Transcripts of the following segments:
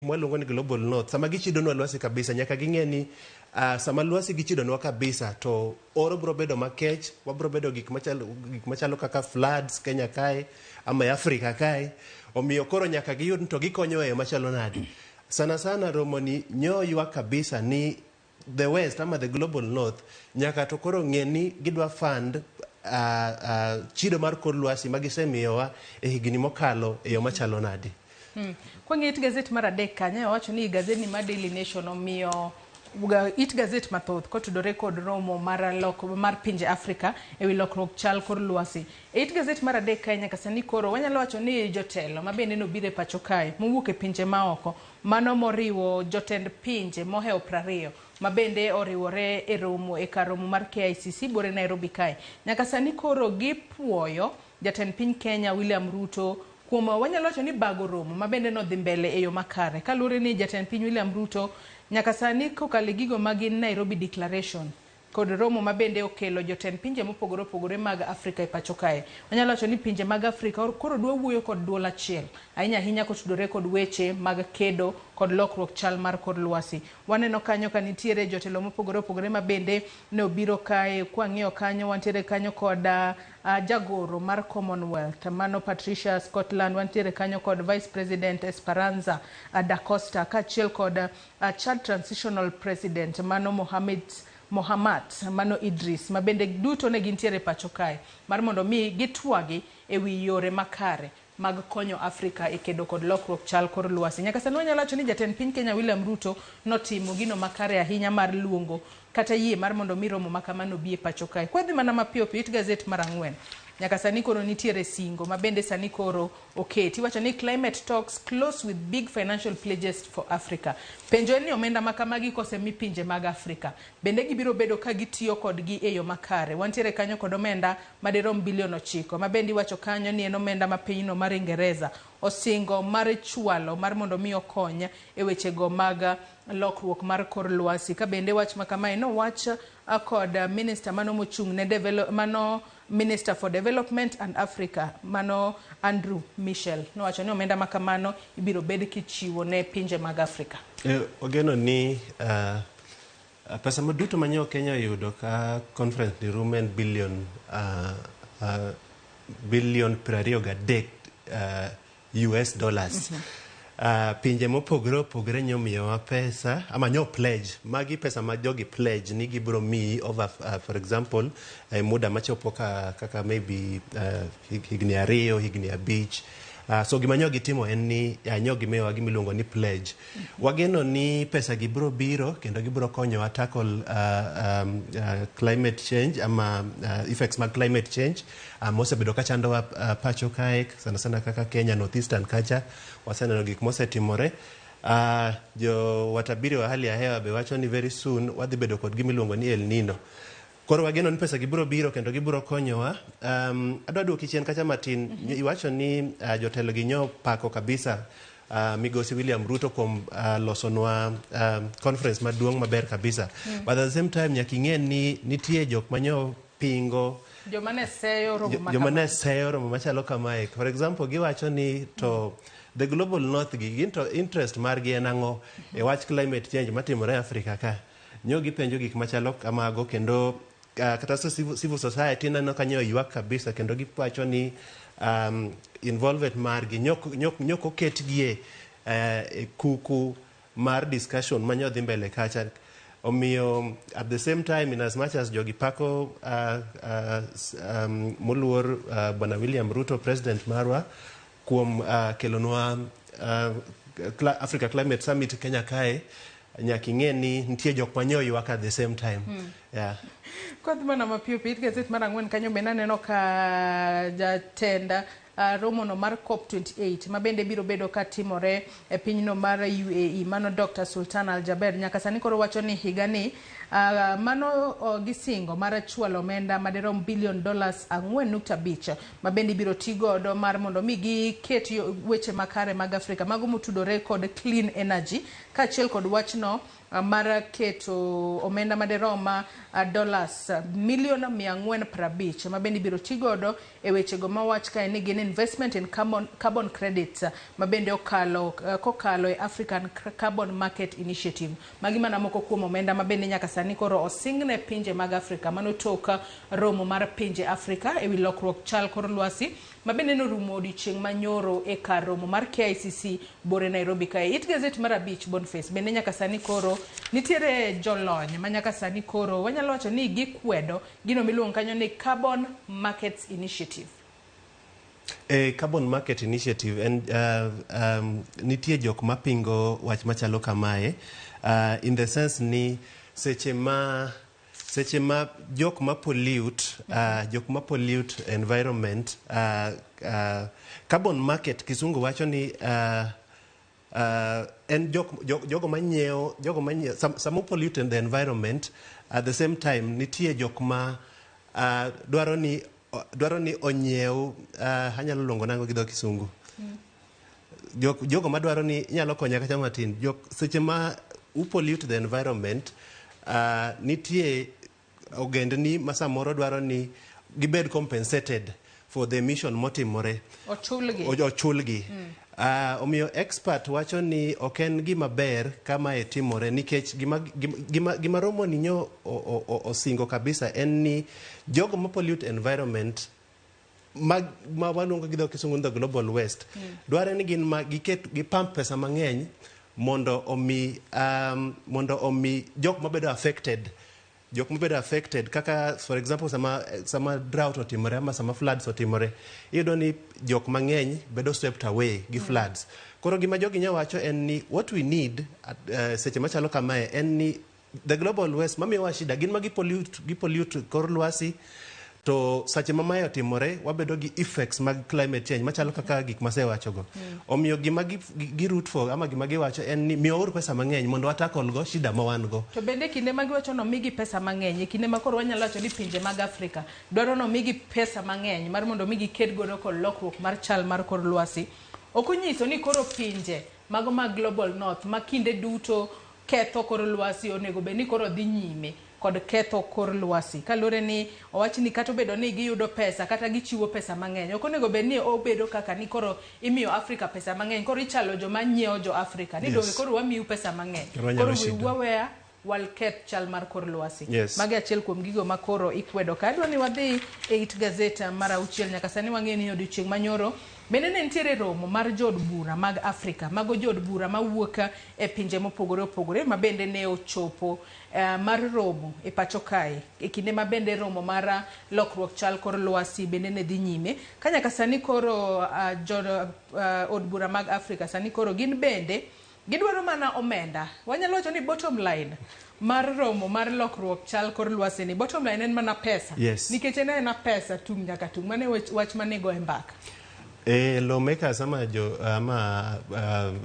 Mwaluongo ni Global North, sama gichidonwa lwasi kabisa, nyaka ging'e ni sama lwasi gichidonwa kabisa to oro biro bedo makech, wabiro bedo gik machalo kaka floods Kenya kae ama e Afrika kae. Omiyo koro nyaka giyud ni to gikonyo e yo machalo nade. Sana sana romo ni nyo ywak kabisa ni the West ama the Global North nyaka to koro ng'e ni gidwa fund chido mar kor lwasi ma gisemiyowa e higni mokalo e yo machalo nade. Kwang'iyo it gazet mar adek kanyo, owacho ni gazet mar Daily Nation omiyo it gazet mathoth kotudore kod romo mar lok mar pinje Afrika ewi lokruok chal kor lwasi. E it gazet mar adek kae, nyaka sani koro wanyalo wacho ni jotelo ma bende nobiro e pacho kae mowuok e pinje maoko, mano moriwo jotend pinje mohewo 20 ma bende oriwore e romo e kar romo mar KICC buore Nairobi kae. Nyaka sani koro gipuoyo jatend piny Kenya William Ruto kuom, wanyalo wacho ni, bago romo ma bende nodhi mbele e yo makare, kaluwore ni jatend piny William Ruto nyaka sani kokalo e gigo magin Nairobi Declaration kod romo ma bende okelo jotend pinje mopogore opogore mag Afrika e pacho kae. Wanyalo wacho ni pinje mag Afrika koro dwa wuoyo kod duol achiel, ahinya ahinya kotudore kod weche mag kedo kod lokruok chal mar kor lwasi. Waneno kanyo ka nitiere jotelo mopogore opogore ma bende ne obiro kae. Kwang'iyo kanyo, wantiere kanyo kod jagoro mar Commonwealth, mano Patricia Scotland, wantiere kanyo kod Vice President Esperanza Da Costa, kaachiel kod Chad Transitional President, mano Mohamed Mohamat, mano Idris, ma bende duto ne gintiere e pacho kae mar mondo mi gitwagi e wi yore makare mag konyo Afrika e kedo kod lokruok chal kor lwasi. Nyaka sani wanyalo wacho ni jatend piny Kenya William Ruto notimo gino makare ahinya mar luongo kata yie mar mondo mi romo ma kamano obi e pacho kae. Kwadhi mana mapiyo piyo, it gazet mar ang'wen. Nyaka sani koro nitiere singo ma bende sani koro oketi. Iwacho ni climate talks close with big financial pledges for Africa. Penjo en ni omenda ma kamagi kosemi pinje mag Afrika, bende gibiro bedo ka gitiyo kodgi e yo makare? Wantiere kanyo kod omenda madirom bilion 9 ma bende iwacho kanyo ni en omenda ma pinyno mar Ingereza osingo mar chwalo mar mondo mi okony e wechego mag lokruok mar kor lwasi. Ka bende wach ma kamae nowach kod minister mano mochung' ne develop, mano Minister for Development and Africa, mano Andrew Michel, nowacho ni omenda ma kamano ibiro bed kichiwo ne pinje mag Afrika. Wageno ni pesa maduto ma nyo Kenya oyudo ka conference ni rumo en bilion 23 US dollars. Pinje mopogore opogore nyomiyowa pesa ama nyo pledge. Magi pesa ma jogi pledge ni gibiro miyi over, for example, muda machopo kaka maybe higni 2, higni 5. So gima nyo gitimo en ni nyo gimiyowa gima iluongo ni pledge. Wageno ni pesa gi biro biro kendo gibiro konyowa tackle climate change ama effects mag climate change mosebedo ka chandowa pacho kae, sana sana kaka Kenya North Eastern kacha waseneno gik mosetimore. Jo watabiri wa hali ya hewa be wacho ni very soon wadhi bedo kod gima iluongo ni El Nino. Koro wageno ni pesa gi biro biro kendo gibiro konyowa. Adwa duoki chien kacha matin. Iwacho ni jotelo gi nyo pako kabisa migosi William Ruto kuom losonwa conference maduong' maber kabisa. But at the same time nyaka ing'e ni nitie jok manyo pingo. Joma ne seyo romo ma joma ne seyo romo machalo kamae. For example, giwacho ni to the Global North gi gin to interest margi en ang'o e wach climate change matimore e Afrika ka? Nyo gipenjo gik machalo kamago kendo kata civil society neno ka nyo ywak kabisa kendo giwacho ni involvement margi nyok oketgie e kuku mar discussion manyo dhi mbele kacha. Omiyo at the same time, in as much as jogi pako moluor Bwana William Ruto, president marwa, kuom kelonwa Africa Climate Summit Kenya kae, nyaka ing'e ni nitie jok manyo ywak at the same time. Yeah. Kodhi mana mapiyo piyo, it gazet mar ang'wen kanyo bende aneno ka jatend romono mar COP28 ma bende biro bedo ka timore e pinyno mar UAE, mano Dr. Sultan Al Jaber, nyaka sani koro wacho ni higani mano gisingo mar chwalo omenda madirom bilion dollars 4.5 ma bende ibiro ti godo mar mondo mi giket weche makare mag Afrika mago motudore kod clean energy kaachiel kod wachno. mar keto omenda maderom dollars milion 450 ma bende ibiro ti godo e wechego mawach kae ni gin investment in carbon credits ma bende okalo kokalo e African Carbon Market Initiative. Magi mana moko kuom omenda ma bende nyaka sani koro osingne pinje mag Afrika mano tok romo mar pinje Afrika ewi lokruok chal kor lwasi ma bende norumo odiochieng' manyoro e kar romo mar KICC bore Nairobi kae. It gazet mar 5 Boniface bende nyaka sani koro nitiere jolony ma nyaka sani koro wanyalo wacho ni gikwedo gino miluongo kanyo ni Carbon Markets Initiative. Carbon Market Initiative en nitie jok mapingo wach machalo kamae in the sense ni seche ma jok ma pollute environment, carbon market kisungu wacho ni en jogo manyiewo sama pollute the environment, at the same time nitie jok ma dwaro ni onyiew, anyalo luongo nango gi dho kisungu, jogo madwaro ni inyalo konya kata matin. Seche ma u pollute the environment, nitie ogendni ma samoro dwaro ni gibed compensated for the emission motimore. Ochulgi. Ochulgi. Omiyo expert wacho ni ok en gima ber kama e timore nikech gima romo ni nyo osingo kabisa en ni jogo ma pollute environment ma waluongo gi dho kisungu ni the global west dware ni gin ma giket gipump pesa mang'eny mondo omi jok mabedo affected kaka, for example, sama drought otimore ama sama floods otimore, iyudo ni jok mang'eny bedo swept away gi floods. Koro gima jogi nya wacho en ni what we need seche machalo kamae en ni the global west mamiyowa shida gin ma gipollute kor lwasi, to seche ma mae otimore wabedo gi effects mag climate change machalo kaka gik masewachogo. Omiyo gima gi root for ama gima giwacho en ni miwauru pesa mang'eny mondo watackle go shida ma wan go. To bende kinde ma giwacho nomigi pesa mang'eny, e kinde ma koro wanyalo wacho ni pinje mag Afrika dwaro nomigi pesa mang'eny mar mondo mi giked godo kod lokruok mar chal mar kor lwasi, ok onyiso ni koro pinje mago mag global north ma kinde duto ketho kor lwasi onego bed ni koro dhi nyime kod ketho kor lwasi, kaluwore ni owach ni kata obedo ni giyudo pesa kata gichiwo pesa mang'eny, ok onego bed ni obedo kaka ni koro imiyo Afrika pesa mang'eny, koro ichalo joma nyiewo jo Afrika ni donge koro wamiu pesa mang'eny Koro wanyalo koro shido. waweya walketh chal mar kor lwasi. Yes. Magi achiel kuom gigo ma koro ikwedo ka. Adwa ni wadhi e it gazet mar 6. Nyaka sani wang'eyo ni odiochieng' manyoro bende ne nitiere romo mar jood bura mag Afrika, mago jood bura mawuok e pinje mopogore opogore ma bende ne ochopo mar romo e pacho kae e kinde ma bende romo mar lokruok chal kor lwasi bende ne dhi nyime ka. Nyaka sani koro jo od bura mag Afrika sani koro gin bende gidwaro mana omenda. Wanyalo wacho ni bottom line mar romo mar lokruok chal kor lwasi ni, bottom line en mana pesa. Nikech en aena pesa tung' nyaka tung', mano e wach manego e mbaka. Lawmakers ama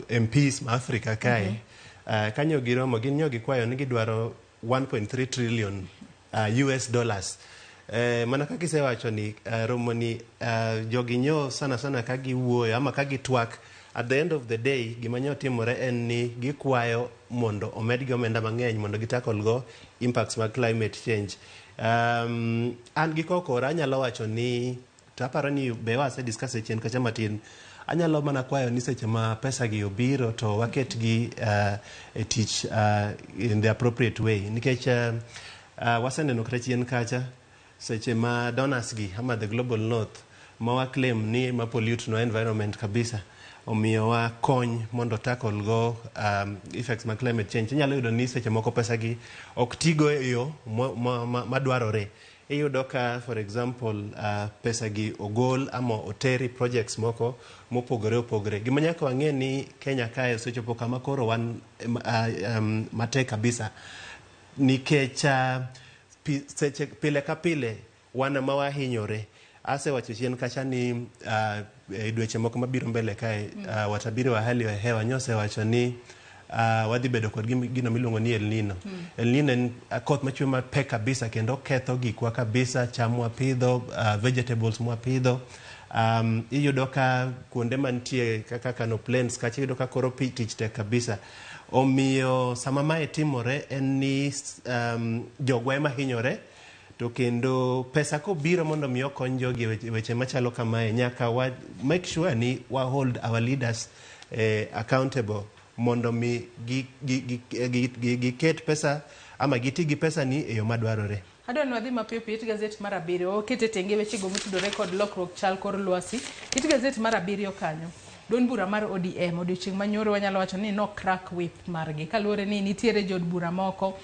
MPs ma Afrika kae kanyo giromo gin nyo gikwayo ni gidwaro 1.3 trillion US dollars. Mana kaka isewacho ni romo ni jogi nyo sana sana ka giwuoyo ama ka gitwak, at the end of the day gima nyo timore en ni gikwayo mondo omedgi omenda mang'eny mondo gitackle go impacts mag climate change. An gi kokora anyalo wacho ni to aparo ni be wase discuss e chien kacha matin. Anyalo mana kwayo ni seche ma pesa gi obiro to waketgi e tich in the appropriate way, nikech waseneno kata chien kacha seche ma donors gi ama the global north ma wa claim ni ma pollute no environment kabisa omiyowa kony mondo tackle go effects mag climate change, inyalo yudo ni seche moko pesa gi ok tigo e yo madwarore. Iyudo ka, for example, pesa gi ogol ama oteri projects moko mopogore opogore. Gima nyaka wang'e ni Kenya kae osechopo kama koro wan matek kabisa nikech seche pile ka pile wan ema wahinyore. Asewacho chien kacha ni e dweche moko mabiro mbele kae watabiri wa hali ya hewa nyosewacho ni wadhi bedo kod gino miluongo ni El Nino. El Nino en koth machwe mapek kabisa kendo ketho gikwa kabisa, cham mwapidho, vegetables mwapidho. Iyudo ka kuonde mantie kaka Kano Plains kacha, iyudo ka koro pi tich tek kabisa. Omiyo sama mae timore en ni jogwa ema hinyore, to kendo pesa kobiro mondo mi okony jogi e weche machalo kamae, nyaka wa make sure ni wa hold our leaders accountable mondo mi giket pesa ama giti gi pesa ni e yo madwarore. Adwa ni wadhi mapiyo piyo. It gazet mar 7, okete tenge wechego motudore kod lokruok chal kor lwasi. It gazet mar 7 kanyo, duond bura mar ODM odiochieng' manyoro wanyalo wacho ni no crack whip margi, kaluwore ni nitiere jood bura moko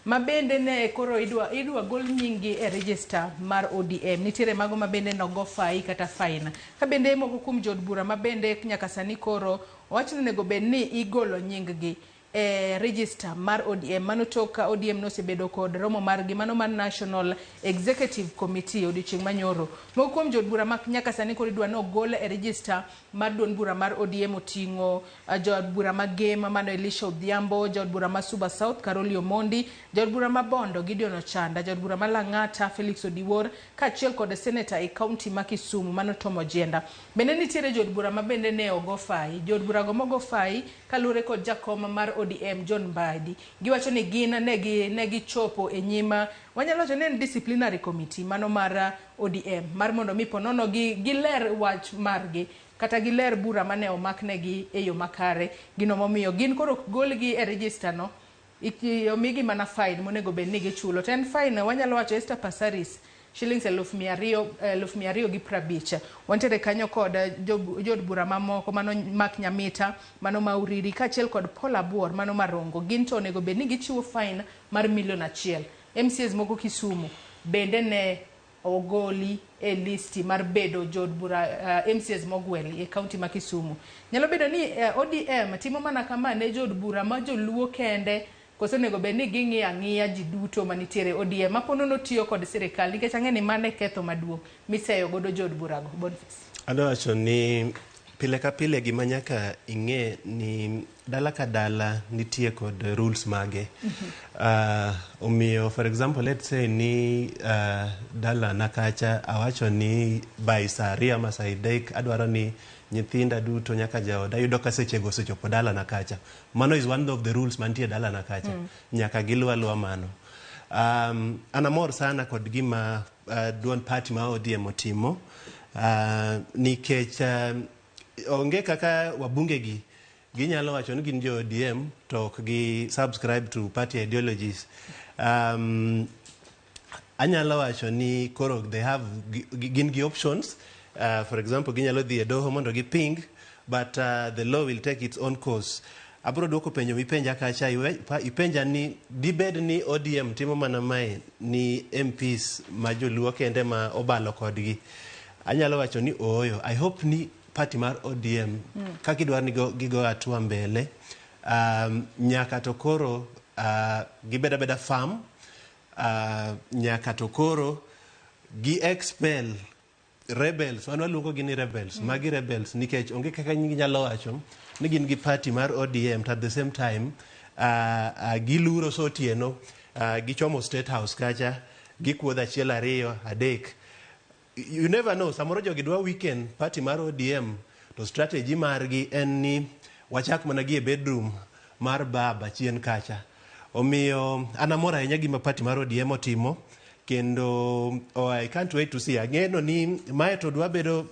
ma bende ne koro idwa gol nying-gi e register mar ODM. Nitiere mago ma bende nogo fai kata fine. Ka bende moko kuom jood bura ma bende nyaka sani koro owach ni onego bed ni igolo nying-gi e register mar ODM. Mano tok ka ODM nosebedo kod romo margi mano mar National Executive Committee odiochieng' manyoro. Moko kuom jood bura ma nyaka sani koro idwa ni ogol e register mar duond bura mar ODM oting'o jaod bura ma Gem mano Elisha Odhiambo, jaod bura ma Suba South Caroli Omondi, jaod bura ma Bondo Gideon Ochanda, jaod bura ma Lang'ata Felix Odiwuor, kaachiel kod seneta e kaunti ma Kisumu mano Tom Ojienda. Bende nitiere jood bura ma bende ne ogo fai. Jood bura go mogo fai kaluwore kod jakom mar ODM John Mbadi. Giwacho ni gin ne gichopo e nyima, wanyalo wacho ni en disciplinary committee mano mar ODM mar mondo mi ponono gi giler wach margi kata giler bura mane omaknegi e yo makare. Gino momiyo gin koro ok golgi e register no, omigi mana fine monego bed ni gichulo. To en fine wanyalo wacho Esther Passaris shillings 250,000. Wantiere kanyo kod jood bura mamoko mano Mark Nyamita, mano Mauriri, kaachiel kod Paul Abuor mano Marongo. Gin to onego bed ni gichiwo fine mar 1 million. MCAs moko Kisumu bende ne ogoli e listi mar bedo jood bura, MCAs mogwel e kaunti ma Kisumu. Nyalo bedo ni ODM timo mana kama ne jood bura ma joluo kende, koso onego bed ni ging'iyo ang'iya ji duto manitiere ODM mapono notiyo kod sirikal, nikech ang'e ni mano e ketho maduong' miseyo godo jood burago. Boniface. Adwa wacho ni pile ka pile gima nyaka ing'e ni dala ka dala nitie kod rules mage. Omiyo for example, let's say ni dala na kacha awacho ni by saa 2 ama saa 3 adwaro ni nyithinda duto nyaka jaoda yudo ka sechego osechopo dala na kacha. Mano is one of the rules mantie dala na kacha. Nyaka giluw aluwa mano. An amor sana kod gima duond party ma ODM otimo, nikech onge kaka wabunge gi ginyalo wacho ni gin jo ODM to ok gi subscribe to party ideologies. Anyalo wacho ni koro they have gin gi options. For example, ginyalo dhi e doho mondo giping, but the law will take its own course. Abro duoko penjo mipenja kacha, ipenja ni dibed ni ODM timo mana mae ni MPs ma joluo kende ma obalo kodgi. Anyalo wacho ni ooyo. I hope ni party mar ODM kaka idwaro ni gigo hatua mbele, nyaka to koro gibed abeda firm, nyaka to koro gi expel rebels. Wan waluongo gi ni rebels. Magi rebels nikech onge kaka ginyalo wacho ni gin gi party mar ODM to at the same time giluro so otieno, gichomo State House kacha, gikuodho achiel, ariyo, adek. You never know, samoro jogi dwa weaken party mar ODM, to strategy margi en ni wachak mana gi e bedroom mar baba chien kacha. Omiyo an amor ahinya gima party mar ODM otimo, kendo oh, I can't wait to see. Ang'eno ni mae to dwa bedo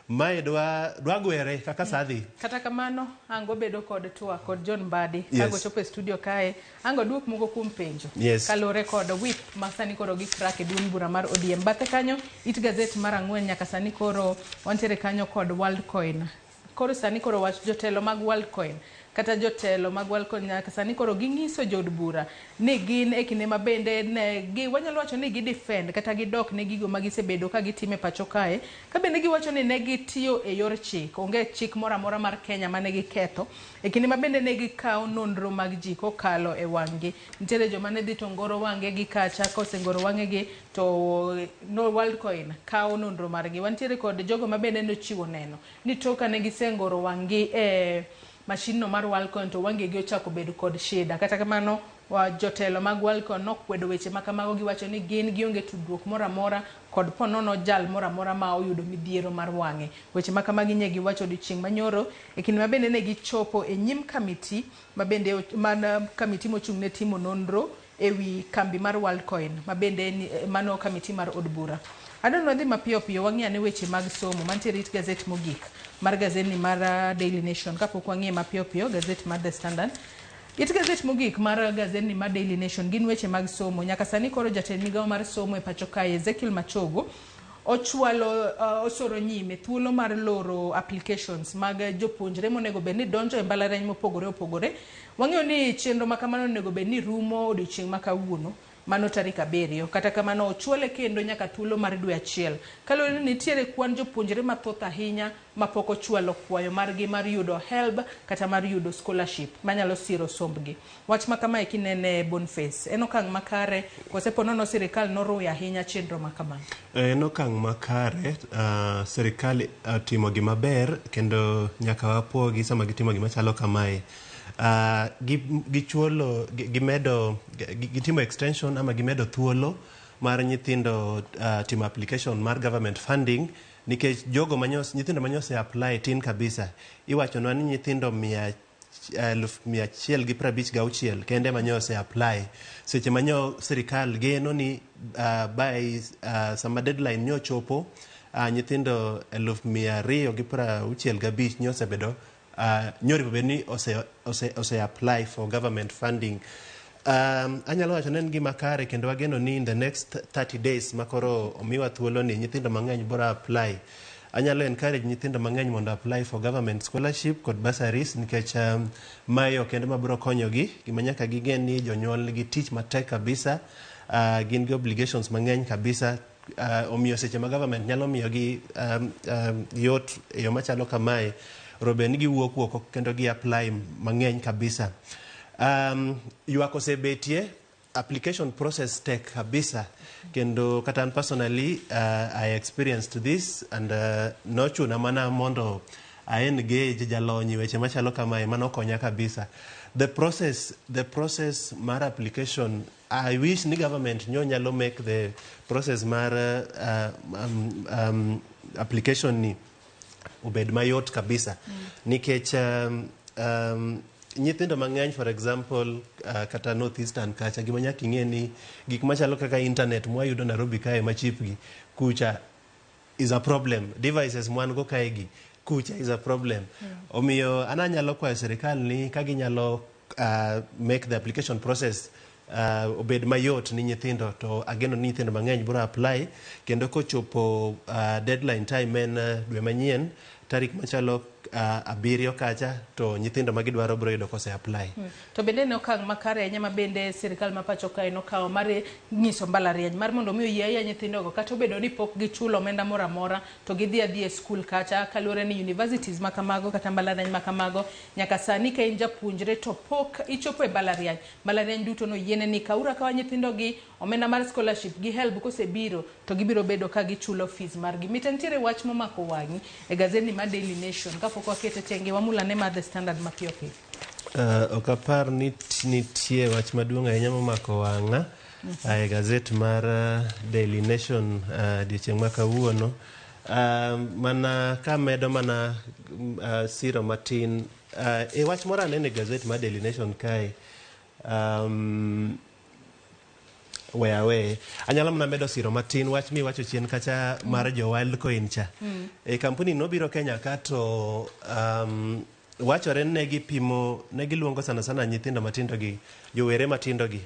mae dwa gwere kaka sa dhi. Kata kamano, ango bedo kod twak kod John Mbadi. Yes. Kago chopo e studio kae, ango duok moko kuom penjo. Yes. Kaluwore kod whip ma sani koro gi crack e duond bura mar ODM. Bathe kanyo, it gazet mar 4 nyaka sani koro wantiere kanyo kod Worldcoin. Koro sani koro wach jotelo mag Worldcoin kata jotelo mag Worldcoin nyaka sani koro ging'iso jood bura ni gin e kinde ma bende ne gi wanyalo wacho ni gi defend kata gidok ne gigo ma gisebedo ka gitimo e pacho kae, ka bende giwacho ni ne gitiyo e yor chik, onge chik moro amora mar Kenya mane giketho e kinde ma bende ne gikawo nonro mag ji kokalo e wang'gi. Nitiere joma ne dhi to ngoro wang'e gi kacha, kosengoro wang'e to no Worldcoin kawo nonro margi. Wantiere kod jogo ma bende nochiwo neno ni tok ka ne gisengoro wang'gi e mashin no mar Worldcoin to wangegi ochako bedo kod shida. Kata kamano jotelo mag Worldcoin nokwedo weche ma kamago, giwacho ni gin gionge tudruok moro amora kod ponono jal moro amora ma oyudo midhiero mar wang'e. Weche ma kamagi ne giwacho odiochieng' manyoro e kinde ma bende ne gichopo e nyim kamiti ma bende man kamiti mochung' ne timo nonro ewi kambi mar Worldcoin ma bende mano kamiti mar od bura. Adwaro ni wadhi mapiyo piyo wang'i ane weche mag somo mantiere it gazet mogik mar gazetni mar Daily Nation kapok wang'iye mapiyo piyo gazet mar The Standard. It gazet mogik mar gazetni mar Daily Nation gin weche mag somo. Nyaka sani koro jatend migawo mar somo e pacho kae Ezekiel Machogo ochwalo osoro nyime thuolo mar loro applications mag jopuonjre monego bed ni donjo e mbalariany mopogore opogore. Wang'eyo ni chenro ma kamano onego bed ni rumo odiochieng' ma kawuono, mano tarik 7. Kata kamano ochwale kendo nyaka thuolo mar dwe achiel. Kaluwore ni nitiere kwan jopuonjre mathoth ahinya mapok ochwalo kwayo margi mar yudo HELB kata mar yudo scholarship manyalo siro sombgi. Wach ma kamae kinene Boniface, en okang' makare kose ponono sirikal noruyo ahinya chenro ma kamano? En okang' makare. Sirikal otimo gima ber kendo nyaka wapuogi sama gitimo gima chalo kamae. Gichuolo, gimedo, gitimo extension ama gimedo thuolo mar nyithindo timo application mar government funding nikech jogo manyos, nyithindo manyose apply tin kabisa. Iwachonwa ni nyithindo 156,000 kende manyose apply. Seche manyo sirikal geno ni by sama deadline nyochopo nyithindo 265,000 nyosebedo nyori bed ni ose apply for government funding. Anyalo wacho ni en gima kare kendo wageno ni in the next 30 days makoro omiwa thuolo ni nyithindo mang'eny biro apply. Anyalo encourage nyithindo mang'eny mondo apply for government scholarship kod bursaries nikech mae ok en mabiro konyogi. Gima nyaka gigen ni jonyuol nigi tich matek kabisa, gin gi obligations mang'eny kabisa. Omiyo seche ma government nyalo miyogi yot e yo machalo kamae, robe ni giwuok oko kendo gi apply mang'eny kabisa. Ywak osebetie, application process tek kabisa kendo kata an personally I experienced this and nochuna mana mondo I engage jalony e weche machalo kamae mano konya kabisa. The process mar application, I wish ni government nyo nyalo make the process mar application ni obed mayot kabisa nikech nyithindo mang'eny, for example, kata North Eastern kacha, gima nyaka ing'e ni gik machalo kaka internet mwayudo Nairobi kae machip gi kucha is a problem. Devices mwan go kae gi kucha is a problem. Omiyo an anyalo kwayo sirikal ni ka ginyalo make the application process obed mayot ni nyithindo, to ageno ni nyithindo mang'eny biro apply kendo kochopo deadline time en dwe manyien tarik machalo 7 kacha, to nyithindo ma gidwaro biro yudo kose apply. To bende ne okang' makare ahinya ma bende sirikal ma pacho kae nokawo mar nyiso mbalariany mar mondo mi oyie ahinya nyithindogo kata obedo ni pok gichulo omenda moro amora to gidhi adhiya e skul kacha, kaluwore ni universities ma kamago kata mbalariany ma kamago nyaka sani ka in japuonjre to pok ichopo e mbalariany, mbalariany duto noyiene ni kawuru akawa nyithindogi, omenda mar scholarship gi HELB kosebiro to gibiro bedo ka gichulo fees margi. Mita nitiere wach momako wang'i e gazetni mar Daily Nation kapok wakete tenge wamulane mar The Standard mapiyo piyo. Ok apar ni nitie wach maduong' ahinya momako wang'a e gazet mar Daily Nation odiochieng' ma kawuono. Mana kamedo mana siro matin e wach moro aneno e gazet mar Daily Nation kae, we aweye, anyalo mana medo siro matin wach miwacho chien kacha mar jo Worldcoin cha. E kampuni nobiro Kenya ka to wachore ni ne gipimo, ne giluongo sana sana nyithindo matindo gi jowere matindo gi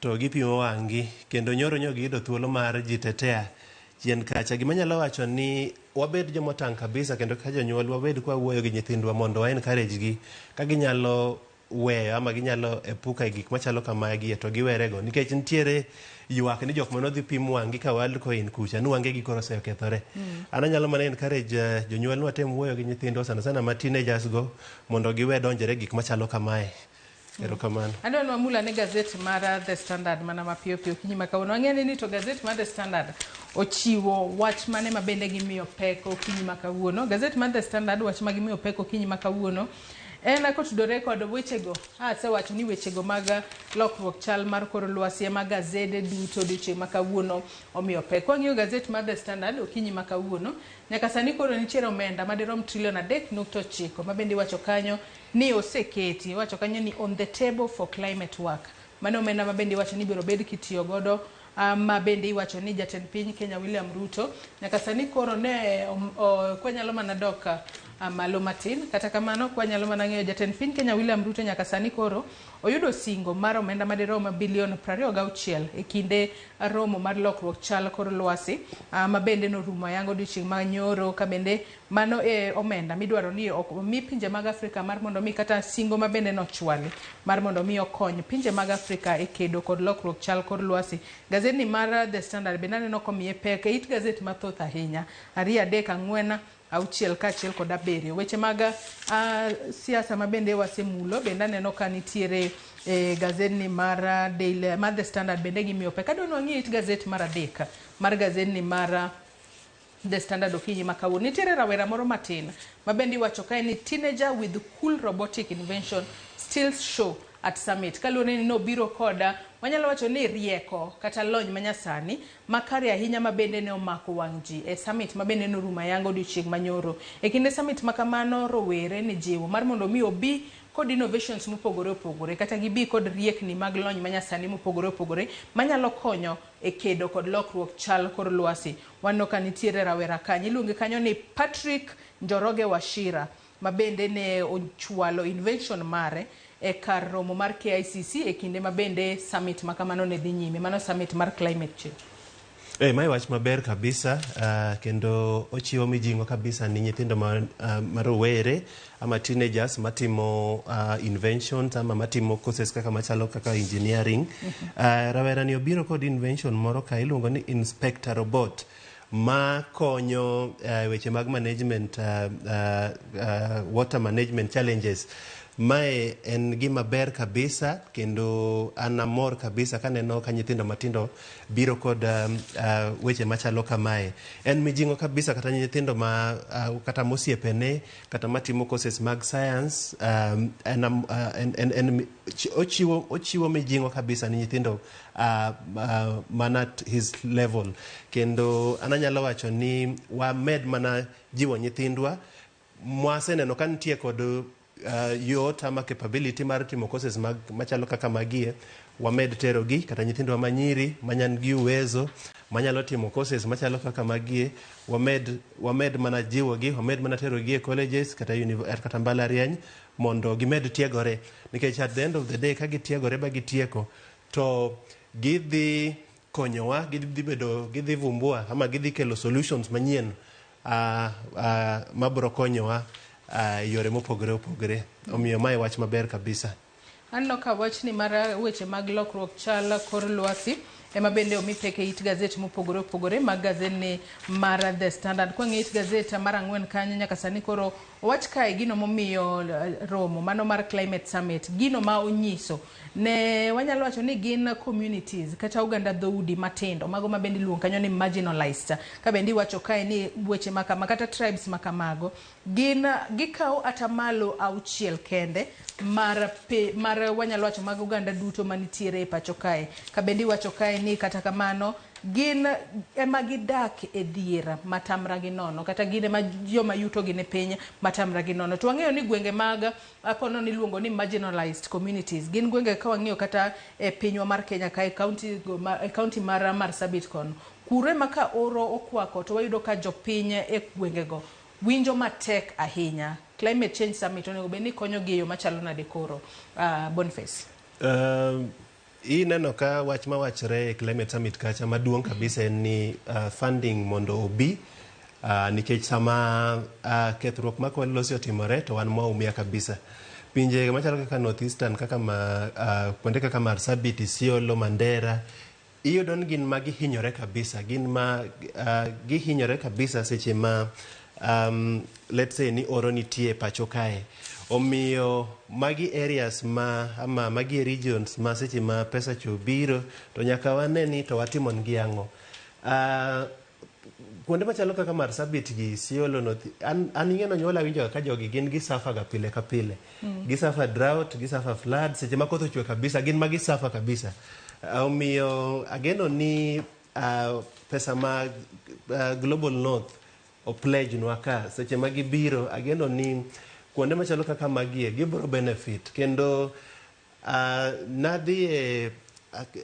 to gipimo wang'gi kendo nyoro nyo giyudo thuolo mar jitetea chien kacha. Gima anyalo wacho ni wabed jomotang' kabisa kendo ka jonyuol wabed kwa wuoyo gi nyithindwa mondo wa encourage gi ka ginyalo weyo ama ginyalo epuka e gik machalo kamagi to giwerego nikech nitiere ywak ni jok manodhi pim wang'gi ka Worldcoin kucha ni wang'egi koro osekethore. An anyalo mana encourage jonyuol ni watem wuoyo gi nyithindwa, sana sana ma teenagers go, mondo giwe donjore e gik machalo kamae. Erokamano. Adwa ni wamul ane gazet mar The Standard mana mapiyo piyo okinyi ma kawuono. Wang'eyo ni to gazet mar The Standard ochiwo wach mane ma bende gimiyo pek okinyi ma kawuono. Gazet mar The Standard wach ma gimiyo pek okinyi ma kawuono En kotudore kod wechego, asewacho ni wechego mag lokruok chal mar kor lwasi ema gazede duto odiochieng' ma kawuono omiyo pek. Kwang'iyo gazet mar The Standard okinyi ma kawuono, nyaka sani koro nitiere omenda madirom trilion 3.9 ma bende iwacho kanyo ni oseketi. Iwacho kanyo ni on the table for climate work. Mano omenda ma bende iwacho ni ibiro bed kitiyo godo ma bende iwacho ni jatend piny Kenya William Ruto nyaka sani koro ne kwanyalo mana dok malo matin. Kata kamano kwanyalo mana ng'eyo jatend piny Kenya William Ruto nyaka sani koro oyudo singo mar omenda madirom bilion 26 e kinde romo mar lokruok chal kor lwasi ma bende norumo ayanga odiochieng' ma nyoro, ka bende mano e omenda midwaro ni omi pinje mag Afrika mar mondo mi kata singo ma bende nochwali mar mondo mi okony pinje mag Afrika e kedo kod lokruok chal kor lwasi. Gazetni mar The Standard bende aneno komiye pek e it gazet mathoth ahinya, 2, 3, 4, 6 kaachiel kod 7. Weche mag siasa ma bende wasemulo bende aneno ka nitiere e gazetni mar Daily, mar The Standard bende gimiyo pek. Adwa ni wang'i it gazet mar 3 mar gazetni mar The Standard okinyi ma kawuono. Nitiere rawera moro matin ma bende iwacho kae ni teenager with cool robotic invention steals show at summit. Kaluwore ni nobiro koda, wanyalo wacho ni rieko kata lony manyasani makare ahinya ma bende ne omako wang' ji e summit ma bende norumo ayanga odiochieng' manyoro. E kinde summit ma kamano rowere ni jiwo mar mondo mi obi kod innovations mopogore opogore kata gibi kod riekni mag lony manyasani mopogore opogore manyalo konyo e kedo kod lokruok chal kor lwasi. Waneno ka nitiere rawera kanyo, iluonge kanyo ni Patrick Njoroge Wachira ma bende ne ochwalo invention mare e kar romo mar KICC e kinde ma bende summit ma kamano ne dhi nyime. Mano summit mar climate change. Mae wach maber kabisa, kendo ochiwo mijing'o kabisa ni nyithindo ma rowere ama teenagers matimo inventions ama matimo courses kaka machalo kaka engineering. Rawera ni obiro kod invention moro ka iluongo ni Inspector Robot ma konyo weche mag management, water management challenges. Mae en gima ber kabisa kendo an amor kabisa kaneno ka nyithindo matindo biro kod weche machalo kamae. En mijing'o kabisa kata nyithindo ma kata mosiepene kata matimo courses mag science, en, en, en, en, ochiwo mijing'o kabisa ni nyithindo mana at his level. Kendo an anyalo wacho ni wamed mana jiwo nyithindwa mwaseneno ka nitie kod yot ama capability mar timo courses mag machalo kaka magie, wamed terogi kata nyithindwa manyiri manyan gi uwezo manyalo timo courses machalo kaka magie, wamed mana jiwogi, wamed mana terogi e colleges kata kata mbalariany mondo gimed tiegore, nikech at the end of the day ka gitiegore ba gitieko to gidhi konyowa, gidhi bedo, gidhi vumbua ama gidhi kelo solutions manyien mabiro konyowa yore mopogore opogore. Omiyo mae wach maber kabisa. Aneno ka wachni mar weche mag lokruok chal kor lwasi ema bende omi pek e it gazet mopogore opogore mag gazetni mar The Standard. Kwang'iyo it gazet mar 4 kanyo nyaka sani koro owach kae gino momiyo romo mano mar Climate Summit, gino ma onyiso ne wanyalo wacho ni gin communities kata oganda dhoudi matindo mago ma bende iluongo kanyo ni marginalized, ka bende iwacho kae ni weche makama kata tribes makamago gin gikawo atamalo 6 kende mar pe, mar wanyalo wacho mag oganda duto manitiere e pacho kae. Ka bende iwacho kae ni kata kamano gin ema gidak e dhier matamra gi nono, kata gin ema joma yuto gi ni piny matamra gi nono. To wang'eyo ni gwenge mag apono ni iluongo ni marginalized communities gin gwenge ka wang'iyo kata e pinywa mar Kenya kae, county mar Marsabit kono kure ma ka oro okwako to wayudo ka jopiny e gwengego winjo matek ahinya. Climate Change Summit onego bed ni konyo gi e yo machalo nade koro, Boniface? Ineno ka wach mawachre e Climate Summit kacha maduong' kabisa en ni funding mondo obi, nikech sama kethruok mar kor lwasi otimore to wan mwaumia kabisa. Pinje machalo kaka North Eastern, kaka kuonde kaka Marsabit, Isiolo, Mandera, iyudo ni gin ma gihinyore kabisa, gin ma gihinyore kabisa seche ma let's say ni oro nitie pacho kae. Omiyo magi areas ma ama magi regions ma seche ma pesa cho biro to nyaka wane ni to watimo ngi ang'o. Kuonde machalo kaka Marsabit gi Isiolo no, an ing'e nonyuola awinjo ka jogi gin gisafa ga pile ka pile. Gisafa drought, gisafa flood, seche ma koth ochwe kabisa, gin ma gisafa kabisa. Omiyo ageno ni pesa ma Global North opledge nwa ka seche ma gibiro, ageno ni kuonde machalo kaka magie gibiro benefit. Kendo nadhi e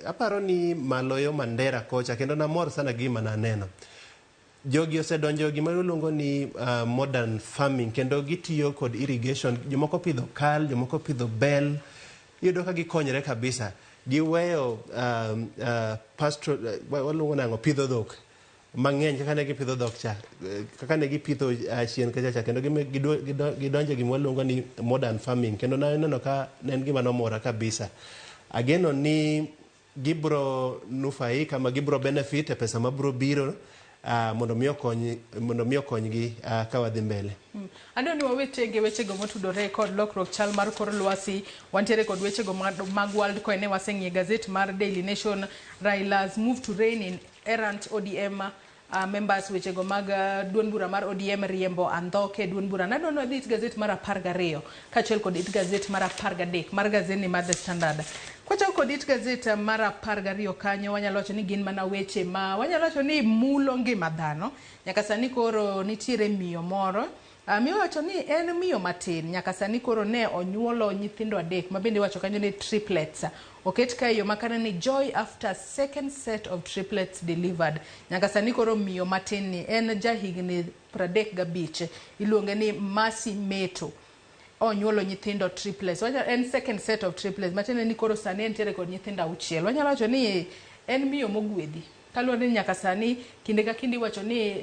aparo ni malo yo Mandera kocha, kendo namor sana gi gima naneno. Jogi osedonjo gima iluongo ni modern farming, kendo gitiyo kod irrigation. Jomoko pidho kal, jomoko pidho bel. Iyudo ka gikonyre kabisa. Giweyo pastoral, waluongo nang'o, pidho dhok mang'eny kaka ne gipidho dhok cha, kaka ne gipidho chien kacha cha, kendo gidonjo e gima waluongo ni modern farming. Kendo naneno ka ne en gima nomora kabisa. Ageno ni gibro nufaika ma gibro benefit e pesa mabro biro mondo mi okonygi ka wadhi mbele. Adwa ni wawe tenge wechego motudore kod lokruok chal mar kor lwasi. Wantiere kod wechego mag Worldcoin ne waseng'iyo e gazet mar Daily Nation. Raila's move to rein in errant ODM members, wechego mag duond bura mar ODM riembo andhoke e duond bura. Nadwa ni wadhi it gazet mar 12 kaachiel kod it gazet mar 13 mar gazet mar The Standard. Kwachako kod it gazet mar 12 kanyo, wanyalo wacho ni gin mana weche ma wanyalo wacho ni mulo ngima dhano. Nyaka sani koro nitiere miyo moro. Miyo wacho ni en miyo matin, nyaka sani koro ne onyuolo nyithindo adek, ma bende iwacho kanyo ni triplets. Oket ka e yo makare ni joy after second set of triplets delivered. Nyaka sani koro miyo matin ni en jahigni 35, iluonge ni Mercy Meto. Onyuolo nyithindo triplets. En second set of triplets, matiende ni koro sani entiere kod nyithindo auchiel. Wanyalo wacho ni en miyo mogwedhi. Kaluwore ni nyaka sani kinde ka kinde iwacho ni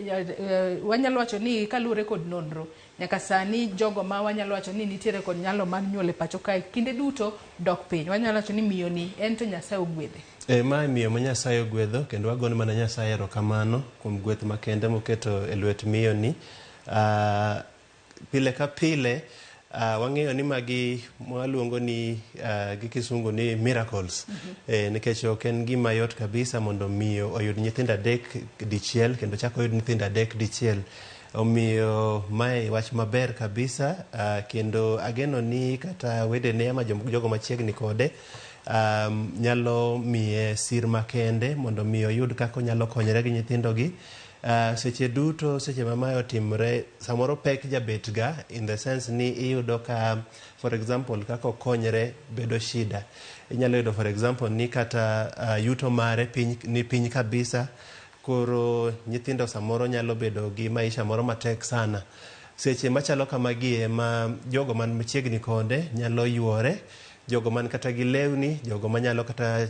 wanyalo wacho ni kaluwore kod nonro nyaka sani jogo ma wanyalo wacho ni nitiere kod nyalo mar nyuol e pacho kae kinde duto dok piny. Wanyalo wacho ni miyo ni en to Nyasaye ogwedhe. Mae miyo ma Nyasaye ogwedho, kendo wagone mana Nyasaye erokamano kuom gweth makende moketo e lwet miyo ni. Pile ka pile wang'eyo ni magi mwaluongo ni gi kisungu ni miracles. Nikech ok en gima yot kabisa mondo miyo oyud nyithindo adek dichiel kendo chak oyud nyithindo adek dichiel. Omiyo mae wach maber kabisa, kendo ageno ni kata wedene ama jogo machiegni kode nyalo miye sir makende mondo mi oyud kaka onyalo konyore gi nyithindo gi. Seche duto seche ma mae otimore, samoro pek jabet ga, in the sense ni iyudo ka, for example, kaka okonyre bedo shida. Inyalo yudo, for example, ni kata yuto mare piny, ni piny kabisa, koro nyithindo samoro nyalo bedo gi maisha moro matek sana. Seche machalo kamagi ema jogo man machiegni kode nyalo yuore, jogo man kata gi lewni, jogo manyalo kata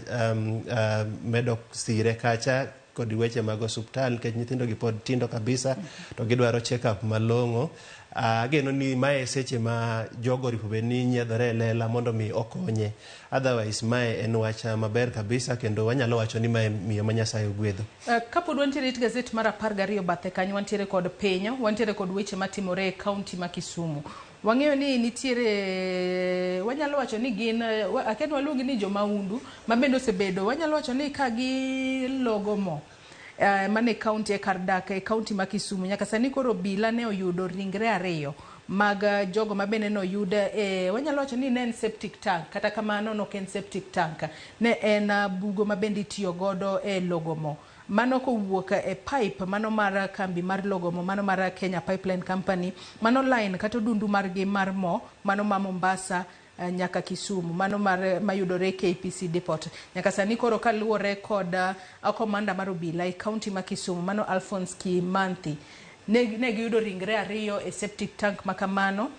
medo sire kacha kod weche mag osuptal, nikech nyithindo gi pod tindo kabisa to gidwaro check up malong'o. Ageno ni mae seche ma jogo oripo bed ni nyiedhore e lela mondo mi okonye. Otherwise mae en wach maber kabisa, kendo wanyalo wacho ni mae miyo ma Nyasaye ogwedho. Kapod wantiere it gazet mar 12 bathe kanyo, wantiere kod piny, wantiere kod weche matimore e kaunti ma Kisumu. Wang'eyo ni nitiere, wanyalo wacho ni gin akia ni waluongi ni jomaundu ma bende osebedo, wanyalo wacho ni ka gilogo mo mane kaunti e kar dak e kaunti ma Kisumu. Nyaka sani koro obila ne oyudo ringre ariyo mag jogo ma bende noyud e wanyalo wacho ni ne en septic tank, kata kamano nok en septic tank, ne en bugo ma bende itiyo godo e logo mo. Mano kowuok e pipe mano mar kambi mar logo mo, mano mar Kenya Pipeline Company, mano line kata odundu margi mar mo mano ma Mombasa nyaka Kisumu, mano mar mayudore KPC depot. Nyaka sani koro kaluwore kod komanda mar obila e kaunti ma Kisumu, mano Alphonse Kimanthi, ne giyudo ringre ariyo e septic tank ma kamano.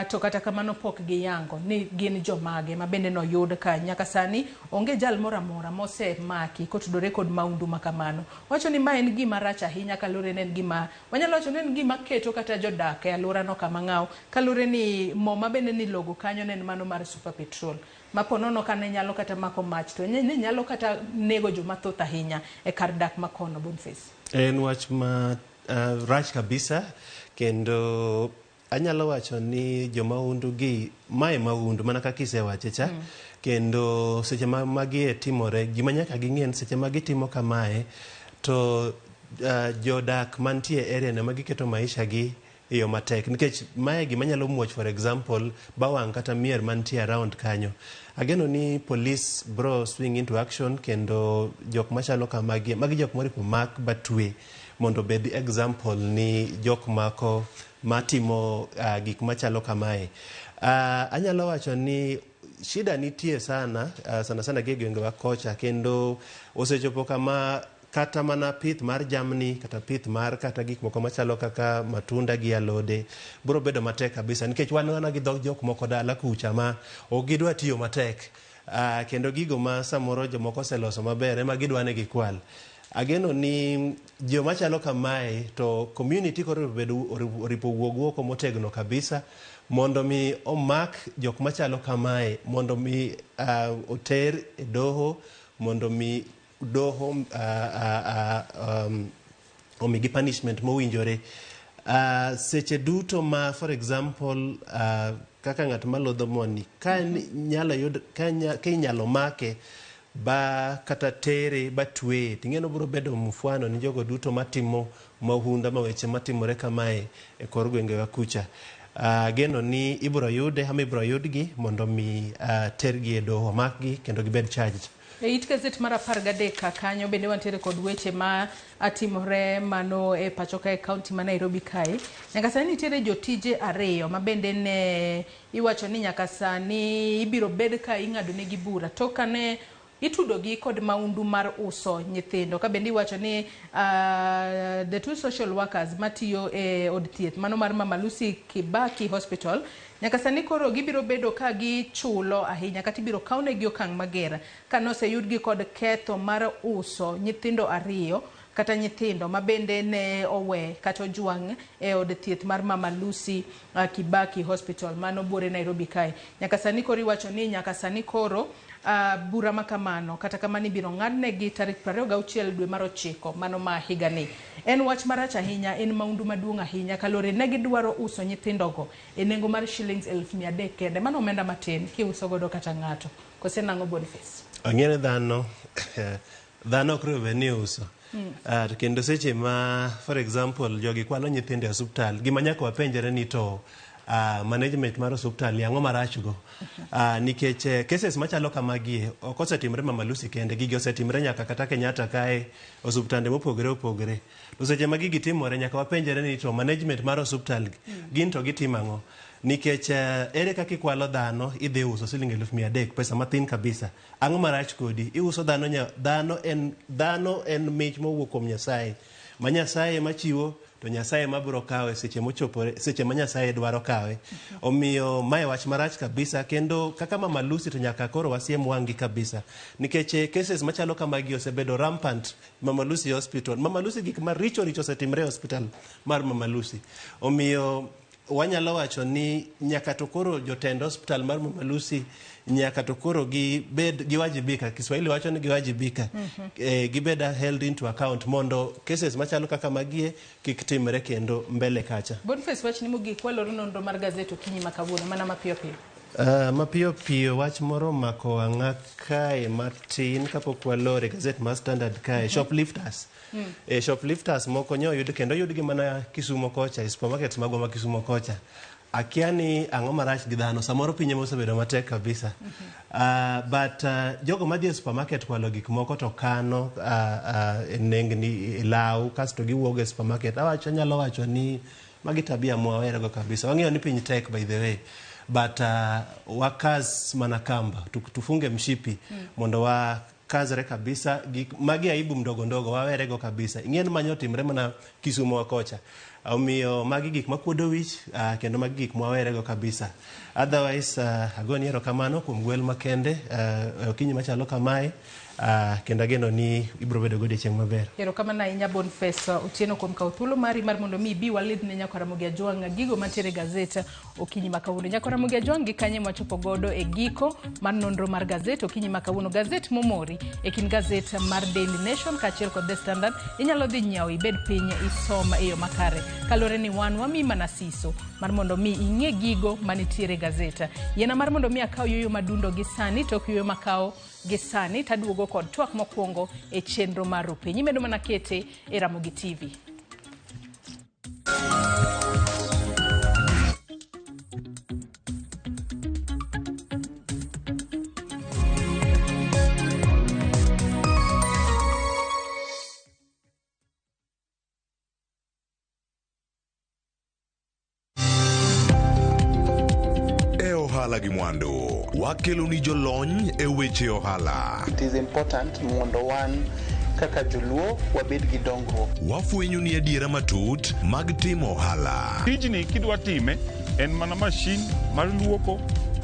To kata kamano pok giyango ni gin jomage ma bende noyud ka nyaka sani onge jal moro amora mosemaki kotudore kod maundu ma kamano. Wacho ni ma en gima rach ahinya, kaluwore ni en gima wanyalo wacho ni en gima keto kata jodak e alworano kama ng'aw, kaluwore ni mo ma bende nilogo kanyo ne en mano mar super petrol ma po nono ka ne nyalo kata mako mach to ne nyalo kata nego joma thoth ahinya e kar dak ma kono. Boniface. En wach ma rach kabisa, kendo anyalo wacho ni jomaundu gi mae maundu mana kaka isewache cha. Kendo seche ma magi e timore, gima nyaka ging'e ni seche ma gitimo kamae to Jodak mantie e area no magiketo maisha gi e yo matek nikech mae gima nyalo muoch, for example, bawang' kata mier mantie around kanyo. Ageno ni police bro swing into action kendo jok machalo kamagi, magi jok moripo mak batwe mondo obed example ni jok mako matimo gik machalo kamae. Anyalo wacho ni shida nitie sana, sana sana gi e gwengewa kocha, kendo osechopo kama kata mana pith mar jamni kata pith mar kata gik moko machalo kaka matunda gi alode biro bedo matek kabisa, nikech wan mana gi dhog jok moko dala kucha ma ok gidwa tiyo matek, kendo gigo ma samoro jomoko oseloso maber ema gidwa ni gikwal. Ageno ni joma chalo kamae to community koro bedo oripo wuog oko motegno kabisa mondo mi omak jok machalo kamae, mondo mi oter e doho, mondo mi doho omigi punishment mowinjore. Seche duto ma, for example, kaka ng'at malodho moni ka nyalo yud ka inyalo make ba kata tere ba tweye, ting'e biro bedo mfwano ni jogo duto matimo mahunda ma weche matimore kamae e kor gwengewa kucha. Geno ni ibiro yude ama ibiro yudgi mondo mi tergi e doho, omakgi kendo gibed charged. E it gazet mar 13 kanyo bende wantiere kod weche ma atimore mano e pacho kae, kaunti ma Nairobi kae. Nyaka sani nitiere jotije ariyo ma bende ne iwacho ni nyaka sani ibiro bed ka ing'ado negi bura tok kane itudogi kod maundu mar uso nyithindo. Ka bende iwacho ni the two social workers matiyo e od thieth mano mar Mama Lucy Kibaki Hospital nyaka sani koro gibiro bedo ka gichulo ahinya kata ibiro kawnegi okang' mager ka noseyudgi kod ketho mar uso nyithindo ariyo kata nyithindo ma bende ne owe kata ojwang' e od thieth mar Mama Lucy Kibaki Hospital mano buore Nairobi kae. Nyaka sani koro iwacho ni nyaka sani koro bura ma kamano kata kamano ibiro ng'adnegi tarik 26 dwe mar 9 mano ma higani. En wach marach ahinya, en maundu maduong' ahinya kaluwore ne gidwaro uso nyithindogo e nengo mar shillings 300,000 kende. Mano omenda matin kiuso godo kata ng'ato. Kose nang'o, Boniface? Ang'e ni dhano ok onego bed ni iuso. To kendo seche ma, for example, jogi kwalo nyithindo e osuptal, gima nyaka wapenjre ni to management mar osuptal ni ang'o marach go? Nikech cases machalo kamagie ok osetimre Mama Lucy kende, gigi osetimre nyaka kata Kenyatta kae, osuptande mopogore opogore. To seche ma gigi timore nyaka wapenjre ni to management mar osuptal gin to gitimo ang'o? Nikech ere kaka ikwalo dhano idhi uso siling 300,000, pesa mathin kabisa. Ang'o marach kodi? Iuso dhano, dhano en mich mowuok kuom Nyasaye. Ma Nyasaye ema chiwo to Nyasaye ema biro kawe seche mochopore, seche ma Nyasaye dwaro kawe. Omiyo mae wach marach kabisa, kendo kaka Mama Lucy to nyaka koro wasiem wang'gi kabisa. Nikech cases machalo kamagi osebedo rampant Mama Lucy Hospital. Mama Lucy, gik maricho richo osetimre e hospital mar Mama Lucy. Omiyo wanyalo wacho ni nyaka to koro jotend hospital mar Mama Lucy nyaka to koro gibed giwajibika. Kiswahili wacho ni giwajibika. Gibed held into account mondo cases machalo kaka magie kik timre kendo mbele kacha. Boniface, wachni mogik, waloro nonro mar gazet okinyi ma kawuono mana mapiyo piyo. Mapiyo piyo, wach moro omako wang'a kae matin kapok walore gazet mar Standard kae, shoplifters. Shoplifters moko nyo oyud kendo oyudgi mana Kisumo kocha, e supermarkets magwa ma Kisumo kocha. Akia ni ang'o marach gi dhano, samoro piny ema osebedo matek kabisa. But jogo madhi e supermarket kwalo gik moko to kano e nengni e law kasto giwuok e supermarket. Awacho, anyalo wacho ni magi tabia mwawerego kabisa. Wang'eyo ni piny tek, by the way. But wakaz mana kamba, tufunge mshipi mondo wakazre kabisa. Gik magi aibu mdogo ndogo wawerego kabisa. Ing'e ni manyo timre mana Kisumo wa kocha. Omiyo magi gik makuodo wich, kendo magi gik mwawerego kabisa. Otherwise, agoni erokamano kuom gwel makende okinyi machalo kamae, kendo ageno ni ibiro bedo godiochieng' maber. Erokamano ahinya, Boniface Otieno, kuom kawo thuolo mari mar mondo mi ibi walidh ne Nyakwa Ramogi Ajwang' gigo mantiere e gazet okinyi ma kawuono. Nyakwa Ramogi Ajwang' gi kanye mwachopo godo e giko mar nonro mar gazet okinyi ma kawuono. Gazet momori e kind gazet mar Daily Nation kaachiel kod The Standard inyalo dhi nyiewo ibed piny isom e yo makare. Kaluwore ni wan wamiyi mana siso mar mondo mi ing'e gigo manitiere e gazet. Yiena mar mondo mi akaw yueyo madundo gi sani tok yueyo makawo gi sani taduogo kod twak mokwongo e chenro mar Rupiny. Imedo mana kete e Ramogi TV. E ohala gi mwandu, wakeloni jolony e weche ohala. It is important mondo wan kaka joluo wabed gi dongruok. Wafwenyo ni adiera matut mag timo ohala. Tijni kidwa time en mana mashin mar luoko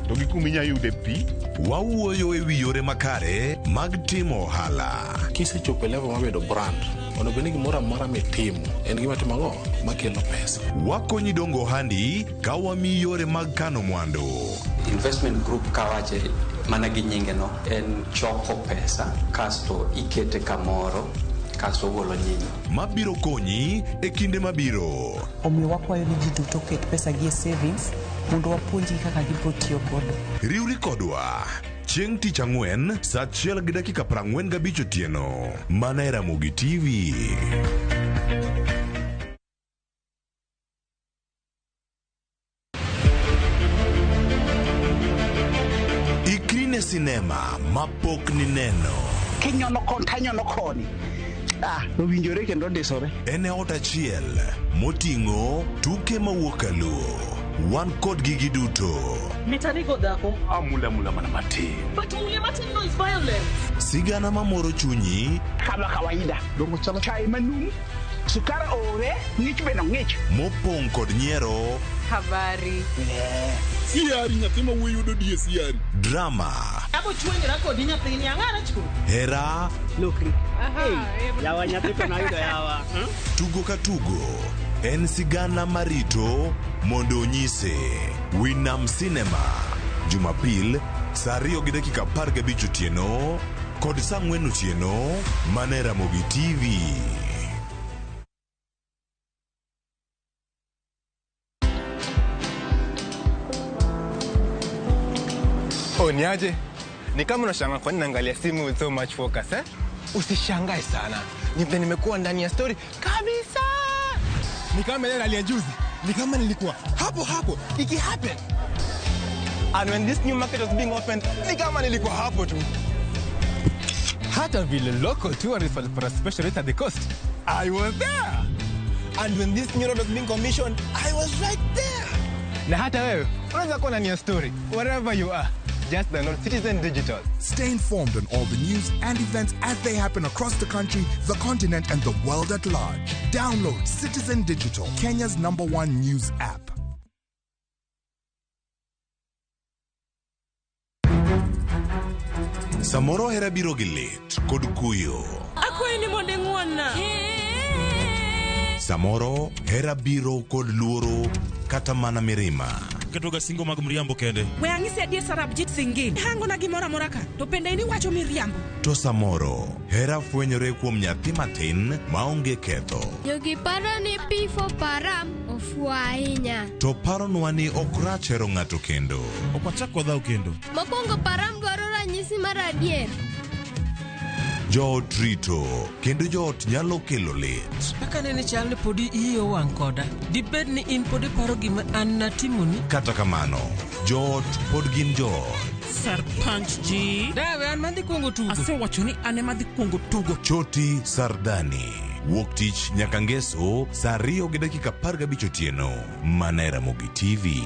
to gi kuma inya yude pi. Wawuoyo e wi yore makare mag timo ohala. Kisechopo e level mar bedo brand, onego bed ni gimoro amora mitimo en gima timo ang'o makelo pesa. Wakonyi dongo ohandi ka wamiyi yore mag kano mwandu. Investment group kawache mana gi nyinge no en choko pesa kasto ikete kamoro kasto ogolo nyinyo. Mabiro konyi e kinde mabiro. Omiyo wakwayo ni ji duto oket pesa gi e savings mondo wapuonjgi kaka gibiro tiyo godo. Riwri kodwa chieng' tich ang'wen saa 1:45 otieno mana e Ramogi TV. Ikri ne sinema mapok nineno. Kinyono koni tanyono koni. Ah, owinjore kendo ndisore. En e ot achiel moting'o tuke mawuok kaluo. Wan kodgi giduto. Mitanigo dhako. Amula mula mana matin. But mule matin no is violence. Sigana mamoro chunyi Kama kawaida. Dongo chalo chai manum. Sukar ore, ng'ich bende ng'ich. Mopong' kod nyiero. Habari. Siari nyathi ma wuoyi yudo die siari. Drama. Abo chwenyora kodi nyathini ang'ara chwo. Hera. Lokri. Yawa nyathi to nayudo yawa. Tugo ka tugo en sigana marito mondo onyise. Winam Cinema. Jumapil saa 2:15 otieno kod saa 4 otieno mana e Ramogi TV. Oh, niaje? Ni kama unashangaa kwa nini naangalia simu with so much focus, eh? Usishangae sana. Ni vile nimekuwa ndani ya story kabisa. Ni kama ile ya juzi. Ni kama nilikuwa hapo hapo iki happen. And when this new market was being opened, ni kama nilikuwa hapo tu. Hata vile local tourists walipata special rate at the coast, I was there. And when this new road was being commissioned, I was right there. Na hata wewe unaweza kuwa ndani ya story wherever you are. Just download Citizen Digital. Stay informed on all the news and events as they happen across the country, the continent, and the world at large. Download Citizen Digital, Kenya's number one news app. Samoro hera biro gi lit kod kuyo. Akwayi ni mondo ing'won-na. Samoro hera biro kod luoro kata mana mirima. Ketoga singo mag mriambo kende. We ang'isi adier Sarabjit Singh. Hangona gimoro amora ka to bende in iwacho miriambo. To samoro hera fwenyore kuom nyathi matin maonge ketho. Jogi paro ni P for Param ofuwo ahinya. To paronwa ni ok rach hero ng'ato kendo. Ok wachak wadhaw kendo. Mokwongo Param dwaro ranyisi mar adier. Joot rito kendo joot nyalo kelo lit. Kaka nene chal ni podi iyi owang' koda. Dibed ni in pod iparo gima an natimoni? Kata kamano, joot pod gin joot. Sarpanch ji. Dawe an madhi kuongo tugo. Asewacho ni an ema adhi kuongo tugo. Choti Sardani. Wuok tich nyaka ngeso saa 2:15 otieno. Mana e Ramogi TV.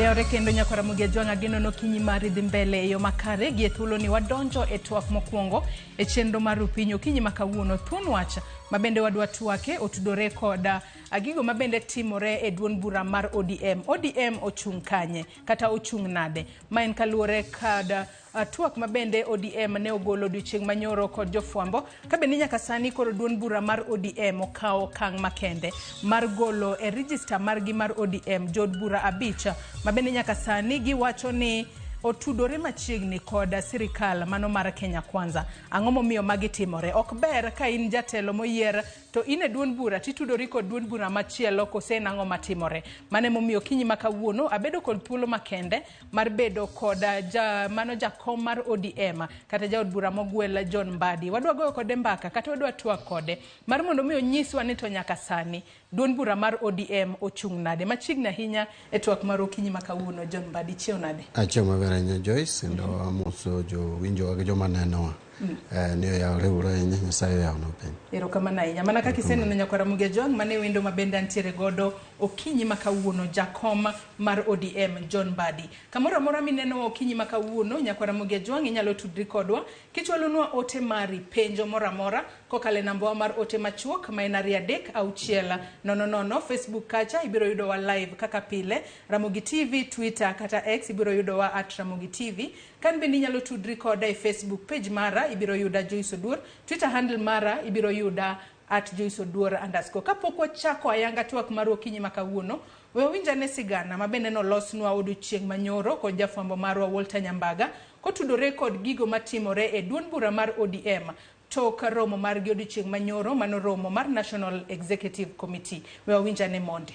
Oyawre kendo nyakwara Ramogi Ajwang' ageno nokinyi mari dhi mbele e yo makare gi e thuolo ni wadonjo e twak mokwongo e chenro mar Rupiny okinyi ma kawuono. Thuon wach ma bende wadwa twake otudore koda gigo ma bende timore e duond bura mar ODM. ODM ochung' kanye kata ochung' nade? Ma en kaluwore kod twak ma bende ODM ne ogolo odiochieng' manyoro kod jofwambo ka bende nyaka sani koro duond bura mar ODM okawo okang' makende mar golo e register margi mar ODM jood bura 5 ma bende nyaka sani giwacho ni otudore machiegni kod sirikal mano mar Kenya Kwanza. Ang'o momiyo magi timore? Ok ber ka in jatelo moyier to in e duond bura titudori kod duond bura machielo kose en ang'o matimore? Mano emomiyo okinyi ma kawuono abedo kod thuolo makende mar bedo kod mano jakom mar ODM kata jaod bura mogwel John Mbadi. Wadwa goyo kode mbaka kata wadwa twak kode mar mondo mi onyiswa ni to nyaka sani duond bura mar ODM ochung' nade. Machiegni ahinya e twak mar okinyi ma kawuono. John Mbadi, chiew nade? Achiew maber ahinya Joyce, kendo amoso jowinjowa gi joma nenowa. Ni oyawre uru ahinya, Nyasaye oyawnwa piny. Erokamano ahinya. Mana kaka iseneno nyakwara Ramogi Ajwang', mane wendo ma bende antiere godo okinyi ma kawuono, jakom mar ODM John Mbadi. Kamoro amora minenowa okinyi ma kawuono, nyakwara Ramogi Ajwang', inyalo tudri kodwa kichwalonwa ote mari, penjo moro amora kokalo e nambawa mar ote machuok ma en 2 3 6 0 0. Facebook kacha ibiro yudowa live kaka pile, Ramogi TV, Twitter kata X ibiro yudowa at Ramogi TV. Kan bende inyalo tudri koda e Facebook page mara, ibiro yuda Joyce Oduor. Twitter handle mara ibiro yuda at Joyce Oduor _. Kapok wachako ayanga twak mar okinyi ma kawuono, we wawinj ane sigana ma bende nolosnwa odiochieng' manyoro kod jafwambo marwa Walter Nyambaga kotudore kod gigo matimore e duond bura mar ODM tok romo margi odiochieng' manyoro, mano romo mar National Executive Committee. We wawinj ane mondi.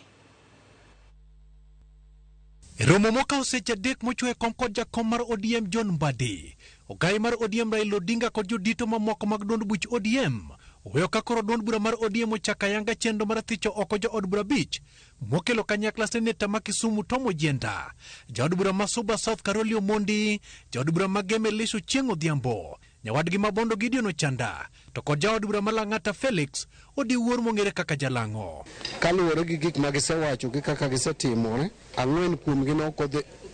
E romo mokawo seche 3 mochwe kom kod jakom mar ODM John Mbadi, ogai mar ODM Raila Odinga kod jodito mamoko mag duond buch ODM oweyo ka koro duond bura mar ODM ochako ayanga chenro mar thicho oko jood bura 5 mokelo kanyakla seneta ma Kisumu Tom Ojienda, jaod bura ma Suba South Caroli Omondi, jaod bura ma Gem Elisha Ochieng' Odhiambo, nyawadgi ma Bondo Gideon Ochanda, to kod jaod bura ma Lang'ata Felix Odiwuor mong'ere kaka Jalang'o. Kaluwore gi gik ma gisewacho gi kaka gisetimore, 4 kuomgi ne ok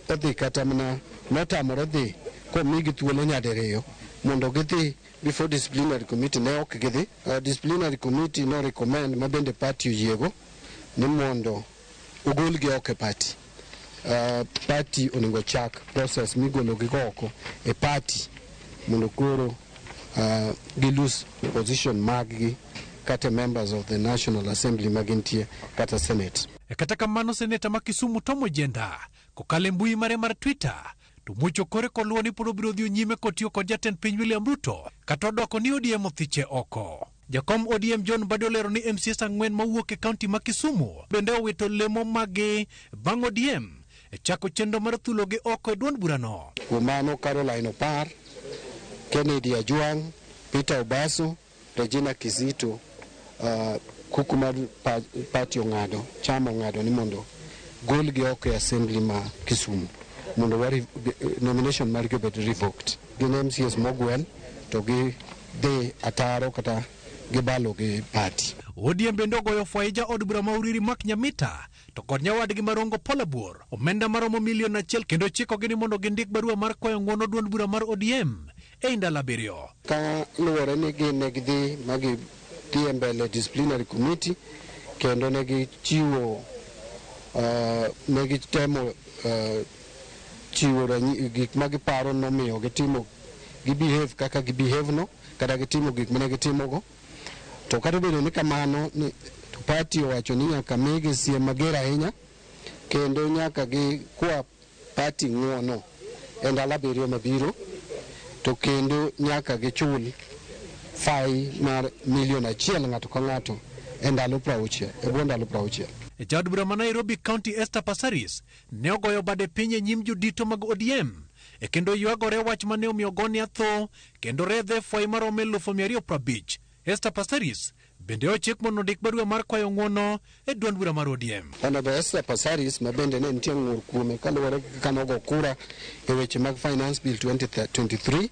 odhi kata mana notamore dhi komigi thuolo nyadiriyo mondo gidhi before disciplinary committee, ne ok gidhi. Disciplinary committee no recommend ma bende party oyiego ni mondo ogolgi oko e party. Party onego chak process migologi oko e party mondo koro gi lose position maggi kata members of the National Assembly magintie kata Senate. E kata kamano, seneta ma Kisumu Tom Ojienda kokalo e mbui mare mar Twitter to mucho kore koluwo ni pod obiro dhi nyime kotiyo kod jatend piny William Ruto kata odoko ni ODM othiche oko. Jakom ODM John Mbadi olero ni MCAs 4 mawuok e kaunti ma Kisumu bende owito lemo maggi bang' ODM e chako chenro mar thulogi oko e duond burano. Kuom mano, Caroline Opar, Kennedy Ajwang', Peter Obaso, Regina Kizito, kuku mar party ong'ado, chama ong'ado ni mondo golgi oko e assembly ma Kisumu mondo nomination margi obed revoked. Gin MCAs mogwel to gi dhi ataro kata gibalo gi party. ODM bende ogoyo fwai jaod bura ma Uriri Mark Nyamita to kod nyawadgi Marongo Paul Abuor omenda maromo milion 1 kendo chikogi ni mondo gindik barua mar kwayo ng'uono duond bura mar ODM e ndalo 7. Ka luwore ni gin ne gidhi ma gidhi e mbele disciplinary committee kendo ne gichiwo ne gitemo chiwo gik ma giparo nomiyo gitimo gibehave kaka gibehave no kata gitimo gik mane gitimogo. To kata obedo ni kamano ni to party owacho ni nyaka migi siem mager ahinya kendo nyaka gikwa party ng'uono e ndalo 7 mabiro to kendo nyaka gichul fai mar milion 1 ng'ato ka ng'ato e ndalo 60, e bwo ndalo 60. E jaod bura ma Nairobi County Esther Passaris ne ogoyo bade piny e nyim jodito mag ODM e kendo ywagore wach mane omiyo ogone atho kendo redhe fwai maromo 250,000. Esther Passaris bende ochik mondo ondik barua mar kwayo ng'uono e duond bura mar ODM. Honorable Esther Passaris ma bende ne nitie ng'ur kuome kaluwore gi kaka nogo kura e weche mag Finance Bill 2023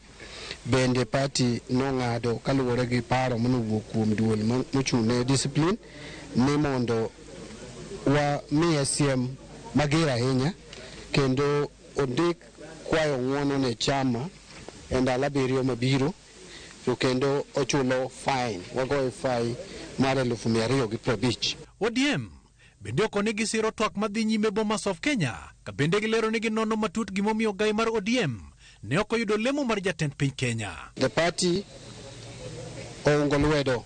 bende party nong'ado kaluwore gi paro manowuok kuom duol mochung' ne discipline ni mondo wamiye siem mager ahinya. Kendo ondik kwayo ng'uono ne chama e ndalo 7 mabiro, to kendo ochulo fine, wagoye fine mar 250,000. ODM bende okone gisiro twak madhi nyime Bomas of Kenya, ka bende gilero ni ginono matut gimomiyo gai mar ODM ne ok oyudo lemo mar jatend piny Kenya. The party oungo lwedo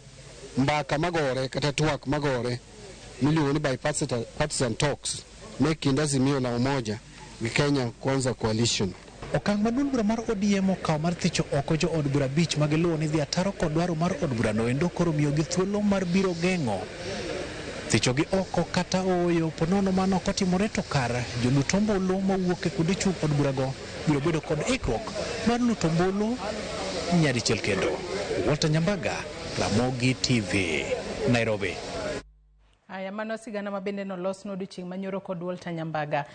mbaka magore kata twak magore miluongo ni bipartisan talks me kind Azimio la Umoja gi Kenya Kwanza Coalition. Okang' ma duond bura mar ODM okawo mar thicho oko jo od bura 5 ma giluwo ni dhi ataro kod dwaro mar od burano endo koro miyogi thuolo mar biro geng'o thichogi oko kata ooyo ponono mano ok otimore to kar jolut ombulu mowuok e kuonde chung' od burago biro bedo kod ikruok mar luto ombulu nyadichiel kendo. Walter Nyambaga, Ramogi TV, Nairobi. Aya, mano sigana mabende nolos no odiochieng' manyoro kod Walter Nyambaga.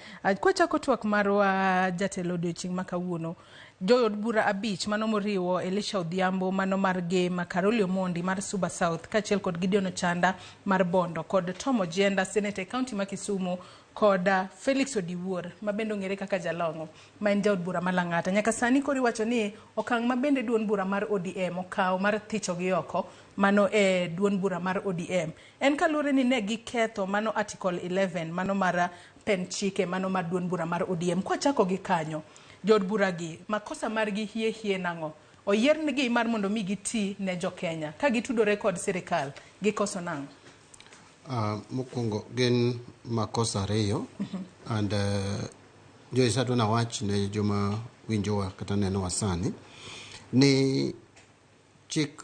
Kwachako twak marwa jatelo odiochieng' ma kawuono, jood bura 5 mano moriwo Elisha Odhiambo mano mar Gema, Caroli Omondi mar Suba South, kaachiel kod Gideon Ochanda mar Bondo, kod Tom Ojienda, seneta e kaunti ma Kisumu, kod Felix Odiwuor ma bende ong'ere kaka Jalong'o ma en jaod bura ma Lang'ata. Nyaka sani koro iwacho ni okang' ma bende duond bura mar ODM okawo mar thichogi oko mano e duond bura mar ODM en kaluwore ni ne giketho mano Article 11 mano mar pen chike mano mar duond bura mar ODM. Kwachako gi kanyo, jood bura gi makosa margi hie hie nang'o? Oyiernigi mar mondo mi giti ne jo Kenya ka gitudore kod sirikal gikoso nang'o? Mokwongo gin makosa 2 and Joyce adwa nawach ne joma winjowa kata nenowa sani ni chik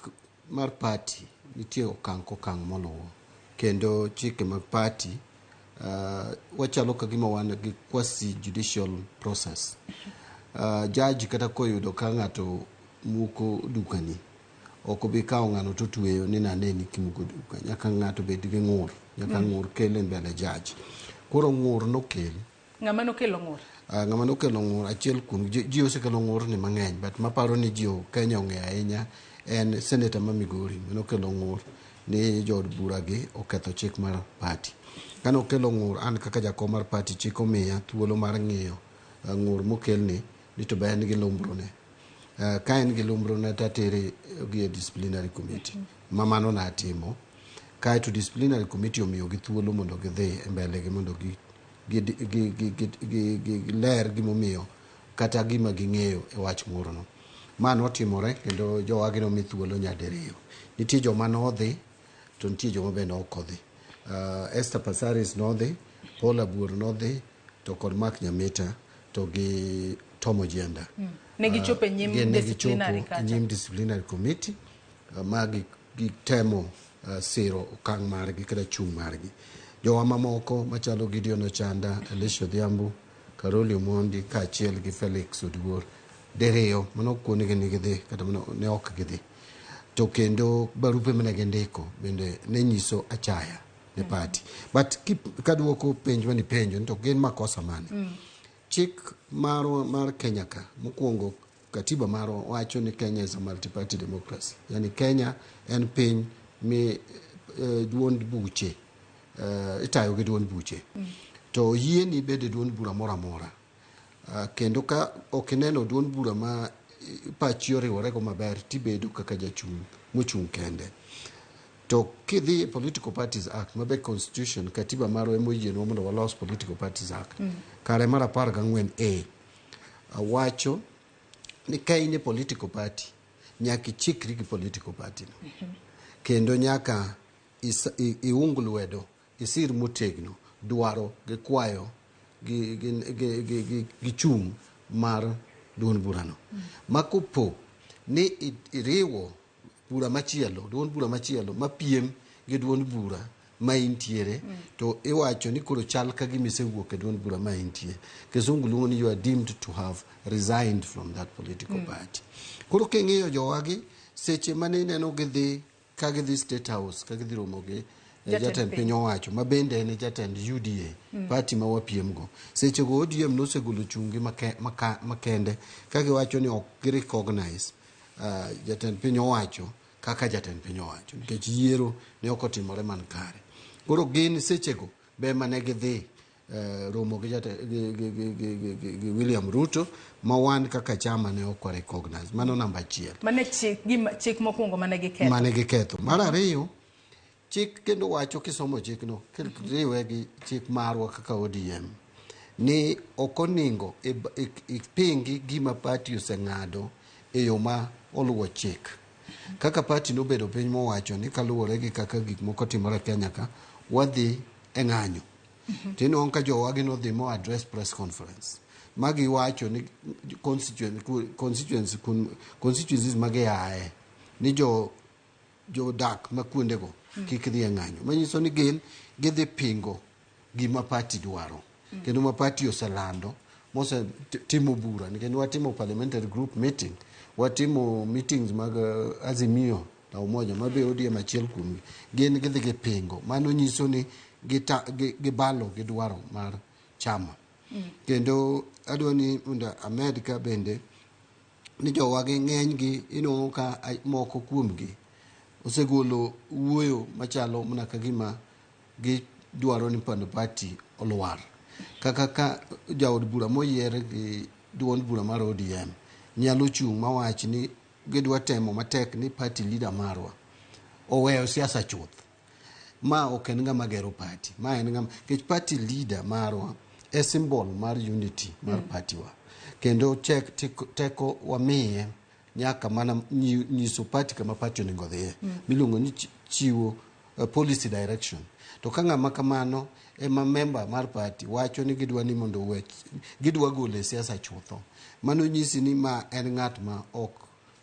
mar party nitie okang' kokang' moluwo, kendo chike mag party wachalo ka gima wan gi quasi judicial process. Judge kata koyudo ka ng'ato muko dukani ok obi kawo ng'ano to tweyo ni naneni kimuko duka, nyaka ng'ato bed gi ng'ur, nyaka ng'ur kel e mbele judge. Koro ng'ur nokel. Ng'ama nokelo ng'ur? Ng'ama nokelo ng'ur achiel kuom ji osekelo ng'ur ni mang'eny, but maparo ni ji Kenya ong'eyo ahinya en seneta ma Migori manokelo ng'ur ni jood bura gi oketho chik mar party. Kane okelo ng'ur, an kaka jakom mar party chik omiya thuolo mar ng'iyo ng'ur mokelni ni to be en gi lumbrone. Ka en gi lumbrone to atere gi e disciplinary committee. Ma mano natimo. Kaeto disciplinary committee omiyogi thuolo mondo gidhi e mbele gi mondo giler gimomiyo kata gima ging'eyo e wach ng'urno. Ma notimore kendo jowagi nomi thuolo nyadiriyo. Nitie joma nodhi to nitie joma bende ok odhi. Esther Passaris nodhi, Paul Abuor nodhi, to kod Mark Nyamita to gi Tom Ojienda. Ne gichopo e nyim disciplinary kacha. Nyim disciplinary committee ma gitemo siro okang' margi kata chung' margi. Jowa mamoko machalo Gideon Ochanda, Elisha Odhiambo, Caroli Omondi kaachiel gi Felix Odiwuor diriyo mano kuondgi ni gidhi kata ne ok gidhi. To kendo barupe mane gindiko bende ne nyiso achaya ne party. But kaduoko penj mane ipenjo ni to gin makosa mane? Chik mar Kenya ka mokwongo katiba marwa wacho ni Kenya is a multi-party democracy. Yani Kenya en piny mi duond buche itayo gi duond buche. To yieni bedo e duond bura moro amora. Kendo ka ok ineno duond bura ma pachi oriworego maber tibedo kaka jachung' mochung' kende. To kidhi e Political Parties Act mabe constitution katiba marwa emoyienwa mondo walos Political Parties Act. Kare mar 14A wacho ni ka in e political party nyaka ichikri gi political party no. Kendo nyaka iung lwedo isir motegno dwaro gi kwayo gi chung' mar duond burano. Ma kopo ni iriwo bura machielo, duond bura machielo mapiem gi duond bura ma intiere, to iwacho ni koro chal ka gima isewuok e duond bura ma intie. Kisungu luongo ni you are deemed to have resigned from that political party. Koro king'iyo jowagi, seche mane ineno gidhi ka gidhi State House, ka gidhi romo gi jatend piny owacho ma bende en jatend UDA, party ma wapiem go. Seche go ODM nosegolo chungi makende ka giwacho ni ok gi recognize jatend piny owacho kaka jatend piny owacho nikech yiero ne ok otimore man kare. Koro gin sechego be mane gidhi romo gi, jate, gi, gi, gi, gi, gi, gi, gi William Ruto ma wan kaka chama ne ok wa recognize. Mano namba achiel. Mane chik, gima, chik mokwongo mane giketho. Mane giketho. Mar ariyo, chik kendo wacho kisomo chikno kiriwe gi chik marwa kaka ODM ni ok oningo ipingi gima party oseng'ado e yo ma oluwo chik. Kaka party nobedo piny mowacho ni kaluwore gi kaka gik moko timore e Kenya ka, wadhi e ng'anyo. Tinwang'o ka jowagi nodhi mo address press conference ma giwacho ni constituencies ma giaye ni jodak ma kuondego kik dhi e ng'anyo. Manyiso ni gin gidhi pingo gima party dwaro. Kendo ma party oselando mose timo bura nikech watimo parliamentary group meeting, watimo meetings mag Azimio la Umoja ma be ODM achiel kuomgi, gin gidhi gipingo. Mano nyiso ni gibalo gi dwaro mar chama. Kendo adwa ni mondo amed ka bende ni jowagi ng'enygi inwang'o ka moko kuomgi osegolo wuoyo machalo mana ka gima gidwaro ni pando party olwar. Kaka ka jaod bura moyier gi duond bura mar ODM nyalo chung' mawach ni gidwa temo matek ni party leader marwa oweyo siasa chuth. Ma ok en ng'ama gero party, ma en ng'ama nikech party leader marwa e symbol mar unity mar party wa. Kendo chek teko wamiye nyaka mana nyiso party kama party onego dhiye. Miluongo ni chiwo policy direction. To ka ng'ama kamano ema member mar party wacho ni gidwa ni mondo owe, gidwa gole e siasa chutho. Mano nyisi ni ma en ng'at ma ok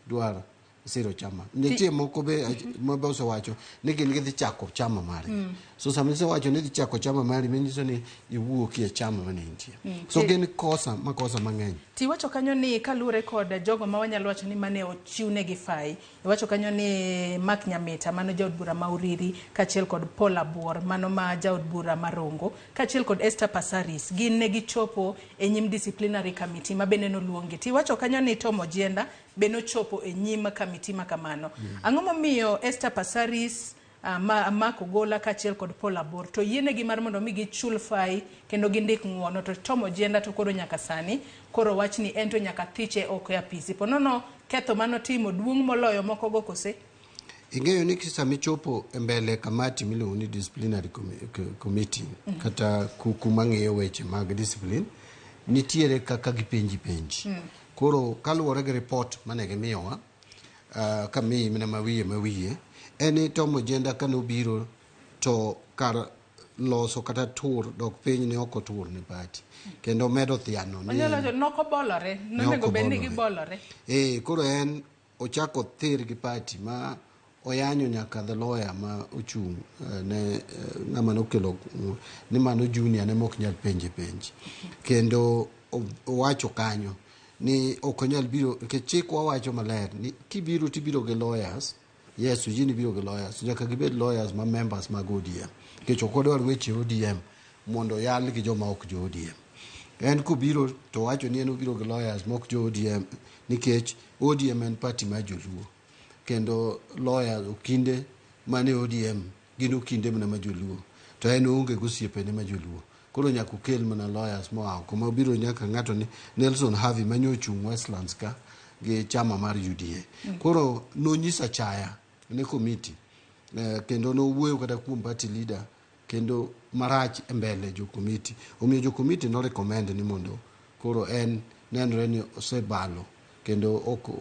dwar siro chama. Nitie moko be ma be osewacho ni gin gidhi chako chama margi. So sama isewacho ni idhi chako chama mari, manyiso ni iwuokie e chama mane intie. So gin kosa makosa mang'eny. Tiwacho kanyo ni kaluwore kod jogo ma wanyalo wacho ni mane ochiwnegi fai. Iwacho kanyo ni Mark Nyamita mano jaod bura ma Uriri, kaachiel kod Paul Abuor mano ma jaod bura ma Rongo, kaachiel kod Esther Passaris, gin ne gichopo e nyim disciplinary committee ma bende noluongi. Tiwacho kanyo ni Tom Ojienda be nochopo e nyim committee ma kamano. Ang'o momiyo Esther Passaris, Mark Ogola kaachiel kod Paul Abuor to yienegi mar mondo mi gichul fai kendo gindik ng'uono, to Tom Ojienda to koro nyaka sani koro wach ni en to nyaka thiche oko e apisi. Po nono ketho manotimo duong' moloyo moko go kose? Ing'eyo ni sama ichopo e mbele kamati miluongo ni disciplinary committee kata kuma ng'iyo weche mag discipline, nitiere kaka gipenji penj. Koro kaluwore gi report mane gimiyowa, kamiyi mana mawiye, en ni Tom Ojienda kanobiro to kar loso kata tur dok piny ne ok otur ne party. Kendo medo thiano ni Onyalo wacho nok obolore, nonego bed ni gibolore. Koro en ochako thir gi party ma oyanyo nyaka the lawyer ma ochung' ne ng'ama nokelo ni mano junior ne mok nyal penje penj. Kendo owacho kanyo ni ok onyal biro nikech chik wawacho maler ni kibiro tibiro gi lawyers. Yes, oyieni biro gi lawyers, nyaka gibed lawyers ma members mag ODM. Nikech ok wadwar weche ODM mondo oyal gi joma ok jo ODM. En kobiro to owacho ni en obiro gi lawyers ma ok jo ODM nikech ODM en party mar joluo. Kendo lawyers okinde mane ODM gin okinde mana ma joluo. To en oonge gi osiepene ma joluo. Koro nyaka okel mana lawyers moa oko ma obiro nyaka ng'ato ni Nelson Havi manyo ochung' Westlands ka gi chama mar UDA. Koro nonyiso achaya ne committee kendo nowuoyo kata kuom party leader kendo marach e mbele jo committee. Omiyo jo committee no recommend ni mondo koro en nenore ni osebalo kendo ok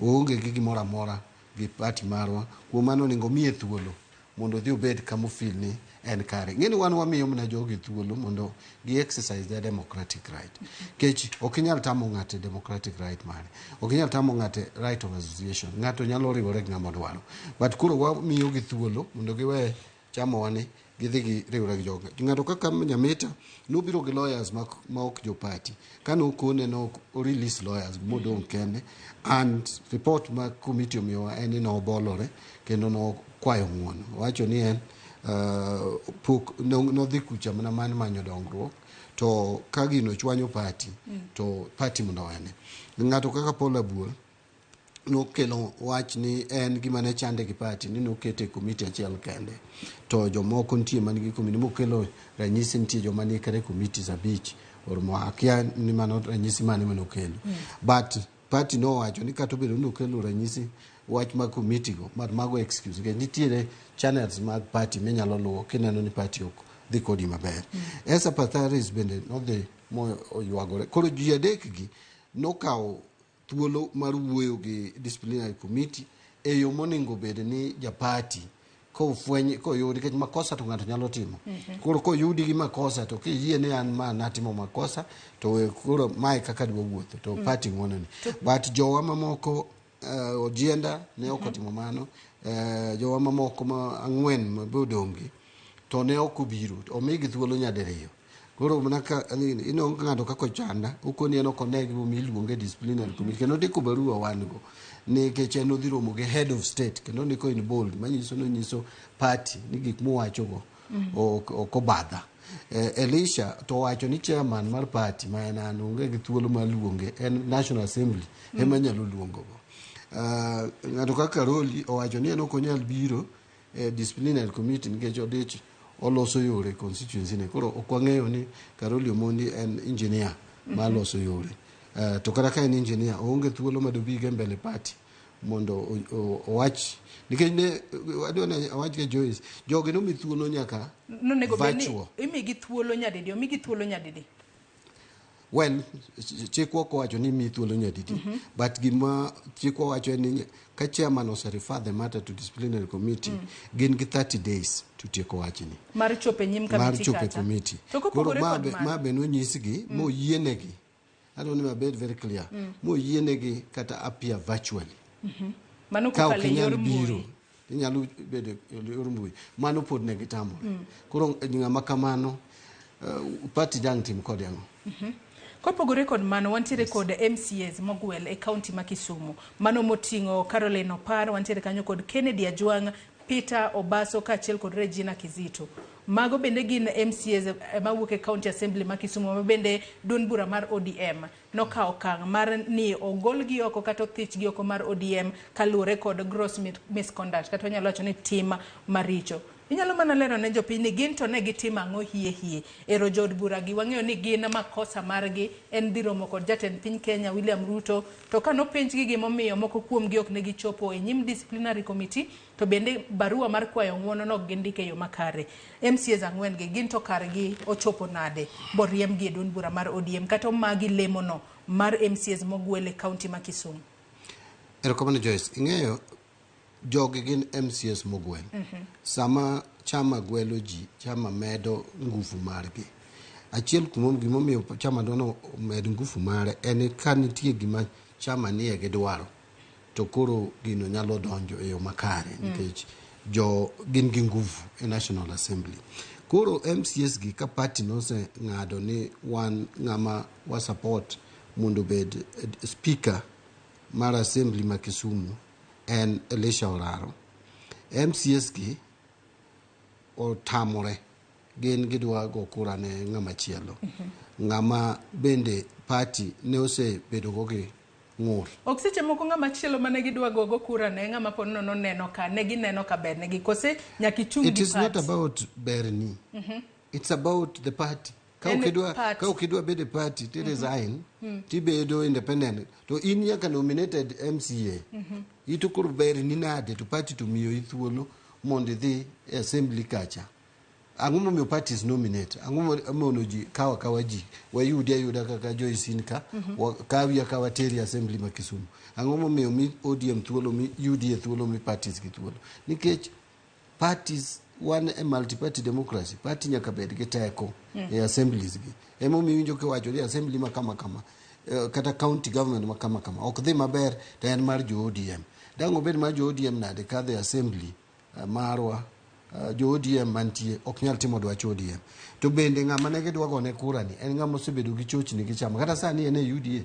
oonge gi gimoro amora gi party marwa. Kuom mano onego miye thuolo mondo odhi obed kama ofeel ni en kare. Ng'eni wan wamiyo mana jogi thuolo mondo gi exercise their democratic right. Kech ok inyal tamo ng'ato democratic right mare. Ok inyal tamo ng'ato right of association. Ng'ato nyalo riwore gi ng'ama odwaro. But koro wamiyo gi thuolo mondo giwe chamo ni gidhi giriwre gi jogo. Ng'ato kaka Nyamita nobiro gi lawyers ma ok jo party. Kane okone no o release lawyers modong' kende and report ma committee omiyowa en ni nobolore kendo nokwayo ng'uono. Owacho ni en pok nodhi kucha mana mar manyo dongruok to ka gino chwanyo party to party mondo owene. Ng'ato kaka Paul Abuor Nokelo wach ni en gima ne chande gi party ni nokete e komiti achiel kende to jomoko nitie man gi komiti mokelo ranyisi nitie joma ni kata e committees abich oromo akia ni mano ranyisi mane manokelo. But party nowacho ni kata obedo ni okelo ranyisi wach mag komiti go, but mago excuse nikech nitiere channels mag party minyalo luwo kineno ni party ok dhi kodi maber. Esther Patharis bende nodhi moywagore. Koro ji adek gi nokawo thuolo mar wuoyo gi disciplinary committee e yo monego bed ni japati kofweny koyudi nikech makosa to ng'ato nyalo timo. Koro koyudi gi makosa to kiyie ni an ma natimo makosa to we koro mae kaka dwa wuotho to party ng'wononi. But jowa mamoko Ojienda ne ok otimo mano. Jowa mamoko ma ang'wen ma be odong' gi to ne ok obiro omigi thuolo nyadiriyo. Koro mana ka ineno ng'ato kaka Ochanda okoni en ok one gimomiyo iluonge e disciplinary committee kendo ondiko barua wan go nikech en odhi romo gi head of state kendo ondiko in bold manyiso ni onyiso party ni gik mowachogo ok obadha. Elisha to owacho ni chairman mar party ma en an onge gi thuolo mar luonge en National Assembly ema nyalo luongo go. Ng'ato kaka Karoli owacho ni en ok onyal biro e disciplinary committee nikech odich oloso yore e constituency ne. Koro ok wang'eyo ni Karoli Omondi en engineer mar loso yore. To kata ka en engineer oonge thuolo madobigo e mbele party mondo owach nikech ne adwa ni awach ga Joyce jogi nomi thuolo nyaka Nonego bed ni virtual. imigi thuolo nyadidi, omigi thuolo nyadidi. Well, chikwa ok owacho ni imiyi thuolo nyadidi. But gima chikwa wacho en ni ka chairman ose refer the matter to disciplinary committee, gin gi 30 days to tieko wachni. Mar chopo e nyim Mar committee chopo e kacha. committee. To Koro kopogore ma kod be, mano. ma be nonyisgi moyienegi. Adwa ni mabed very clear. Moyienegi kata appear virtually. Mano Ka kokalo ok e inyal yor biro, mbui. inyalo bedo e yor mbui. Mano pod ne gitamore. Koro ng'ama kamano, party dang' tim kode ang'o? Kopogore kod mano, wantiere kod MCAs mogwel e kaunti ma Kisumu. Mano moting'o Caroline Opar, wantiere kanyo kod Kennedy Ajwang', Peter Obaso kaachiel kod Regina Kizito. Mago bende gin MCAs mawuok e County Assembly ma Kisumu ma bende duond bura mar ODM nokawo okang' mar ni ogolgi oko kata othichgi oko mar ODM kaluwore kod gross misconduct kata wanyalo wacho ni tim maricho. Inyalo mana lero ne jopiny ni gin to ne gitimo ang'o hie hie. Ero jood bura gi wang'eyo ni gin makosa margi en dhi romo kod jatend piny Kenya William Ruto to ka nopenjgi gimomiyo moko kuomgi ok ne gichopo e nyim disciplinary committee to bende barua mar kwayo ng'uono nok gindiko e yo makare. MCAs ang'wen gi gin to kargi ochopo nade boriembgi e duond bura mar ODM kata omagi lemono mar MCAs mogwel e kaunti ma Kisumu. Erokamano Joyce. Ing'eyo jogi gin MCAs mogwel. Sama chama gwelo ji, chama medo nguvu margi. Achiel kuom gimomiyo chama dwa ni omed nguvu mare en ka nitie gima chama nie gidwaro to koro gino nyalo donjo e yo makare nikech jo gin gi nguvu e National Assembly. Koro MCAs gi ka party noseng'ado ni wan ng'ama wa support mondo obed speaker mar assembly ma Kisumu en Elisha Oraro. MCAs gi otamore gin gidwa go kura ne ng'ama chielo. Ng'ama bende party ne osebedo go gi ng'ur. Ok seche moko ng'ama chielo mane gidwa gogo kura ne ng'ama pod nono neno ka ne gineno ka bernegi kose nyaka ichung' It gi is not party. about berni. It's about the party. Ka En ok idwa party. ka ok idwa bedo e party ti resign tibedo independent to in nyaka nominated MCA. Ito koro berni nade to party to miyo thuolo mondo idhi e assembly kacha. Ang'o momiyo parties nominate? Ang'o mono ji kawo akawa ji wayudi ayuda kaka Joyce in ka kawi akawa teri assembly ma Kisumu. Ang'o momiyo mi ODM thuolo mi UDA thuolo mi parties gi thuolo? Nikech parties wan e multi-party democracy party nyaka bed gi teko e assemblies gi emomiyo iwinjo kiwacho ni assembly ma kama kama kata county government ma kama kama ok dhi maber to en mar jo ODM dang' obed mar jo ODM nade ka the assembly marwa jo ODM mantie ok nyal timo dwach ODM to bende ng'ama ne gidwa gone kura ni en ng'ama osebedo gi chochni gi chama kata sani en e UDA.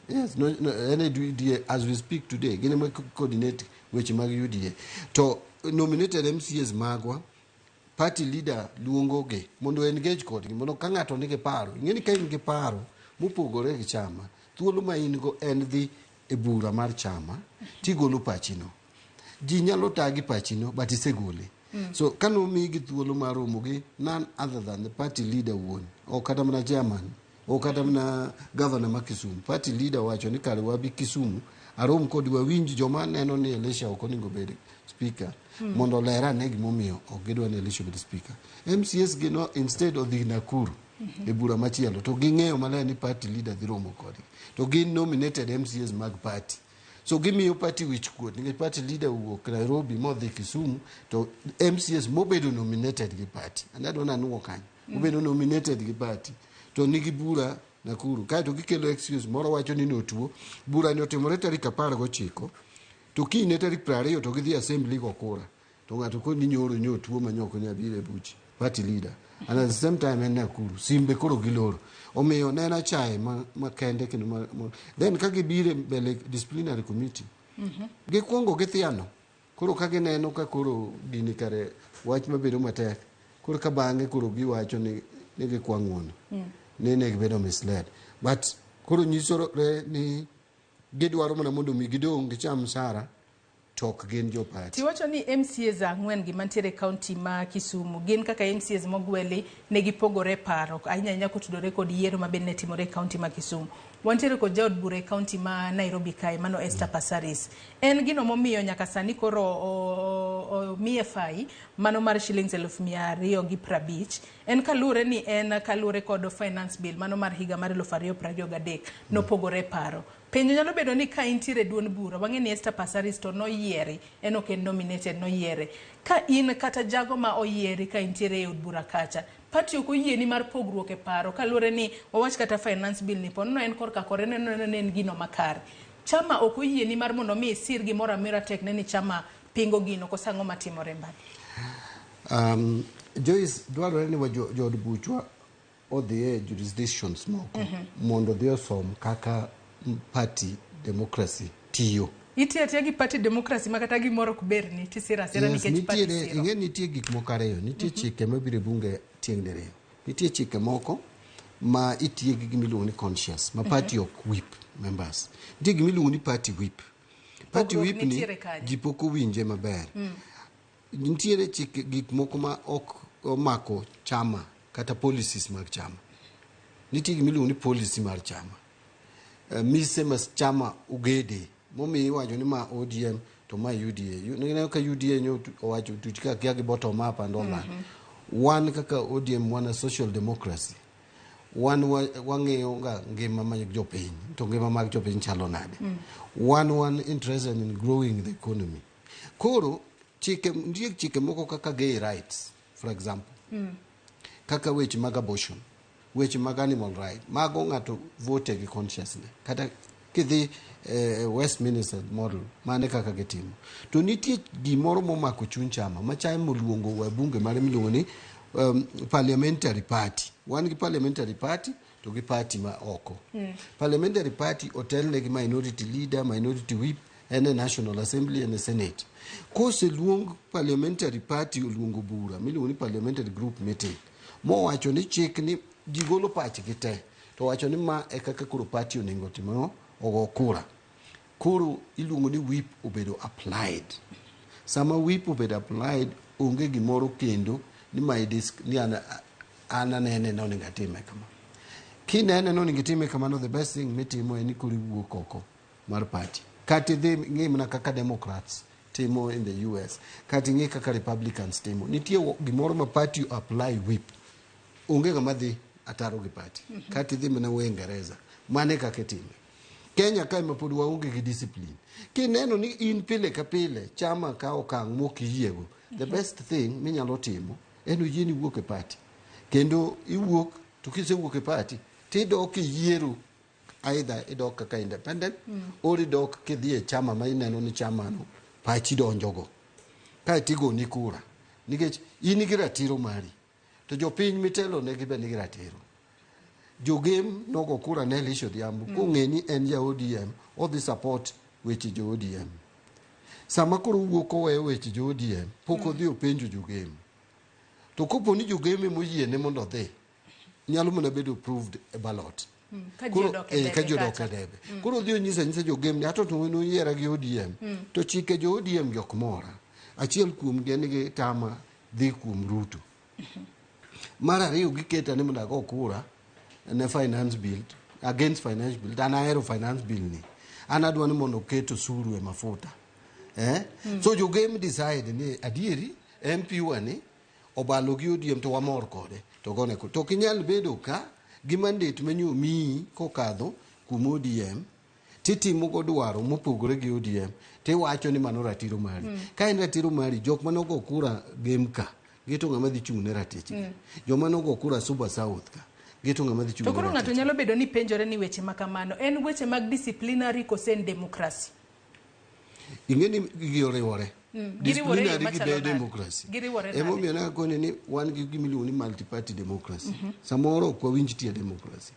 Yes, no, en e UDA as we speak today. Gin ema coordinate weche mag UDA to nominated MCAs magwa party leader luongo gi mondo engage kodgi mondo ka ng'ato nigi paro ing'e ni ka in gi paro mopogore gi chama thuolo ma in go en dhi e bura mar chama tigolo pachino. Ji nyalo tagi pachino but isegole. So kane omigi thuolo mar romo gi none other than the party leader wuon, ok kata mana chairman, ok kata mana governor ma Kisumu. Party leader wacho ni kare wabi Kisumu arom kodi wawinj joma neno ni Elisha ok onego bed speaker mondo oler ane gimomiyo ok gidwa ni Elisha obed speaker. MCAs gi no instead odhi Nakuru e bura machielo to ging'eyo maler ni party leader dhi romo kodgi to gin nominated MCAs mag party. So gimiyo party wich kuot nikech party leader owuok Nairobi modhi Kisumu to MCAs mobedo nominated gi party. And adwa nanuo kanyo. Mobedo nominated gi party to nigi bura Nakuru. Kaeto gikelo excuse moro wacho ni notuo. Bura ni otimore tarik 19 to kinyne tarik 20 to gidhi assembly go kura. To ng'ato koni nyoro nyotuo ma nyok onya biro e buch party leader. And at the same time en Nakuru. Simbe koro giloro. Omiyo ne en achaye makende kendo ma then ka gibiro e mbele disciplinary committee gikwongo githiano. Koro ka gineno ka koro gini kare wach mabedo matek. Koro ka bang'e koro giwacho ni gikwa ng'uono. Ni ne gibedo misled. But koro nyisore ni gidwaro mana mondo mi gidong' gicham msara to ok gin jo party. Tiwacho ni MCAs ang'wen gi mantiere e county ma Kisumu gin kaka MCAs mogweli ne gipogore paro ahinya ahinya kotudore kod yiero ma bende ne timore e county ma Kisumu. Wantiere kod jaod bura e county ma Nairobi kae mano Esther Passaris. En gino momiyo nyaka sani koro omiye fai mano mar shillings 250,000 en kaluwore ni en kaluwore kod finance bill mano mar higa mar 2023 nopogore paro. Penjo nyalo bedo ni ka intiere duond bura, wang'e ni Esther Passaris to noyiere, en ok en nominated, noyiere. Ka in kata jago ma oyieri ka intiere e od bura kacha, party ok oyieni mar pogruok e paro kaluwore ni wawach kata finance bill ni ponono en korka kore neno ni en gino makare. Chama ok oyieni mar mondo mi isir gimoro amora tek ne ni chama pingo gino koso ang'o matimore mbali? Joyce, dwarore ni jood buchwa odhi e jurisdictions moko mondo odhi osom kaka party democracy tiyo. Itiyo atiya gi party democracy ma kata gimoro ok berni tisiro asira nikech party siro. Ing'e nitie gik moko ariyo, nitie chike mabiro e bunge tieng' diriyo. Nitie chike moko ma itiyo gi gima iluongo ni conscious, ma party ok whip members. Nitie gima iluongo ni party whip. Party whip ni ji pok owinje maber. Nitiere chike gik moko ma ok omako chama kata policies mag chama. Nitie gima iluongo ni policy mar chama. Mise ma chama ogede momiyo iwacho ni ma ODM to ma UDA. Ineno ka UDA nyo owacho tuch ka kia gi bottom up and all that. Wan kaka ODM wan a social democracy. Wan wang'iyo ga ngima mag jopiny to ngima mag jopiny chalo nade. Wan interested in growing the economy. Koro chike nitie chike moko kaka gay rights for example. Kaka weche mag abortion, weche mag animal right, mago ng'ato vote gi consciousness. Kata kidhi Westminster model, mane kaka gitimo. To nitie gimoro momako chuny chama, ma chama oluongo wabunge mare miluongo ni parliamentary party. Wan gi parliamentary party to gi party ma oko. Parliamentary party otelne gi minority leader, minority whip, en e National Assembly, en e Senate. Koseluong parliamentary party oluongo bura miluongo ni parliamentary group meeting, mowacho ni chik ni ji golo pachgi te, to wacho ni ma e kaka koro party onego otim ang'o? Ogo kura. Koro iluongo ni whip obedo applied. Sama whip obedo applied, onge gimoro kendo ni my disk ni an anene ni onego atime kama. Kinene ni onego itime kamano, the best thing mitimo en ni koro iwuok oko mar party. Kata idhi ng'i mana kaka Democrats timo in the US, kata ing'i kaka Republicans timo. Nitie gimoro ma party apply whip. Onge ng'ama dhi ataro gi party. Kata idhi mana Uingereza. Mano e kaka itime. Kenya kae ma pod waonge gi discipline. Kineno ni in pile ka pile chama ka okang' mok iyiego, the best thing minyalo timo en oyieni wuok e party. Kendo iwuok to kisewuok e party tidok e yiero either idok kaka independent or idok kidhi e chama ma ineno ni chamano pachi donjogo. Kaeto igoni kura. Nikech in gi ratiro mari. To jopiny mitelo negi be nigi ratiro. Jogem nogo kura ne Elisha Odhiambo kong'e ni en ja ODM odhi support weche jo ODM. Sama koro owuok oweyo weche jo ODM pok odhi openjo jogem. To kopo ni jogem emoyiene mondo odhi, nyalo mana bedo approved e ballot. Ka ji Koro- odok e eh, debe ka ji odok kacha. e debe. Koro odhi onyiso anyisa jogem ni ato to noyiera gi ODM. To chike jo ODM gi ok mora. Achiel kuomgi en ni gitama dhi kuom Ruto. Mar ariyo giketa ni mondo ago kura ne finance bill against finance bill to an ahero finance bill ni an adwa ni mondo oket osuru e mafuta eh? So jogem decide ni adieri MP wa ni obalo gi ODM to wamor kode to gone kura. To ok inyal bedo ka gi mandate manyo omiyi kokadho kuom ODM titimo go dwaro mopogore gi ODM tiwacho ni mano ratiro mari. Ka en ratiro mari jok mane ogo kura Gem ka gito ng'ama dhi chung' ne ratichgi. Joma nogo kura Suba South ka gito ng'ama dhi chung' To ne koro ng'ato ratichgi. nyalo bedo ni penjore ni weche ma kamano en weche mag disciplinary kose en democracy? Ing'e ni gigi oriwore. Giriwore e yo Disciplinary gi machalo be nade? democracy. Giriwore nade? Emomiyo nakoni ni wan gi gima iluongo ni multi party democracy. Samoro ok wawinj tie democracy.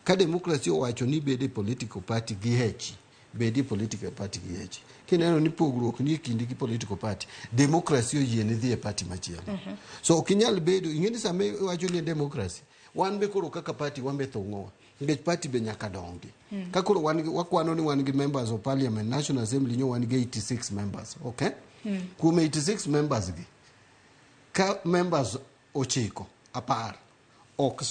Ka democracy owacho ni bed e political party gi hechi, bed e political party gi hechi. Kineno ni pogruok ni e kindi gi political party, democracy oyie ni dhi e party machielo. So ok inyal bedo, ing'e ni sama iwacho ni en democracy, wan be koro kaka party wan be thung'owa. Nikech party be nyaka dongi. Ka koro wan gi, wakwano ni wan gi members of parliament, National Assembly nyo wan gi 86 members, okay? Kuom 86 members gi, ka members ochiko, apar, ok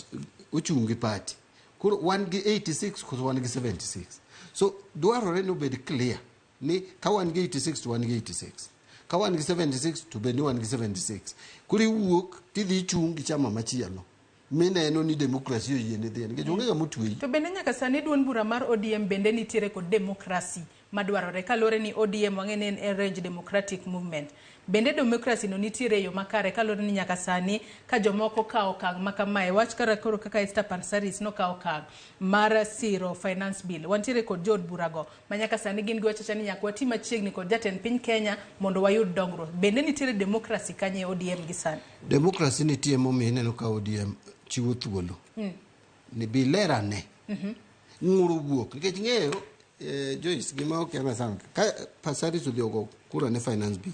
ochung' gi party. Koro wan gi 86 koso wan gi 76. So dwarore ni obed clear ni ka wan gi 86 to wan gi 86. Ka wan gi 76 to bed ni wan gi 76. Koro iwuok tidhi ichung' gi chama machielo mineno ni democracy oyie ni dhiye nikech onge ng'ama otweyi. To bende nyaka sani duond bura mar ODM bende nitiere kod democracy madwarore kaluwore ni ODM wang'e ni en Orange Democratic Movement. Bende democracy no nitiere e yo makare kaluwore ni nyaka sani ka jomoko kawo okang' ma kamae wach kara koro kaka Esther Passaris nokawo okang' mar siro finance bill. Wantiere kod jood burago ma nyaka sani gin giwacho ni nyaka wati machiegni kod jatend piny Kenya mondo wayud dongruok. Bende nitiere democracy kanye e ODM gi sani? Democracy nitie momiyo ineno ka ODM chiwo thuolo. Ni bi ler ane. Ng'ur owuok nikech ng'eyo Joyce gima ok understand ka Passaris odhi ogo kura ne finance bill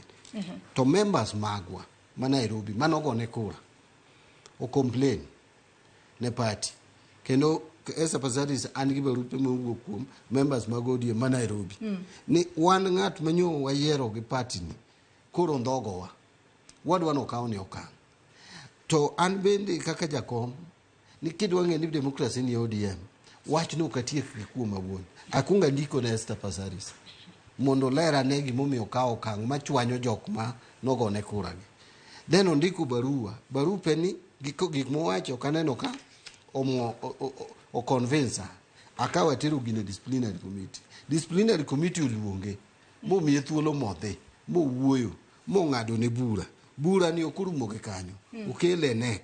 to members magwa ma Nairobi mane ogone kura o complain ne party kendo Esther Passaris an gi barupe mowuok kuom members mag ODM ma Nairobi ni wan ng'at manyo wayiero gi party ni koro ndhogowa wadwa ni okaw ni okang' to an bende kaka jakom ni kidwa ng'e ni democracy ni ODM wachno ok atiek gi kuom awuon akwongo andiko ne Esther Passaris mondo oler ane gimomiyo okawo okang' machwanyo jok ma nogone kura gi then ondiko barua barupe ni gik mowacho ok aneno ka omo o convince akawo atero gine disciplinary committee disciplinary committee oluonge momiye thuolo modhi mowuoyo mong'ado ne bura bura ni ok orumo gi kanyo okele NEC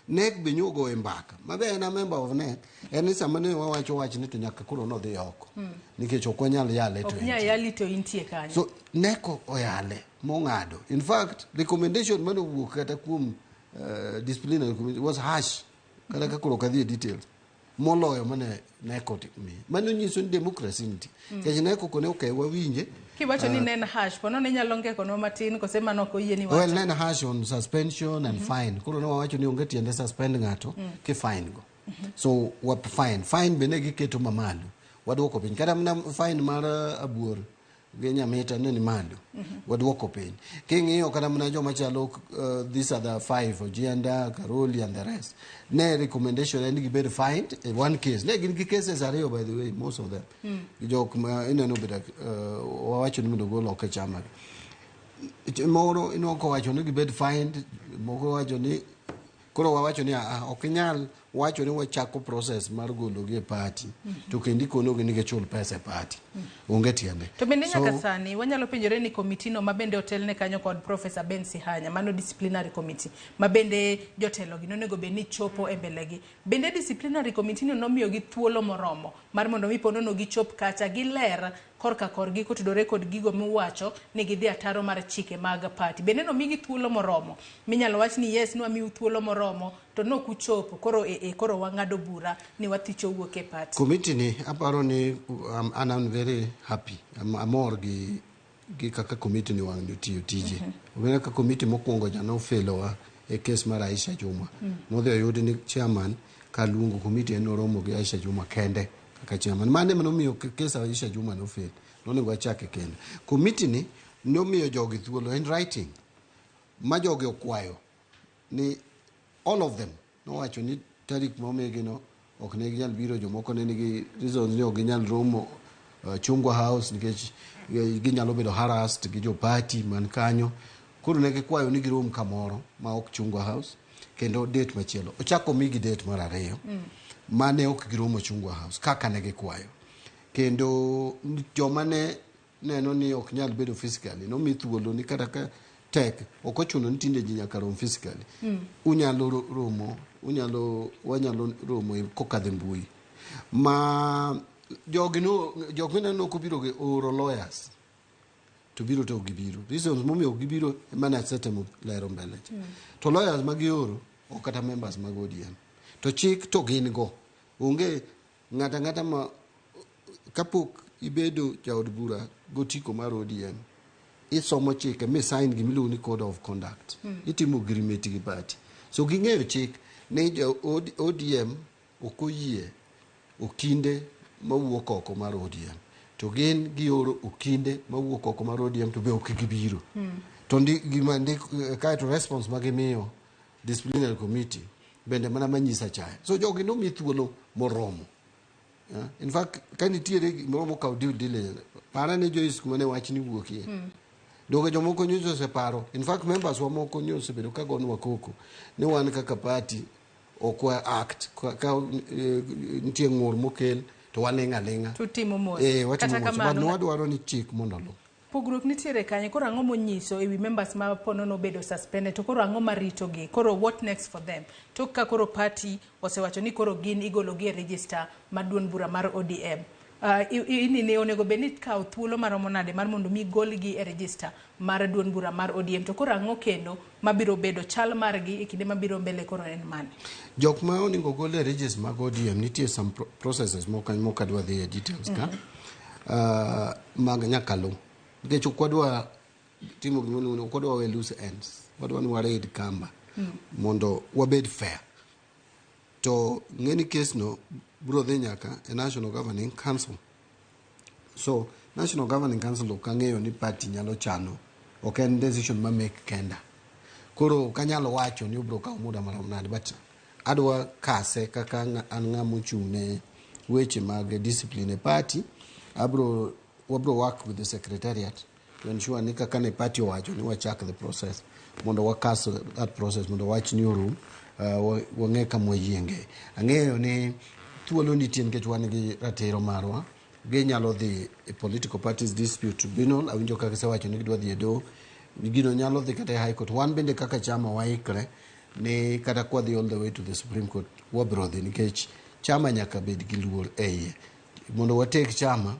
NEC be nyogoye mbaka mabe en a member of NEC en ni sama ne wawacho wachni to nyaka koro nodhi oko nikech ok wanyal yale to Ok nyal yali to intie kanyo. So NEC oyale mong'ado in fact recommendation mane owuok kata kuom disciplinary committee was harsh kata ka koro ok adhi e details moloyo mane NEC omiye mano nyiso ni democracy nitie nikech NEC okone okay wawinje Kiwacho ni ne en harsh, po nono inyalo ngekonwa matin kose mano ok oyieni wacho? Well, ne en harsh on suspension and fine. Koro ne wawacho ni onge tiende suspend ng'ato ki fine go. So wa fine. Fine be ne giketo mamalo. Waduoko piny. Kata mana fine mar Abuor gi Nyamita ne ni malo. Waduoko piny. King'iyo kata mana joma chalo these other five, Ojienda, Karoli and the rest. Ne recommendation en gibed fined in one case. Ne gin gi cases ariyo by the way, most of them. Jok ma ineno bedo wawacho ni mondo ogol oko e chama gi. Moro ineno kowacho ni gibed fined, moko wacho ni koro wawacho ni ok inyal wacho ni wachako process mar gologi e party to kendo ikonogi ni gichul pesa e party. Onge tiende. To bende nyaka sani wanyalo penjore ni komiti no mabende otelne kanyo kod Professor Ben Sihanya, mano disciplinary committee, mabende jotelo gi nonego bed ni chopo e mbele gi. Bende disciplinary committee no nomiyogi thuolo moromo mar mondo mi ponono gichop kacha giler korka korgi kotudore kod gigo miwacho ni gidhi ataro mar chike mag party. Bende nomigi thuolo moromo minyalo wach ni yes nwamiu thuolo moromo to nok uchopo koro koro wang'ado bura ni wathicho wuok e party. Committee ni aparo ni an am very happy. Amor gi kaka committee ni wang' ni otiyo tije. Obena ka committee mokwongo cha nofelowa e case mar Aisha Juma. Nodhi oyud ni chairman Kaluongo committee en noromo gi Aisha Juma kende kaka chairman. Mano ema nomiyo kes Aisha Juma nofail. Nonego achake kendo. Committee ni nomiyo jogi thuolo in writing ma jogi okwayo ni all of them nowacho ni tarik momigi no ok ne ginyal biro jomoko ne nigi reasons ni ok ginyal romo Chungwa House nikech ginyalo bedo harassed gi jo party man kanyo. Koro ne gikwayo ni girom kamoro ma ok Chungwa House kendo date machielo. Ochako omigi date mar ariyo mane ok giromo Chungwa House kaka ne gikwayo. Kendo joma ne neno ni ok nyal bedo physically nomi thuolo ni kata ka tek ok ochuno ni tinde ji nyaka rom physically. Unyalo romo, unyalo wanyalo romo kokadho e mbui. Ma jogi no jok mineno ok obiro gi oro lawyers to biro to ok gibiro. Reasons momiyo ok gibiro ema ne asetemo lero mbele cha. To lawyers ma gioro ok kata members mag ODM. To chik to gin go. Onge ng'ata ng'ata ma kapok ibedo jaod bura gotiko mar ODM isomo chike mi sign gimiluongo ni code of conduct. Itimo agreement gi party. So ging'eyo chik ni jo ODM ok oyie okinde mawuok oko mar ODM. To gin gioro okinde mawuok oko mar ODM to be ok gibiro. To ndi, gima ndik kaeto response ma gimiyo disciplinary committee bende mana manyisa chaya. So jogi nomi thuolo moromo. Yeah. In fact, ka nitiere gimoro mokawo due diligence, para ne Joyce kuma ne wachni wuokie. Donge jomoko nyocha oseparo. In fact, members wa moko nyocha osebedo ka gonwa koko ni wan kaka party ok wa act ka nitie ng'ur mokel to waling' aling'a. Tutimo mos. Watimo Kata mos. But kamano, nwadwaro ni chik mondo oluw. Pogruok nitiere kanye? Koro ang'o monyiso ewi members ma pono nobedo suspended to koro ang'o maritogi? Koro what next for them? Tok ka koro party osewacho ni koro gin igologi e register mar duond bura mar ODM. Inini onego bed ni kawo thuolo maromo nade mar mondo mi golgi e register mar duond bura mar ODM to koro ang'o kendo mabiro bedo chal margi e kinde mabiro mbele koro en mane? Jok ma onego gol e register mag ODM nitie some processes moko mok adwa dhi e details ka. Mag nyaka luw. Nikech ok wadwa timo gima ok wadwa we loose ends. Wadwa ni wared kamba mondo wabed fair. To ng'e ni case no biro dhi nyaka e National Governing Council. So National Governing Council ok ang'eyo ni party nyalo chano. Ok en decision ma make kenda. Koro ok anyal wacho ni obiro kawo muda marom nade but adwa kase kaka an ng'ama ochung' ne weche mag discipline e party. Abro wabro work with the secretariat to ensure ni kaka ne party owacho ni wachak the process mondo wakas that process mondo wach ni orum wang'e kama wayienge. Ang'eyo ni thuolo nitie nikech wan gi ratiro marwa. Ginyalo dhi e political parties dispute tribunal. Awinjo kaka gisewacho ni gidwa dhi e doho. Gino nyalo dhi kata e high court. Wan bende kaka chama waikre ni kata kwadhi all the way to the Supreme Court wabro dhi nikech chama nyaka bed gi luor e iye. Mondo watek chama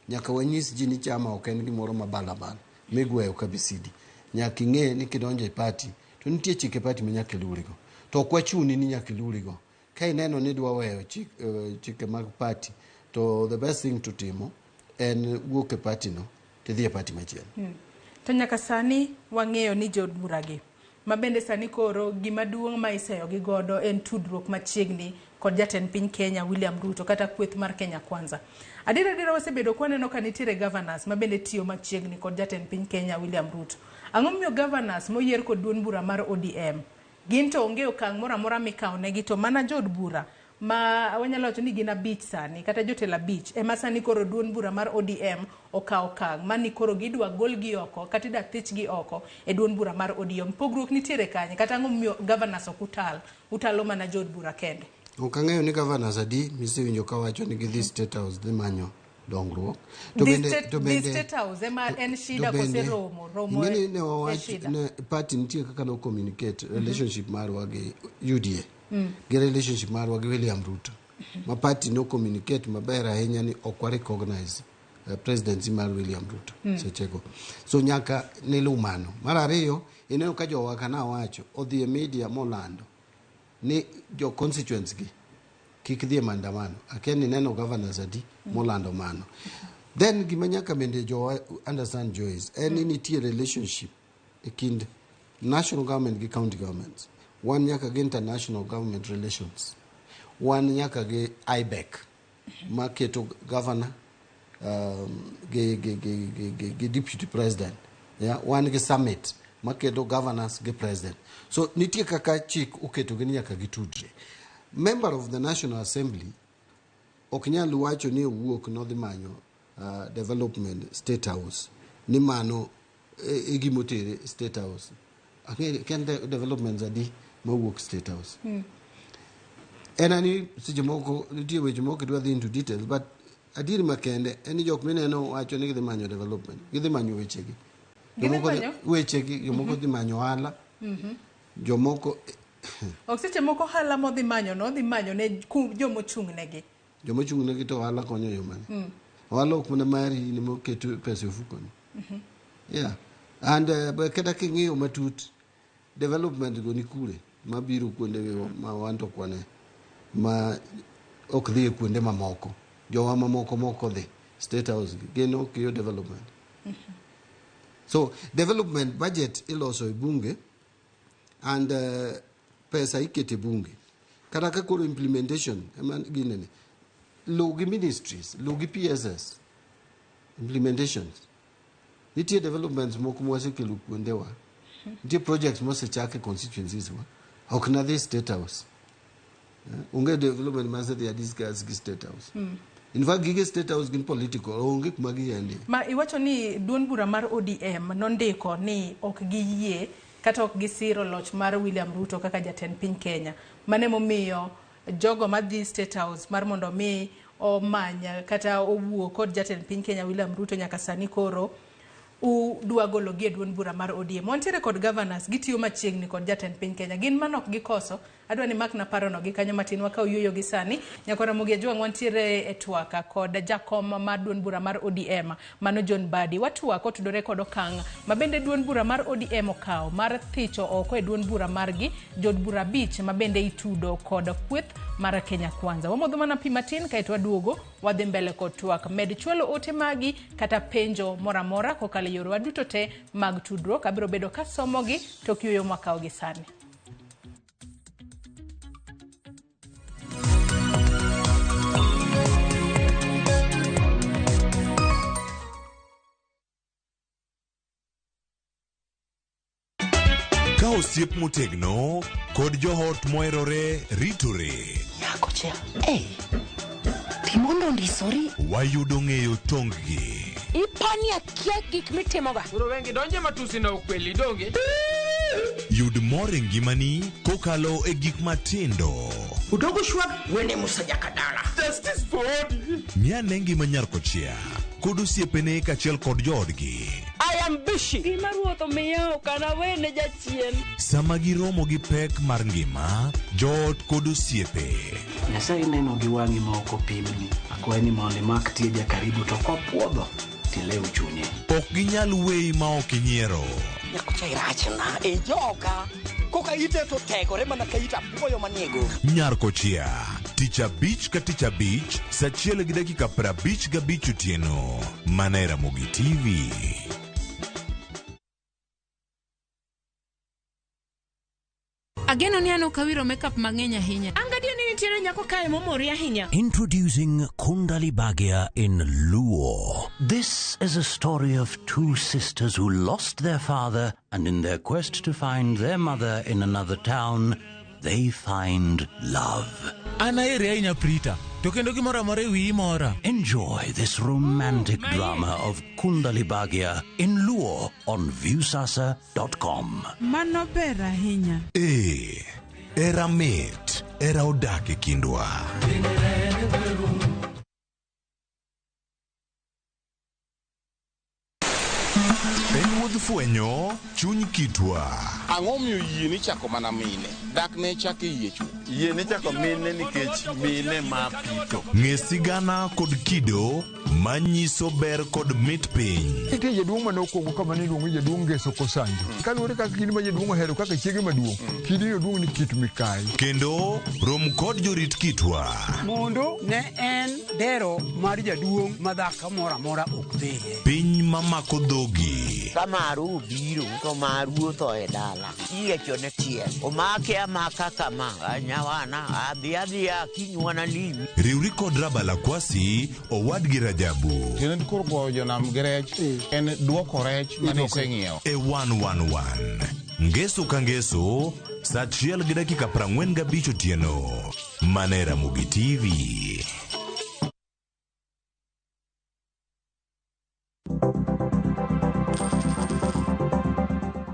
nyaka wanyis ji ni chama ok en gimoro ma balabala migweyo kabisidi. Nyaka ing'e ni kidonjo e party to nitie chike party ma nyaka iluwrigo. To ok wachuni ni nyaka iluwrigo. Ka ineno ni idwa weyo chike mag party to the best thing to timo en wuok e party no tidhi e party machielo. To nyaka sani wang'eyo ni jood buragi ma bende sani koro gima duong' ma iseyogi godo en tudruok machiegni kod jatend piny Kenya William Ruto kata kweth mar Kenya Kwanza. Adier adiera wasebedo kwaneno ka nitiere governors ma bende tiyo machiegni kod jatend piny Kenya William Ruto. Ang'o momiyo governors moyier kod duond bura mar ODM gin to onge okang' moro amora mikawo negi to mana jood bura ma wanyalo wacho ni gin 5 sani kata jotelo 5 ema sani koro duond bura mar ODM okawo okang' mani koro gidwa golgi oko kata idwa thichgi oko e duond bura mar ODM. Pogruok nitiere kanye kata ang'o momiyo governors ok utal, utalo mana jood bura kende? Ok ang'eyo ni governors adi misewinjo kawacho ni gidhi State House dhi manyo dongruok. To bende to bende State House ema en shida kose romo romo ing'eni ne wawach ne party nitie kaka no communicate relationship marwa gi UDA gi relationship marwa gi William Ruto. Ma party no communicate maber ahinya ni ok wa recognize presidency mar William Ruto sechego. So nyaka niluw mano. Mar ariyo, ineno ka jowa kana wacho odhi e media molando ni jo constituents gi kik dhi e maandamano. Akia ni neno governors adi molando mano. Then gima nyaka bende jowa understand Joyce en ni nitie relationship e kind national government gi county governments. Wan nyaka gi international government relations. Wan nyaka gi IBEC maketo governor gi deputy president. Yeah, wan gi summit maketo governors gi president. So nitie kaka chik oketo gi ni nyaka gitudre. Member of the National Assembly ok nyal wacho ni owuok nodhi manyo development State House ni mano e gimotere State House. Ang'e ken developments adi mawuok State House. En ani seche moko nitie weche moko idwa dhi into details, but adieri makende en ni jok mineno wacho ni gidhi manyo development, gidhi manyo wechegi. Gidhi Jomoko manyo? Wechegi, jomoko dhi manyo ohala, jomoko Ok seche moko ohala modhi manyo no odhi manyo ne jomochung' negi. Jomochung' negi to ohala konyo e yo mane? Ohala ok mana mari in ema oketo pesa e ofukoni. Yeah. And kata king'iyo matut, development go ni kure mabiro kuonde ma wan to ok wane ma ok dhi e kuonde mamoko. Jowa mamoko moko dhi State House gi gin ok giyo development. So development budget iloso e bunge and pesa ikete e bunge. Kata ka koro implementation ema ginene. Luw gi ministries, luw gi PSS implementations. Nitie developments moko mwasekelo kuondewa. Nitie projects mosechak e constituencies wa. Ok nadhi State House. Onge development masedhi a discuss gi State House. In fact, gige State House gin political, onge kuma giendie. Ma iwacho ni duond bura mar ODM nondiko ni ok giyie kata ok gisiro loch mar William Ruto kaka jatend piny Kenya. Mano emomiyo jogo madhi State House mar mondo mi omany kata owuo kod jatend piny Kenya William Ruto nyaka sani koro udwa gologi e duond bura mar ODM. Wantiere kod governors, gitiyo machiegni kod jatend piny Kenya. Gin mano ok gikoso, adwa ni makna parono gi kanyo matin wakaw yueyo gi sani. Nyakora Ramogi Ajwang' wantiere e twaka kod jakom mar duond bura mar ODM, mano John Mbadi. Watwak otudore kod okang' ma bende duond bura mar ODM okawo mar thicho oko e duond bura margi jood bura 5 ma bende itudo kod kweth mar Kenya Kwanza. Wamodho mana pi matin kaeto waduogo wadhi mbele kod twak. Med chwalo ote magi kata penjo moro amora kokalo e yorewa duto te mag tudruok. Abiro bedo kasomogi tok yueyo mwakawo gi sani. Ka osiep motegno kod joot moherore ritore. Nyako cha, hey, timondo ndisori. Wayudo ng'eyo tonggi. Ipani akia gik mitimoga. Koro wengi donje matusi na ukweli donge. Yud mor e ngimani kokalo e gik matindo. Udogo shwag wene Musa Jakadala. Justice for Odi. Ng'ane ngima nyar kochia kod osiepene kaachiel kod joodgi. I am busy. Gima ruoth omiya ok anawene jachien. Sama giromo gi pek mar ngima, joot kod osiepe. Nyasaye neno gi wang'i ma ok opimni. Akwayi ni mondo imak tieja karibu to kopuodho tilew chunye. Ok ginyal weyi ma ok inyiero. Nyakocha irachna e joka. Koka ite to tegore mana ka it apuoyo manie goro. Nyar kochia, tich abich ka tich abich, saa 1:55 otieno. Mana e Ramogi TV. Ageno ni an ok awiro makeup mang'eny ahinya. An gadier ni nitiere nyako kae momori ahinya. Introducing Kundali Bhagya in Luo. This is a story of two sisters who lost their father, and in their quest to find their mother in another town, they find love. An aheri ahinya Prita, to kendo gimoro amora e wiyi mora. Enjoy this romantic drama of Kundali Bhagya in Luo on Viusasa.com. Mano ber ahinya. Ee, era mit, era odak e kindwa. En wuodh fwenyo chuny kitwa. Ang'o miyo yie ni chako mana mine? Dak ne chak e yie chuth. Yie ni chako mine nikech mine ma pito. Ng'e sigana kod kido manyiso ber kod mit piny. Nitie jaduong' mane okwongo kama ne iluongo ni jaduong' Ngeso Kosanjo. Kaluwore kaka kidi ma jaduong' ohero kaka chiege maduong', kidi no duong' ni kit mikayi. Kendo rom kod jorit kitwa. Mondo ne en dero mar jaduong' ma dhako moro amora ok dhiye. Piny mamako dhogi. Kama maru obiro to maru otho e dala. Iyiecho ne tiel. Omake amaka kama, nyawana, adhi adhiya kiny wanalimi. Riwri kod Rabala Kwasi, owadgi Rajabu. Tiende ni koro goyo jonam gi rech en duoko rech mane iseng'iewo. E 111. Ngeso ka ngeso, saa achiel gi dakika 45 otieno. Mana e Ramogi TV.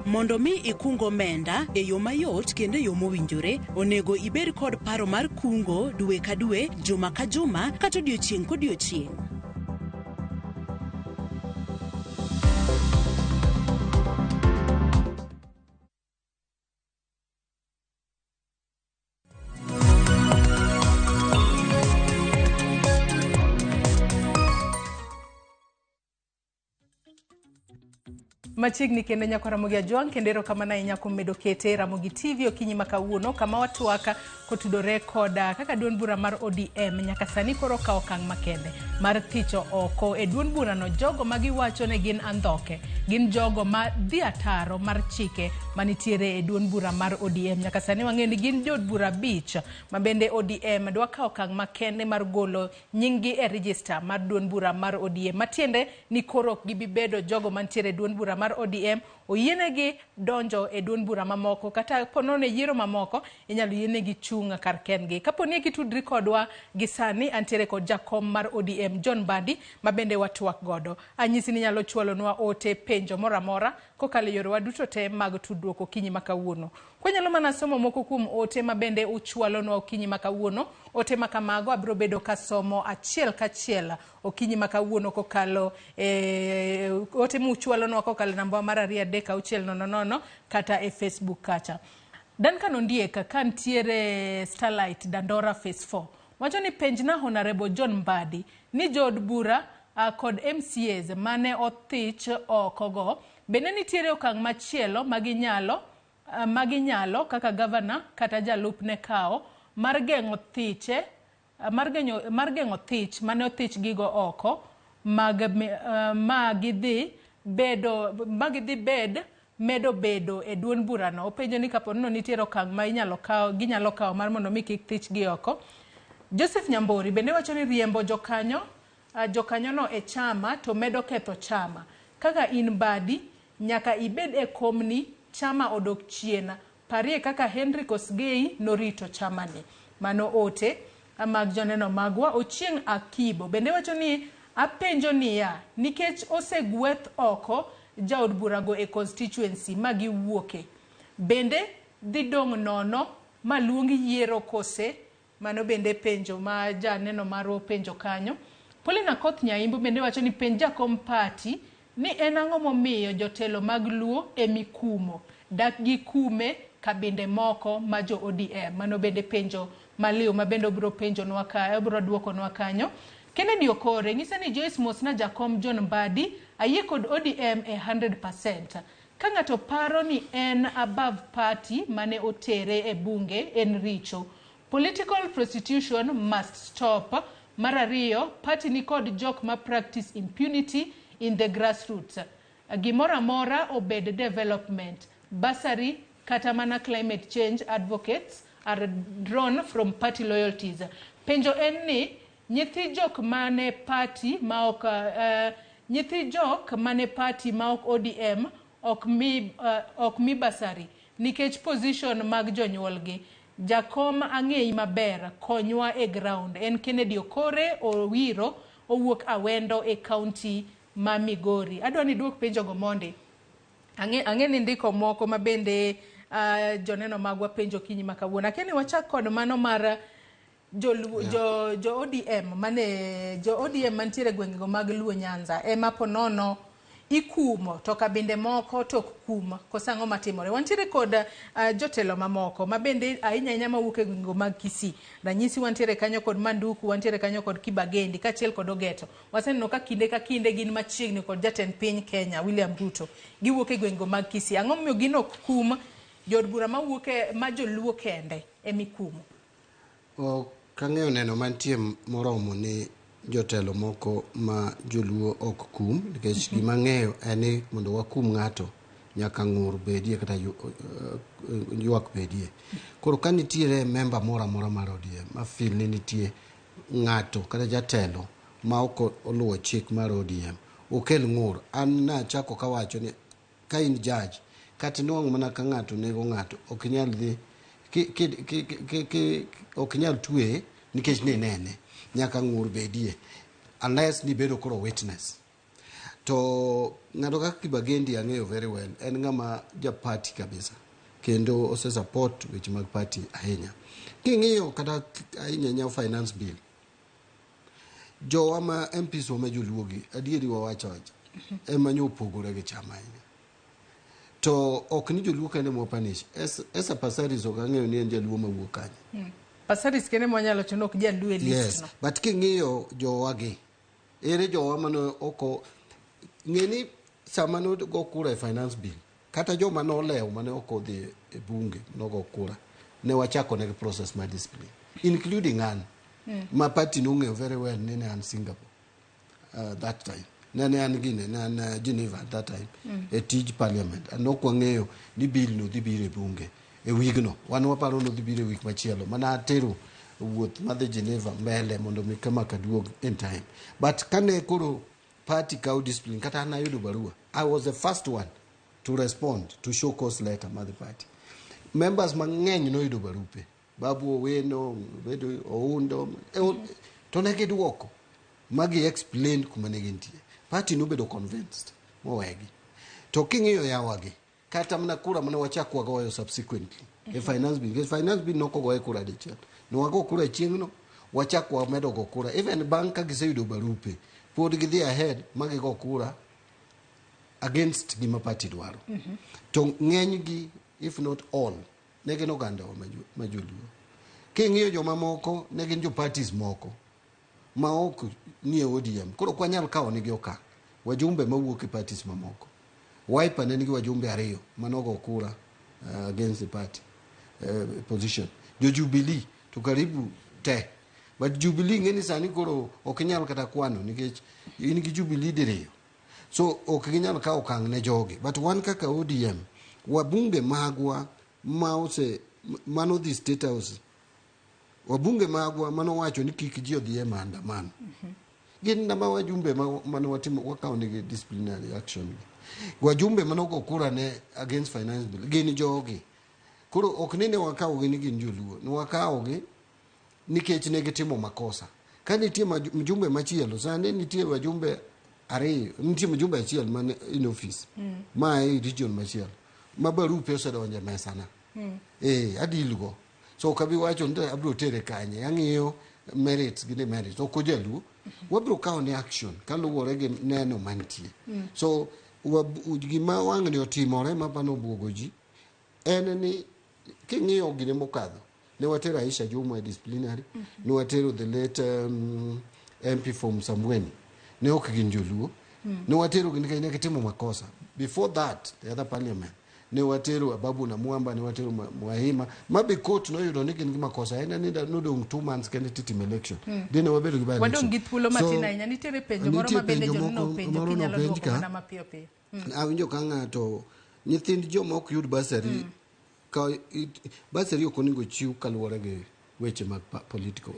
Mondo mi ikung omenda e yo mayot kendo e yo mowinjore, onego ibed kod paro mar kungo dwe ka dwe, juma ka juma, kata odiechieng' kodiechieng'. Machiegni kendo nyako Ramogi Ajwang' kendo erokamano ahinya kuom medo kete Ramogi TV okinyi ma kawuono kama watwak kotudore koda kaka duond bura mar ODM nyaka sani koro okawo okang' makende mar thicho oko e duond burano jogo ma giwacho ni gin andhoke gin jogo ma dhi ataro mar chike manitiere e duond bura mar ODM. Nyaka sani wang'eyo ni gin jood bura abich ma bende ODM dwa kawo okang' makende mar golo nying gi e register mar duond bura mar ODM matiende ni koro ok gibi bedo jogo mantiere e duond bura mar ODM oyienegi donjo e duond bura mamoko kata ponono e yiero mamoko inyalo yienegi chung' kar kendgi. Kapo ni kitudri kodwa gi sani antiere kod jakom mar ODM John Mbadi ma bende watwak godo. Anyisi ni inyalo chwalonwa ote penjo moro amora kokalo e yorewa duto te mag tudruok okinyi ma kawuono. Kwanyalo mana somo moko kuom ote ma bende uchwalonwa okinyi ma kawuono. Ote ma kamago abiro bedo kasomo achiel kachiel okinyi ma kawuono kokalo e ote muchwalonwa kokalo namba mar 2 3 6 0 0 kata e Facebook kacha. Duncan Ondiek ka ntiere Starlight Dandora Phase 4 wacho ni penjna Honorable John Mbadi ni jood bura kod MCAs mane othich oko go bende nitiere okang' machielo maginyalo kaka gavana kata jalupne kawo mar geng'o thiche mar geng'o thich mane othich gigo oko mag ma gidhi bedo ma gidhi bed medo bedo e duond burano. Openjo ni kapo ni nitiere okang' ma inyalo kawo ginyalo kawo mar mondo mi kik thich gi oko. Joseph Nyambori bende wacho ni riembo jokanyo jokanyono e chama to medo ketho chama. Kaka in Mbadi nyaka ibed e komni chama odok chien. Parie kaka Henry Kosgei norito chamani. Mano ote mag joneno magwa. Ochieng' Akibo bende wacho ni apenjo niya nikech osegweth oko jaod burago e constituency ma giwuoke bende dhi dong' nono maluong yiero kose. Mano bende penjo ma janeno marwa openjo kanyo. Paulina Koth Nyaimbo bende wacho ni penj jakom party ni en ang'o momiyo jotelo mag Luo emikumo dak gikume kabinde moko ma jo ODM. Mano bende penjo maliw ma bende obiro penjonwa ka obiro duokonwa kanyo. Kennedy Okore ng'ise ni Joyce Mosna jakom John Mbadi ayie kod ODM e 100%. Ka ng'ato paro ni en above party mane otere e bunge en richo. Political prostitution must stop. Mar ariyo, party ni kod jok ma practice impunity in the grassroots. Gimoro amora obed development, bursary kata mana climate change advocates are drawn from party loyalties. Penjo en ni nyithi jok mane party ma ok nyithi jok mane party ma ok ODM ok mi bursary nikech position mag jonyuolgi. Jakom ang'eyi maber konywa e ground. En Kennedy Okore Owiro owuok Awendo e county ma Migori. Adwa ni duok penjo go mondi. Ang'e ni ndiko moko ma bende joneno magwa penjo kinyi ma kawuono. Akia ni wachak kod mano mar jo ODM mane jo ODM mantiere gwengego mag Luo Nyanza ema ponono ikumo to kabinde moko to ok kum koso ang'o matimore. Wantiere kod jotelo mamoko ma bende ahinya ahinya mawuok e gwengego mag Kisii. Ranyisi wantiere kanyo kod Manduku, wantiere kanyo kod Kibagendi kaachiel kod Ogeto. Waseneno ka kinde ka kinde gin machiegni kod jatend piny Kenya William Ruto. Giwuok e gwengego mag Kisii. Ang'o momiyo gin ok kum jood bura mawuok e ma joluo kende emikumo? Ok ang'eyo neno mantie moromo ni jotelo moko ma joluo ok kum nikech gima ang'eyo en ni mondo wakum ng'ato nyaka ng'ur bedie kata ywak bedie. Koro ka nitiere member moro amora mar ODM ma feel ni nitie ng'ato kata jatelo ma ok oluwo chik mar ODM, okel ng'ur. An nachako kawacho ni ka in judge kata inuang' mana ka ng'ato nego ng'ato ok inyal dhi ki, ok inyal tweye nikech ninene nyaka ng'ur bedie unless nibedo koro witness to ng'ato kaka Kibagendi ang'eyo very well en ng'ama ja party kabisa kendo ose support weche mag party ahinya king'iyo kata ahinya ahinya finance bill jowa ma MPs wa ma joluo gi adieri wawacho awacha ema nyo opogore gi chama ahinya to ok ni joluo kende mwa punish Esa Passaris ok ang'eyo ni en jaluo mawuok kanye Passaris kende mwanyalo wacho ni ok jaluo e list yes no. but king'iyo jowa gi ere jowa mane oko ng'e ni sama nogo kura e finance bill kata joma nolewo mane ok odhi e bunge nogo kura ne wachako negi process mar discipline including an ma party nong'eyo very well ni ne an Singapore that time ne an gine ne an Geneva at that time e tij parliament and ok wang'eyo ni bill no dhi biro e bunge e wigno wan waparo ni dhi biro e wik machielo mana atero wuoth madhi Geneva mbele mondo mi kama kaduog in time but kane koro party kawo discipline kata an ayudo barua I was the first one to respond to show cause letter mar the party members mang'eny noyudo barupe Babu Owino bedo Oundo to ne giduoko magi explain kuma ne gintie party nobedo convinced mowegi to king'iyo yawagi kata mana kura mane wachak wagoyo subsequently e finance bill nikech finance bill nokogoye kura dichiel nwago kura chieng'no wachak wamedo go kura even bang' ka giseyudo barupe pod gidhi ahead ma gigo kura against gima party dwaro to ng'enygi if not all ne gin ogandawa ma joluo king'iyo jomamoko ne gin jo parties moko ma ok nie ODM koro ok wanyal kawo nigi okang' wajumbe mawuok e parties mamoko Wiper ne nigi wajumbe ariyo manogo kura against the party position jo Jubilee to karibu te but Jubilee ng'e ni sani koro ok inyal kata kwano nikech in gi Jubilee diriyo so ok ginyal kawo okang' ne jogi but wan kaka ODM wabunge magwa ma ose manodhi state house wabunge magwa manowacho ni kik ji odhi e maandamano gin nama wajumbe mane watimo wakawo nigi disciplinary action gi wajumbe manogo kura ne against finance bill gin jogi koro ok ni ne wakawogi ni gin joluo ne wakawogi nikech ne gitimo makosa ka nitie mjumbe machielo sani nitie wajumbe ariyo nitie mjumbe achiel man in office ma e region machielo ma barupe osedonjo e mesana adilgo so ok abi wacho ni abiro tere kanye ang'iyo merits gi demerits ok ojaluo wabiro kawo ne action kaluwore gi neno mantie so gima wang'ni otimore ma pano buogo ji en ni king'iyo gine mokadho ne watero Aisha Jumwa e disciplinary ne watero the late MP for Msambweni ne ok gin joluo ne watero gi nikech ne gitimo makosa before that the other parliament ne watero Ababu Namwamba ne watero Mwahima ma be court noyudo ni gin gi makosa en ni nodong' 2 months kende titimo election dine wabedo gi by election Wadong' gi thuolo matin ahinya. Nitiere penjo moro nitie ma bende penjo joneno openjo moro kinyalo nopenj duoko ka. mana mapiyo piyo. Awinjo ka ng'ato nyithind joma ok yud bursary ka bursary ok onego chiw kaluwore gi weche mag political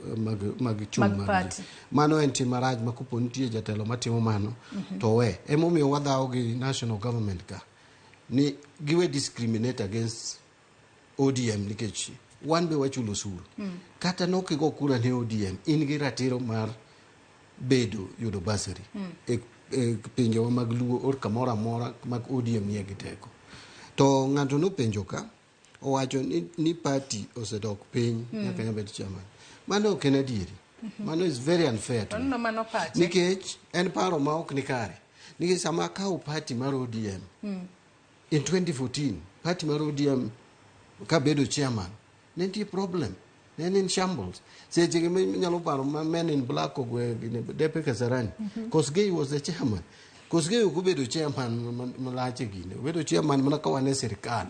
mag chung' Mag mag party. ji. Mano en tim marach ma kopo nitie jatelo matimo mano to we emomiyo wadhawo gi national government ka ni giwe discriminate against ODM nikech wan be wachulo osuru kata nok igo kura ne ODM in gi ratiro mar bedo yudo bursary e pinjewa mag luo or kamoro amora mag ODM nie gi teko to ng'ato nopenjo ka owacho ni party osedok piny nyaka nyabed chairman mano ok en adieri mano is very unfair to me. Oneno mano pache. Nikech en paro ma ok ni kare nikech sama akawo party mar ODM in 2014 party mar ODM kabedo chairman ne nitie problem ne en in shambles seche gi minyalo paro ma men in black ogwe gine depe Kasarani Kosgei was the chairman Kosgei ok obedo chairman malach e gine obedo chairman mana ka wan e sirikal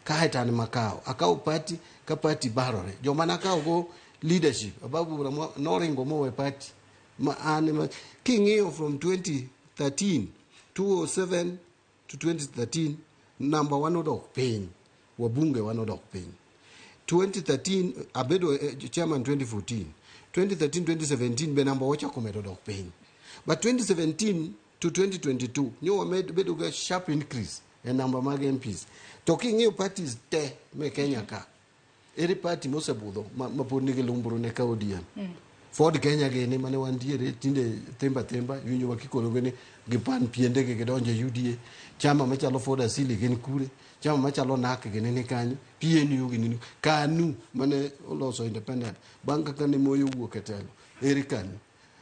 kae to an makawo akawo party ka party barore joma nakawo go leadership Ababu noringo mowe party Ma an ema king'iyo from 2013, 207 to 2013, namba wa nodok piny, wabunge wa nodok piny. 2013 abedo chairman 2014, 2013 2017 be namba wachako medo dok piny, but 2017 to 2022 nyo wamed bedo ga sharp increase e namba mag MPs. To king'iyo parties te me Kenya ka, ere party mosebudho ma pod nigi lumbru ne ka ODM? Ford Kenya gini mane wantiere tinde thimba thimba iwinjo ma kikonogi ni gipan piendegi gidonjo e UDA. Chama machalo Ford Asili gin kure, chama machalo NAK gini ni kanyo, PNU gini ni KANU mane oloso independent bang' kaka ne Moi owuok e telo, ere KANU?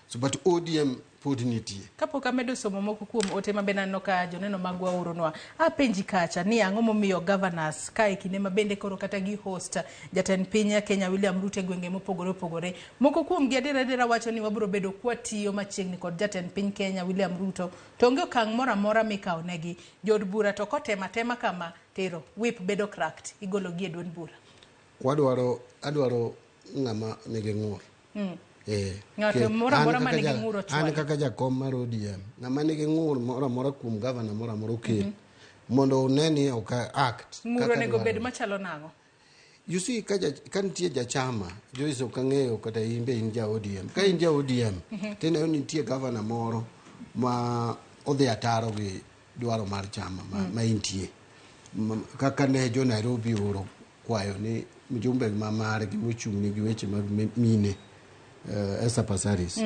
So but ODM pod nitie. Kapok amedo somo moko kuom ote ma bende aneno ka joneno magwa oronwa, apenji kacha ni ang'o momiyo governors ka e kinde ma bende koro kata gi host jatend piny Kenya William Ruto e gwenge mopogore opogore, moko kuom gi adiera adiera wacho ni wabiro bedo kwatiyo machiegni kod jatend piny Kenya William Ruto, to onge okang' moro amora mikawo negi. Jood bura to kotemo atema kama tero whip bedo cracked, igolo gi e duond bura. Wadwaro, adwaro ng'ama nigi ng'ur. Ng'ato moro amora ma nigi ng'ur An ochwalo. kaka jakom mar ODM, ng'ama nigi ng'ur moro amora kuom gavana moro amora okel mondo one ni ok act Ng'ur kaka onego bed dwarore. machalo nang'o? You see, ka nitie jachama, Joyce ok ang'eyo kata in be in ja ODM. Ka in ja ODM, tineno ni nitie gavana moro ma odhi ataro gi dwaro mar chama ma intie. Kaka ne jo Nairobi oro kwayo ni mjumbe ma margi mochung' nigi weche mag mine, Esther Passaris.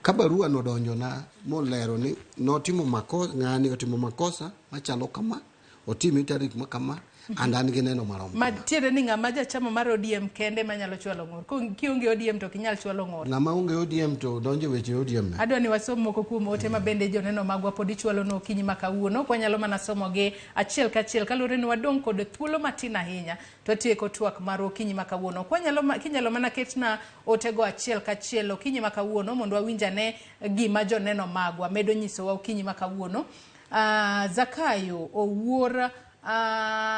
Ka barua nodonjona molero ni notimo makosa, ng'ani otimo makosa machalo kama, otime tarik ma kama, and an gi neno marom Ma tiende ni ng'ama jachama mar ODM kende manyalo chwalo ng'ur. Kionge ODM to ok inyal chwalo ng'ur. Ng'ama onge ODM to donjo e weche ODM ne. Adwa ni wasom moko kuom ote ma bende joneno magwa pod ichwalonwa okinyi ma kawuono. Ok wanyalo mana somogi achiel kachiel kaluwore ni wadong' kod thuolo matin ahinya to watieko twak marwa okinyi ma kawuono. Ok wanyalo kinyalo mana ketna otego achiel kachiel okinyi ma kawuono mondo wawinj ane gima joneno magwa medo nyisowa okinyi ma kawuono. Zakayo Owuor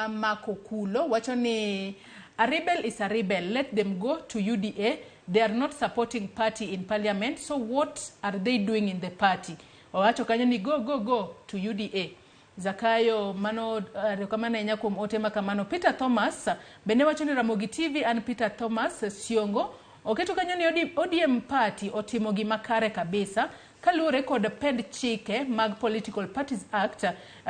Makokulo wacho ni a rebel is a rebel, let them go to UDA. They are not supporting party in parliament, so what are they doing in the party? Owacho kanyo ni go, go, go to UDA. Zakayo, mano erokamano ahinya kuom ote ma kamano. Peter Thomas bende wacho ni Ramogi TV, an Peter Thomas Siongo. Oketo kanyo ni ODM party otimo gima kare kabisa kaluwore kod pend chike mag Political Parties Act.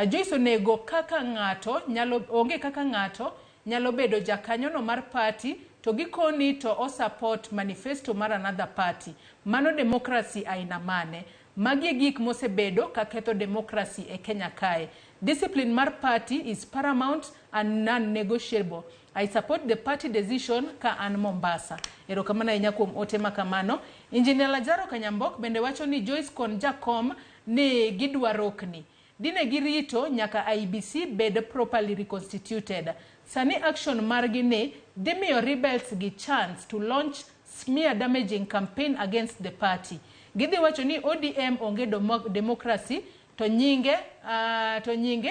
Joyce onego kaka ng'ato nyalo, onge kaka ng'ato nyalo bedo jakanyono mar party to gikoni to o support manifesto mar another party. Mano democracy aina mane? Magi e gik mosebedo ka ketho democracy e Kenya kae. Discipline mar party is paramount and non-negotiable. I support the party decision ka an Mombasa. Erokamano ahinya kuom ote ma kamano. Engineer Lazaro Kanyambok bende wacho ni Joyce kon jakom ni gidwa rokni. Dine girito nyaka IEBC bed properly reconstituted. Sani action margi ni dhi miyo rebels gi chance to launch smear damaging campaign against the party. Gidhi wacho ni ODM onge democracy to nyinge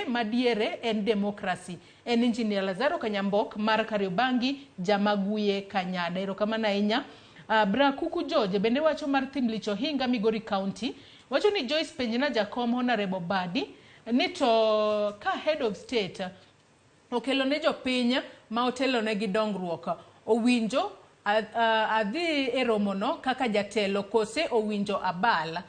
madiere en democracy. En Engineer Lazaro Kanyambok mar Kariobangi, Jamaguye Kanyada. Erokamano ahinya. Bra Kuku George bende wacho mar Thimlich Ohinga Migori County. Wacho ni Joyce penjna jakom Honorable Badi ni to ka head of state okelo ne jopiny ma otelonegi dongruok, owinjo adhi e romono kaka jatelo kose owinjo abal?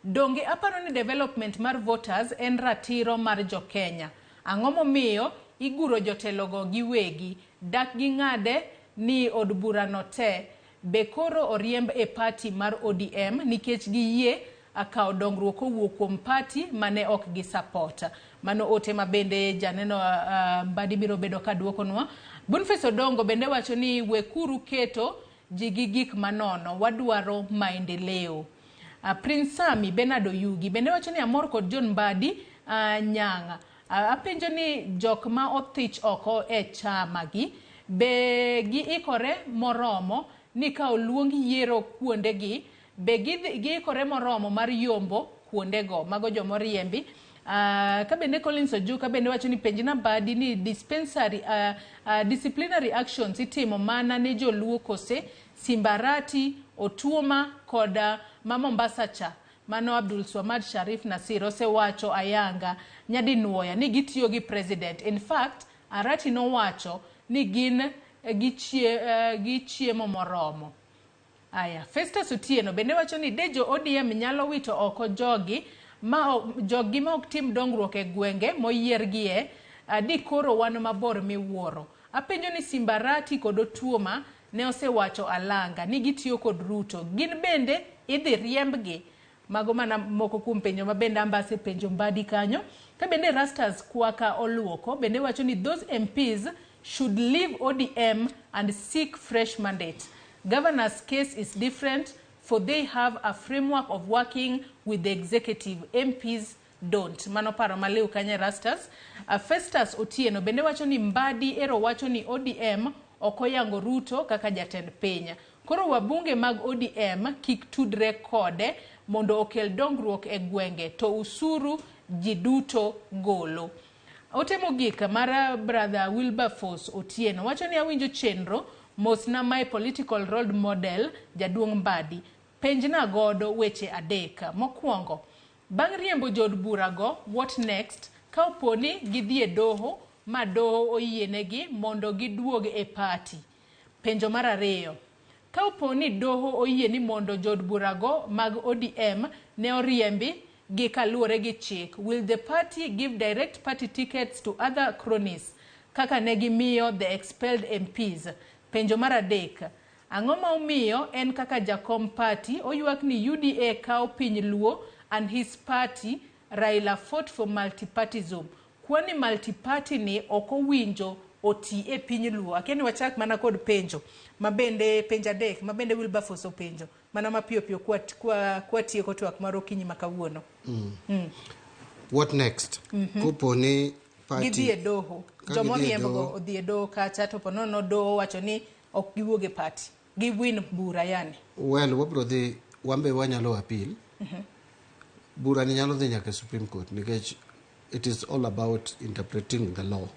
Donge aparo ni development mar voters en ratiro mar jo Kenya. Ang'o momiyo iguro jotelogo giwegi? Dak ging'ade ni od burano te be koro oriemb e party mar ODM nikech giyie akawo dongruok kowuok kuom party mane ok gi support. Mano ote ma bende janeno Mbadi biro bedo ka duokonwa. Boniface Odongo bende wacho ni wekuru keto ji gi gik manono, wadwaro maendeleo. Prince Sami Bernard Oyugi bende wacho ni amor kod John Mbadi Nyang'a. Apenjo ni jok ma othich oko e chama gi be giikore moromo ni ka oluong yiero kuondegi, be giikore moromo mar yombo kuondego? Mago jomoriembi. Ka bende Collins Ojuka bende wacho ni penjna Mbadi ni disciplinary actions itimo mana ne joluo kose Simbarati, Otuoma kod ma Mombasa cha mano Abdul Swamad Sharif Nasir osewacho ayanga nyadinuoya ni gitiyo gi president. In fact, Arati nowacho ni gin gichiemo moromo. Aya, Festus Otieno bende wacho ni de jo ODM nyalo wito oko jogi ma ok tim dongruok e gwenge moyiergie, di koro wan mabor miwuoro. Apenjo ni Simbarati kod Otuoma ne osewacho alanga ni gitiyo kod Ruto. Gin bende idhi riembgi. Mago mana moko kuom penjo ma bende ambase penjo Mbadi kanyo. Ka bende Rastas Kwaka Oluoko bende wacho ni those MPs should leave ODM and seek fresh mandate. Governor's case is different, for they have a framework of working with the executive. MPs don't. Mano paro maliw kanye Rastas. Festus Otieno bende wacho ni Mbadi ero wacho ni ODM ok oyango Ruto kaka jatend piny. Koro wabunge mag ODM kik tudre kode mondo okel dongruok e gwenge to usuru ji duto golo. Ote mogik mar brother Wilberforce Otieno wacho ni awinjo chenro mosna my political role model jaduong' Mbadi. Penjna godo weche adek. Mokwongo, bang' riembo jood burago, what next? Ka opo ni gidhi e doho ma doho oyienegi mondo giduog e party. Penjo mar ariyo, ka opo ni doho oyie ni mondo jood burago mag ODM ne oriembi gi kaluwore gi chik, will the party give direct party tickets to other cronies kaka ne gimiyo the expelled MPs? Penjo mar adek, ang'o ma omiyo en kaka jakom party oywak ni UDA kawo piny Luo and his party Raila fought for multipartyism? Kwani multiparty ni ok owinjo oti e piny Luo? Akia ni wachak mana kod penjo mabende penjo adek mabende Wilberforce openjo mana mapiyo piyo kwa tieko twak mar okinyi ma kawuono. What next? Kopo ni party gidhi e doho, joma oriembogo odhi e doho kacha to ponono doho wacho ni ok giwuog e party, giwin bura yani. Well, wabro dhi wambe wanyalo appeal. Bura ni nyalo dhi nyaka Supreme Court nikech it is all about interpreting the law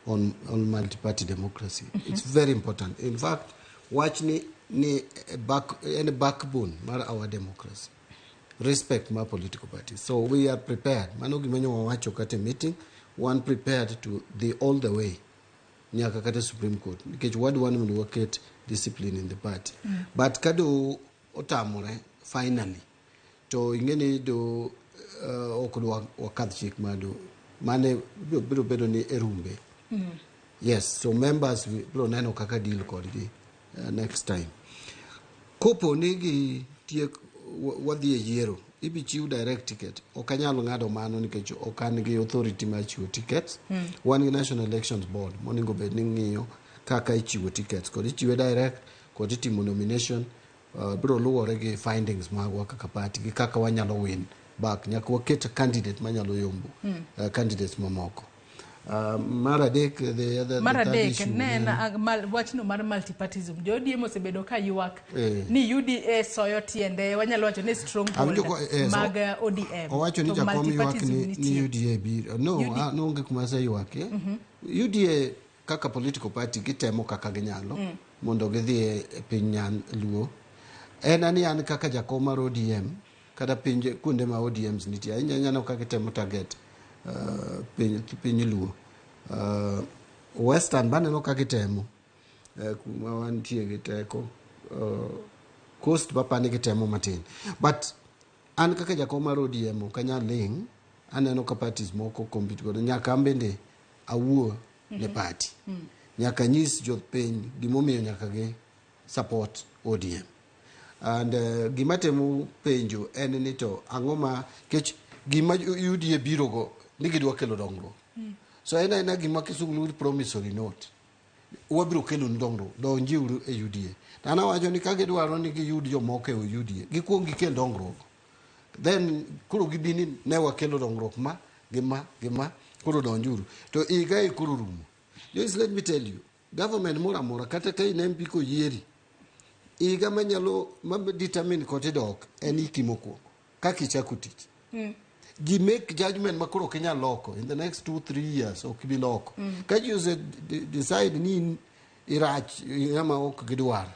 on multi-party democracy. It's very important. In fact, wach ni any backbone mar our democracy. Respect my political parties. So we are prepared. Mano gima wawacho kata meeting, one prepared to the all the way. Nyaka kata Supreme Court. Nikech wadwa ni mondo waket discipline in the party. But kado otamore finally to ing'eni do ok wakadh chik mado mane biro bedo ni erumbe. Yes, so members biro neno kaka deal kodgi next time. Kopo ni gi tiek wadhi e yiero, ibi chiw direct ticket. Ok anyal ng'ado mano nikech ok an gi authority mar chiwo tickets. Wan gi National Elections Board monego bed ni ng'iyo kaka ichiwo tickets. Kod ichiwe direct, kod itimo nomination, biro luwore gi findings magwa kaka party gi kaka wanyalo win back. Nyaka waket candidate manyalo yombo candidates mamoko. Mar adek, the other mar adek issue, ne en wachno mar multipartyism. Jo ODM osebedo ka ywak ni UDA soyo tiende, wanyalo wacho ni stronghold mag ODM. Owacho ni jakom ywak ni UDA biro. No, onge kuma aseywakie. UDA kaka political party gitemo kaka ginyalo mondo gidhi e piny Luo. En ani an kaka jakom mar ODM kata pinje kuonde ma ODMs nitie, ahinya aneno kaka gitemo target piny Luo. Western baneno ka gitemo kuma wantie gi teko. Coast bapani gitemo matin. But an kaka jakom mar ODM ok anyal ling', aneno ka parties moko compete godo. Nyaka an bende awuo ne party. Nyaka nyis jopiny gimomiyo nyaka gi support ODM. And gima temo penjo en ni to ang'o ma kech gima UDA biro go ni gidwa kelo dongruok. So en aena gima kisungu luongo ni promissory note. Wabiro kelo dongruok, donjiuru e UDA. To an awacho ni ka gidwaro ni giyud jomoko e UDA, gikuong gikel dongruok. Then koro gibi ni ne wakelo dongruok ma gi ma gi ma, koro donjuru. To higa e koro rumo. Joyce, let me tell you, government moro amora kata ka in MP koyieri, higa manyalo ma determine koti dok en hiki mokwongo kaka ichako tich. Ji make judgment ma koro ok inyal loko in the next 2-3 years ok bi loko. Ka ji ose decide ni in irach ng'ama ok gidwar,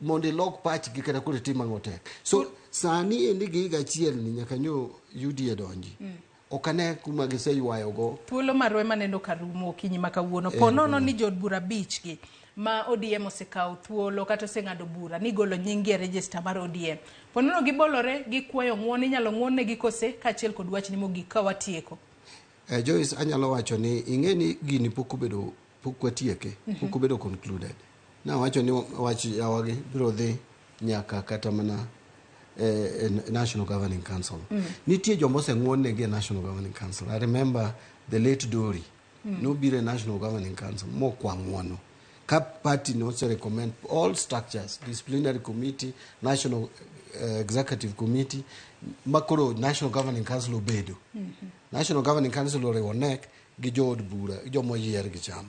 Mondo ilok pachgi kata koro itim ang'o tek. So sani endi gi higa achiel ni nyaka nyo UDA donji. Ok ane kuma giseywayogo. Thuolo marwa ema neno ka rumo okinyi ma kawuono. Po nono ni jood bura abich gi ma ODM osekawo thuolo kata oseng'ado bura ni golo nying gi e register mar ODM. Po nono gibolore gikwayo ng'uono inyalo ng'uon negi kose kaachiel kod wachni mogik ka watieko. Joyce, anyalo wacho ni ing'e ni gini pok obedo, pok watieke, pok obedo concluded. Nawacho ni wach yawagi biro dhi nyaka kata mana National Governing Council. Nitie joma oseng'uon negi e National Governing Council. I remember the late Dori. Nobiro e National Governing Council mokwa ng'uono. Ka party nose recommend all structures, disciplinary committee, National Executive Committee, makoro National Governing Council obedo. National Governing Council oriwo NEC gi jood bura, joma oyier gi chama.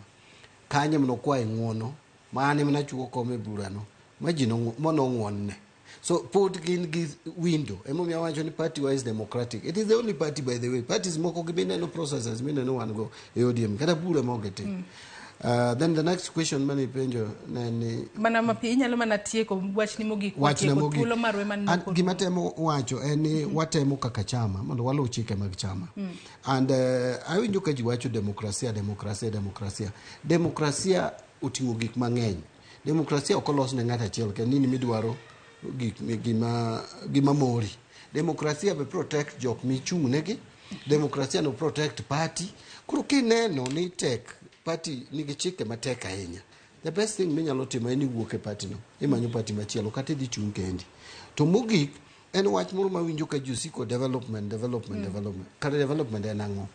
Kanyo ema nokwaye ng'uono, ma an ema nachuo kom e burano, ma ji manong'uon ne. So pod gin gi window. Emomiyo awacho ni party wa is democratic. It is the only party, by the way. Parties moko gi mineno processes mineno wan go e ODM kata bura ma ok gitim. Then the next question mane ipenjo ne ni Mana mapiyo inyalo mana tieko wachni mogik. Wachna watieko mogik. thuolo marwa ema neno An korumo. gima temo wacho en ni watemo kaka chama mondo waluw chike mag chama. And awinjo ka ji wacho demokrasia, demokrasia, demokrasia. Demokrasia oting'o gik mang'eny. Demokrasia ok olos ne ng'ato achiel kende in midwaro gik gima mori. Demokrasia be protect jok michung' negi. Demokrasia no protect party. Koro kineno ni tek party nigi chike matek ahinya. The best thing minyalo timo en iwuok e party no, imanyo party machielo kata idhi chung' kendi. To mogik en wach moro mawinjo ka ji osiko development, development, development. Kare development en ang'o?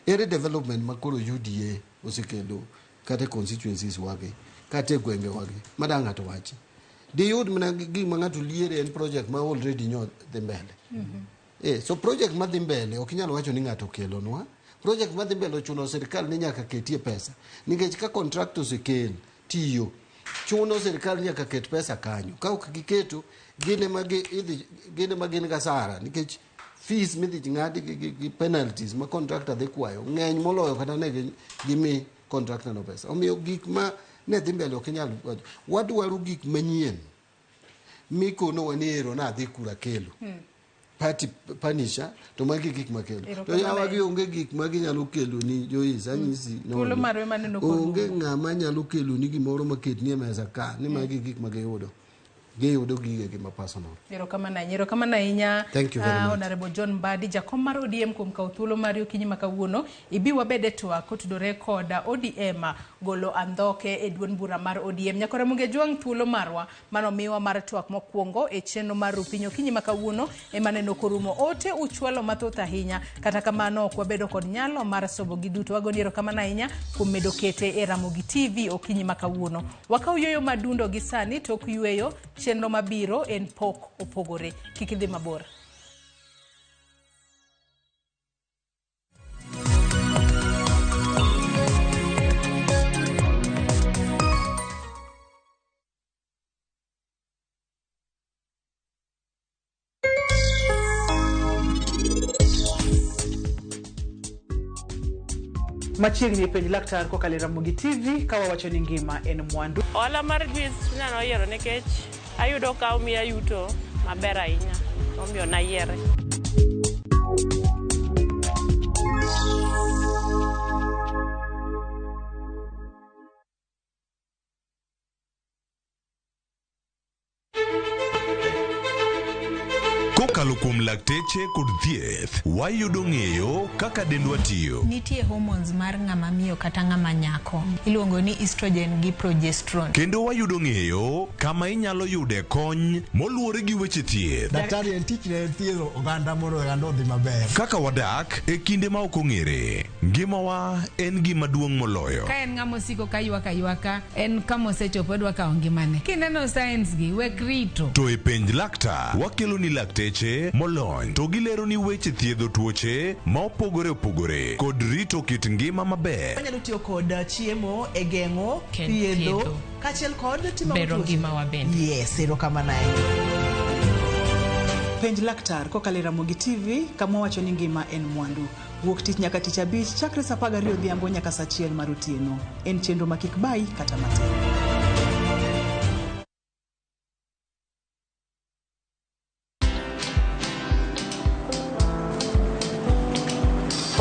Ere development ma koro UDA osekelo kata e constituencies wagi, kata e gwenge wagi, ma dang' ng'ato wachi? Diyud mana gima ng'ato liere en project ma already nyo dhi mbele. So project madhi mbele ok inyal wacho ni ng'ato okelonwa. Project madhi mbele ochuno sirikal ni nyaka ketie pesa. Nikech ka contract osekel tiyo, chuno sirikal nyaka ket pesa kanyo. Ka ok giketo, gin ema gin ema gin gasara nikech fees midhi ng'adi gi penalties ma contractor dhi kwayo ng'eny moloyo kata ne gimi contractor no pesa. Omiyo gik ma ne dhi mbele ok inyal wacho. Wadwaro gik manyien mikonowa ni ero nadhi kura kelo. Party punisher to magi gik makelo. To Erokamano yawa gi ahinya. onge gik ma ginyalo kelo ni Joyce, anyisi Thuolo nono. marwa ema neno korumo. Onge ng'ama nyalo kelo ni gimoro maketni e mesa ka ni magi gik ma giyudo. Giyudo gigegi ma personal. Erokamano ahinya, erokamano ahinya. Thank you very much. Honorable John Mbadi, jakom mar ODM kuom kawo thuolo mari okinyi ma kawuono. Ibi wabed e twak kotudore kod ODM golo andhoke e duond bura mar ODM. Nyakora Muge Jwang' thuolo marwa manomiwa mar twak mokwongo e chenro mar Rupiny okinyi ma kawuono ema neno korumo. Ote uchwalo mathoth ahinya, kata kamano ok wabedo kod nyalo mar somo gi duto. Wagoni erokamano ahinya kuom medo kete e Ramogi TV okinyi ma kawuono. Wakaw yueyo madundo gi sani tok yueyo chenro mabiro en pok opogore. Kik idhi mabor. Machiegni e Penj Laktar kokalo e Ramogi TV ka wawacho ni ngima en mwandu. Ohala mar juice chunya noyiero nikech ayudo ka omiya yuto maber ahinya, omiyo nayiere. Kokalo kuom lakteche kod thieth, wayudo ng'eyo kaka dendwa tiyo. Nitie hormones mar ng'ama miyo kata ng'ama nyako. Iluongo ni estrogen gi progesterone. Kendo wayudo ng'eyo kama inyalo yude kony moluwore gi weche thieth. Daktari en tich ne thiedho oganda mondo oganda odhi maber. Kaka wadak e kinde ma ok ong'ere, ngimawa en gima duong' moloyo. Ka en ng'ama osiko ka ywak aywaka, en kama osechopo odwa kawo ngimane. Kineno signs gi, wek rito. To e Penj Laktar, wakelo ni lakteche molony to gilero ni weche thiedho tuoche ma opogore opogore kod rito kit ngima maber. Wanyalo tiyo kod chiemo e geng'o, thiedho, thiedho. kaachiel kod timo Bero tuoche. ngimawa bende. Yes, erokamano ahinya. Penj Laktar kokalo e Ramogi TV kama wawacho ni ngima en mwandu. Wuok tich nyaka tich abich chakre saa 12 odhiambo nyaka saa 1 mar otieno. En chenro ma kik bayi kata matin.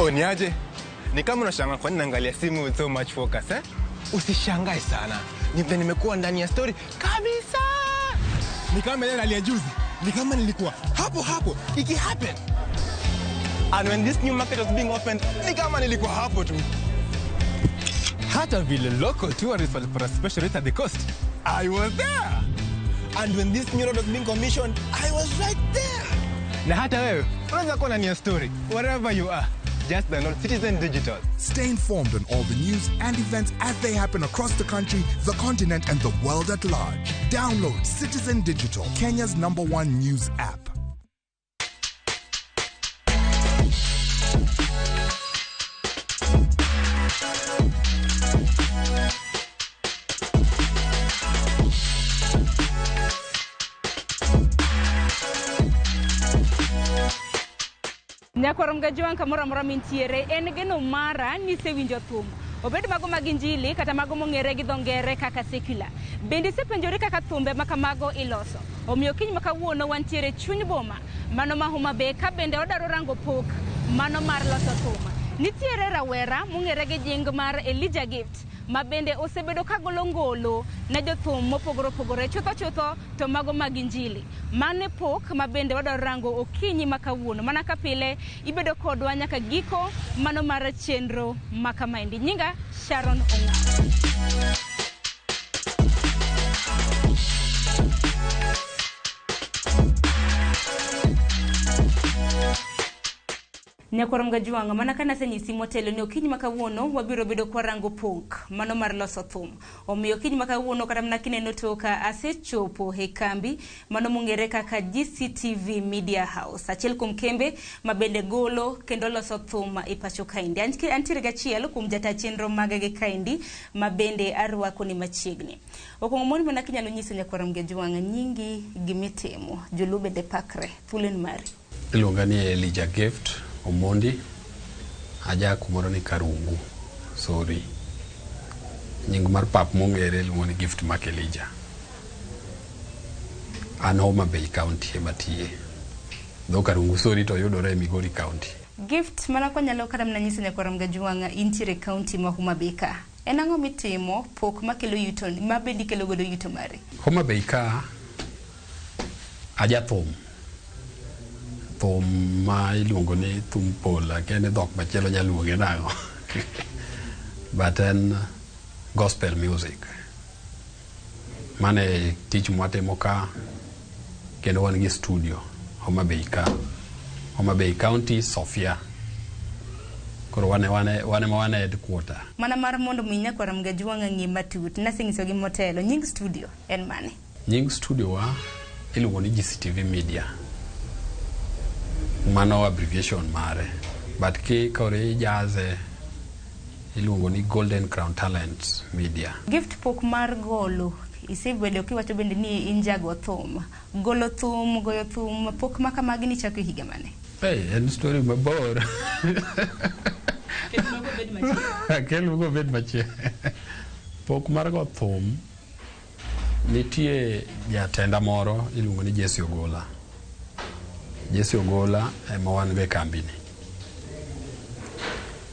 Oh, niaje? Ni kama unashangaa kwa nini naangalia simu with so much focus, eh? Usishangae sana. Ni vile nimekuwa ndani ya story kabisa. Ni kama ile nalia juzi. Ni kama nilikuwa hapo hapo iki happen. And when this new market was being opened, ni kama nilikuwa hapo tu. Hata vile local tourists walipata special rate at the coast, I was there. And when this new road was being commissioned, I was right there. Na hata wewe unaweza kuwa ndani ya story wherever you are. Just download Citizen Digital. Stay informed on all the news and events as they happen across the country, the continent, and the world at large. Download Citizen Digital, Kenya's #1 news app. Nyakwar Mgajwang' kamoro amora mintiere en geno mara ni isewinjo thum. Obed mago mag injili kata mago mong'ere gi dho ngere kaka secular. Bende isepenjori kaka thumbe ma kamago iloso. Omiyo kiny ma kawuono wantiere chuny boma mano ma Homa Bay ka bende odaro rango pok mano mar loso thum. Nitiere rawera mong'ere gi nying mar Elijah Gift ma bende osebedo ka golo ngolo ne jothum mopogore opogore chutho chutho to mago mag injili. Mano pok ma bende wadwaro rango okinyi ma kawuono. Mana ka pile ibedo kodwa nyaka giko mano mar chenro ma kamaendi. Nyinga Sharon Ong'aro. Nyakwar Mgajwang' mana ka nasenyisi motelo ni okinyi ma kawuono wabiro bedo kwarango pok mano mar loso thum. Omiyo okinyi ma kawuono kata mana kineno toka asechopo e kambi mano mong'ere kaka GCTV Media House, achiel kuom kembe ma bende golo kendo loso thum e pacho kaendi. Antiere gachiel kuom jata chenro maggi kaendi ma bende arwako ni machiegni. Okuongo mon mana kinyalo nyiso Nyakwar Mgajwang' nyingi gimitimo joluo bende pakre thuolo en mari. Iluonga ni Elijah Gift Omondi, aja kumoro ni Karungu, sorry. Nying mar pap mong'ere iluongo ni Gift Mark Elijah. An Homa Bay County ema tiye. Dho Karungu sorry to yudore e Migori County. Gift mana kwanyalo kata mana nyiso Nyakwar Mgajwang' intiere county ma Homa Bay ka. En ang'o mitimo pok makelo yuto ma bende ikelo godo yuto mari? Homa Bay ka aja thum. Thum ma iluongo ni thum polo, akia ni dhok machielo nyalo luonge nang'o. But en gospel music. Mano e tich mwatimo ka kendo wan gi studio Homa Bay ka. Homa Bay County, Sofia. Koro wan ema wan e headquarter. Mana mar mondo mi Nyakwar Mgajwang' ng'e matut, nasenyisogi motelo, nying studio en mane? Nying studio wa iluongo ni GCTV Media. Mano abbreviation mare. But ki koro ijaze iluongo ni Golden Crown Talents Media. Gift pok mar golo isebedo kiwacho bende ni in jago thum. Golo thum, goyo thum, pok ma kamagi nichako e higa mane? Hey, en story mabor. Kel mago bed machiegni. Pok mar go thum nitie jatenda moro iluongo ni Jesse Ogola. Jesse Ogola ema wan go e kambini.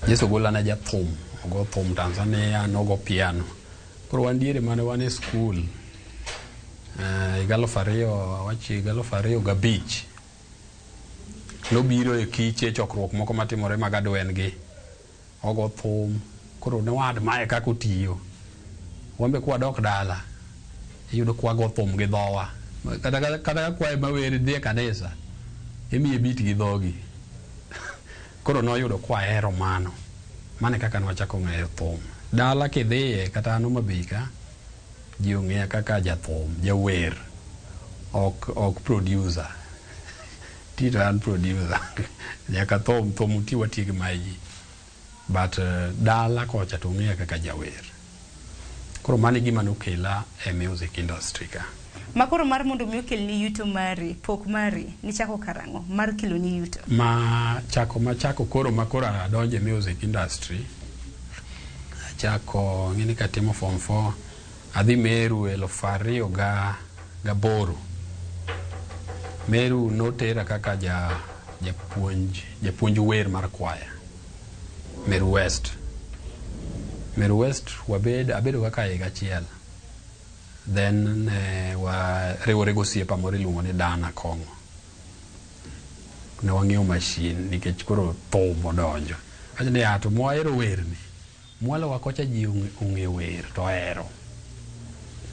Jesse Ogola ne jathum, ogo thum Tanzania, nogo piano. Koro wan diere mane wan e skul higa 2005 nobiro e kiche chokruok moko matimore mag adwen gi ogo thum. Koro ne wa admire kaka otiyo. Wan be kwadok dala iyudo kwago thum gi dhowa. Kata ka kwaye mawer dhi e kanisa imiye beat gi dhogi. Koro noyudo kwahero mano. Mano e kaka nwachako ng'eyo thum. Dala kidhiye kata an Homa Bay ka ji ong'eya kaka jathum, jawer, ok producer. Tito an producer. Nyaka thum ti watiyo gi maji. But dala kocha to ong'eya kaka jawer. Koro mano e gima nokela e music industry ka. Makoro mar mondo mi okelni yuto mari, pok mari, nichako karang'o mar keloni yuto? Ma chako koro makoro adonjo e music industry. Achako ng'eni katimo form 4 adhi Meru 2008. Meru notera kaka japuonj wer mar kwaya. Meru West. Meru West wabed abedo kaka higa achiel. Then ne wariwore gosiepa moro iluongo ni Dana Kong'o. Ne wang'iewo mashin nikech koro thum odonjo. Awacho ni to mwahero werni. Mwalowa kocha ji ong'e wer to ohero.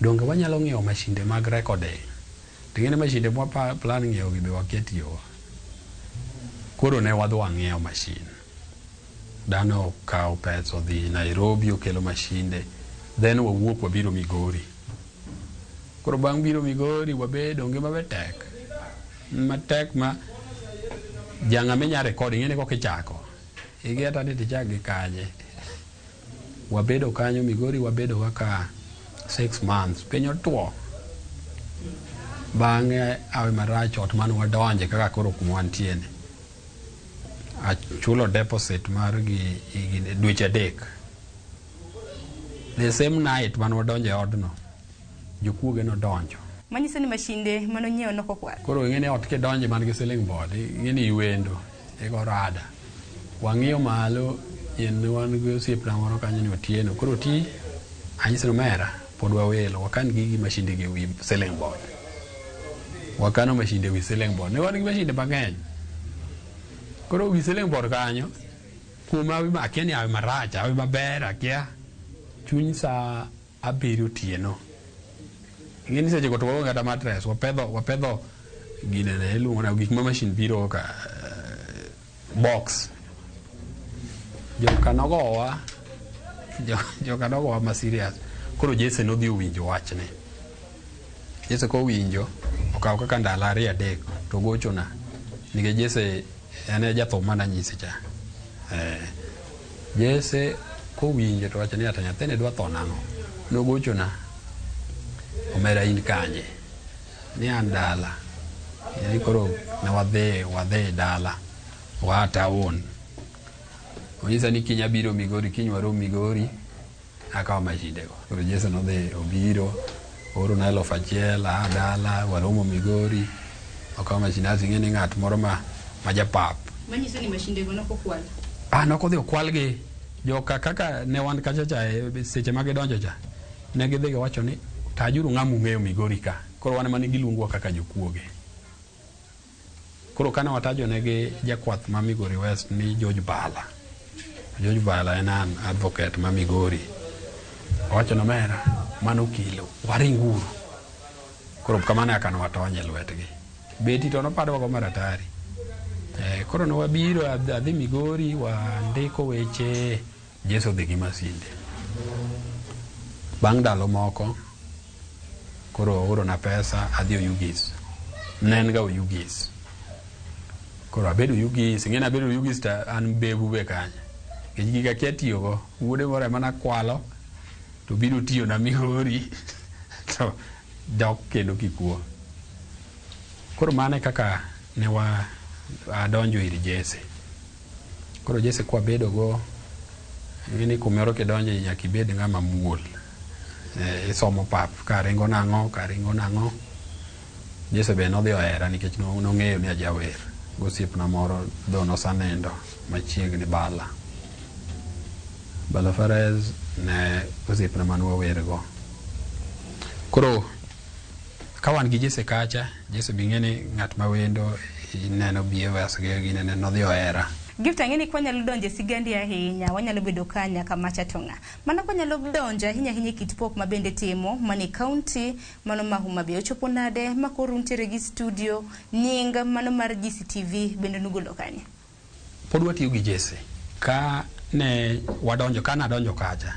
Donge wanyalo ng'iewo mashinde mag recording? To ing'e ni mashinde mwa plan ng'iewo gi be wakia tiyogo. Koro ne wadhi wang'iewo mashin. Dhano okawo pesa odhi Nairobi okelo mashinde. Then wawuok wabiro Migori. Koro bang' biro Migori wabedo ngima be tek. Matek ma jang'ama inya record ing'e ni koka ichako. Ikia ni tichak gi kanye. Wabedo kanyo Migori wabedo kaka 6 months. Piny otuo. Bang'e awe marach ot mane wadonje kaka koro kuma wantie ni. Achulo deposit mar gi dweche 3. The same night mane wadonjo e odno, jokuoge nodonjo. Manyiso ni mashinde manonyiewo nokokwal. Koro ing'e ni ot kidonje man gi ceiling board, ing'e ni iwendo, igo rada. Wang'iyo malo, en wan gi osiepna moro kanyo ni Otieno. Koro oti, anyise ni omera, pod wawelo, wakan gigi mashinde gi ewi ceiling board. Wakano mashinde ewi ceiling board. Ne wan gi mashinde mang'eny. Koro wi ceiling board kanyo, kuom awi akia ni awi marach, awi maber, akia. Chuny saa 7 otieno. Ing'e ni seche go to waonge kata mattress, wapedho ginene iluongo na gik ma machine biro ka box. Joka nogowa, joka nogowa ma serious. Koro Jesse nodhi owinjo wachne. Jesse kowinjo, okawo kaka ndalo 2 3 to gochona. Nikech Jesse en e jathum mananyisi cha. Jesse kowinjo to wacho ni ata nyathini dwa tho nang'o. Nogochona. Omera in kanye? Ni an dala. Ni koro ne wadhi dala. Waa town. Onyisa ni kiny abiro Migori, kiny warom Migori. Akawo mashinde go. Koro Jesse nodhi obiro, oorona 1000, aa dala, waromo Migori. Okawo mashinde, asto ing'e ni ng'at moro ma japap. Manyiso ni mashinde go nokokwal. Nokodhi okwalgi. Joka kaka ne wan kacha cha, seche ma gidonjo cha, ne gidhi giwacho ni tajuru ng'ama ung'eyo Migori ka. Koro wan ema ne giluongowa kaka jokuoge. Koro kane watajo negi jakwath ma Migori West ni George Bala. George Bala en an advocate ma Migori. Owacho ni omera, mano kilo, waringuru. Koro kamano eka ne watony e lwetgi. Beti to nopadwago maratari. Koro ne wabiro adhi Migori, wandiko weche, Jesse odhi gi masinde. Bang' ndalo moko, koro oorona pesa, adhi Oyugis. Ne en ga Oyugis. Koro abedo Oyugis, ing'e ni abedo Oyugis to an bebu be kanyo. Nikech giga akia tiyogo, wuode moro ema nakwalo, to biro tiyona Migori, to dok kendo kikuo. Koro mano e kaka ne wa adonjo ir Jesse. Koro Jesse kwabedo go, ing'e ni kumoro kidonjo nyaka ibed ng'ama muol. Isomo pap, karingo nang'o, karingo nang'o. Jesse be nodhi ohera nikech nong'eyo ni ajawer. Gosiepna moro dho nosanindo machiegni Bala. Bala Fares ne osiepna mane wawergo. Koro ka wan gi Jesse kacha, Jesse be ing'e ni ng'at ma wendo ineno behaviors ge ginene nodhi ohera. Gift ang'e ni kwanyalo donjo e sigandi ahinya, wanyalo bedo ka nyaka macha to ng'a. Mano kwanyalo donjo ahinya ahinya e kit pok ma bende timo, mane county, mano ma Homa Bay ochopo nade, ma koro untiere gi studio, nying mano mar GCTV bende nugolo kanye? Pod watiyo gi Jesse. Ka ne wadonjo, ka nadonjo kacha,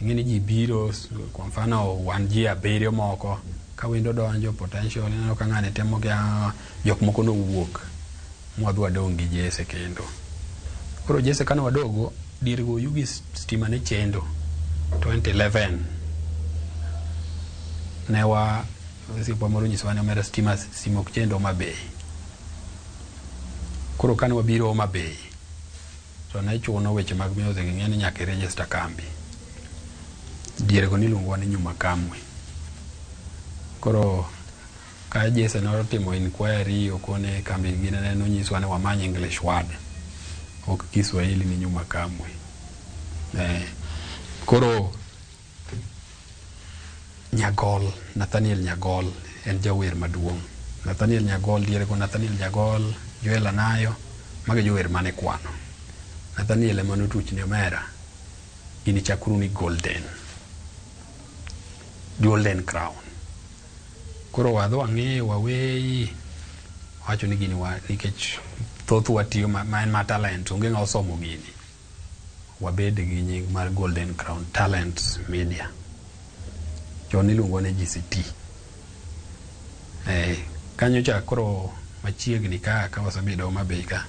ing'e ni ji biro, kwa mfano wan ji 7 moko, ka wendo donjo potential, ineno ka ng'ani temo gi jok moko nowuok. Mwadhi wadong' gi Jesse kendo. Koro Jesse kane wadogo, dier go Oyugis stima ne chendo 2011. Ne wa osiepwa moro onyisowa ni omera stima ok chendo Homa Bay. Koro kane wabiro Homa Bay, to ne chuno weche mag music ing'e ni nyaka i register kambi. Diere go niluongowa ni Nyuma Kamwe. Koro ka Jesse notimo inquiry okone kambi ginene nonyiswa ni wamany English word. Ok Kiswahili ni nyuma kamwe. Koro Nyagol, Nathaniel Nyagol en jawer maduong'. Nathaniel Nyagol diere go Nathaniel Nyagol, Joel Anayo, mago jower mane kwano. Nathaniel ema notuch ni omera, gini chakuru ni Golden. Golden Crown. Koro wadhi wang'iyo waweyi, wacho ni gini wa, nikech thothwa tiyo ma en ma talent, onge ng'a osomo gini. Wabed gi nying mar Golden Crown Talents Media. Chon iluongo ni GCT. Kanyo cha koro machiegni ka wasebedo Homa Bay ka,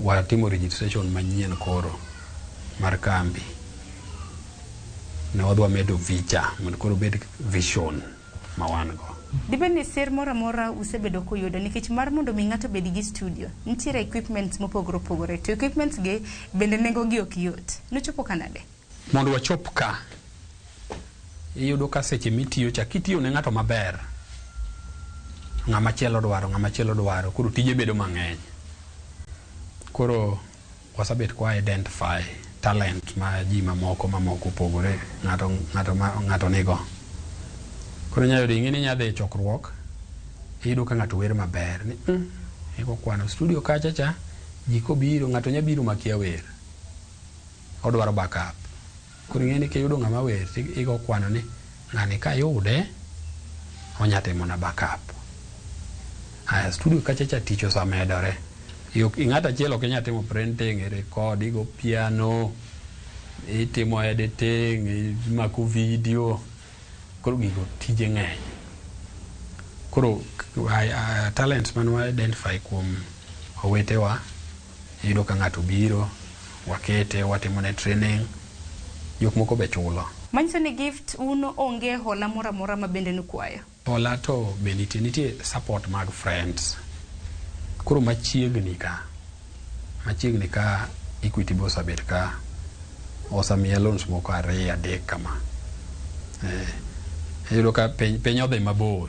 watimo registration manyien koro mar kambi. Ne wadhi wamedo vicha mondo koro obed vision ma wan go. Dibed ni sir moro amora usebedo kuyudo nikech mar mondo mi ng'ato bed gi studio nitiere equipments mopogore opogore to equipments gi bende nengo gi ok yot. Nochopo kanade? Mondo wachop ka, iyudo ka seche mitiyo cha kitiyo ne ng'ato maber, ng'ama chielo dwaro, koro tije bedo mang'eny. Koro wasebet kwa identify talent ma ji mamoko opogore ng'ato nigo. Koro inyalo yudo ing'e ni inyalo dhi e chokruok, iyudo ka ng'ato wer maber ni iko kwano studio kacha cha ji kobiro ng'ato nya biro makia wer, odwaro backup. Koro ing'e ni kiyudo ng'ama wer igo kwano ni ng'ani kayude onya timo na backup. Aya studio kacha cha tich osemedore. Ng'ato achiel ok inyal timo printing, record, igo piano, itimo editing, imako video. Koro gigo tije ng'eny. Koro talents mane wa identify kuom owetewa, iyudo ka ng'ato biro, wakete, watimo ne training, jok moko be chulo. Manyiso ni Gift un onge hola moro amora ma bende nukwayo. Hola to be nitie support mag friends. Koro machiegni ka Equity be osebet ka osemiya loans moko 2 3 kama. Iyudo ka piny odhi mabor.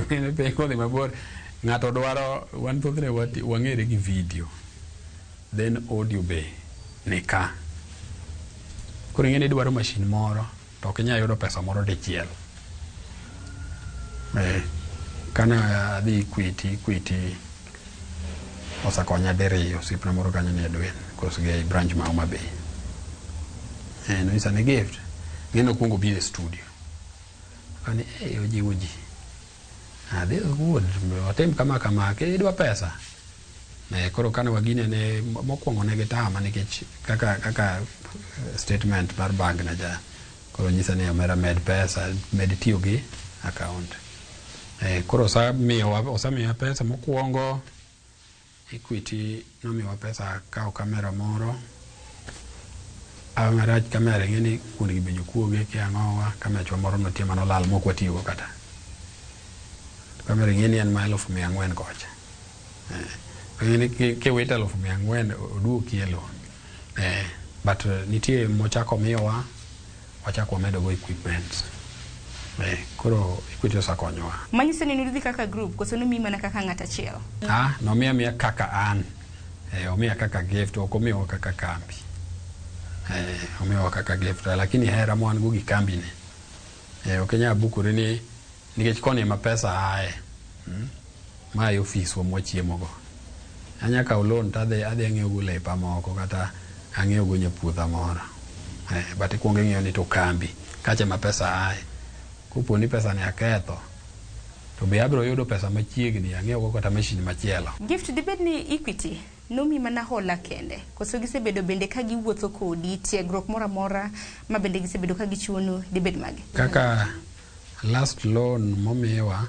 Piny odhi mabor. Ng'ato dwaro, wan thothne wang'ere gi video. Then audio be ni ka. Koro ing'e ni idwaro machine moro to ok inyal yudo pesa moro dichiel. Kane adhi Equity osekonya diriyo, osiepna moro kanyo ni Edwin, kosgi e branch ma Homa Bay. Nonyisa ni Gift, ng'e nokwongo biro e studio. Kani ojiwo ji. This is good, watim kama kama, idwa pesa. Koro kane wagine ne mokwongo ne gitama nikech kaka statement mar bank na ja. Koro nyisa ni omera med pesa, med tiyo gi account. Koro osemiya pesa mokwongo. Equity nomiwa pesa akawo kamera moro. Marach kamera ing'e ni kuondgi be jokuoge kia ang'owa, kamechwa moro nitie manolal mok watiyogo kata. Kamera ing'e ni en ma 400,000 kocha. Ing'e ni kiwito 400,000 oduoki e loan. But nitie mochako miyowa, wachako wamedo go equipment. Koro Equity osekonyowa. Manyiso ni nudhi kaka group koso nomiyi mana kaka ng'at achiel? Nomiya miya kaka an. Omiya kaka Gift, ok omiyowa kaka kambi. Omiyowa kaka Gift, lakini hera ma wan go gi kambi ni. Ok inyal bukori ni nikech koni ema pesa aye. Ma e ofiswa mwachiemogo. Anya kawo loan to adhi ang'iewo go lepa moko kata ang'iewo go nyapuotha moro. But ikuongo ing'iyo ni to kambi kacha ema pesa aye. Kopo ni pesa ni aketho, to be abiro yudo pesa machiegni ang'iewo go kata machine machielo. Gift, dibed ni Equity nomi mana hola kende koso gisebedo bende ka giwuotho kodi, tiegruok moro amora ma bende gisebedo ka gichiwonu dibed mage? Kaka last loan momiwa,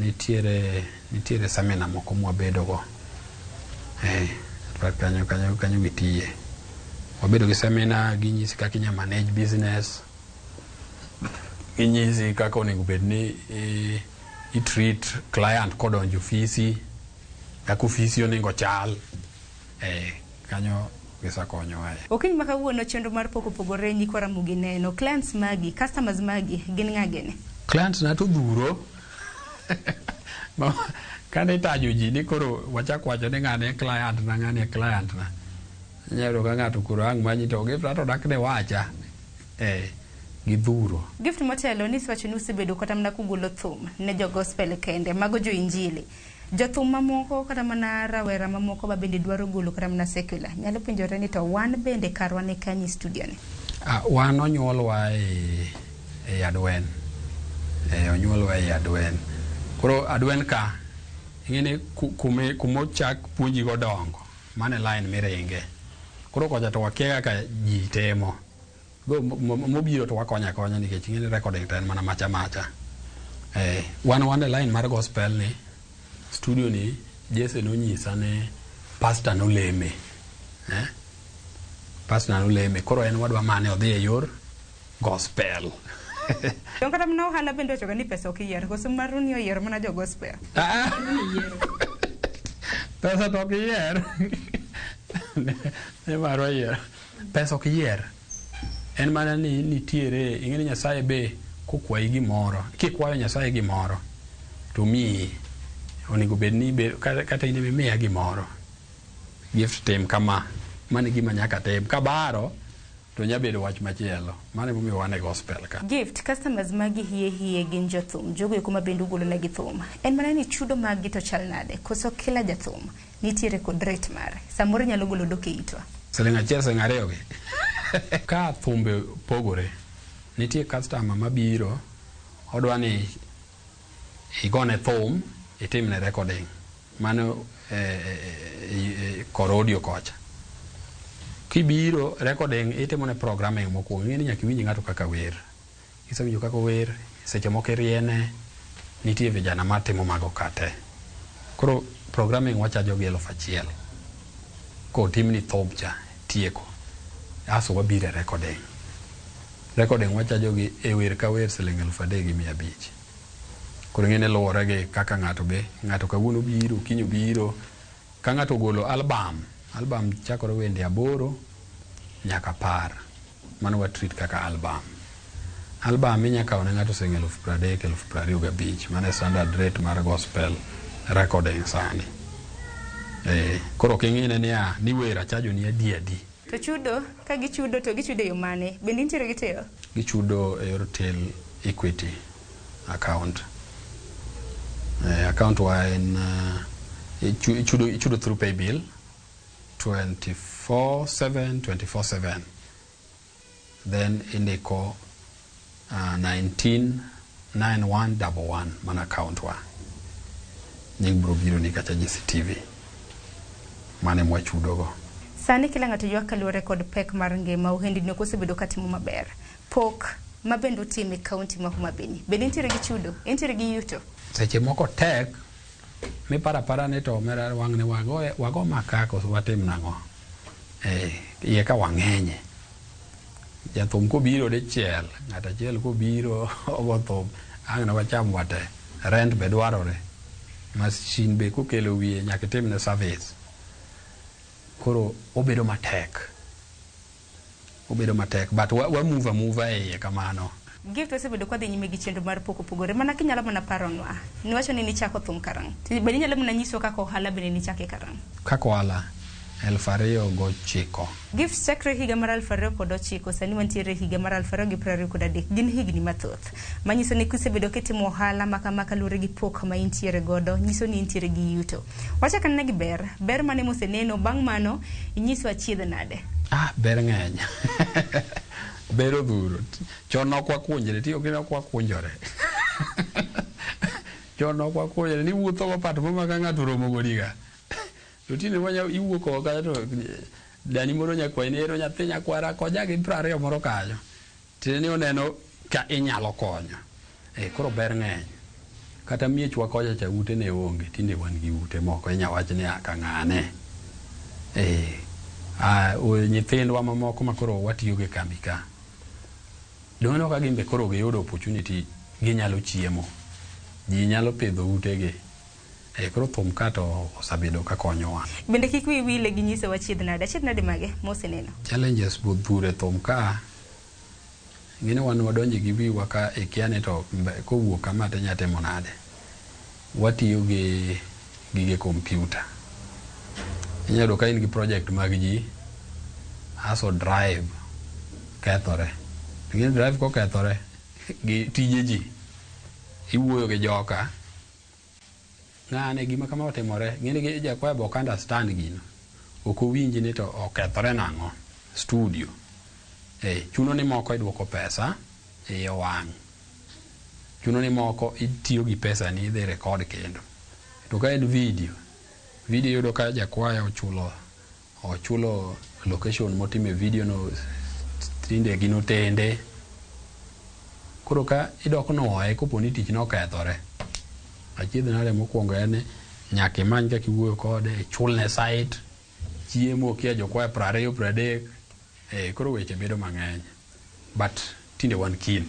nitiere seminar moko mwabedo go. Kanyo gitiye. Wabedo gi seminar, ginyisi kaka inyalo manage business, ginyisi kaka onego bed ni i treat client kodonjo ofisi, kaka ofisi onego chal. Kanyo gisekonyowa. Okinyi ma kawuono chenro mar pok opogore nyikwa Ramogi neno. Clients magi, customers magi gin ng'a gini? Clients na to dhuro. Kane itajo ji ni koro wachak wacho ni ng'ani e client na, ng'ani e client na. Inyalo yudo ka ng'ato koro ang' manyi to Gift ato dak ne wacha. Gidhuro. Gift motelo ni isewacho ni usebedo kata mana kugolo thum ne jo gospel kende, mago jo injili. Jothum mamoko kata mana rawera mamoko ma bende dwaro golo kata mana secular nyalo penjore ni to wan bende karwa ni kanye studio ni? Wan onyuolwa e Adwen. Onyuolwa e Adwen. Koro Adwen ka ing'e ni kumochak puonji go dongo, mano e line miringe. Koro kocha to wakia kaka ji timo. Go mobiro to wakonyo akonya nikech ing'e ni recording to en mana macha macha. Wan e line mar gospel ni, studio ni Jesse nonyisa ni pastor noleme. Pastor noleme. Koro en wadwa mane odhi e yor gospel. Don kata mana ohala bende wachoga ni pesa ok iyier, koso maru ni oyiero mana jo gospel? Pesa to ok iyier. Ne marwa yiero. Pesa ok iyier. En mana ni nitiere, ing'e ni Nyasaye be kokwayi gimoro, kikwayo Nyasaye gimoro, to miyi. Onego bed ni kata in ema imiya gimoro. Gift tim kama, mano e gima nyaka tim. Kabaro, to nya bedo wach machielo. Mano emomiyo wan e gospel ka. Gift, customers magi hie hie gin jothum, jogo eko ma bende ugolo negi thum. En mana ni chudo mag gi to chal nade? Koso kila jathum nitiere kod rate mare? Samoro inyalo golo dok e itwa. Siling 1 siling 2 gi. Ka thumbe pogore, nitie customer mabiro, odwa ni igone thum, itimne recording. Mano kor audio kocha. Kibiro recording itimone programming mokwongo. Ing'e ni nyaka iwinj ng'ato kaka wer. Kisewinjo kaka ower, seche moko iriene, nitie vijana matimo mago ka te. Koro programming wachajo gi 1000. Kotimni thum cha, tieko. Aso wabiro e recording. Recording wachajo gi e wer ka wer siling 3500. Koro ing'e ni luwore gi kaka ng'ato be, ng'ato kawuono biro, kiny obiro. Ka ng'ato ogolo album, album chakore wende 8 nyaka 10. Mano wa treat kaka album. Album inya kawo ne ng'ato siling 30,000, 25,000. Mano e standard rate mar gospel recording sani. Koro ok ing'ine niya, ni wer achajo ni adi adi. To chudo, ka gichudo to gichudo e yo mane? Bende intiere gi till? Gichudo e yor till Equity account. Account wa en ichudo through paybill 24/7 24/7. Then indiko 199111 mana account wa. Nying biro biro ni kacha GCTV. Mane mwachudogo. Sani kila ng'ato ywak kaluwore kod pek mar ngima, ohendni ok osebedo katimo maber. Pok ma bende utimo e kaunti ma Homa Bay ni, bende intiere gi chudo, intiere gi yuto? Seche moko tek, miparo apara ni to omera wang'ni wago maka koso watim nang'o? Iye ka wang'enye. Jathum kobiro dichiel, ng'at achiel kobiro ogo thum, ang' ne wacham wate. Rent be dwarore. Machine be kokelo wiye nyaka itimne service. Koro obedo matek. Obedo matek, but wa move a move e iye kamano. Gift osebedo kwadhi nyime gi chenro mar pok opogore, mana kinyalo mana paronwa. Niwacho ni nichako thum karang'o? To bende inyalo mana nyiso kaka ohala bende nichake karang'o? Kaka ohala, 2009. Gift chakre higa mar 2009, sani wantiere higa mar 2023, gin higni mathoth. Manyiso ni kisebedo kitimo ohala ma kama kaluwore gi pok ma intiere godo, nyiso ni intiere gi yuto. Wachak anena gi ber, ber mane moseneno, bang' mano inyiso achiedh nade? Ber ng'eny. Ber odhuro. Chon ok wakunjre, tiyo gi ok wakunjore. Chon ok wakunjre, ni wuotho go pat mama ka ng'ato oromo godi ga. To tinde wanya iwuok oko kanyo to dani moro nyakwayi ni ero nyathi nyakwara konya gi 20 moro kanyo. Tiende ni oneno ka inyalo konyo. Koro ber ng'eny. Kata miechwa kocha cha ute ne onge, tinde wan gi ute moko inya wach ni aka ng'ane. Nyithindwa mamoko ma koro watiyo gi kambi ka. Donge ineno ka gin be koro giyudo opportunity, ginyalo chiemo. Ji nyalo pidho utegi. Koro thum ka to osebedo ka konyowa. Bende kik wiyi wile gi nyisowa achiedh nade? Achiedh nade mage moseneno? Challenges bodhur e thum ka. Ing'e ni wan wadonje gi wiwa ka ikia ni to kowuok kama to inya timo nade. Watiyo gi gige kompyuta. Inyalo yudo ka in gi project mag ji, aso drive kethore. Ing'e drive kokethore gi tije ji, iwuoyo gi joka, ng'ane gima kama otimore, ing'e ni jakwaya be ok understand gino. Ok owinj ni to okethore nang'o, studio. Chuno ni moko iduoko pesa, iye owang'. Chuno ni moko itiyo gi pesa ni idhi record kendo. To ka en video, video iyudo ka jakwaya ochulo location motime video no, tinde gin otende. Koro ka idok nuoye kopo ni tich nokethore, achiedh nade mokwongo en ni nyaka imany kaka iwuoyo kode, ichulne site, chiemo kia jokwaya 20 30, koro weche bedo mang'eny. But tinde wan keen.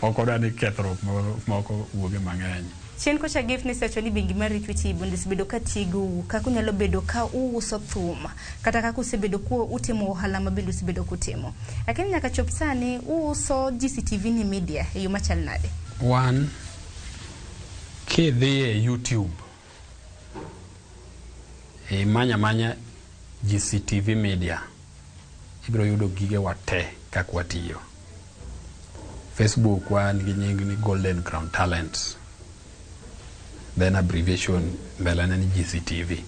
Ok wadwa ni kethruok moko wuoge mang'eny. Chien kocha Gift nisewacho ni bengi mar Equity bende osebedo ka tiegou kaka unyalo bedo ka uuso thum kata kaka usebedo ku utimo ohala ma bende usebedo kutimo. Lakini nyaka chop sani uuso GCTV ni media e yo machal nade? Wan kidhi e YouTube imanya amanya GCTV Media, ibiro yudo gigewa te kaka watiyo. Facebook wan gi nying ni Golden Crown Talents, then abbreviation mbele ne ni GCTV.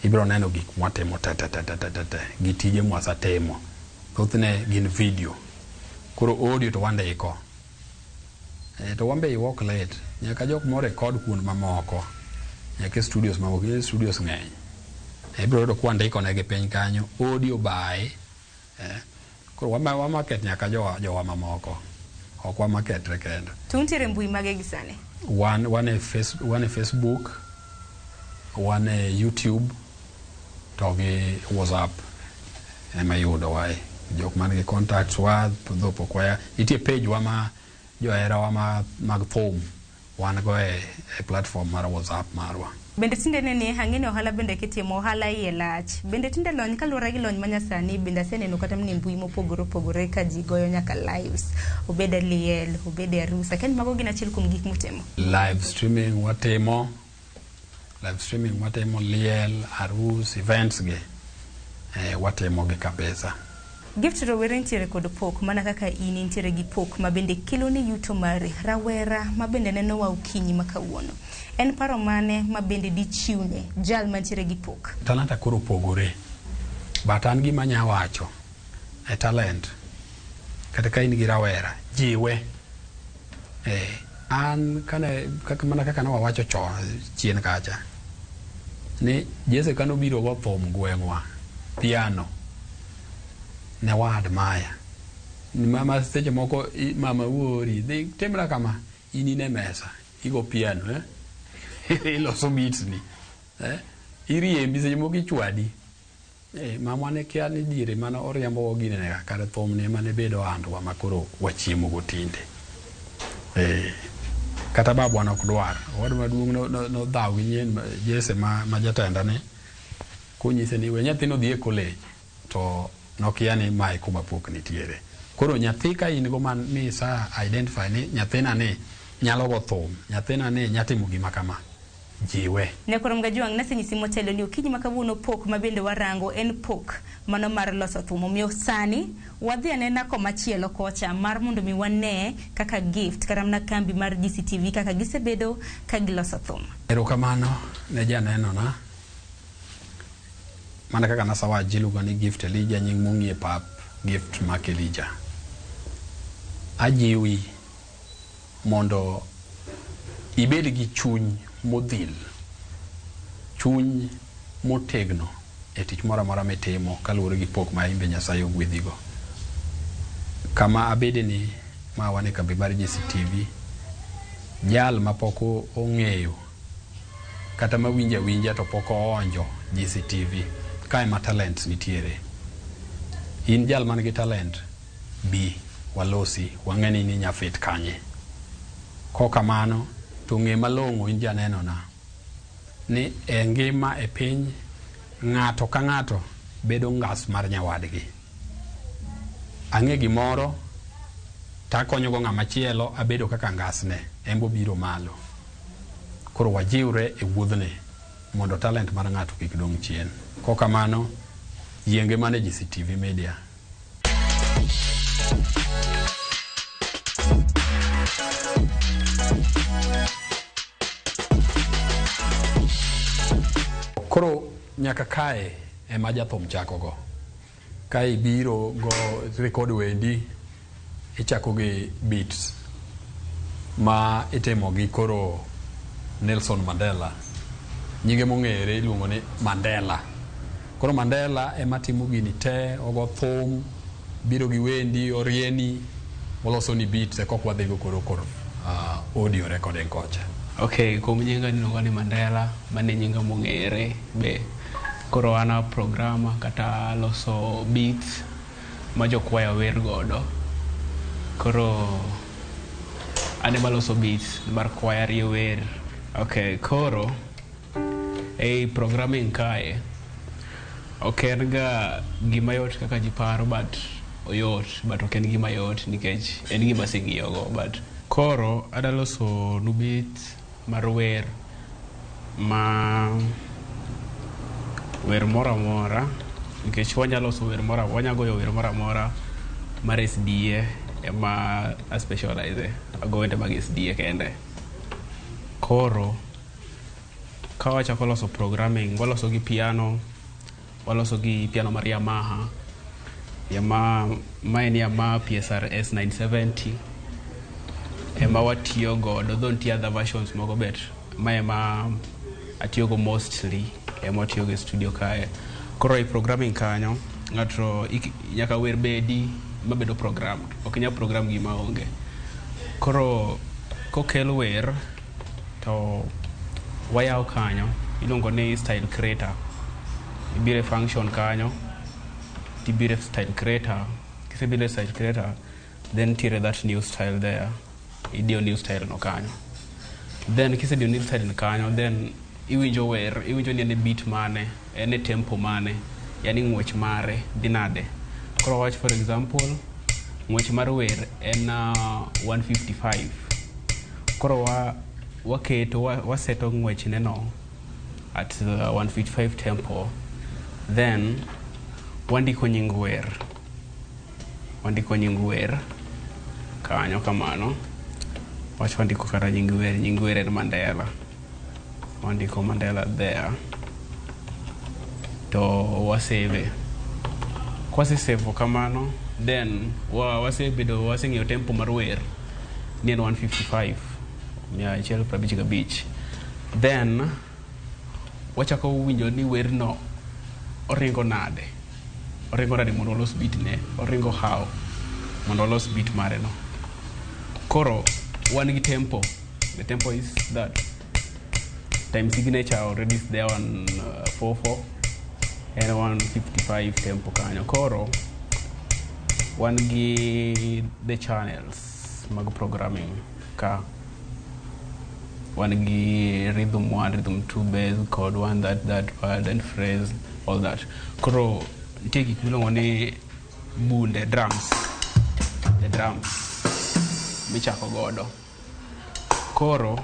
Ibiro neno gik mwatimo te te te te te te gi tije mwasetimo. Thothne gin video. Koro audio to wandiko. To wan be iwok late. Nyaka jok mo record kuond mamoko. Nyaka e studios mamoko, studios ng'eny. Ibiro yudo kwandiko negi piny kanyo audio by koro wamaket nyaka jowa mamoko. Ok wamaketre kendo. To untiere mbui mage gi sani? Wan e Facebook, wan e YouTube, to gi WhatsApp ema iyudowa e. Jok man gi contacts wa, dho pok waya. Nitie page wa ma joherawa mag thum wan go e platform mar WhatsApp marwa. Bende tinde nene ang'e ni ohala bende kitimo ohala iye lach. Bende tinde lony kaluwore gi lony manyasani bende aseneno kata mana e mbui mopogore opogore ka ji goyo nyaka lives. Obed e liel, obed e arus. Akia ni mago gin achiel kuom gik mutimo. Live streaming watimo. Live streaming watimo liel, arus, events gi. Watimo gi kabisa. Gift rowere nitiere kod pok mana kaka in intiere gi pok ma bende kelo ni yuto mari rawera ma bende nenowa okinyi ma kawuono. En paro mane ma bende dichiwne jal mantiere gi pok? Talanta koro opogore. But an gima anya wacho e talent kata ka in gi rawera jiwe. An kane kaka mana kaka ne wawacho chon chien kacha ni Jesse kanobiro go thum gweng'wa piano ne wa admire. Mama seche moko mama wuori dhi timra kama in in e mesa igo piano iloso beats ni iriembi seche moko ichwadi. Mama ne kia ni diere mane oriembo go gine ne kare thum ni ema ne bedo ohandwa ma koro wachiemo go tinde. Kata babwa nok dwar. Owadwa maduong' nodhaw gi nyien Jesse ma jatenda ne konyise ni we nyathino dhi e college to nokia ni mae kuma pok nitiere. Koro nyathi ka in go man mi sa identify ni nyathina ni nyalo go thum, nyathina ni nyatimo gima kama, jiwe. Nyakwar Mgajuang' nasenyisi motelo ni okinyi ma kawuono pok ma bende warango en pok mano mar loso thum. Omiyo sani wadhi anena komachielo kocha mar mondo mi wane kaka Gift kata mana kambi mar GCTV kaka gisebedo ka giloso thum. Erokamano ne janeno na. Mana kaka nasewacho iluongo ni Gift Elijah, nying mong'i e pap Gift Mark Elijah. Ajiwi mondo ibed gi chuny modhil, chuny motegno e tich moro amora mitimo kaluwore gi pok ma imbe Nyasaye ogwedhigo. Kama abede ni ma wan e kambi mar GCTV, jal mapok ong'eyo kata mawinjo awinja to pok oonjo GCTV, kae ma talents nitiere. In jal man gi talent, bi walosi, wang'e ni in inya fit kanye. Kokamano to ng'e malong'o in janeno na ni e ngima e piny ng'ato ka ng'ato bedo ngas mar nyawadgi. Ang'e gimoro takonyogo ng'ama chielo abedo kaka ngasne, en bo biro malo. Koro wajiwre e wuodhni mondo talent mar ng'ato kik dong' chien. Kokamano, yienge mane GCTV Media. Koro nyaka kae ema jathum chakogo. Ka ibiro go record wendi, ichako gi beats ma itimo gi koro Nelson Mandela. Nyinge mong'ere iluongo ni Mandela. Koro Mandela ema timo gini te, ogo thum, biro gi wendi, orieni, oloso ni beats e kok wadhigo koro kor audio recording kocha. Okay, kuom nyinga niluongo ni Mandela, mano e nyinga mong'ere be. Koro an a programmer kata loso beats ma jokwaya wer godo. Koro an ema loso beats mar kwaya rie wer. Okay, koro ei programming kae ok en ga gima yot kaka ji paro, but oyot, but ok en gima yot nikech en gima aseng'iyogo. But koro adwa loso nu beat mar wer ma wer moro amora nikech wanya loso wer moro, wanya goyo wer moro amora mar SDA ema a specialize ago wende mag SDA kende. Koro ka wachako loso programming, waloso gi piano, waloso gi piano mar Yamaha. Yamaha, ma en Yamaha PSR S970 ema watiyo godo, though nitie other versions moko, but ma ema atiyogo mostly, ema watiyogo e studio kae. Koro e programming kanyo, ng'ato nyaka wer bedi mabedo programmed, ok inyal program gima onge. Koro kokel wer to wayawo kanyo, iluongo ni style creator. Ibiro e function kanyo, tibiro e style creator. Kisebiro e style creator, then nitiere that new style there. Idiyo new style no kanyo. Then kisediyo new style no kanyo, then iwinjo wer, iwinjo ni en e beat mane, en e tempo mane, yani ng'wech mare dhi nade. Koro wach for example, ng'wech mar wer en 155. Koro waketo waseto ng'wech ne no at 155 tempo, then wandiko nying wer. Wandiko nying wer kanyo kamano. Wach wandiko kata nying wer en Mandela. Wandiko Mandela there. To wasave. Kwasesave kamano, then wasebedo waseng'iyo tempo mar wer ni en 155, 155. Then wachako winjo ni werno oringo nade. Oringo nade mondo olos beat ne, oringo how mondo olos beat mare no. Koro wan gi tempo. The tempo is that time signature already is there on 4/4 and 155 tempo kanyo. Koro wan gi the channels mag programming ka. Wan gi rhythm 1, rhythm 2, bass, chord 1, that part and phrase, all that. Koro nitie gik miluongo ni bunde, drums. The drums michako godo. Koro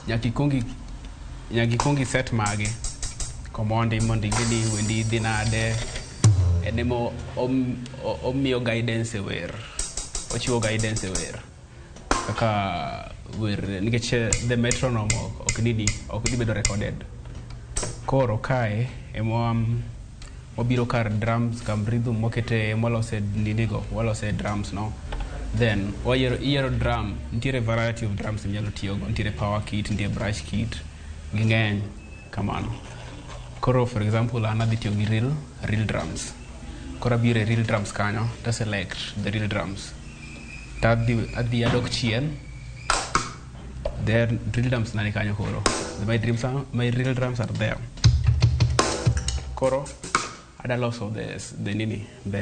nyaka ikwong set magi komondi mondo ing'e ni wendi dhi nade. En ema omiyo guidance e wer. Ochiwo guidance e wer. Kaka wer nikech the metronome ok nini, ok dhi bedo recorded. Koro kae ema wabiro kar drums, kam rhythm wakete, walose ninigo, walose drums no. Then wayiero drum, nitiere variety of drums minyalo tiyogo, nitiere power kit, nitiere brush kit, ging'eny kamano. Koro for example an adhi tiyo gi real drums. Koro abiro e real drums kanyo, to select the real drums. To adhi adok chien, then real drums nani kanyo koro. My real drums are there. Koro ada loso the nini, the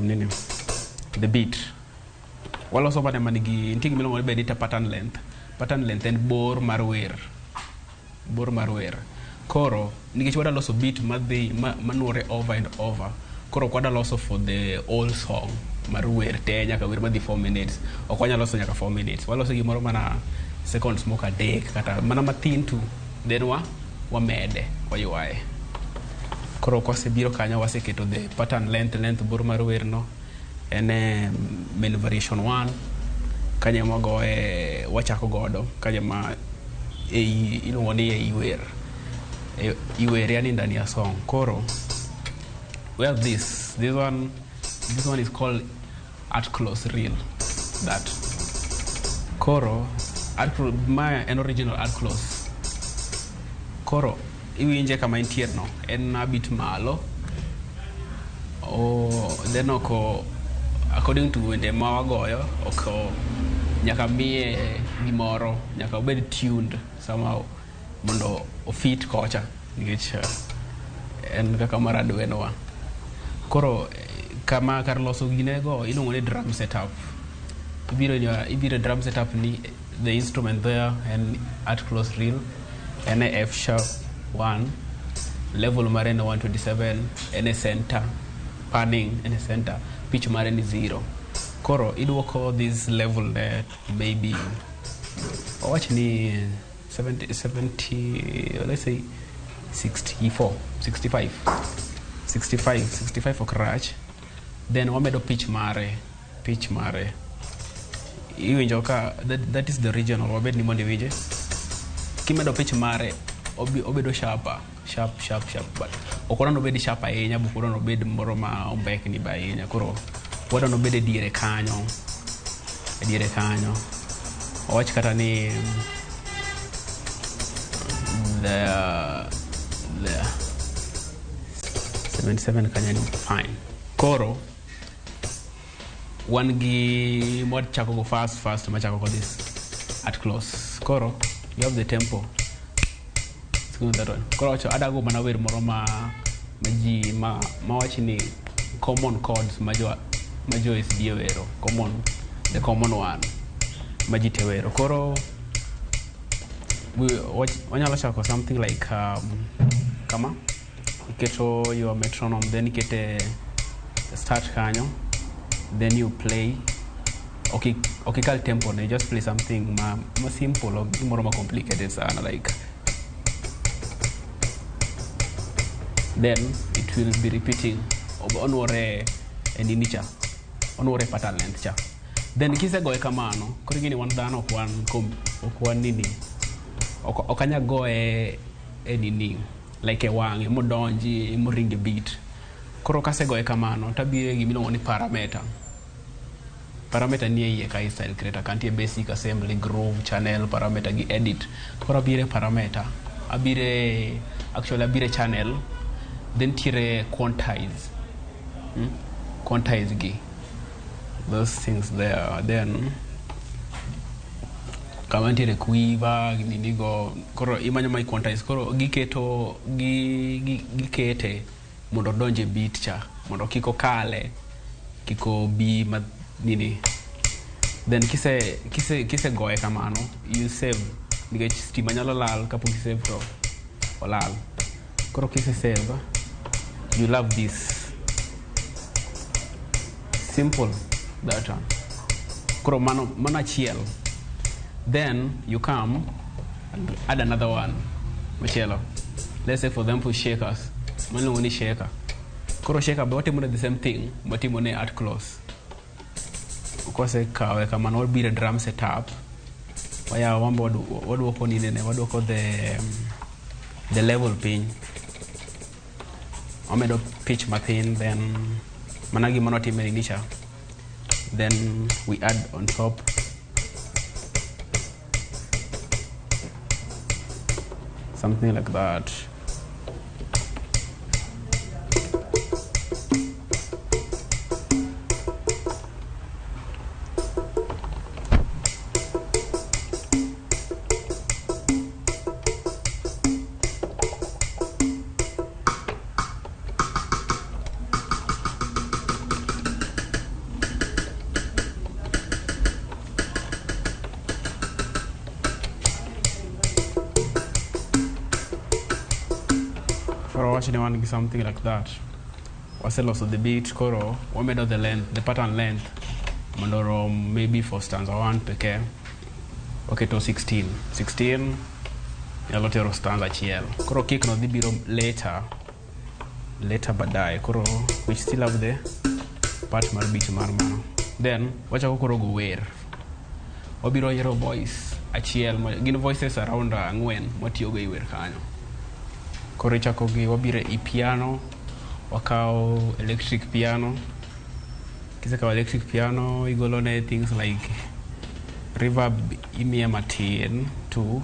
nini, the beat. Waloso bane manigi nitie gima iluongo ni bedita pattern length. Pattern length en bor mar wer. Bor mar wer. Koro nikech wada loso beat madhi manuore over and over. Koro ok wada loso for the whole song mar wer te nyaka wer madhi 4 minutes. Ok wanyal loso nyaka 4 minutes. Waloso gimoro mana Seconds moko 3 kata mana mathin tu, then wamede waywaye. Koro kwasebiro kanyo waseketo the pattern length bor mar werno en main variation 1 kanyo ema wagoye wachako godo kanyo ma iluongo ni ei wer iwer yani ndani ya song. Koro we have this one is called art close reel. That koro art ma en original art close. Koro iwinje kama entie no en a bit malo then oko according to wende ma wagoyo oko nyaka miye gimoro nyaka obed tuned somehow mondo ofit kocha nikech en kaka mar adwenwa. Koro kama kar loso ginego iluongo ni drum setup. Ibiro drum setup ni the instrument there en art close reel en F sharp 1 level mare en 127 en center panning en center pitch mare ni 0. Koro iduoko this level there maybe wawach ni 70 let's say 64 65 65 ok rach. Then wamedo pitch mare iwinjo ka that is the original wabed ni mondo iwinje kimedo pitch mare obedo sharp but ok odwa nobed sharp ahinya bo ok odwa nobed moro ma ombekni be ahinya. Koro wadwa nobed e diere kanyo wawach kata ni the 77 kanyo ni fine. Koro wan gi mod chako go fast machako go this at close. Koro you have the tempo. That one. Koro wacho adago mana wer moro ma ji ma wach ni common chords ma jo SDA wero, the common one ma ji te wero. Koro wanyalo chako something like kama iketo your metronome then ikete start kanyo then you play. Okay, kal tempo ne just play something ma simple or gimoro ma complicated sana like then it will be repeating onwore e nini cha onwore pattern length cha. Then kisegoye kamano koro ing'eni wan dhano ok wan nini ok anya goye e nini like e wang'e modonji moringe beat. Koro kasegoye kamano tabiro e gimiluongo ni parameter. Parameter nie iye ka style creator kantie basic assembly groove channel parameter gi edit. Koro abire parameter abire actually abire channel then tire quantize quantize gi those things there. Then kama ntiere quiver ninigo koro imanyo ma quantize koro giketo gikete mondo odonje beat cha mondo kik okale kik obi ma nini. Then kise goye kamano you save nikech stima nyalo lal kapok isave to olal. Koro kise save you love this simple that one. Koro mano achiel. Then you come and add another one machielo. Let's say for example shakers mano ni shaker. Koro shaker be watimo the same thing watimo ne at close. Kose kawe kamano wabiro drum setup waya wambo waduoko nini ne waduoko the level piny wamedo pitch mathin then mana gima notime nini cha then we add on top something like that. Something like that. Waseloso the beat koro wamedo the length, the pattern length mondo rom maybe for stanza 1 peke. Waketo 16. 16 nyalo tero stanza achiel. Koro kick no dhi biro later. Later baadaye. Koro we still have the part mar beat mar mano. Then wachako koro go wer. Wabiro yiero voice achiel. Gin voices around 4 mwatiyogo e wer kanyo. Koro ichako gi wabiro e piano. Wakawo electric piano. Kisekawo electric piano, igolo ne things like reverb imiye matin too.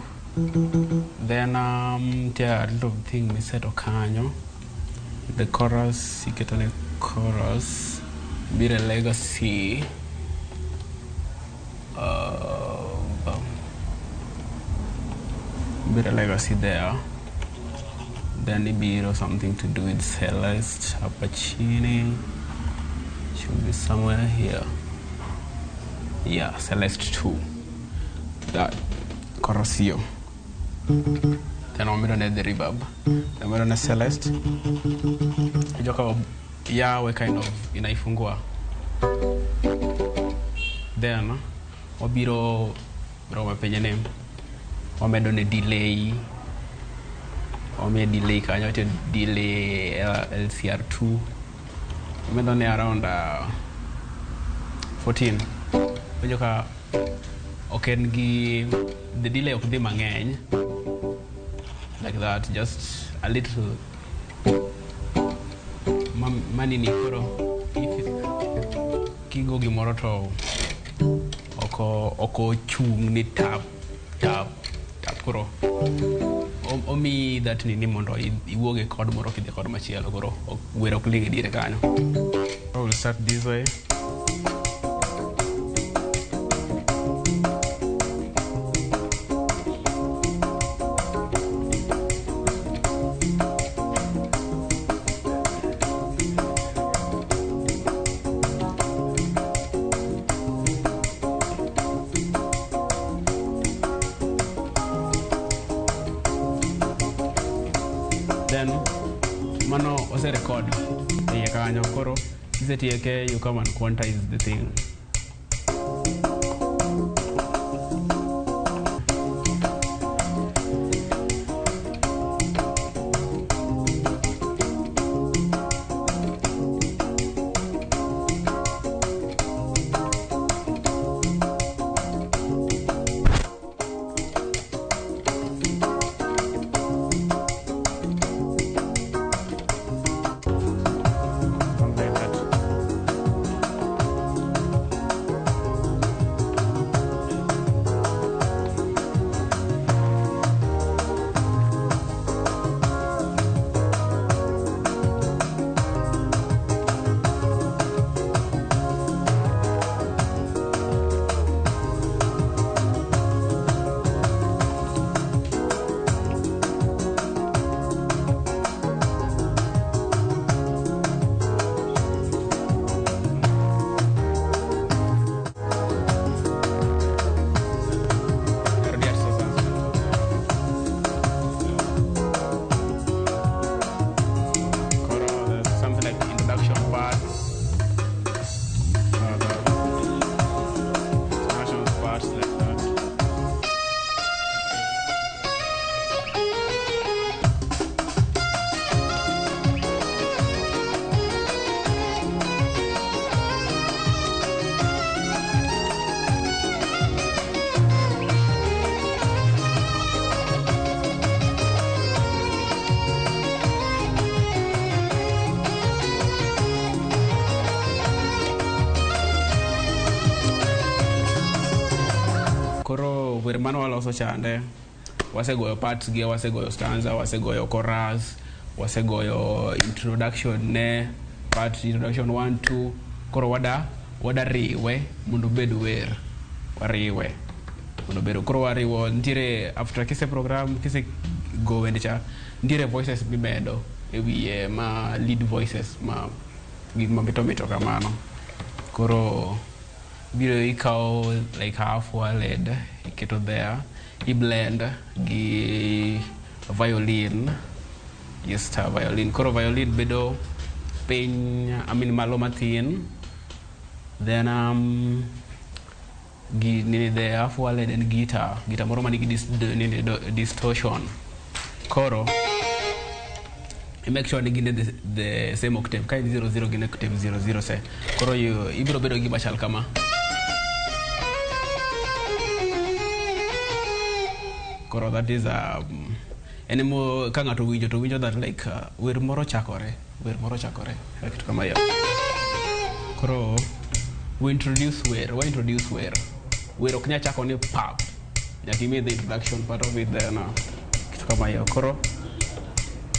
Then nitie a little thing miseto kanyo. The chorus, iketo ne chorus. Biro e legacy. Biro e legacy there. Then ibiro something to do with Celeste hapa chini. Should be somewhere here. Yeah, Celeste 2. That chorus here. Then wamedo ne the reverb. Then wamedo ne Celeste. Ijoka yawe kind of inaifungua. Then wabiro roma penye ne wamedo ne delay. Wame delay kanyo te delay LCR2. Wamedo ne around 14. Ijoka ok en gi the delay ok dhi mang'eny like that, just a little manini koro kigo gimoro to ok ochung' ni tap tap tap. Koro omiyi that nini mondo iwuog e kod moro kidhi kod machielo. Koro wer ok ling e diere kanyo. We'll start this way. Then mano ose record iye kanyo. Koro kisetieke, you come and quantize the thing. Koro wer mane waloso chande, wasegoyo parts gi, wasegoyo stanza, wasegoyo chorus, wasegoyo introduction ne part introduction 1 2. Koro wada riwe mondo obed wer. Wariwe mondo obed. Koro wariwo nitiere after kise program kise go wende cha nitiere voices mimedo e wiye ma lead voices ma gik mamito mito kamano. Koro biro ikawo like half lead iketo there, i blend gi violin, yes, violin. Koro violin bedo piny, I mean malo matin. Then Gi nini the half wallet en guitar, guitar moro manigi nini distortion. Koro I make sure ni gin e the same octave. Ka en 0 0 gin e octave 0 0 se. Koro ibiro bedo gi machal kama. Koro that is en mo ka ng'ato winjo to winjo that like wer moro chakore, wer moro chakore, kitu kama hiyo. Koro we introduce wer, we introduce wer. Wer ok nyal chako ni pap. Nyaka imi the introduction part of it then kitu kama hiyo. Koro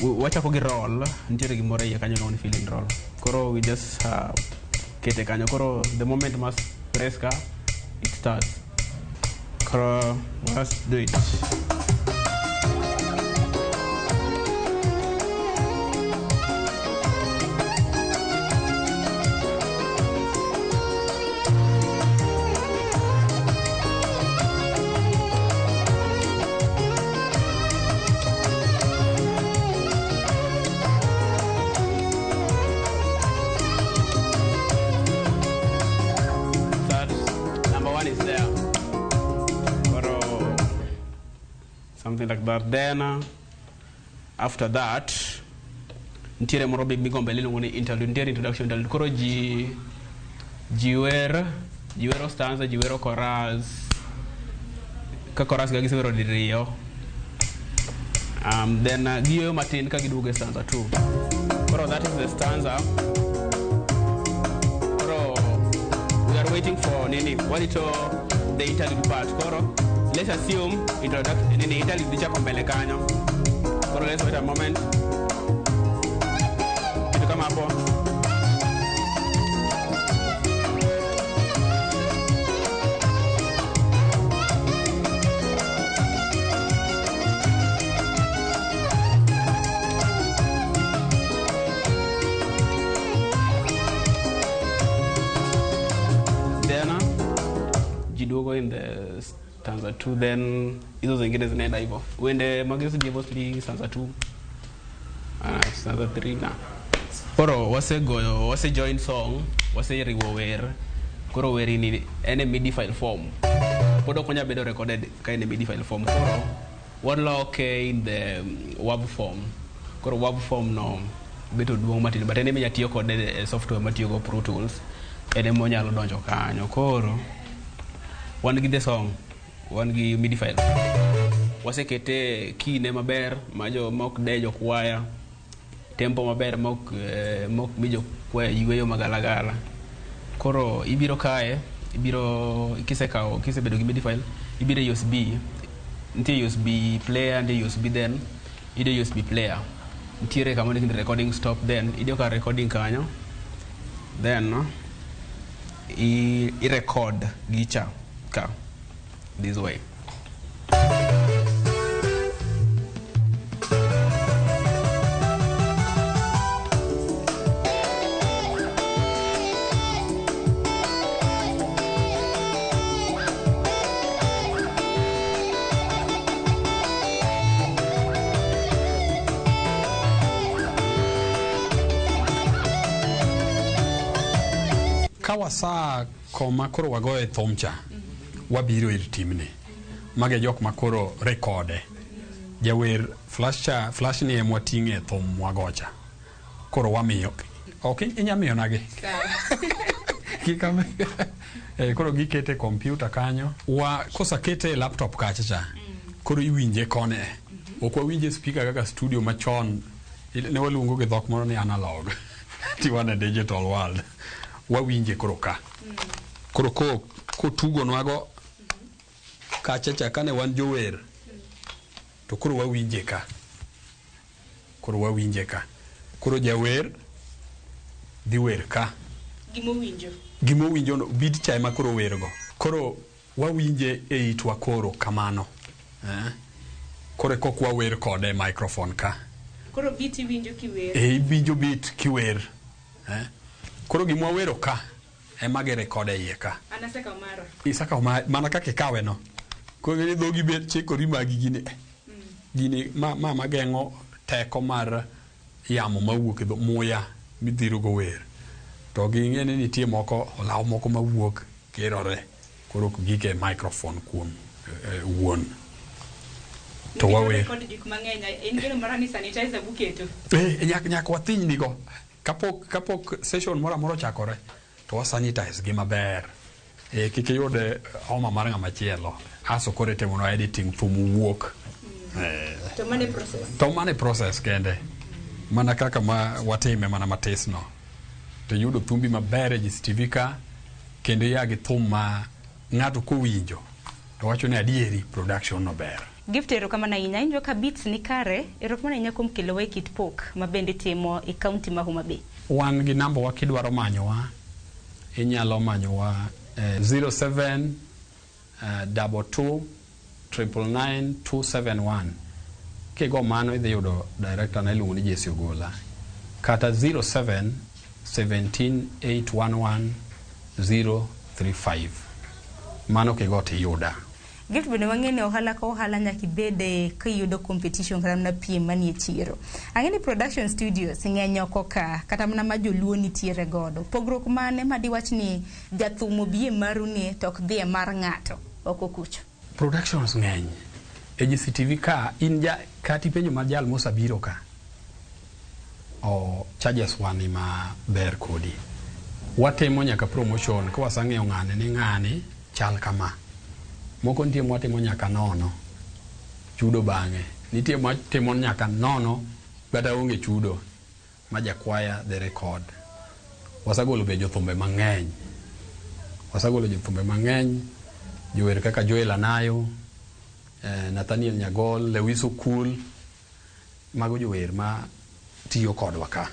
wachako gi roll, nitiere gimoro e iye kanyo ni feeling roll. Koro we just kete kanyo. Koro the moment must press ka, it starts. Koro let's do it. Something like that. Then after that, nitiere moro be migo mbele iluongo ni interlude. Nitiere introduction interlude. Koro ji wero stanza, ji wero chorus. Ka chorus ga gisewero diriyo. Then giyoyo matin ka giduogo e stanza 2. Koro that is the stanza. Koro we are waiting for nini? Warito the interlude part. Koro let's assume introduction nini interlude dhi chako mbele kanyo. Koro let's wait a moment. Kitu kama hapo. Then jiduogo in the stanza 2, then hizo zingine zinaenda hivyo. Uende magezi mostly stanza 2, stanza 3 na. Koro wase goyo, wase join song, wase riwo wer. Koro wer ni en e MIDI file form. Pod ok onyal bedo recorded ka en e MIDI file form. Koro waloke in the WAV form. Koro WAV form no beto duong' matin, but en ema inya tiyo kode e software matiyo go Pro Tools. En ema onyalo donjo kanyo. Koro wan gi the song, wan gi MIDI file. Wasekete key ne maber ma jo mok de jo kwaya, tempo maber mok mi jo kwaya yweyo magalagala. Koro ibiro kae, ibiro kisekawo, kisebedo gi MIDI file, ibiro e USB. Nitie USB player, nitie USB then, idiyo USB player. Nitiere kama ondik ni recording stop then, idiyo ka recording kanyo. Then i record gicha ka this way. Kawasa koma koro wagoye thum cha, wabiro ir timni. Mage jok ma koro rekode. Jawer flash cha, flash ni ema wating'e thum wagocha. Koro wamiyo. Ok inya miyo nagi. Kikame. Koro gikete computer kanyo. Wa kosakete e laptop kacha cha. Koro iwinje kone. Ok wawinje speaker kaka studio machon. Ne waluongo gi dhok moro ni analog. Tiwane digital world. Wawinje koro ka. Koro kotugo nwago kacha cha kane wan jower. To koro wawinje ka. Koro wawinje ka. Koro jawer dhi wer ka. Gimowinjo. Gimowinjo no beat cha ema koro wergo. Koro wawinje e itwa koro kamano. Koro kok wawer kode e microphone ka. Koro beat iwinjo kiwer. E iwinjo beat kiwer. Koro gima wawero ka ema gi rekode iye ka. Anaseka mara. Isaka mana kaka ikawe no. Koro ng'e dhogi bet chikori magi gini. Gini ma mageng'o teko mar yamo mawuok e muya midhiro go wer. To ging'e ni nitie moko olaw moko mawuok kirore. Koro ok gike microphone kuom wuon. To wawer. Kod gik mang'eny en geno mara ni sanitizer buketo. Nyak wathiny nigo. Kapok session moro amora ochakore to wasanitize gi maber. Kik iyud homa mar ng'ama chielo. Aso koro itimonwa editing thum wuok. To mane process. To mane process kende. Mana kaka ma watime mana matis no. To yudo thumbi maber e GCTV ka kendo ya gi thum ma ng'ato kowinjo to wacho ni adieri production no ber. Gift erokamano ahinya, injo ka beats ni kare, erokamano ahinya kuom kelo wa e kit pok ma bende timo e kaunti ma Homa Bay. Wan gi namba wa kidwaro manyowa, inyalo manyowa 07 22 999 271. Kigo mano idhi yudo director na iluongo ni Jesse Ogola. Kata 07 17 811 035. Mano kigo tiyuda. Gift bende wang'e ni ohala ka ohala nyaka ibede kiyudo competition kata mana piem manie chiro. Ang'e ni production studios ng'eny oko ka kata mana ma joluo nitiere godo. Pogruok mane ma diwach ni jathum obi e maru ni to ok dhi e mar ng'ato oko kucho? Productions ng'eny. E GCTV ka in ja kati penjo mar jal mosabiro ka. O charges wani ma ber kodi. Watimo nyaka promotion ka wasang'eyo ng'ane ni ng'ani chal kama. Moko nitie mwatimo nyaka nono chudo bang'e. Nitie mwatimo nyaka nono kata onge chudo ma jakwaya the record. Wasagolo be jothumbe mang'eny. Wasagolo jothumbe mang'eny. Jower kaka Joel Anayo, Nathaniel Nyagol, Lewis Okul. Mago jower ma tiyo kodwa ka.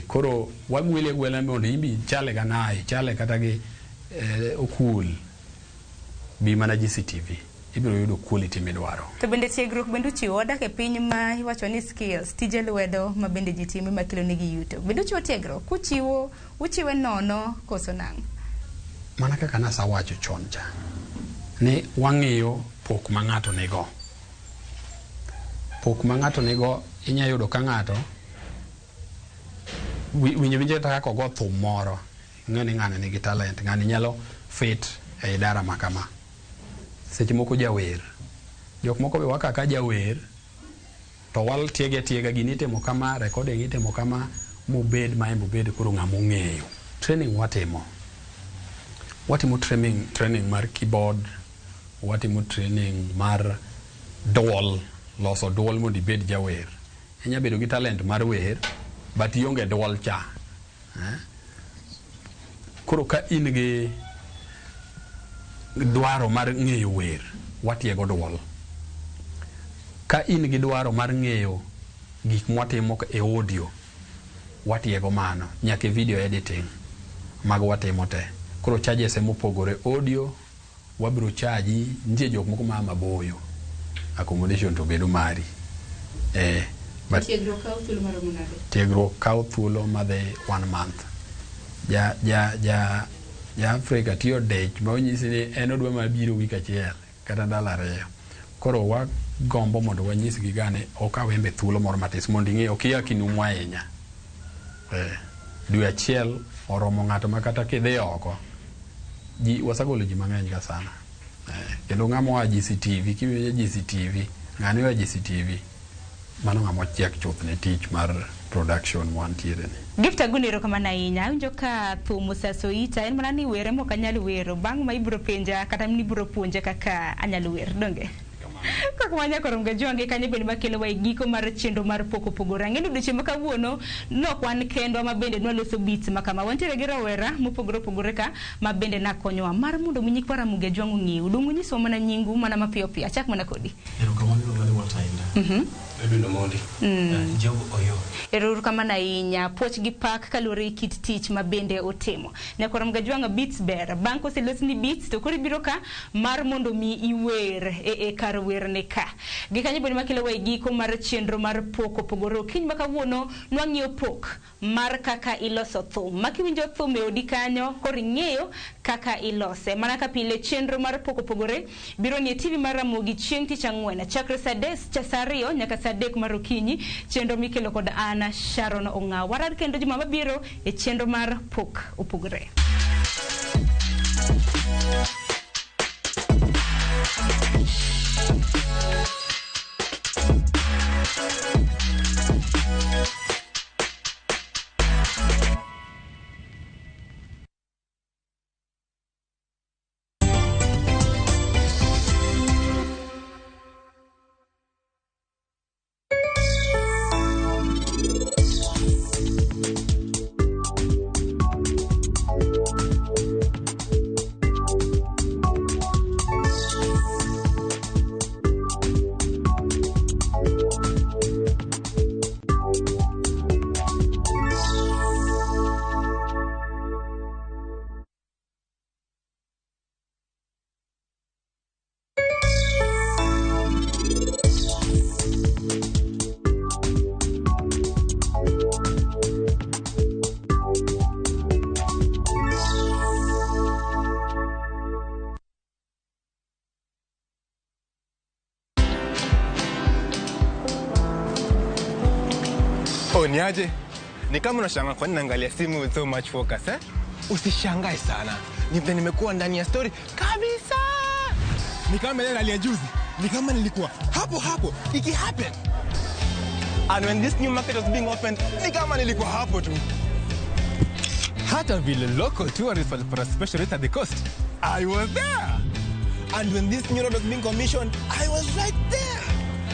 Koro wagwele gwela mondo imbi chale ga naye, chale kata gi Okul. Bi mana GCTV, ibiro yudo quality midwaro. To bende tiegruok bende uchiwo, wadak e piny ma iwacho ni skills, tije lwedo ma bende ji timo ma kelo negi yuto. Bende uchiwo tiegruok, kuchiwo, uchiwe nono koso nang'o? Mana kaka nasewacho chon cha, ni wang'iyo pok ma ng'ato nigo. Pok ma ng'ato nigo inya yudo ka ng'ato winjo winjo kata kaka ogo thum moro, ing'e ni ng'ani nigi talent, ng'ani nyalo fit e idara ma kama. Seche moko jawer. Jok moko be wakaka jawer to wal tiege atiega gini itimo kama, recording itimo kama, mobed ma embe obed koro ng'ama ong'eyo. Training watimo. Watimo training mar keyboard, watimo training mar duol, loso duol mondo ibed jawer. Inya bedo gi talent mar wer, but ionge duol cha. Koro ka in gi dwaro mar ng'eyo wer, watiego duol. Ka in gi dwaro mar ng'eyo gik mwatimo e audio, watiego mano, nyaka e video editing, mago watimo te. Koro charges emopogore, audio wabiro charge, nitie jok moko maa maboyo, accommodation to bedo mari. But Tiegruok kawo thuolo maromo nade? Tiegruok kawo thuolo madhi 1 month. Ja Afrika tiyo dech ma onyisi ni en odwa ma biro wik achiel kata ndalo 2. Koro wagombo mondo wanyisgi ga ni okaw embe thuolo moro matis mondo ing'e ok ia kinumu ahinya. Dwe achiel oromo ng'ato ma kata kidhi oko, ji wasagolo ji mang'eny ka sana. Kendo ng'ama oa GCTV, kiwinjo GCTV, ng'ani oa GCTV, mano ng'ama ochiek chuth ne tich mar production mwantiere ni. Gift Aguni erokamano ahinya. Awinjo ka thum osaso ita, en mana ni were mok anyal wero. Bang' ma ibiro penja kata ibiro puonja kaka anyalo wer, donge? Kaka wanyako romo ga jwange kanyo bende makelo wa e giko mar chenro mar pok opogore. Ang'e ni odiochieng' ma kawuono nok wan kendwa ma bende nwaloso beats ma kama. Wantiere gi rawera mopogore opogore ka ma bende nakonyowa mar mondo mi nyikwa Ramogi Ajwang' ong'eu. Dong' unyiswa mana nyingu mana mapiyo piyo. Achak mana kodi. Erokamano iluonga ni Walter Inda. Edwin Omondi. Job Oyo. Erokamano ahinya. Puoch gi pak kaluwore gi kit tich ma bende otimo. Nyakwa Ramogi Ajwang' beats ber. Bang' koselosni beats to koro ibiro ka mar mondo mi iwer e kar werne ka. Gi kanyo bende makelo wa e giko mar chenro mar pok opogore. Okinyi ma kawuono nwang'iyo pok mar kaka iloso thum. Ma kiwinjo thum e odi kanyo, koro ing'eyo kaka ilose. Mana ka pile chenro mar pok opogore biro nie TV mar Ramogi chieng' tich ang'wen chakre saa 2 nyaka saa 3 mar okinyi. Chenro mikelo kod an Sharon Ong'aw. Warar kendo juma mabiro e chenro mar pok opogore. Oh, ni aje? Ni kama unashangaa kwa nini naangalia simu with so much focus, eh? Usishangae sana. Ni vile nimekuwa ndani ya story kabisa. Ni kama ile nalia juzi. Ni kama nilikuwa hapo hapo iki happen. And when this new market was being opened, ni kama nilikuwa hapo tu. Hata vile local tourists walipata special rate at the coast, I was there. And when this new road was being commissioned, I was right there.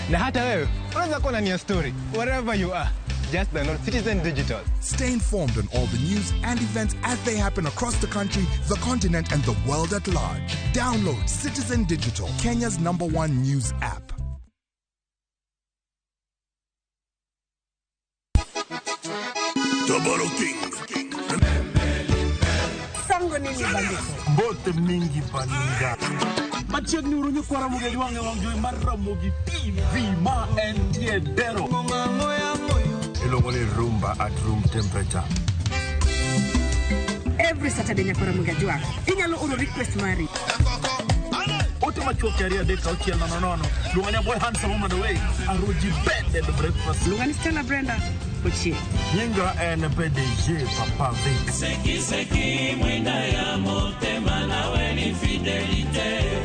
Na hata wewe unaweza kuwa ndani ya story wherever you are. Just download Citizen Digital. Stay informed on all the news and events as they happen across the country, the continent, and the world at large. Download Citizen Digital, Kenya's number one news app. Tabaro King. Sango nini bandiko? Mbote mingi baninga. Machiegni uru nyikwa Ramogi Ajwang' e wang' jowi mar Ramogi TV ma entie Dero. Iluongo ni rumba at room temperature. Every Saturday nyakwa Ramogi Ajwang'. Inyalo oro request mari. Ote machuok 2 3 6 0 0. Luonga ni Boy Handsome Woman Away. Aruji Bed and Breakfast. Luonga ni Stella Brenda Ochieng. Nyinga en PDG Papa Vic. Seki seki mwinda ya motema nawe ni fidelite.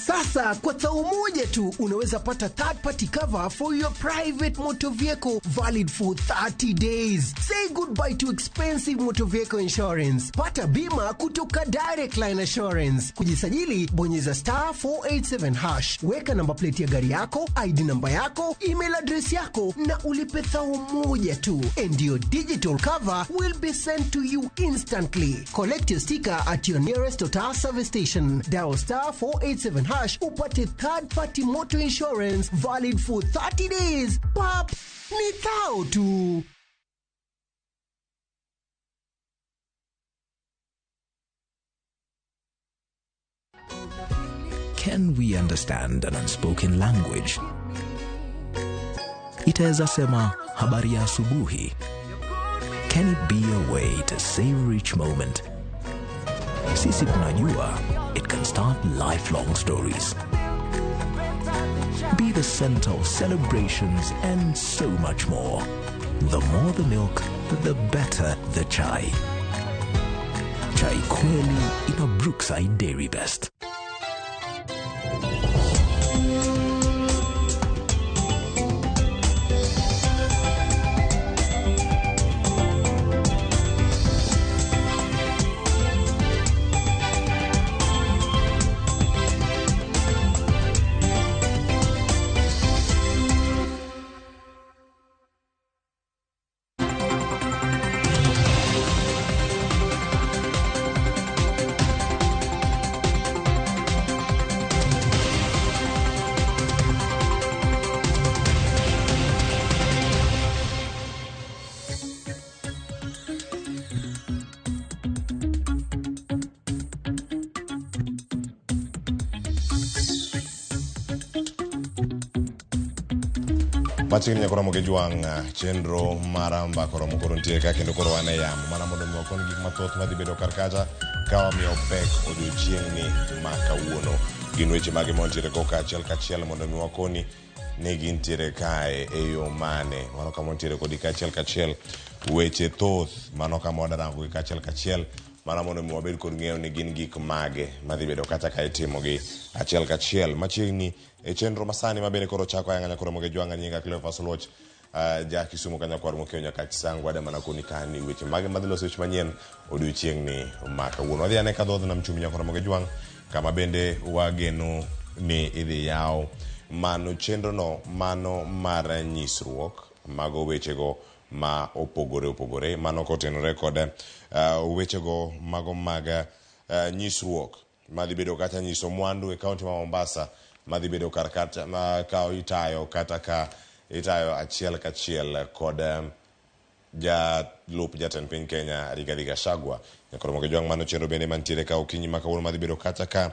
Sasa kwa thao moja tu unaweza pata third party cover for your private motor vehicle valid for 30 days. Say goodbye to expensive motor vehicle insurance. Pata bima kutoka Direct Line Assurance. Kujisajili, bonyeza star 487 hash. Weka namba plate ya gari yako, ID namba yako, email address yako na ulipe thao moja tu. And your digital cover will be sent to you instantly. Collect your sticker at your nearest Total service station. Dial star 487 hash upate third party motor insurance valid for 30 days. Pap, ni thao tu. Can we understand an unspoken language? Itaweza sema habari ya asubuhi. Can it be a way to savor each moment? Sisi tunajua it can start lifelong stories. Be the center of celebrations and so much more. The more the milk, the better the chai. Chai kweli ina Brookside Dairy Best. Machiegni nyaka Ramogi Ajwang' chenro mar mbaka oromo koro nitie ka kendo koro wan e yamo mana mondo mi wakon gik mathoth madhi bedo kar kacha ka wamiyo pek odiochieng'ni ma kawuono. Gin weche mage mantiere go kaachiel kachiel mondo mi wakoni ni gintiere kae e yo mane. Mano kama wantiere kodi kaachiel kachiel weche thoth mano kama wadarango gi kaachiel kachiel mana mondo mi wabed kod ng'eyo ni gin gik mage madhi bedo kata ka itimogi achiel kachiel. Machiegni e chenro masani ma bende koro chako ayanga nyakoro Ramogi Ajwang' nyinga Cleophas Oluoch ja Kisumu ka nyakwar Mokeo nyaka Chisango ada mana koni kani weche mage madhi loso weche manyien odiochieng'ni ma kawuono. Wadhi ane ka dhodh nam chumbi nyakoro Ramogi Ajwang' kama bende wageno ni idhi yaw mano chenrono mano mar nyisruok mago wechego ma opogore opogore mano kotenore kod wechego mago mag nyisruok madhi bedo kata nyiso mwandu e kaunti ma Mombasa madhi bedo kar kata ka itayo kata ka itayo achiel kachiel kod jalup jatend piny Kenya Rigathi Gachagua. Nyakoro Ramogi Ajwang' mano chenro bende mantiere ka okinyi ma kawuono madhi bedo kata ka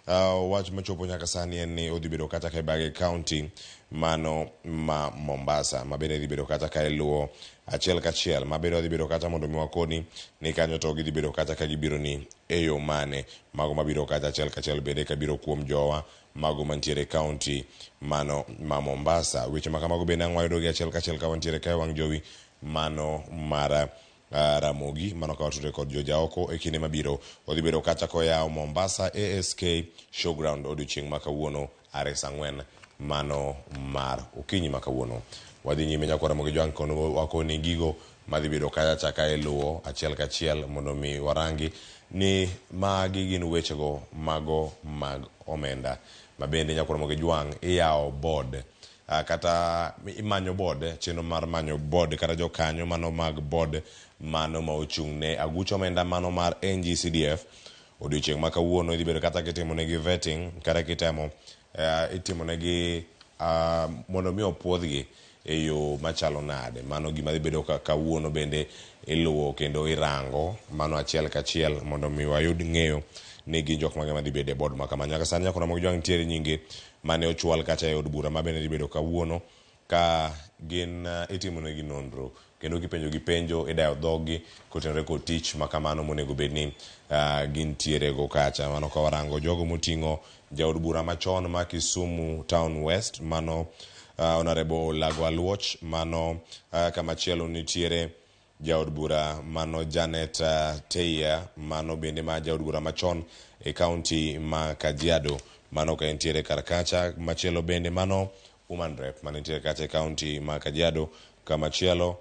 Wach machopo nyaka sani en ni odhi bedo kacha ka ibage county mano ma Mombasa, ma bende dhi bedo kacha ka iluwo achiel kachiel, ma bende odhi bedo kacha mondo mi wakoni ni kanyo to gidhi bedo kacha ka gibiro ni e yo mane. Mago mabiro kacha achiel kachiel bende kabiro kuom jowa mago mantiere county mano ma Mombasa. Weche ma kamago bende ang' wayudogi achiel kachiel ka wantiere ka e wang' jowi mano mar Ramogi, mano ka watudore kod jojaoko e kinde mabiro. Odhi bedo kacha koyawo Mombasa ASK Showground odiochieng' ma kawuono are saa 4 mano mar okinyi ma kawuono. Wadhi nyime nyakwa Ramogi Jwang' kono wakoni gigo madhi bedo kacha chaka iluwo achiel kachiel mondo mi warangi ni magi gin wechego mago mag omenda. Ma bende nyakwa Ramogi Jwang' iyawo board, kata imanyo board, chenro mar manyo board kata jokanyo mano mag board mano ma ochung' ne aguch omenda mano mar NGCDF. Odiochieng' ma kawuono idhi bedo kata kitimonegi vetting kata kitemo itimonegi mondo mi opuodhgi e yo machalo nade. Mano gima dhi bedo ka kawuono bende iluwo kendo irango mano achiel kachiel mondo mi wayud ng'eyo ni gin jok mage madhi bedo e board ma kama. Nyaka sani nyaka Ramogi Jwang' nitiere nyinge mane ochwal kacha e od bura ma bende dhi bedo kawuono ka gin itimonegi nonro kendo kipenjo gi penjo idayo dhoggi kotenore kod tich ma kamano monego bed ni gintiere go kacha. Mano ka warango jogo moting'o jaod bura machon ma Kisumu Town West mano Honorable Olago Aluoch, mano kamachielo nitiere jaod bura mano Janet Teia, mano bende ma jaod bura machon e county ma Kajiado, mano ka entiere kar kacha. Machielo bende mano woman rep manitiere kacha e county ma Kajiado. Kamachielo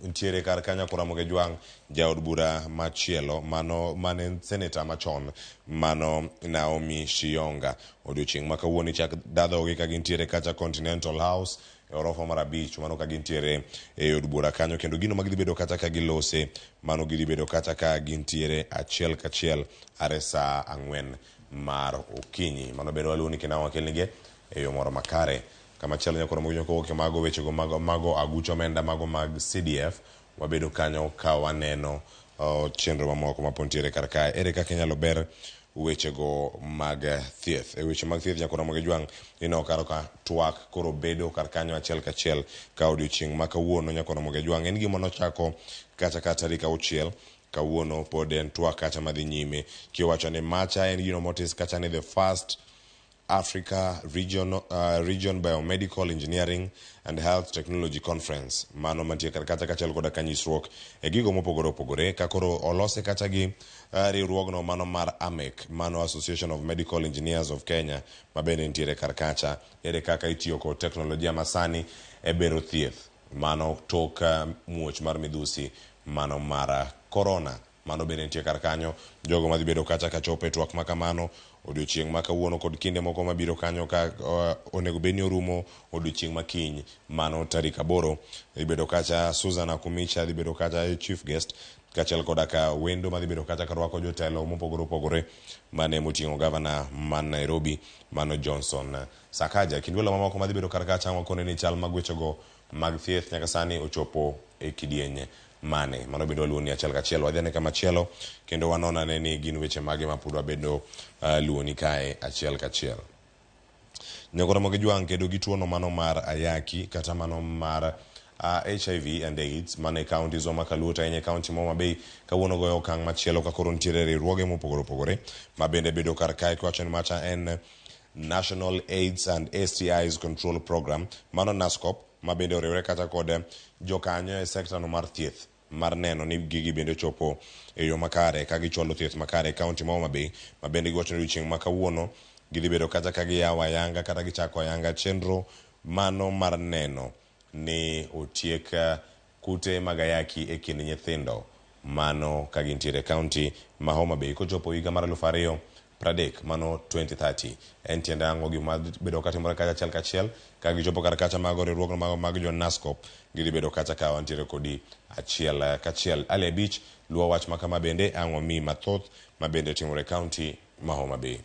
nitiere kar kanyo Ramogi Jwang' jaod bura machielo mano mane senator machon mano Naomi Shiyonga. Odiochieng' ma kawuono ichak dadhogi ka gintiere kacha Continental House e orofa mar 5, mano ka gintiere e od bura kanyo, kendo gino ma gidhi bedo kacha ka gilose mano gidhi bedo kacha ka gintiere achiel kachiel are saa 4 mar okinyi. Mano bende waluwo ni kendo wakelnigi e yo moro makare. Kamachielo nyaka Ramogi Jwang' kowuok e mago wechego mago aguch omenda mago mag CDF, wabedo kanyo ka waneno chenro mamoko ma pod nitiere kar kae. Ere kaka inyalo ber wechego mag thieth? E weche mag thieth nyaka Ramogi Jwang' ineno karo ka twak koro bedo kar kanyo achiel kachiel ka odiochieng' ma kawuono nyaka Ramogi Jwang' en gima nochako kacha ka tarik 6 kawuono pod en twak kacha madhi nyime kiwacho ni macha en gino motis kacha ni the first Africa Region Biomedical Engineering and Health Technology Conference mano mantie kar kacha kachiel koda kanyisruok e gigo mopogore opogore ka koro olose kacha gi riwruogno mano mar AMEC, mano Association of Medical Engineers of Kenya ma bende nitiere kar kacha. Ere kaka itiyo kod teknolojia masani e bero thieth mano tok muoch mar midhusi mano mar corona. Mano bende nitie kar kanyo jogo madhi bedo kacha kachopo e twak ma kamano odiochieng' ma kawuono kod kinde moko mabiro kanyo ka onego bed ni orumo odiochieng' ma kiny mano tarik 8. Dhi bedo kacha Susan Akumicha dhi bedo kacha chief guest kaachiel koda ka wendo madhi bedo kacha karwako jotelo mopogore opogore mane moting'o gavana man Nairobi mano Johnson Sakaja. Kind welo mamoko madhi bedo kar kacha wakone ni chal mag wechego mag thieth nyaka sani ochopo e kidieny mane. Mano bende waluwo ni achiel kachiel. Wadhi ane kamachielo kendo wanon ane ni gin weche mage ma pod wabedo luwo ni kae achiel kachiel. Nyakwa Ramogi Jwang' kedo gi tuono mano mar ayaki kata mano mar HIV and AIDS mane counties wa ma Kaluo to ahinya e county ma Homa Bay kawuono goyo okang' machielo ka koro nitiere riwruoge mopogore opogore ma bende bedo kar kae kiwacho ni macha en National AIDS and STIs Control Program mano NASCOP ma bende oriwre kata kod jokanyo e sekta no mar thieth mar neno ni gigi bende ochopo e yo makare ka gichwalo thieth makare e county ma Homa Bay ma bende giwacho ni odiochieng' ma kawuono gidhi bedo kata ka giyawo ayanga kata gichako ayanga chenro mano mar neno ni otiek kute mag ayaki e kind nyithindo mano ka gintiere e county ma Homa Bay kochopo higa mar 2030 mano 2030. En tiende ang'o gima bedo katimore kacha achiel kachiel ka gichopo kar kacha mago riwruogno mago mag jo NASCOP gidhi bedo kacha ka wantiere kodi achiel kachiel. Ali abich luwo wach ma kama bende ang' wamiyi mathoth ma bende timore e county ma Homa Bay.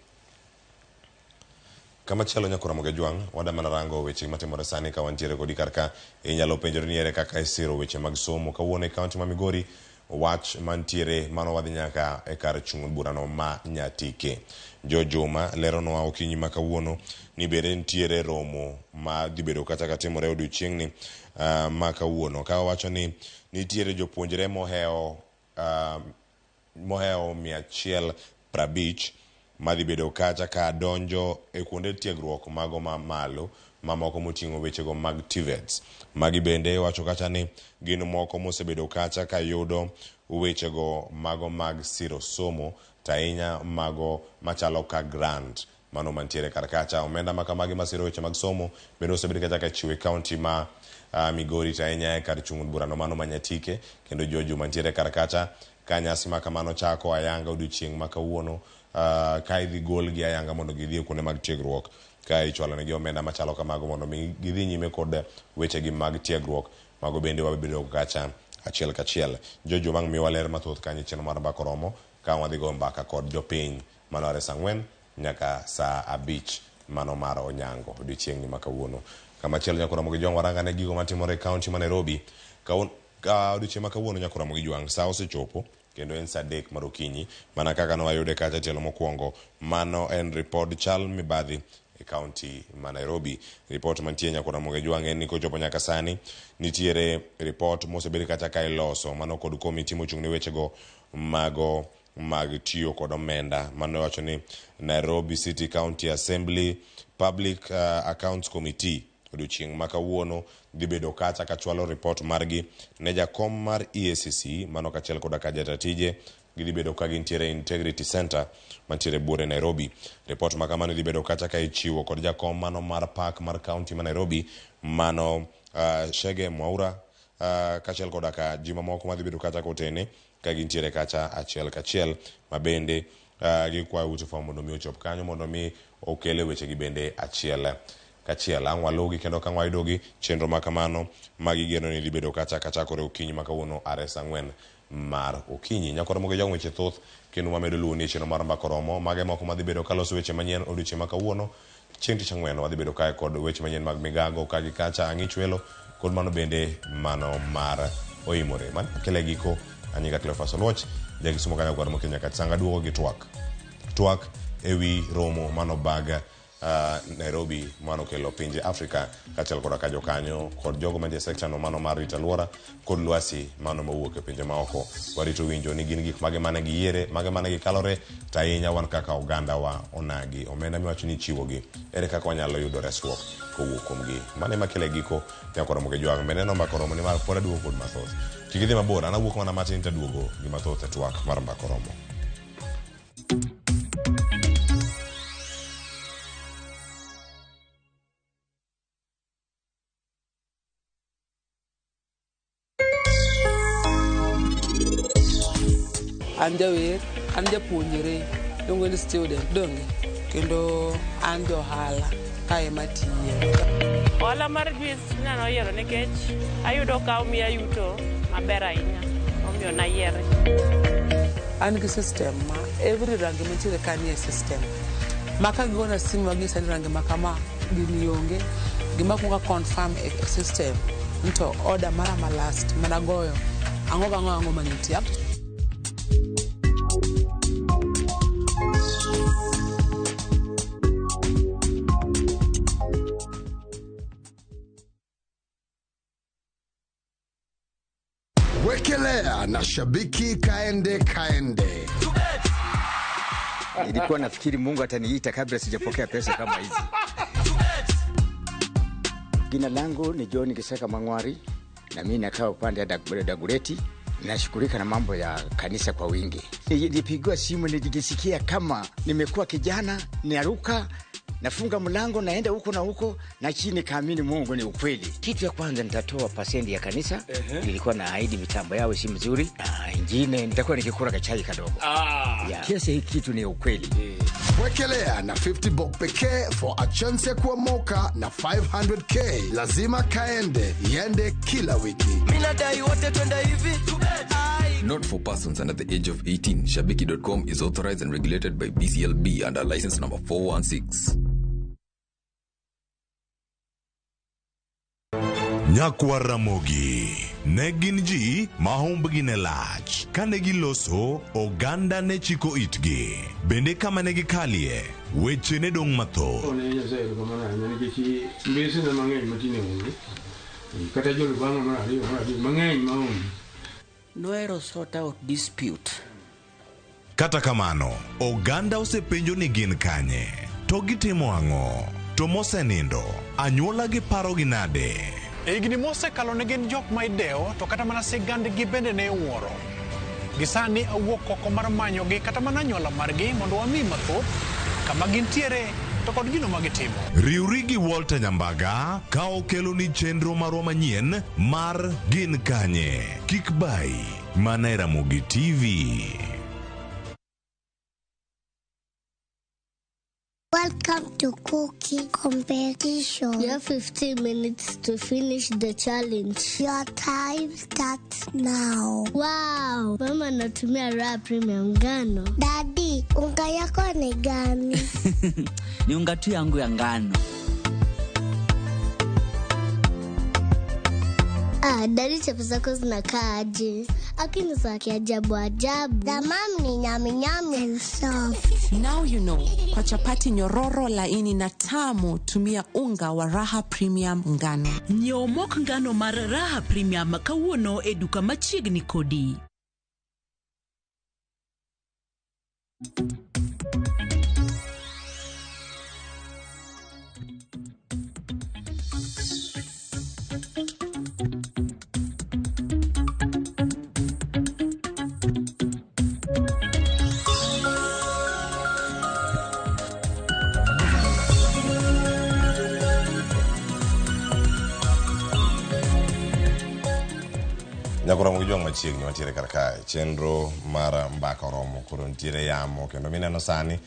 Kamachielo nyakwa Ramogi Jwang', wada mana rango weche matimore sani ka wantiere kodi kar ka. Inyalo penjori ni ere kaka isiro weche mag somo. Kawuono e county ma Migori, Wach mantiere mano wadhi nyaka e kar chung' burano ma Nyatike. Jo Juma leronwa okinyi ma kawuono ni bende nitiere romo ma dhi bedo kata katimore odiochieng'ni ma kawuono. Ka wawacho ni nitiere jopuonjre mohewo 150 madhi bedo kacha ka donjo e kuonde tiegruok mago ma malo mamoko moting'o wechego mag TVETs. Magi bende wacho kacha ni gin moko mosebedo kacha ka yudo wechego mago mag siro somo to ahinya mago machalo ka grant mano mantiere kar kacha. Omenda ma kamagi masiro weche mag somo bende osebed kacha ka chiwo e kaunti ma Migori to ahinya e kar chung' od burano mano ma Nyatike kendo Jojo mantiere kar kacha ka nyasi ma kamano chako ayanga odiochieng' ma kawuono ka idhi golgi ayanga mondo gidhi e kuonde mag tiegruok ka ichwalo negi omenda machalo kamago mondo mi gidhi nyime kod wechegi mag tiegruok mago bende wabedo kacha achiel kachiel. Jojo bang' miwa ler mathoth kanyo e chenro mar Mbaka Oromo ka wadhi go mbaka kod jopiny mano are saa 4 nyaka saa 5 mano mar onyango odiochieng'ni ma kawuono. Kamachielo nyaka Ramogi Jwang' waranga ne gigo matimore e kaunti ma Nairobi. Odiochieng' ma kawuono nyaka Ramogi Jwang' saa osechopo kendo en saa 3 mar okinyi mana kaka nowayude kacha tielo mokwongo mano en ripod chal mibadhi e kaunti ma Nairobi. Ripot mantie nyaka Ramogi Jwang' en ni kochopo nyaka sani nitiere ripot mosebed kacha ka iloso mano kod komiti mochung' ne wechego mago mag tiyo kod omenda mano wacho ni Nairobi City County Assembly Public Accounts Committee odiochieng' ma kawuono dhi bedo kacha kachwalo ripot margi ne jakom mar EACC mano kachiel koda ka jata tije gidhi bedo ka gintiere Integrity Center mantiere buore Nairobi. Ripot ma kamano dhi bedo kacha ka ichiwo kod jakom mano mar park mar county ma Nairobi mano Shege Mwaura kachiel koda ka ji mamoko madhi bedo kacha kotene ka gintiere kacha achiel kachiel ma bende gikwayo ute fwambo mondo mi ochop kanyo mondo mi okele wechegi bende achiel kachiel. Ang' waluwgi kendo ka wayudogi chenro ma kamano ma gigeno ni dhi bedo kacha kachakore okinyi ma kawuono are saa 4 mar okinyi. Nyaka Ramogi Jwang' weche thoth kendo wamedo luwo ni chenro mar Mbaka Oromo mage moko madhi bedo kaloso weche manyien odiochieng' ma kawuono chieng' tich ang'wen wadhi bedo kae kod weche manyien mag migago ka gi kacha ang'ich welo kod mano bende mano mar oimore. Mano kele giko anyinga Cleophas Oluoch jagisumo kanyo gwar mokinyo nyaka tsanga duogo gi twak. Twak ewi romo mano bag Nairobi mano kelo pinje Afrika kaachiel koda ka jokanyo kod jogo mantie e sekta no mano mar rito alwora kod lwasi mano mowuok e pinje maoko. Warito winjo ni gin gik mage mane giyiere, mage mane gikalore, to ahinya wan kaka oganda wa onagi. Omenda miwacho ni ichiwogi, ere kaka wanyalo yudo resruok kowuok kuomgi. Mano ema kelo e giko nyaka Ramogi Jwang'. Bende neno Mbaka Oromo nimar pod aduogo kod mathoth. Kik idhi mabor, an awuok mana matin taduogo gi mathoth e twak mar Mbaka Oromo. An jawer, an japuonjre, iluongo ni student, donge? Kendo an johala kae matiye. Ohala mar juice nanoyiero nikech ayudo ka omiya yuto maber ahinya, omiyo nayiere. An gi system ma every rangi mantiere ka nie system. Ma ka gigona simu magisa ni rangi ma kama gini onge, gima kuongo confirm e system ni to order mara ma last managoyo ang'o gang'o ang'o manitie. Wekelea na shabiki kaende kaende. Nilikuwa nafikiri Mungu ataniita kabla sijapokea pesa kama hizi. Jina langu ni John Kisaka Mangwari na mimi nakaa upande ya Dagoretti. Nashughulika na mambo ya kanisa kwa wingi. Nilipigiwa simu nilijisikia kama nimekuwa kijana, naruka, nafunga mlango naenda huko na huko na chini kaamini Mungu ni ukweli. Kitu ya kwanza nitatoa pasendi ya kanisa. Nilikuwa na ahidi mitambo yao si mzuri. Na ingine nitakuwa nikikula kachai kadogo. Kiasi hiki kitu ni ukweli. Wekelea na 50 bob pekee for a chance ya kuomoka na 500k. Lazima kaende, iende kila wiki. Mimi nadai wote twende hivi. Not for persons under the age of 18. Shabiki.com is authorized and regulated by BCLB under license number 416. Nyakwar Ramogi ne gin ji ma humbgi ne lach. Kane giloso, oganda ne chiko itgi. Bende kama ne gikalie, weche ne dong' mathoth. Ne Nyasaye erokamano ahinya nikech mbesena mang'eny matinde onge. Kata jolubanga mar ariyo mar adek mang'eny ma onge. Nohero sort out dispute. Kata kamano, oganda osepenjo ni gin kanye, to gitimo ang'o, to mosenindo, anyuola gi parogi nade? E higni mosekalo ne gin jok ma idewo to kata mana sigandgi bende ne iwuoro. Gi sani awuok oko mar manyogi kata mana anyuola margi mondo wami mathoth kama gintiere to kod gino ma gitimo. Riwri gi Walter Nyambaga ka okeloni chenro marwa manyien mar Gin Kanye? Kik bayi mana e Ramogi TV. Welcome to cooking competition. You have 15 minutes to finish the challenge. Your time starts now. Wow, mama anatumia Raha Premium ngano. Daddy, unga yako ni gani? Ni unga tu yangu ya ngano. Ah, daddy, chapo zako zinakaa aje? Akini za kiajabu ajabu. The mom ni nyami nyami and soft. Now you know. Kwa chapati nyororo laini na tamu, tumia unga wa Raha Premium ngano. Nyiew mok ngano mar Raha Premium kawuono e duka machiegni kodi. Nyakoro gi jwang' machiegni wantiere kar kae. Chenro mar mbaka oromo koro nitiere yamo kendo mineno sani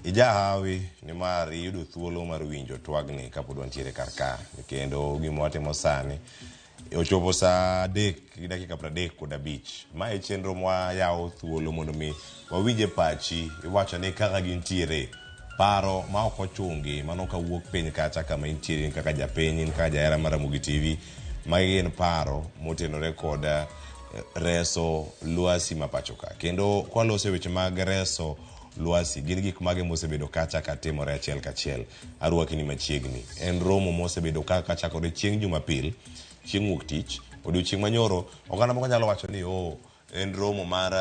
ijahawi nimar iyudo thuolo mar winjo twagni kapod wantiere kar ka. Kendo gima watimo sani ochopo saa 3:35. Mae chenro mwayawo thuolo mondo mi wawinje pachi iwacho ni kaka gintiere paro ma ok ochungi mano kawuok piny kacha kama intiere in kaka japiny in kaka jahera mar Ramogi TV. Magi gin paro motenore kod reso lwasi ma pacho ka. Kendo kwaloso e weche mag reso lwasi, gin gik mage mosebedo kacha ka timore achiel kachiel. Arwaki ni machiegni. En romo mosebedo kaka chakore chieng' Jumapil, chieng' wuok tich, odiochieng' manyoro, oganda moko nyalo wacho ni oh, en romo mar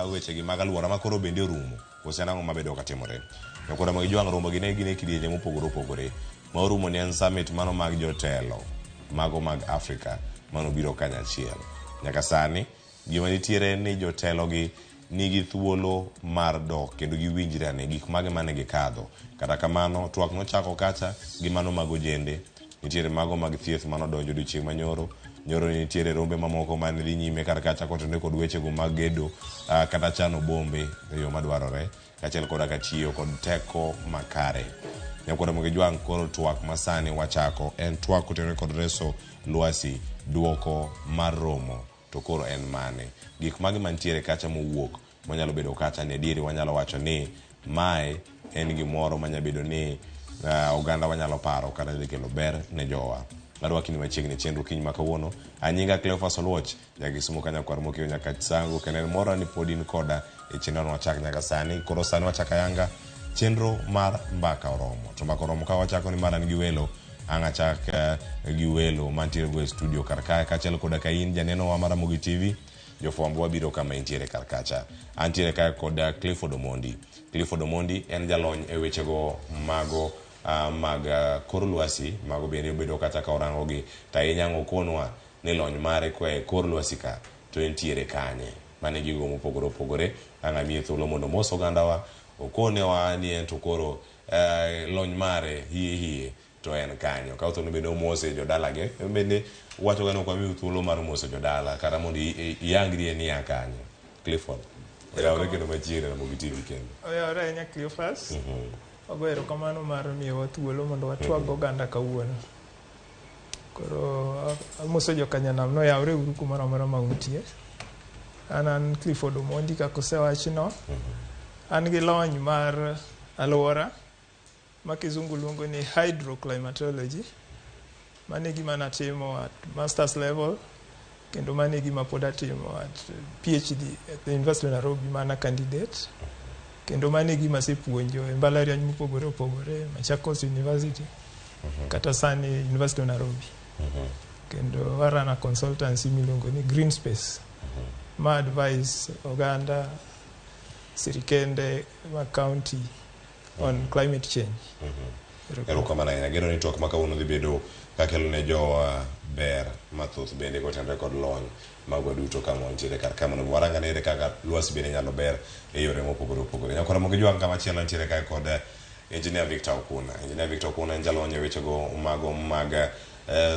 wechegi mag alwora ma koro bende orumo. Koso en ang'o mabedo katimore? To koro mag jwang' romo gi ne gin e kidienje mopogore opogore. Ma orumo ni en summit mano mag jotelo mago mag Afrika manobiro kanyachiel. Nyaka sani, gima nitiere en ni jotelo gi nigi thuolo mar dok kendo giwinjre ane gik mage mane gikadho. Kata kamano, twak nochako kacha gi mano mag ojende. Nitiere mago mag thieth manodonjo odiochieng' manyoro. Nyoro ni nitiere rombe mamoko mane dhi nyime kar kacha kotenore kod wechego mag gedo kata chano bombe e yo madwarore, kaachiel koda ka tiyo kod teko makare. Nyakwar Ramogi Jwang' koro twak masani wachako en twak kotenore kod reso lwasi, duoko mar romo to koro en mane? Gik mage mantiere kacha mowuok manyalo bedo kacha ni adieri wanyalo wacho ni mae en gimoro manya bedo ni oganda wanyalo paro kata dhi kelo ber ne jowa. Arwaki ni machiegni chenro kiny ma kawuono. Anyinga Cleophas Oluoch, ja Kisumu ka nyakwar mokeyo nyaka Sango, kendo en mora ni pod in koda e chenro no wachak nyaka sani. Koro sani wachako ayanga chenro mar mbaka oromo. To mbaka oromo ka wachako ni mar an gi welo, ang' achak gi welo mantiere go e studio kar kae, kaachiel koda ka in janeno wa mar Ramogi TV, jofwambo wabiro kama intiere kar kacha. Antiere kae kod Clifford Omondi. Clifford Omondi en jalony e wechego mago mag kor lwasi, mago bende obedo kata ka orangogi to ahinya ang' okonwa ni lony mare koa e kor lwasi ka to entiere kanye. Mano e gigo mopogore opogore. Ang' amiye thuolo mondo omos ogandawa, okonewa ni en to koro lony mare hie hie to en kanyo. Kaw thuolo bende omose jodalage, en bende wachoga ni ok wamiu thuolo mar moso jodala kata mondo iyangri ni ia kanyo. Clifford, oyawre kendo machiegni Ramogi TV kendo. Oyawre ahinya Cleophas. Wago erokamano mar miyowa thuolo mondo watwag oganda kawuono. Koro amoso jokanyanam noyawre uru kumoro amora ma untie. An Clifford Omondi kaka osewachno. An gi lony mar alwora ma kizungu luongo ni hydroclimatology. Mano e gima natimo at masters level kendo mano e gima pod atimo at PhD at the University of Nairobi mana candidate. Kendo mano e gima asepuonjo e mbalariany mopogore opogore, Machakos University kata sani University of Nairobi. Kendo wa run a consultancy miluongo ni Green Space ma advise oganda, sirikende ma county on climate change. Erokamano ahinya. Ageno ni twak ma kawuono dhi bedo kakelo ne jowa ber mathoth bende kotenore kod lony magwa duto kama wantiere kar ka mondo warang ane ere kaka lwasi bende nyalo ber e yore mopogore opogore. Nyakwara Mogi Jwang' kama chielo nitiere kae kod Engineer Victor Okuna. Engineer Victor Okuna en jalony e wechego mago mag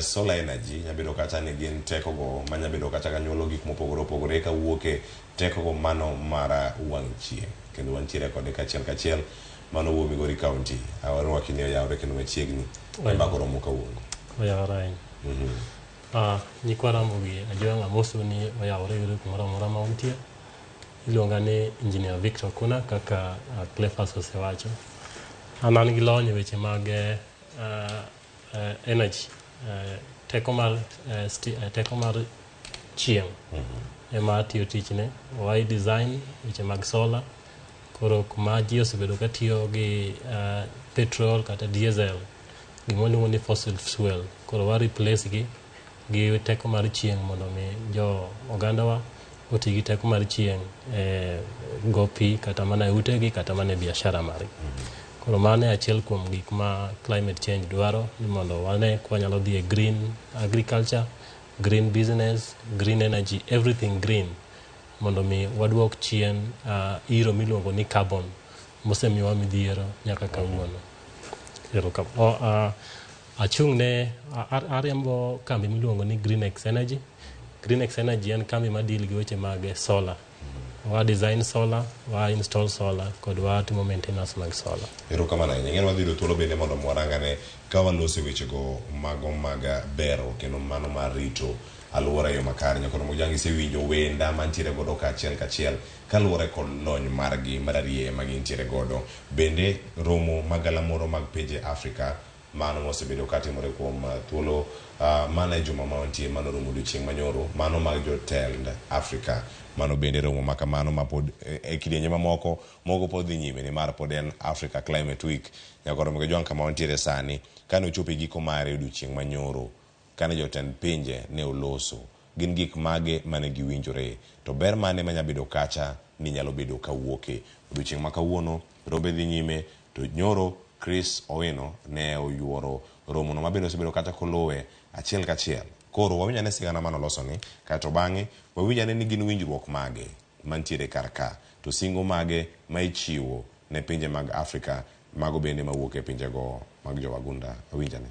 solar energy, nyabedo kata ni gin tekogo manyabedo kata ka nyuolo gik mopogore opogore kawuok e tekogo mano mar wang' chieng'. Kendo wantiere kode kachiel kachiel mano wuok Migori County. Arwaki ni oyawre kendo machiegni e mbaka romo kawuono. Oyawore ahinya. Nyikwa Ramogi Ajwang' amoso ni oyawore yudo kumoro amora ma untie. Iluonga ni Engineer Victor Okuna kaka Cleophas osewacho. An an gi lony e weche mag energy, teko mar teko mar chieng' ema atiyo tichne. Wa design weche mag solar. Koro kuma ji osebedo ka tiyo gi petrol kata diesel, gima waluongo ni fossil fuel. Koro wa replace gi gi teko mar chieng' mondo mi jo ogandawa oti gi teko mar chieng' e go pi kata mana e utegi kata mana e biashara margi. Koro mano e achiel kuom gik ma climate change dwaro ni mondo wane ka wanyalo dhi e green agriculture, green business, green energy, everything green mondo mi waduok chien iro miluongo ni carbon mosemiyowa midhiero nyaka kawuono. Achung' ne ariembo kambi miluongo ni Greenex Energy. Greenex Energy en kambi ma deal gi weche mag solar. Wa design solar, wa install solar, kod wa timo maintenance mag solar. Erokamano ahinya. Ing'e ni wadhi yudo thuolo bende mondo warangane ka waloso e wechego mago mag bero kendo mano mar rito alwora e yo makare. Nyakoro Mojang isewinjo wenda mantiere godo kachiel kachiel kaluwore kod lony margi mararieya ma gintiere godo. Bende romo mag galamoro mag pinje Afrika mano mosebedo katimore kuom thuolo mana e juma ma wantie mano romo odiochieng' manyoro mano mag jotend Afrika mano bende romo ma kamano ma pod e kidienje mamoko moko pod dhi nyime nimar pod en Africa Climate Week. Nyakoro Mojang kama wantiere sani kane ochopo e giko mare odiochieng' manyoro kane jotend pinje ne oloso gin gik mage mane giwinjore to ber mane manyabedo kacha ni nyalo bedo kawuoke odiochieng' ma kawuono rombe dhi nyime to nyoro Chris Owino ne oyuoro romono mabende osebedo kata koluwe achiel kachiel. Koro wawinj ane sigana manoloso ni kaeto bang'e wawinj ane ni gin winjruok mage mantiere kar ka to singo mage ma ichiwo ne pinje mag Afrika mago bende mawuok e pinjego mag jowagunda. Awinj ane.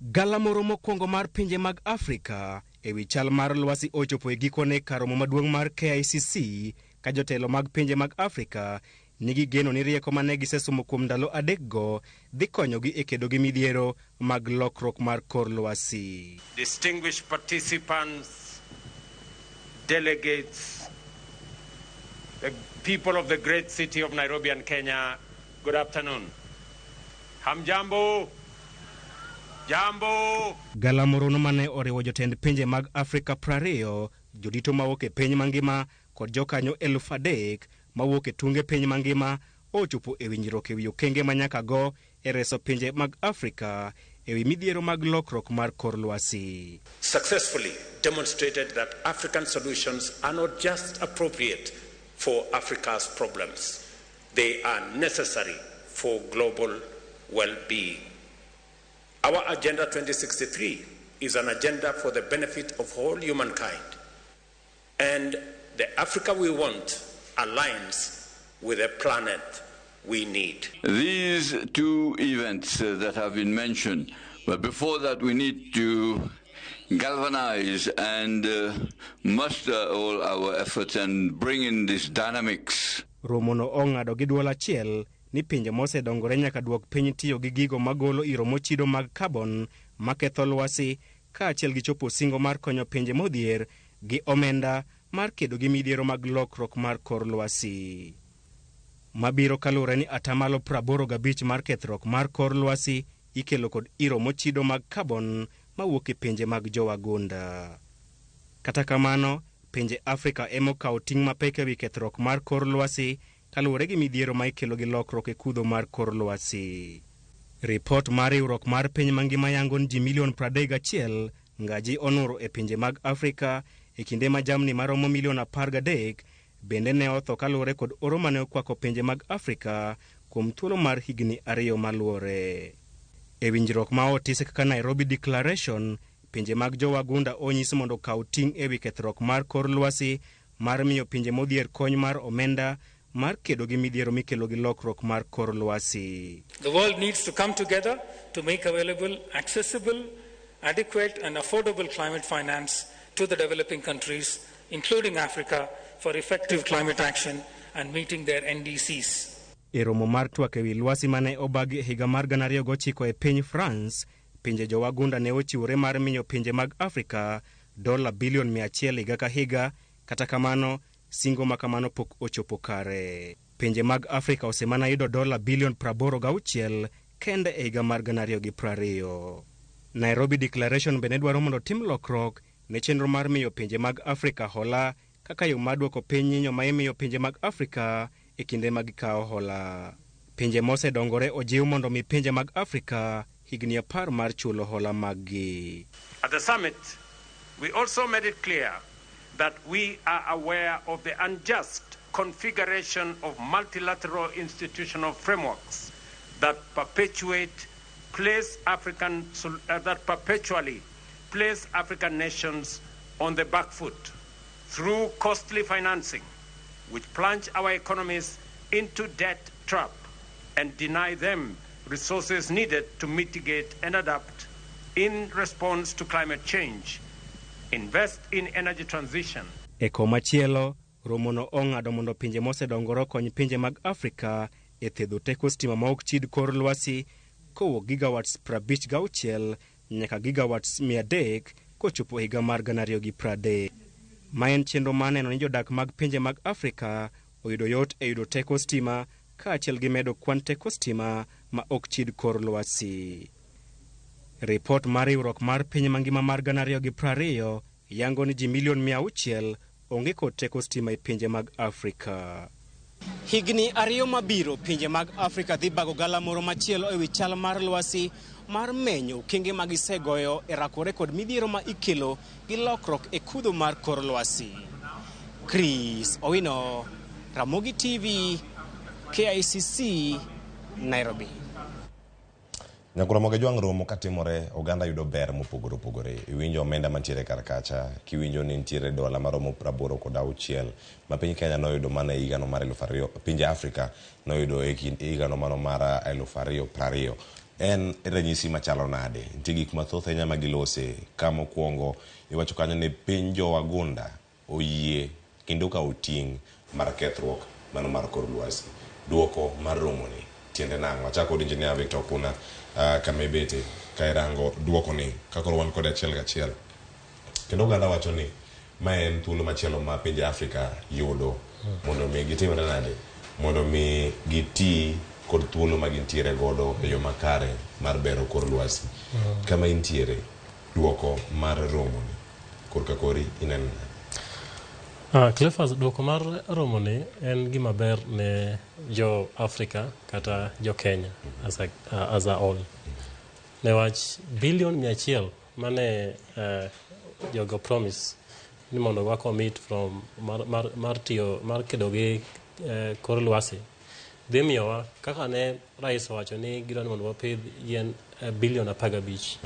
Galamoro mokwongo mar pinje mag Afrika ewi chal mar lwasi ochopo e gikone kar romo maduong' mar KICC ka jotelo mag pinje mag Afrika nigi geno ni rieko mane gisesomo kuom ndalo adekgo dhi konyogi e kedo gi midhiero mag lokruok mar kor lwasi. Distinguished participants, delegates, the people of the great city of Nairobi and Kenya, good afternoon. Hamjambo. Jambo. Galamorono mane oriwo jotend pinje mag Afrika 20, jodito mawuok e piny mangima kod jokanyo 3,000 mawuok e tunge piny mangima ochopo e winjruok ewi okenge manyaka go e reso pinje mag Afrika ewi midhiero mag lokruok mar kor lwasi. Successfully demonstrated that African solutions are not just appropriate for Africa's problems, they are necessary for global well-being. Our Agenda 2063 is an agenda for the benefit of all humankind, and the Africa we want aligns with the planet we need. These two events that have been mentioned, but before that we need to galvanize and muster all our efforts and bring in these dynamics. Romono ong'ado gi duol achiel ni pinje mosedongore nyaka duok piny tiyo gi gigo magolo iro mochido mag carbon maketho lwasi kaachiel gi chopo singo mar konyo pinje modhier gi omenda mar kedo gi midhiero mag lokruok mar kor lwasi. Mabiro kaluwore ni atamalo 85 mar kethruok mar kor lwasi ikelo kod iro mochido mag carbon mawuok e pinje mag jowagunda. Kata kamano, pinje Afrika ema okawo ting' mapek ewi kethruok mar kor lwasi kaluwore gi midhiero ma ikelo gi lokruok e kudho mar kor lwasi. Ripot mar riwruok mar piny mangima yango ni ji milion 31 ngaji onuro e pinje mag Afrika e kinde ma jamni maromo milion 13 bende ne otho kaluwore kod oro mane okwako pinje mag Afrika kuom thuolo mar higni ariyo maluwore. E winjruok ma otisi kaka Nairobi Declaration, pinje mag jowagunda onyis mondo okaw ting' ewi kethruok mar kor lwasi mar miyo pinje modhier kony mar omenda mar kedo gi midhiero mikelo gi lokruok mar kor lwasi. The world needs to come together to make available accessible, adequate and affordable climate finance to the developing countries, including Africa, for effective climate action and meeting their NDCs. E romo mar twak ewi lwasi mane obagi e higa mar 2009 e piny France, pinje jowagunda ne ochiwore mar miyo pinje mag Afrika dola bilion 100 higa ka higa. Kata kamano, singo ma kamano pok ochopo kare. Pinje mag Afrika osemana yudo dola bilion 86 kende e higa mar 2020. Nairobi Declaration bende dwaro mondo tim lokruok ne chenro mar miyo pinje mag Afrika hola kaka yo mar duoko piny nyinyo ma imiyo pinje mag Afrika e kinde ma gikawo hola. Pinje mosedongore ojiw mondo mi pinje mag Afrika higni 10 mar chulo hola maggi. At the summit, we also made it clear that we are aware of the unjust configuration of multilateral institutional frameworks that perpetually place African nations on the back foot through costly financing, which plunge our economies into debt trap and deny them resources needed to mitigate and adapt in response to climate change, invest in energy transition. E komachielo, romono ong'ado mondo pinje mosedongore okony pinje mag Afrika e thedho teko stima ma ok chid kor lwasi kowuok gigawatts 56 nyaka gigawatts 300 kochopo higa mar 2030. Ma en chenro mar neno ni jodak mag pinje mag Afrika oyudo yot e yudo teko stima kaachiel gi medo kwan teko stima ma ok chid kor lwasi. Ripot mar riwruok mar piny mangima mar 2020 yango ni ji milion 600 onge kod teko stima e pinje mag Afrika. Higni ariyo mabiro, pinje mag Afrika dhi bago galamoro machielo ewi chal mar lwasi mar menyo okenge ma gisegoyo e rakore kod midhiero ma ikelo gi lokruok e kudho mar kor lwasi. Chris Owino, Ramogi TV, KICC, Nairobi. Nyakura Jwang' romo katimore, oganda yudo ber mopogore opogore. Iwinjo omenda mantiere kar kacha, kiwinjo ni nitiere dola maromo 86 ma piny Kenya noyudo mana e higano mar 2000, pinje Afrika noyudo e kind higano mano mar 2020. En ranyisi machalo nade? Nitie gik mathoth ahinya ma gilose. Ka mokwongo iwacho kanyo ni piny jowagunda oyie kendo okawo ting' mar kethruok mano mar kor lwasi. Duoko mar romoni tiende nang'o? Achako kod Engineer Victor Okuna kama ibete ka irango duoko ni ka koro wan kode achiel kachiel. Kendo oganda wacho ni ma en thuolo machielo ma pinje Afrika yudo mondo mi gitimre nade? Mondo mi giti kod thuolo ma gintiere godo e yo makare mar bero kor lwasi. Kama intiere, duoko mar romoni korka kori ineno nade? Cleophas, duoko mar romoni en gima ber ne jo Afrika kata jo Kenya as a whole. Newach bilion 100 mane jogo promise ni mondo wa commit from mar tiyo mar kedo gi kor lwasi dhi miyowa kaka ne rais owacho ni gidwa ni mondo wapidh yien bilion 15.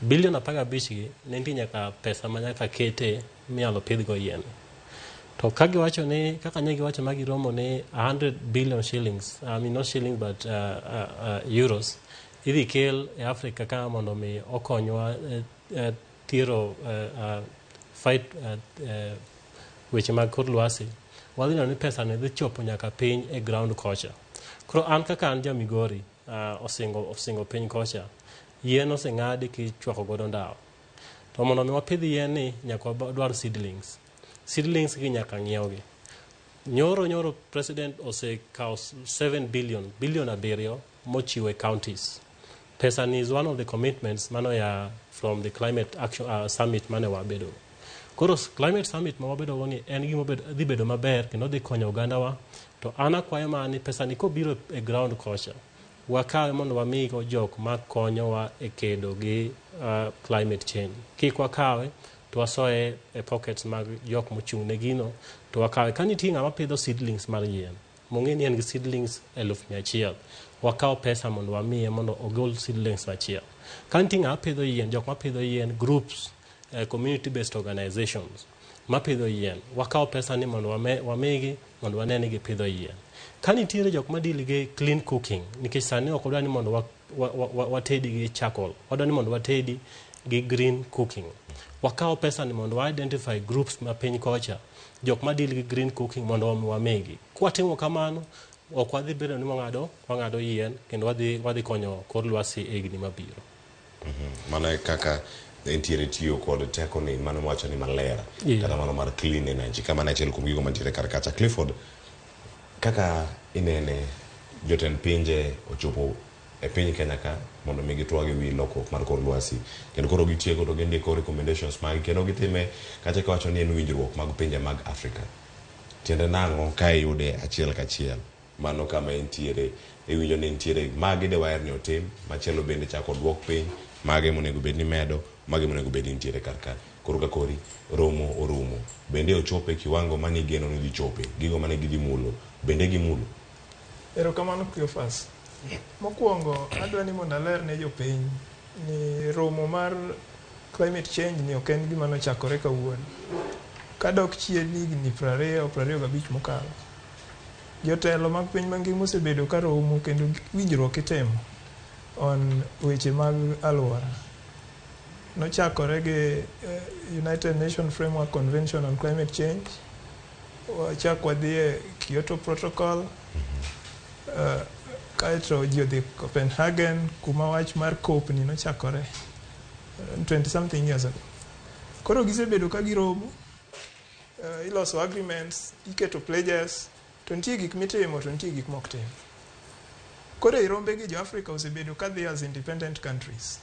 Bilion 15 gi ne nitie nyaka pesa ma nyaka kete minyalo pidhgo yien. To ka giwacho ni kaka ne giwacho ma giromo ni 100 billion shillings, I mean not shillings but euros, idhi kel e Afrika ka mondo mi okonywa thiro fight weche mag kor lwasi. Wadhi neno ni pesa ni dhi chopo nyaka piny e ground kocha. Koro an kaka an ja Migori, osingo piny kocha, yien oseng'adi kichwako godo ndawa. To mondo mi wapidh yien ni nyaka wadwar seedlings. Seedlings gi nyaka ng'iewgi. Nyoro nyoro president osekawo 7 billion, billion 7 mochiwo e counties. Pesa ni is one of the commitments mano ya from the climate action summit mane wabedo. Koro climate summit ma wabedo go ni en gima dhi bedo maber kendo dhi konyo ogandawa. To an akwayo mana ni pesa ni kobiro e ground kocha, wakawe mondo wamigo jok ma konyowa e kedo gi climate change. Kik wakawe to wasoye e pockets mag jok mochung' ne gino, to wakawe. Ka nitie ng'ama pidho seedlings mar yien, mong'e ni en gi seedlings 100,000, wakaw pesa mondo wamiye mondo ogol seedlings achiel. Ka nitie ng'ama pidho yien, jok mapidho yien, groups, community based organizations mapidho yien, wakaw pesa ni mondo wamigi mondo wane ni gipidho yien. Ka nitiere jok ma deal gi clean cooking, nikech sani ok wadwa ni mondo watedi gi charcoal, wadwa ni mondo watedi gi green cooking. Wakaw pesa ni mondo wa identify groups ma piny kocha, jok ma deal gi green cooking mondo wamigi. Kwatimo kamano, ok wadhi bedo ni wang'ado yien kendo wadhi konyo kor lwasi e higni mabiro. Mano e kaka entiere tiyo kod teko ni mano wacho ni maler kata mano mar clean energy kama ne achiel kuom gigo mantiere kar kacha. Clifford, kaka inene jotend pinje ochopo e piny Kenya ka mondo mi gitwag e wi lokruok mar kor lwasi kendo koro gitieko to gindiko recommendations mag kendo gitime kacha kiwacho ni en winjruok mag pinje mag Afrika. Tiende nang'o ka iyude achiel kachiel? Mano kama entiere, iwinjo ni nitiere magi de waher ni otim, machielo bende chako duok piny, mage monego bed ni medo, mage monego bed ni nitiere kar ka. Koro ka kori romo orumo, bende ochope kiwango mane igeno ni dhi chope, gigo mane gidhi mulo, bende gimulo? Erokamano Cleophas. Mokwongo adwa ni mondo aler ne jopiny ni romo mar climate change ni ok en gima nochakore kawuono. Kadok chien higni 20, 25 mokalo, jotelo mag piny mangima osebedo ka romo kendo winjruok itimo on weche mag alwora. Nochakore gi United Nations Framework Convention on Climate Change, wachak wadhi e Kyoto Protocol, kaeto ji odhi Copenhagen kuma wach mar COP ni nochakore 20 something years ago. Koro gisebedo ka giromo, iloso agreements, iketo pledges, to nitie gik mitimo to nitie gik mok tim. Koro e rombe gi jo Africa osebedo ka dhi as independent countries.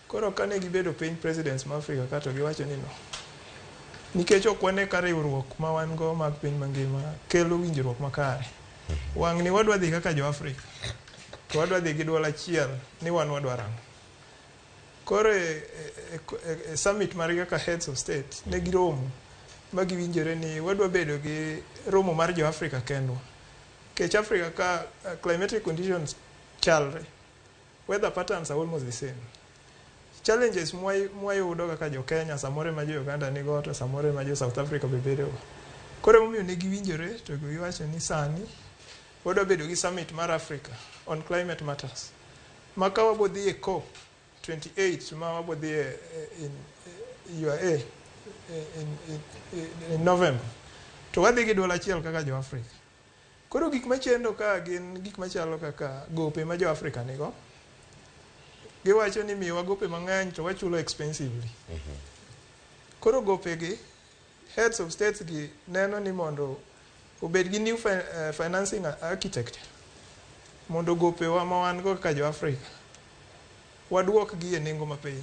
Koro kane gibedo piny presidents ma Africa ka to giwacho ni no. Nikech ok wane ka riwruok ma wan go mag piny mangima kelo winjruok makare. Wang' ni wadwa dhi kaka jo Africa. To wadwa dhi gi duol achiel ni wan wadwaro ang'o. Koro e summit margi kaka heads of state ne giromo ma giwinjore ni wadwa bedo gi romo mar jo Africa kendwa. Nikech Africa ka climatic conditions chalre, weather patterns are almost the same. Challenges mwayudo kaka jo Kenya, samoro ema jo Uganda nigo, to samoro ema jo South Africa be bedogo. Koro emomiyo ne giwinjore to giwacho ni sani wadwa bedo gi summit mar Africa on climate matters. Ma ka wabo dhi e COP 28 ma wabo dhi e in UAE in November, to wadhi gi duol achiel kaka jo Africa. Koro gik machendo ka gin gik machalo kaka gope ma jo Africa nigo. Giwacho ni miyowa gope mang'eny to wachulo expensively. Koro gope gi, heads of states gi neno ni mondo obed gi new financing architecture mondo gopewa ma wan go kaka jo Africa waduok gi e nengo mapiny.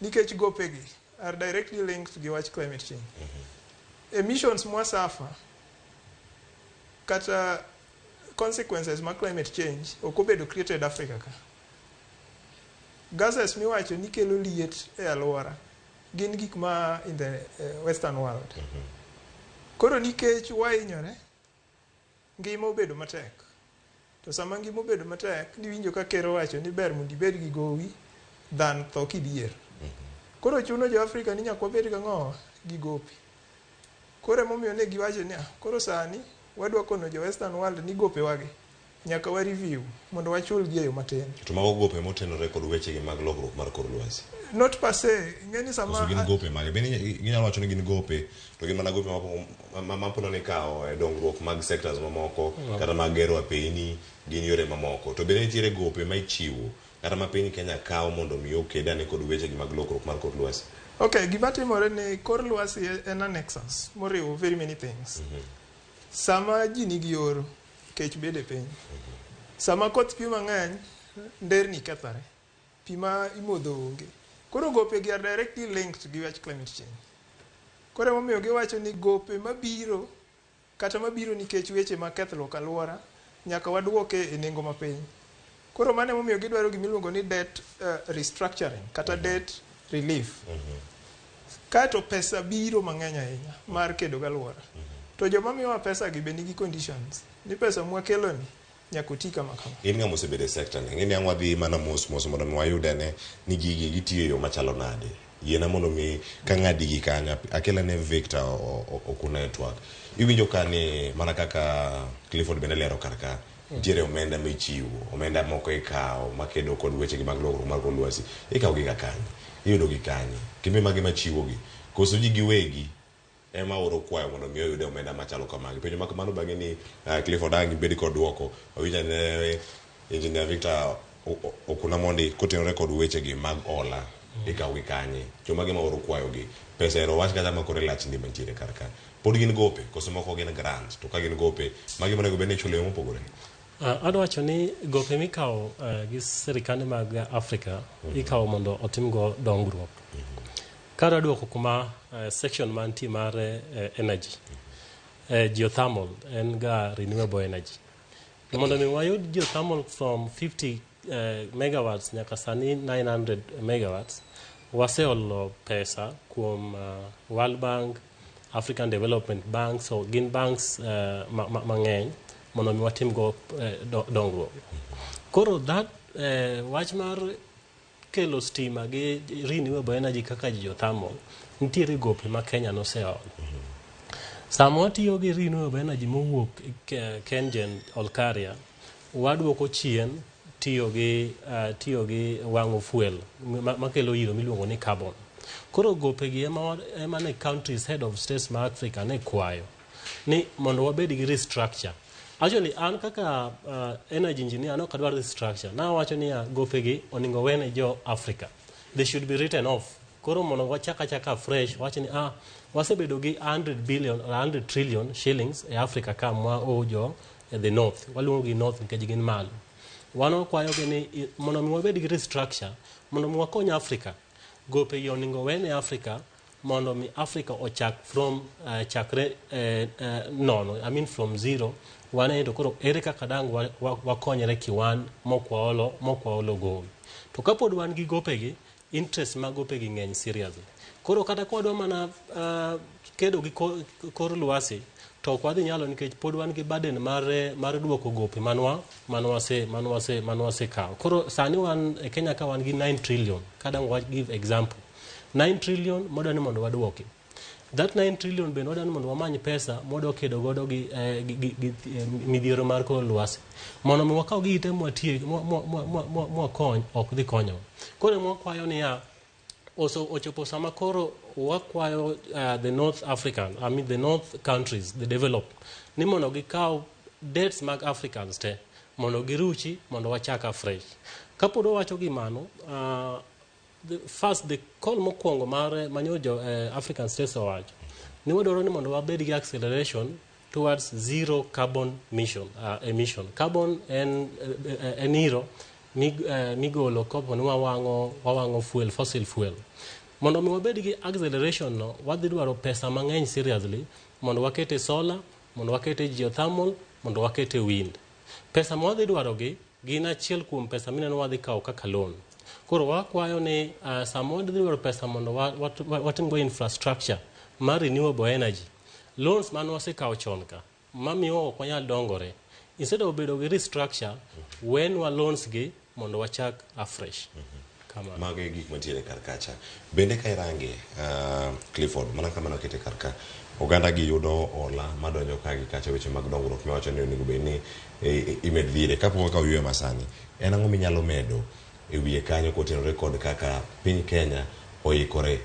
Nikech gope gi are directly linked gi wach climate change. Emissions mwasafa kata consequences ma climate change ok obedo created Africa ka. Gases miwacho ni kelo liet e alwora gin gik ma in the western world. Koro nikech wahinyore, ngima obedo matek. To sama ngima obedo matek, niwinjo ka ker owacho ni ber mondo ibed gi gowi than tho kidhier. Koro chuno jo Afrika ni nyaka wabed gang'o gi gope. Koro emomiyo ne giwacho ni koro sani wadwa kono jo western world ni gopewa gi nyaka wa review mondo wachul gi e yo matin. To mago gope motenore kod wechegi mag lokruok mar kor lwasi. Not per se, ing'e sama Koso gin gope mage? Bende ginyalo wacho ni gin gope, to gin mana gope mapono ni kawo e dongruok mag sectors mamoko, kata mag gero apeyni, gin yore mamoko. To bende nitiere gope ma ichiwo, kata ma piny Kenya kawo mondo mi oked ane kod wechegi mag lokruok mar kor lwasi. Okay, gima timore ni kor lwasi en a nexus moriwo very many things. Sama ji nigi oro, kech bede piny. Sama koth chwe mang'eny, nderni kethore. Pi ma imodho onge. Koro gope gi are directly linked gi wach climate change. Koro emomiyo giwacho ni gope mabiro kata mabiro nikech weche mag kethruok alwora nyaka waduoke e nengo mapiny. Koro mano emomiyo gidwaro gimiluongo ni debt restructuring kata debt relief. Kaeto pesa biro mang'eny ahinya mar kedo gi alwora. To joma miyowa pesa gi be nigi conditions ni pesa mwakeloni nyaka oti kama kama. In ng'ama osebedo e sector ni, ing'e ni ang' wadhi mana mos mos mondo mi wayud ane ni gigi gitiyo e yo machalo nade. Yiena mondo mi kang'adi gi kanyo, akel ane Victor Okuna e twak. Iwinjo ka ni mana kaka Clifford bende lero kar ka, nitiere omenda michiwo, omenda moko ikawo makedo kod weche gi mag lokruok mar kor lwasi. Ikawo gi ga kanye? Iyudo gi kanye? Kembe mage machiwo gi? Koso ji giwegi ema oro kwayo mondo mi oyud omenda machalo kamagi? Penjo ma kamano bang'e ni Clifford ang' ibed kod duoko. Wawinj ane Engineer Victor Okuna mondi kotenore kod weche gi mag hola. Ikawo gi kanye? Jomage ma oro kwayo gi? Pesa ero wach kata ma kore lach ndi mantiere kar ka. Pod gin gope koso moko gin grant? To ka gin gope, magi monego bed ni ichulo e yo mopogore? Adwa wacho ni gope mikawo gi sirikande mag Afrika ikawo mondo otimgo dongruok. Kadwa duoko kuma section mantie mar energy, geothermal en ga renewable energy. Mondo mi wayud geothermal from 50 megawatts nyaka sani 900 megawatts, waseolo pesa kuom World Bank, African Development Bank, so gin banks mang'eny mondo mi watimgo dongruok. Koro that wach mar kelo stima gi renewable energy kaka geothermal, nitiere gope ma Kenya noseolo. Sama watiyo gi renewable energy mowuok Kengen Olkaria, waduoko chien tiyo gi tiyo gi wang'o fuel makelo iro miluongo ni carbon. Koro gope gi ema ne countries head of states ma Africa ne kwayo ni mondo wabed gi restructure. Actually an kaka energy engineer ne ok adwar restructure. Nawacho niya gope gi onego wene jo Africa. They should be written off. Koro mondo wachak achaka fresh, wach ni wasebedo gi 100 billion or 100 trillion shillings e Africa ka mwa jo e the north. Waluongo gi north nikech gin malo. Wan wakwayo gi ni mondo mi wabed gi restructure, mondo mi wakony Africa. Gope gi onego wene Africa mondo mi Africa ochak from chakre nono, I mean from zero. Wane to koro ere kaka dang' wakonyre kiwan mok waolo gowi. To kapod wan gi gope gi, interest mag gope gi ng'eny seriously. Koro kata kwadwa mana kedo gi kor lwasi, to ok wadhi nyalo nikech pod wan gi burden mar duoko gope manwasekawo. Koro sani wan e Kenya ka wan gi 9 trillion, kadang' wa give example. 9 trillion modwa ni mondo waduoki. That 9 trillion bende wadwa ni mondo wamany pesa mwadwa kedo godo gi midhiero mar kor lwasi. Mondo mi wakaw gigi te mwakony, ok dhi konyowa. Koro ema wakwayo niya, ochopo sama koro wakwayo the North African, I mean the North countries, the developed, ni mondo gikaw debts mag Africans te, mondo giruchi, mondo wachak afresh. Kapod wawacho gi mano, the first, the call mokwongo mar manyo jo African states owacho, ni wadwaro ni mondo wabed gi acceleration towards zero carbon emission. Carbon en iro migolo kapo ni wawang'o fuel, fossil fuel. Mondo mi wabed gi acceleration no, wadhi dwaro pesa mang'eny seriously mondo wakete solar, mondo wakete geothermal, mondo wakete wind. Pesa ma wadhi dwaro gi gin achiel kuom pesa mineno wadhi kawo kaka loan. Koro wakwayo ni sama wadhi dwaro pesa mondo watimgo infrastructure mar renewable energy, loans mane wasekawo chon ka mamiyo ok wanyal dongore, instead of bedo gi restructure, wenwa loans gi mondo wachak afresh. Kamano. Mago e gik mantiere kar kacha. Bende ka irange, Clifford, mana kama nokete kar ka, oganda gi yudo hola madonjo ka gi kacha weche mag dongruok miwacho ni onego bed ni imed dhire. Kapok wakawo yueyo masani, en ang'o minyalo medo e wiye kanyo kotenore kod kaka piny Kenya oikore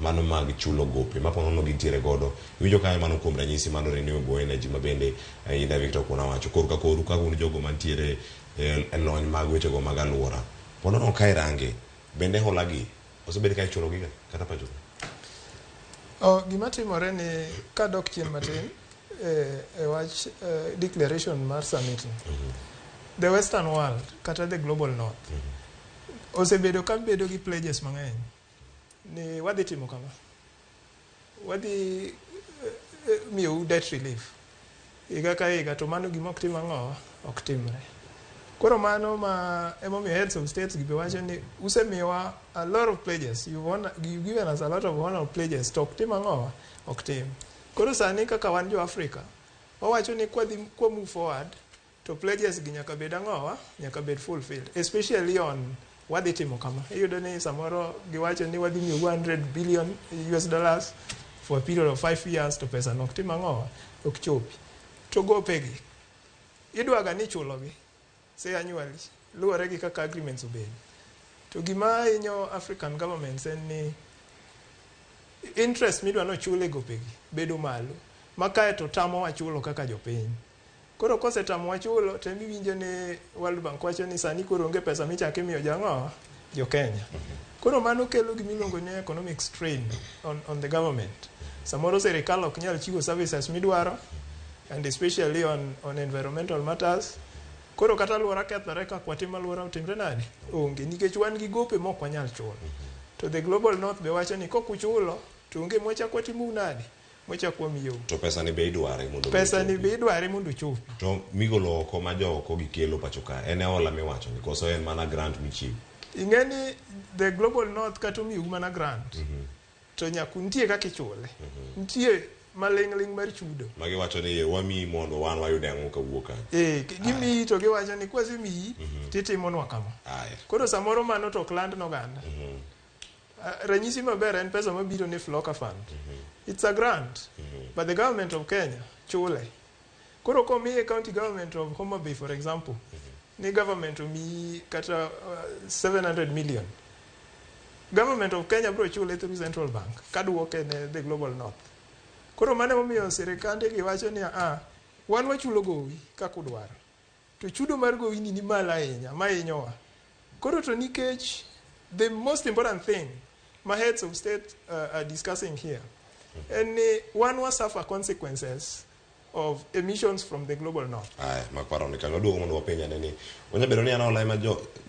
mano mag chulo gope ma ponono gintiere godo? Iwinjo kanyo mano kuom ranyisi mano renewable energy ma bende Ida Victor Okuna wacho. Korka koru kaka un jogo mantiere e lony mag wechego mag alwora. Ponono ka irange, bende hola gi osebed ka ichulo giga kata pacho? Gima timore ni kadok chien matin, e wach declaration mar summit ni, the western world kata the global north osebedo ka bedo gi pledges mang'eny ni wadhi timo kama, wadhi miyou debt relief higa ka higa, to mano gima ok tim ang'o, ok timre. Koro mano ma emomiyo heads of states gi be wacho ni usemiyowa a lot of pledges, you've given us a lot of honor pledges, to ok tim ang'o, ok tim. Koro sani kaka wan jo Africa, wawacho ni kwadhi kwa move forward to pledges gi nyaka bed ang'owa, nyaka bed fulfilled, especially on wadhi timo kama. Iyudo ni samoro giwacho ni wadhi miyo 100 billion US dollars for a period of 5 years, to pesa no ok tim ang'owa, ok chopi. To gopegi idwaga ni ichulogi say annually, luwore gi kaka agreements obedo. To gima hinyo African governments en ni interest midwa nochul e gopegi bedo malo, ma kae to tamowa chulo kaka jopiny. Koro kosetamowa chulo, to emiwinjo ni World Bank wacho ni sani koro onge pesa michako imiyo jang'o, jo Kenya. Koro mano kelo gimiluongo ni economic strain on the government. Samoro sirikal ok nyal chiwo services midwaro, and especially on environmental matters. Koro kata alwora kethore, kaka watimo alwora otimre nade? Onge, nikech wan gi gope mok wanyal chulo. To the global north be wacho ni kok uchulo to onge mwachak watimou nade? Mwachak wamiyou. To pesa ni be idware mondo mi Pesa ni ochopi. be idware mondo ochopi. To migolo oko ma jo oko gikelo pacho ka en e hola miwacho ni koso en mana grant michiwo? Ing'e ni the global north kata omiyou mana grant, to nyaka nitie kaka ichule. Nitie maling'ling' mar chudo. Ma giwacho ni wamiyi mondo wan wayude ang'o kawuok kanyo. Gimiyi to giwacho ni kwasemiyi titimonwa kama. Aya. Koro samoro mano to ok land noganda. Ranyisi maber en pesa mabiro ni Floka Fund. It's a grant, but the government of Kenya chule. Koro komiye county government of Homa Bay, for example, ni government omiyi kata 700 million. Government of Kenya biro chule through central bank kaduoke ne the global north. Koro mano emomiyo sirikande gi wacho ni wan wachulo gowi kaka udwaro. To chudo mar gowi ni ni malo ahinya, ma hinyowa. Koro to nikech the most important thing ma heads of state are discussing here en ni wan wa suffer consequences of emissions from the global north. Aya, mak paro ni kanyo waduogo mondo wapenj ane ni onya bedo ni an hola ema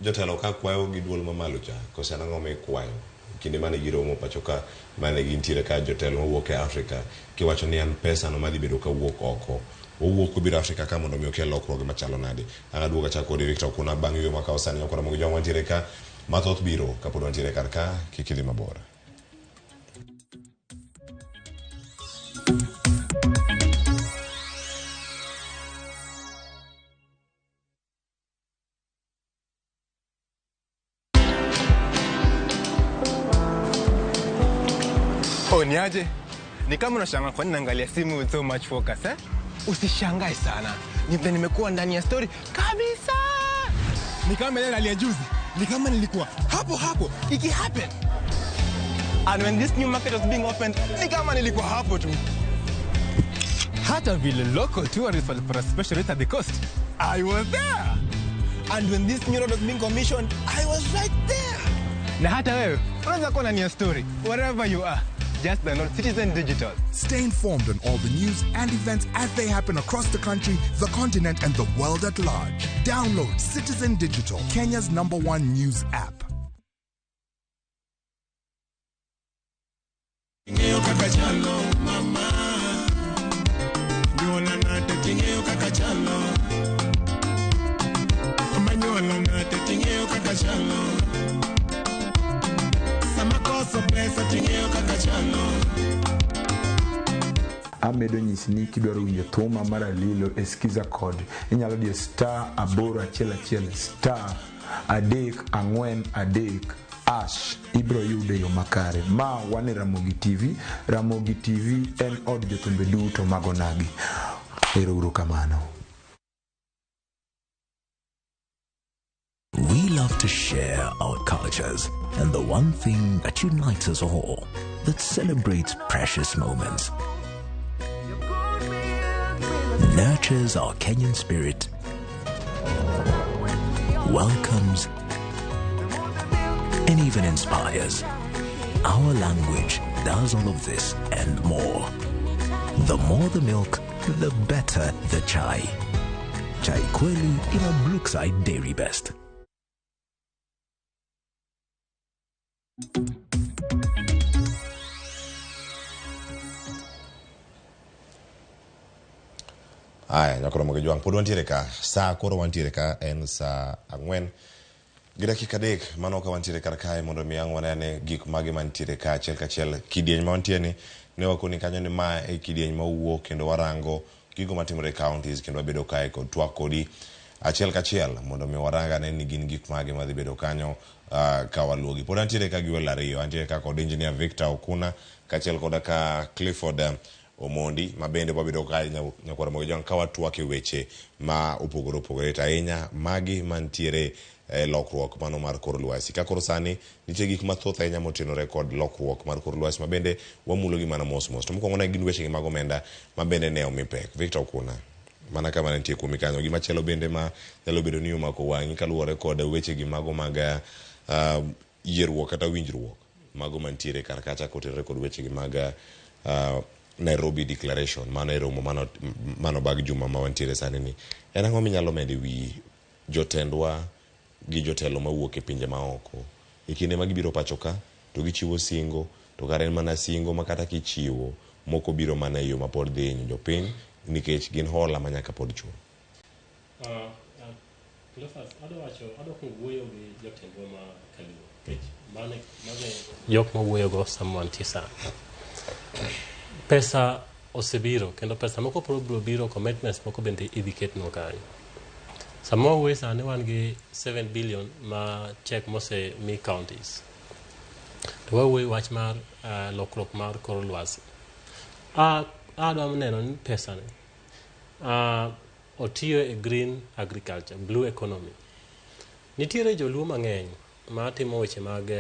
jotelo ka kwayo gi duol mamalo cha, koso en ang'o mikwayo kinde mane giromo pacho ka mane gintiere ka jotelo mowuok e Afrika, kiwacho ni en pesa no madhi bedo kawuok oko, owuok obiro Afrika ka mondo mi okel lokruoge machalo nade. An aduogo achako kodi Victor Okuna bang' yueyo makawo sani ok Ramogi Jwang' wantiere ka mathoth biro kapod wantiere kar ka, kik idhi mabor. Oh, niaje? Ni kama unashangaa kwa nini naangalia simu with so much focus, eh? Usishangae sana. Ni vile nimekuwa ndani ya story kabisa. Ni kama ile rally ya juzi. Ni kama nilikuwa hapo hapo iki happen. And when this new market was being opened, ni kama nilikuwa hapo tu. Hata vile local tourists walipata special rate at the coast, I was there. And when this new road was being commissioned, I was right there. Na hata wewe unaweza kuwa ndani ya story wherever you are. Just download Citizen Digital. Stay informed on all the news and events as they happen across the country, the continent, and the world at large. Download Citizen Digital, Kenya's #1 news app. Ing'eyo kaka chalo, mama. Nyuola nade ting'eyo kaka chalo. Mama nyuola nade ting'eyo kaka chalo. Sama koso pesa ting'eyo kaka chalo. Amedo nyisi ni kidwaro winjo thuma mar Alilo e Skiza Code, inyalo diyo *811 *343# ibiro yude yo makare. Ma wan e Ramogi TV. Ramogi TV en od jothumbe duto mag onagi. Ero uru kamano. We love to share our cultures and the one thing that unites us all, that celebrates precious moments, nurtures our Kenyan spirit, welcomes, and even inspires. Our language does all of this and more. The more the milk, the better the chai. Chai Kweli in a Brookside Dairy Best. Aya, nyakoro mogi jwang' pod wantiere ka saa koro wantiere ka en saa ang'wen gi dakika adek mano ka wantiere kar kae mondo mi ang' wane gik mage mantiere ka achiel kachiel kidieny ma wantie ni ne wakoni kanyo ni ma e kidieny ma wuok kendo warango gigo matimore e counties kendo wabedo kae kod twak kodi achiel kachiel mondo mi warang ane ni gin gik mage madhi bedo kanyo ka waluwogi. Pod antiere ka gi welo ariyo, antiere ka kod Engineer Victor Okuna kaachiel koda ka Clifford Omondi ma bende wabedo ka nyakwar Ramogi Jwang' ka watwak e weche ma opogore opogore to ahinya magi mantiere e lokruok mano mar kor lwasi. Ka koro sani nitie gik mathoth ahinya motenore kod lokruok mar kor lwasi ma bende wamulo gi mana mos mos. To mokwongo ne gin weche gi mag omenda ma bende ne omi pek. Victor Okuna, mana kama ne nitie kuomi kanyo. Gimachielo bende ma nyalo bedo ni omako wang'i kaluwore kod weche gi mago mag yierruok kata winjruok mago mantiere kar kacha kotenore kod weche gi mag Nairobi Declaration mano e romo mano bag juma ma wantiere sani ni. En ang'o minyalo medo e wi jotendwa gi jotelo mawuok e pinje maoko e kinde ma gibiro pacho ka to gichiwo singo to kare en mana singo ma kata kichiwo moko biro mana e yo ma pod dhi hinyo jopiny nikech gin hola ma nyaka pod chul. Cleophas, adwa wacho, adwa kuongo wuoyo gi jotendwa ma Kaluo. Nikech mane jok ma wuoyogo sama wantie sani. Pesa osebiro kendo pesa moko pod biro biro, commitments moko bende idhi ketnwa kanyo. Sama wawuoyo sani wan gi 7 billion ma check mosemi counties. To wawuoyo wach mar lokruok mar kor lwasi. Adwa neno ni pesa ni otiyo e green agriculture, blue economy. Nitiere joluo mang'eny ma timo weche mag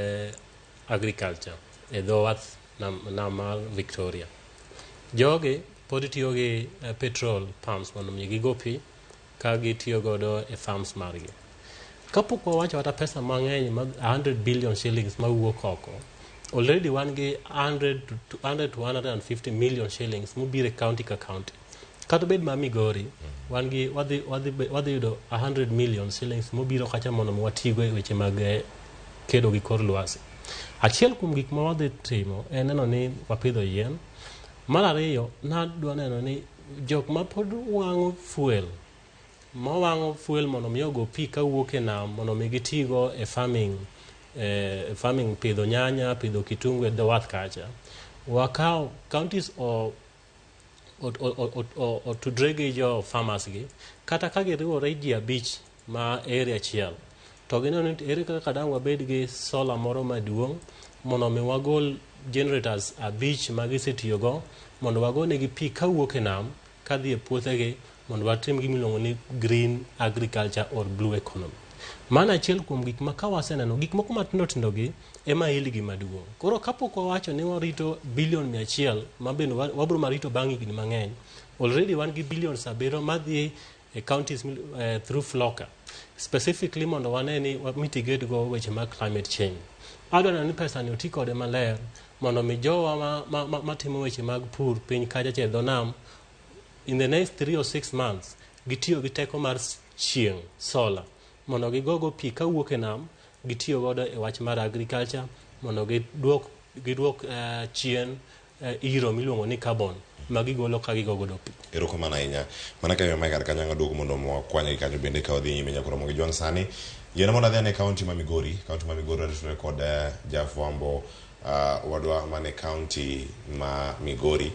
agriculture e dho wath nam mar Victoria. Jogi pod tiyo gi petrol pumps mondo mi gigo pi ka gitiyo godo e farms margi. Kapok wawacho kata pesa mang'eny mag 100 billion shillings mawuok oko, already wan gi 100 to 150 million shillings mobiro e county ka county. Kata bed ma Migori, wan gi wadhi yudo 100 million shillings mobiro kacha mondo watigo e weche mag kedo gi kor lwasi. Achiel kuom gik ma wadhi timo en neno ni wapidho yien. Mar ariyo, nadwa neno ni jok ma pod wang'o fuel, mawang'o fuel mondo mi ogo pi kawuok e nam mondo mi gitigo e farming, farming pidho nyanya, pidho kitungu e dho wath kacha. Wakaw counties otudre gi jo farmers gi, kata ka giriwore ji abich ma area achiel, to gineno ni ere kaka dang' wabed gi solar moro maduong' mondo mi wagol generators abich ma gisetiyogo mondo wagonegi pi kawuok e nam kadhi e puothegi mondo watim gima iluongo ni green agriculture or blue economy. Mano achiel kuom gik ma kawaseneno gik moko matindo tindo gi ema il gi maduong'. Koro kapok wawacho ni warito billion 100 ma bende wabiro marito bang' higni mang'eny, already wan gi billion 7 madhi e counties through FLLoCA specifically mondo wane ni wa mitigate go weche mag climate change. Adwa neno ni pesa ni oti kode maler mondo mi jowa matimo weche mag pur piny kacha cha e dho nam in the next 3 or 6 months gitiyo gi teko mar chieng' solar mondo gigogo pi kawuok e nam gitiyo godo e wach mar agriculture mondo gidwok chien iro miluongo ni carbon ma gigolo ka gigo godo pi. Erokamano ahinya. Mana ka miyo kar kanyo ang' mondo wakwanye gi kanyo bende ka wadhi nyime nyaka romo gi jwang' sani. Yiena mondo adhi ane kaunti ma Migori. Kaunti ma Migori waritore kod jafwambo wadwa mane kaunti ma Migori,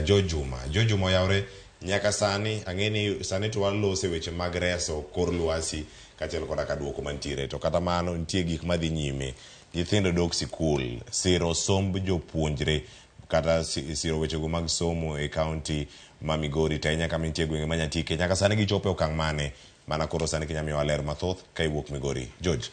George Juma. George Juma oyawre nyaka sani, ang'e ni sani to walose weche mag reso kor lwasi kaachiel koda ka duoko mantiere. To kata mano nitie gik madhi nyime. Nyithindo dok sikul, siro somb jopuonjre kata siro wechego mag somo e kaunti ma Migori to ahinya kama nitie gwenge ma Nyatike. Nyaka sani gichopo e okang' mane? Mana koro sani kinya miyowa ler mathoth ka iwuok Migori. George.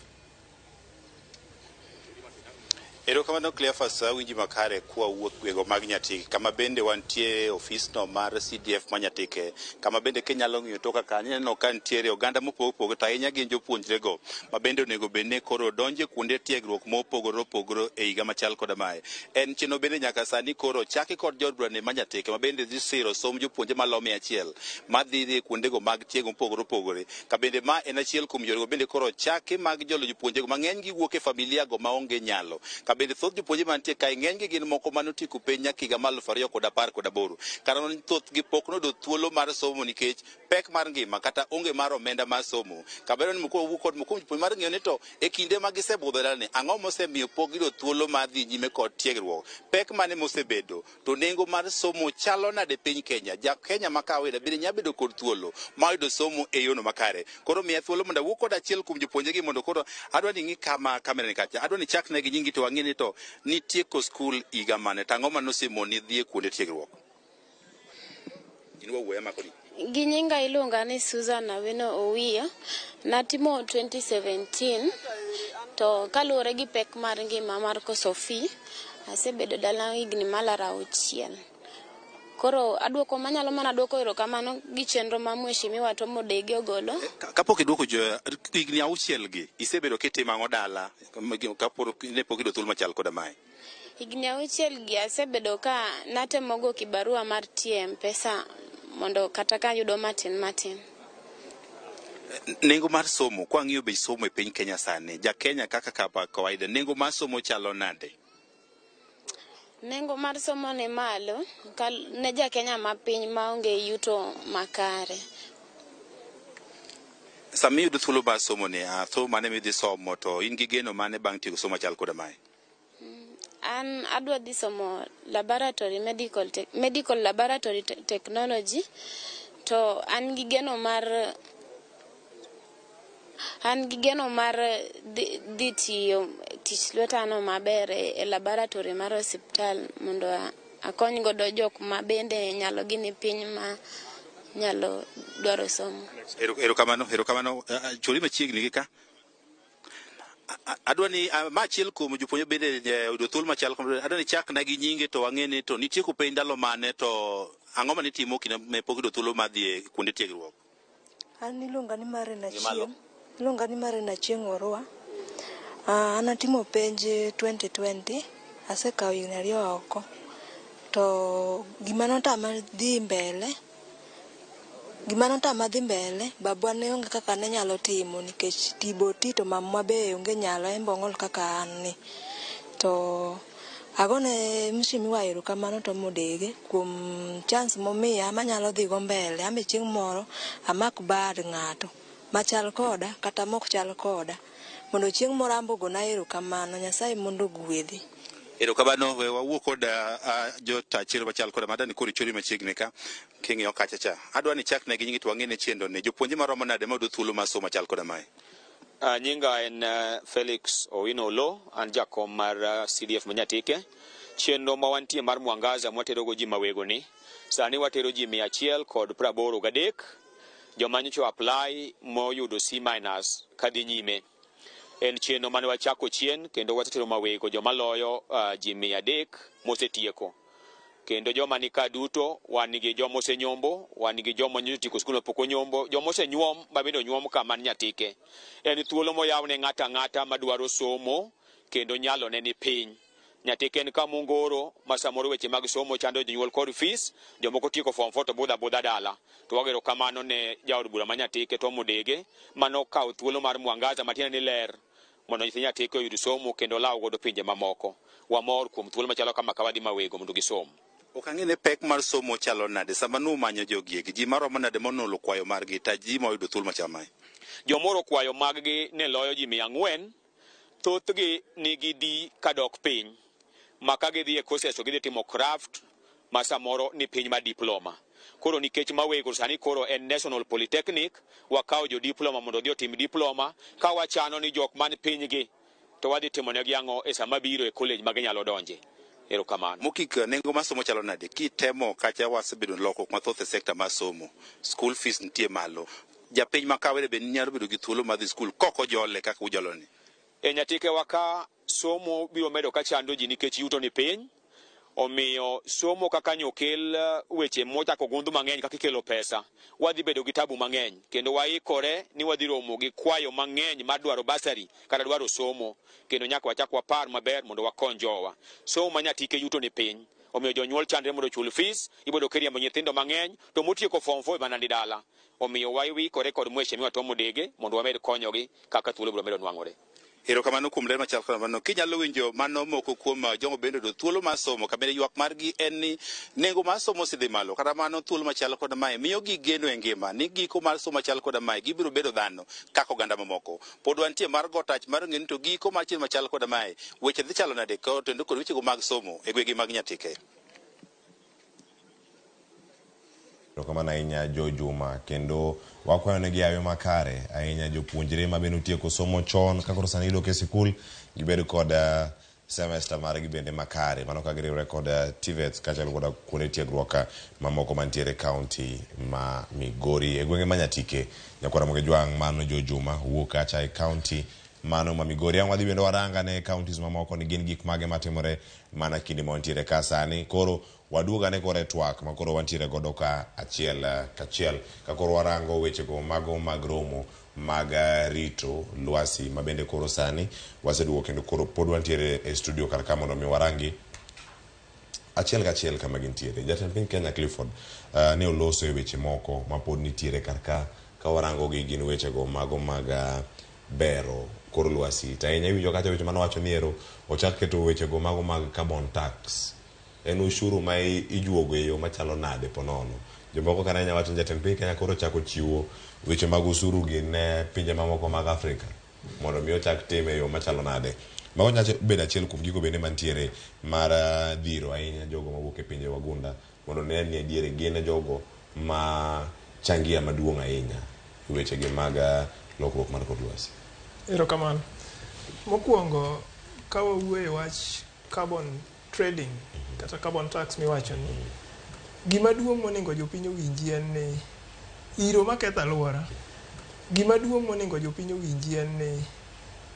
Erokamano Cleophas, awinji makare kwa wuok gwego mag Nyatike, kama bende wantie e ofisno mar CDF ma Nyatike, kama bende kinyalo ng'iyo toka kanyo ineno ka nitiere oganda mopogore opogore, to ahinya gin jopuonjrego ma bende onego bed ni koro donjo e kuonde tiegruok mopogore opogore e higa machal koda mae. En chenro bende nyaka sani koro chaki kod jood burani ma Nyatike ma bende dhi siro somb jopuonjre malo 100 madhi e kuondego mag tiego mopogore opogore. Ka bende ma en achiel kuom yorego bende koro chaki mag jolo jopuonjrego ma ng'enygi wuok e familia go maonge nyalo. Ka bende thoth jopuonjre mantie kae ng'enygi gin moko mane otieko penj nyaka higa mar 2018. Kar mano thothgi pok noyudo thuolo mar somo nikech pek mar ngima kata onge mar omenda mar somo. Kabedo ni moko wuok kod moko jopuonj mar ng'eyo ni to e kinde ma gisebudho e dalani ang'o mosemiyo pok giyudo thuolo mar dhi nyime kod tiegruok. Pek mane mosebedo to nengo mar somo chalo nade e piny Kenya. Ja Kenya ma kawaida bende nyalo bedo kod thuolo mar yudo somo e yono makare. Koro miya thuolo mondo awuo kod achiel kuom jopuonjregi mondo koro adwa ni ing'i kama kamera ni kacha. Adwa ni ichakne gi nyingi to wang'e ni to nitieko skul higa mane to ang'o mane osemoni dhi e kuonde tiegruok. In wawuoya makoni. Gi nyinga iluonga ni Susan Awino Owiyo. Natimo 2017 to kaluwore gi pek mar ngima mar koso fee, asebedo dala higni malaro 6. Koro aduoko manyalo mana duoko erokamano gi chenro ma Mheshimiwa Tom Odege ogolo. Kapok iduoko jo higni 6 gi isebedo kitimo ang'o dala kapok ne pok iyudo thuolo machal koda mae? Higni 6 gi asebedo ka natemo go kibarua mar tiyo e M-Pesa mondo kata ka ayudo matin matin. Nengo mar somo, kwa ng'iyo bei somo e piny Kenya sani, ja Kenya kaka kapa kawaida, nengo mar somo chalo nade? Nengo mar somo ni malo ne ja Kenya ma piny maonge yuto makare. Sama iyudo thuolo mar somo ni, somo mane midhi somo to in gi geno mane bang' tieko somo machal koda mae? An adwa dhi somo laboratory medical, medical laboratory technology to an gi geno mar dhi tiyo tich lwetano maber e laboratory mar osiptal mondo akony godo jok ma bende nyalo gi ni piny ma nyalo dwaro somo. Erokamano, erokamano. Chori machiegni gi ka. Adwa ni ma achiel kuom jopuonjre bende oyudo thuolo machal kod adwa ni chakna gi nyinge to wang'e ni to nitieko penj ndalo mane to ang'o mane itimo kinde ne pok iyudo thuolo mar dhi e kuonde tiegruok. An iluonga ni Maren Achieng'. Iluonga ni Maren Achieng' Orwa. An atimo penj 2020, asekawo higni 2 oko. To gima notama dhi mbele, babwa ne onge kaka ne nyalo timo nikech tibo ti to mamwa be onge nyalo, en be ong'ol kaka an ni. To agone Mheshimiwa erokamano Tom Odege kuom chance momiya manyalo dhi go mbele, ambe chieng' moro amak bad ng'ato machal koda kata mok chal koda mondo chieng' moro ambo gona erokamano, Nyasaye mondo ogwedhi. Erokamano, we wawuo kod jota chenro machal koda madani koro ichori machiegni ka king'iyo kacha cha. Adwa ni chakne gi nyingi to wang'e ni chenro ni jopuonje maromo nade ma yudo thuolo mar somo machal koda mae? Nyinga en Felix Owino Olo, an jakom mar CDF ma Nyatike. Chenro ma wantie mar Mwangaza mwaterogo ji mawego ni, sani watero ji 183, joma nyocha apply moyudo C- kadhi nyime. En chenro mane wachako chien kendo wasetero mawego joma loyo ji 300 mosetieko. Kendo joma ni ka duto wan gi joma osenyombo, wan gi joma nyocha otieko skul mapok onyombo, joma osenyuom ma bende onyuom ka man Nyatike. En thuolo moyaw ne ng'ato ang'ata madwaro somo kendo nyalone ni piny. Nyatike en kama ongoro ma samoro weche mag somo chando jonyuol kod fees, jomoko tieko form 4 to budho abudha dala. To wagero kamano ne jaod bura ma Nyatike Tom Odege manokawo thuolo mar Mwangaza matiende ni ler mondo nyithi Nyatike oyud somo kendo law godo pinje mamoko. Wamor kuom thuolo machalo kama ka wadhi mawego mondo gisom. Ok ang'e ni pek mar somo chalo nade sama numanyo jogi eki, ji maromo nade monolo kwayo margi to ji moyudo thuolo machal mae? Jomoro kwayo maggi ne loyo ji 400, thothgi nigi D kadok piny ma ka gidhi e courses to gidhi timo craft ma samoro ni piny mar diploma. Koro nikech mawego sani koro en National Polytechnic, wakawo jo diploma mondo odhi otim diploma ka wachano ni jok man piny gi to wadhi timo negi ang'o e sama biro e college ma ginyalo donje. Erokamano. Mogik, nengo mar somo chalo nade? Kitemo kacha wasebedo lokruok mathoth e sekta mar somo, school fees nitie malo. Japiny ma kawaida be nyalo bedo gi thuolo mar dhi skul kok ojole kaka ujolo ni? E Nyatike wa ka Somo biro medo ka chando ji nikech yuto ni piny. Omiyo somo kaka nyokel weche mochako gundho mang'eny kaka ikelo pesa, wadhi bedo gi tabu mang'eny kendo waikore ni wadhi romo gi kwayo mang'eny mar dwaro basari kata dwaro somo kendo nyaka wachak wapar maber mondo wakony jowa. Somo ma Nyatike yuto ni piny. Omiyo jonyuol chandre mondo ochul fees, ibodo kiriembo nyithindo mang'eny to motieko form 4 mana ni dala. Omiyo waikore kod Mheshimiwa Tom Odege mondo wamed konyogi kaka thuolo biro medo nwang'ore. Erokamano kuom ler machal kamano. Kinyalo winjo mano moko kuom jogo bende oyudo thuolo mar somo kabende ywak margi en ni nengo mar somo osedhi malo. Kata mano thuolo machal koda mae miyo gi geno e ngima ni giko mar somo machal koda mae gibiro bedo dhano kaka oganda mamoko. Pod wantie mar go tach mar ng'eyo ni to giko mar chieng' machal koda mae weche dhi chalo nade kendo kod wechego mag somo e gwenge mag Nyatike. Erokamano ahinya Jo Juma kendo wakwayo negi hawi makare ahinya jopuonjre ma bende otieko somo chon ka koro sani gidok e sikul gibed kod semester margi bende makare mano ka giriwre kod TVETs kaachiel koda kuonde tiegruok mamoko mantiere e kaunti ma Migori e gwenge ma Nyatike. Nyakwar Ramogi Jwang' mano Jo Juma wuok kacha e kaunti mano ma Migori. Ang' wadhi bende warang ane counties mamoko ni gin gik mage matimore mana kinde ma wantiere ka sani. Koro waduog ane koro e twak ma koro wantiere godo ka achiel kachiel ka koro warango wechego mago mag romo mag rito lwasi ma bende koro sani waseduogo kendo koro pod wantiere e studio kar ka mondo mi warangi achiel kachiel kama gintiere. Jatend piny Kenya Clifford ne oloso e weche moko ma pod nitiere kar ka ka warango gi gin wechego mago mag bero kor lwasi. To ahinya iwinjo kacha weche mane owacho ni ero ochak keto wechego mago mag carbon tax. En ushuru ma ijuogo e yo machalo nade ponono. Jomoko kata nyalo wacho ni jatend piny Kenya koro ochako chiwo weche mag usuru gi ne pinje mamoko mag Afrika mondo mi ochak time e yo machalo nade. Mago nyalo bedo achiel kuom gigo bende mantiere mar dhiro ahinya jogo mawuok e pinje wagunda mondo ne ni adier gin jogo ma changia maduong' ahinya e weche gi mag lokruok mar kor lwasi. Erokamano. Mokwongo, ka wawuoyo e wach carbon trading kata carbon tax miwacho ni, gima duong' monego jopiny owinji en ni iro maketho alwora, gima duong' monego jopiny owinji en ni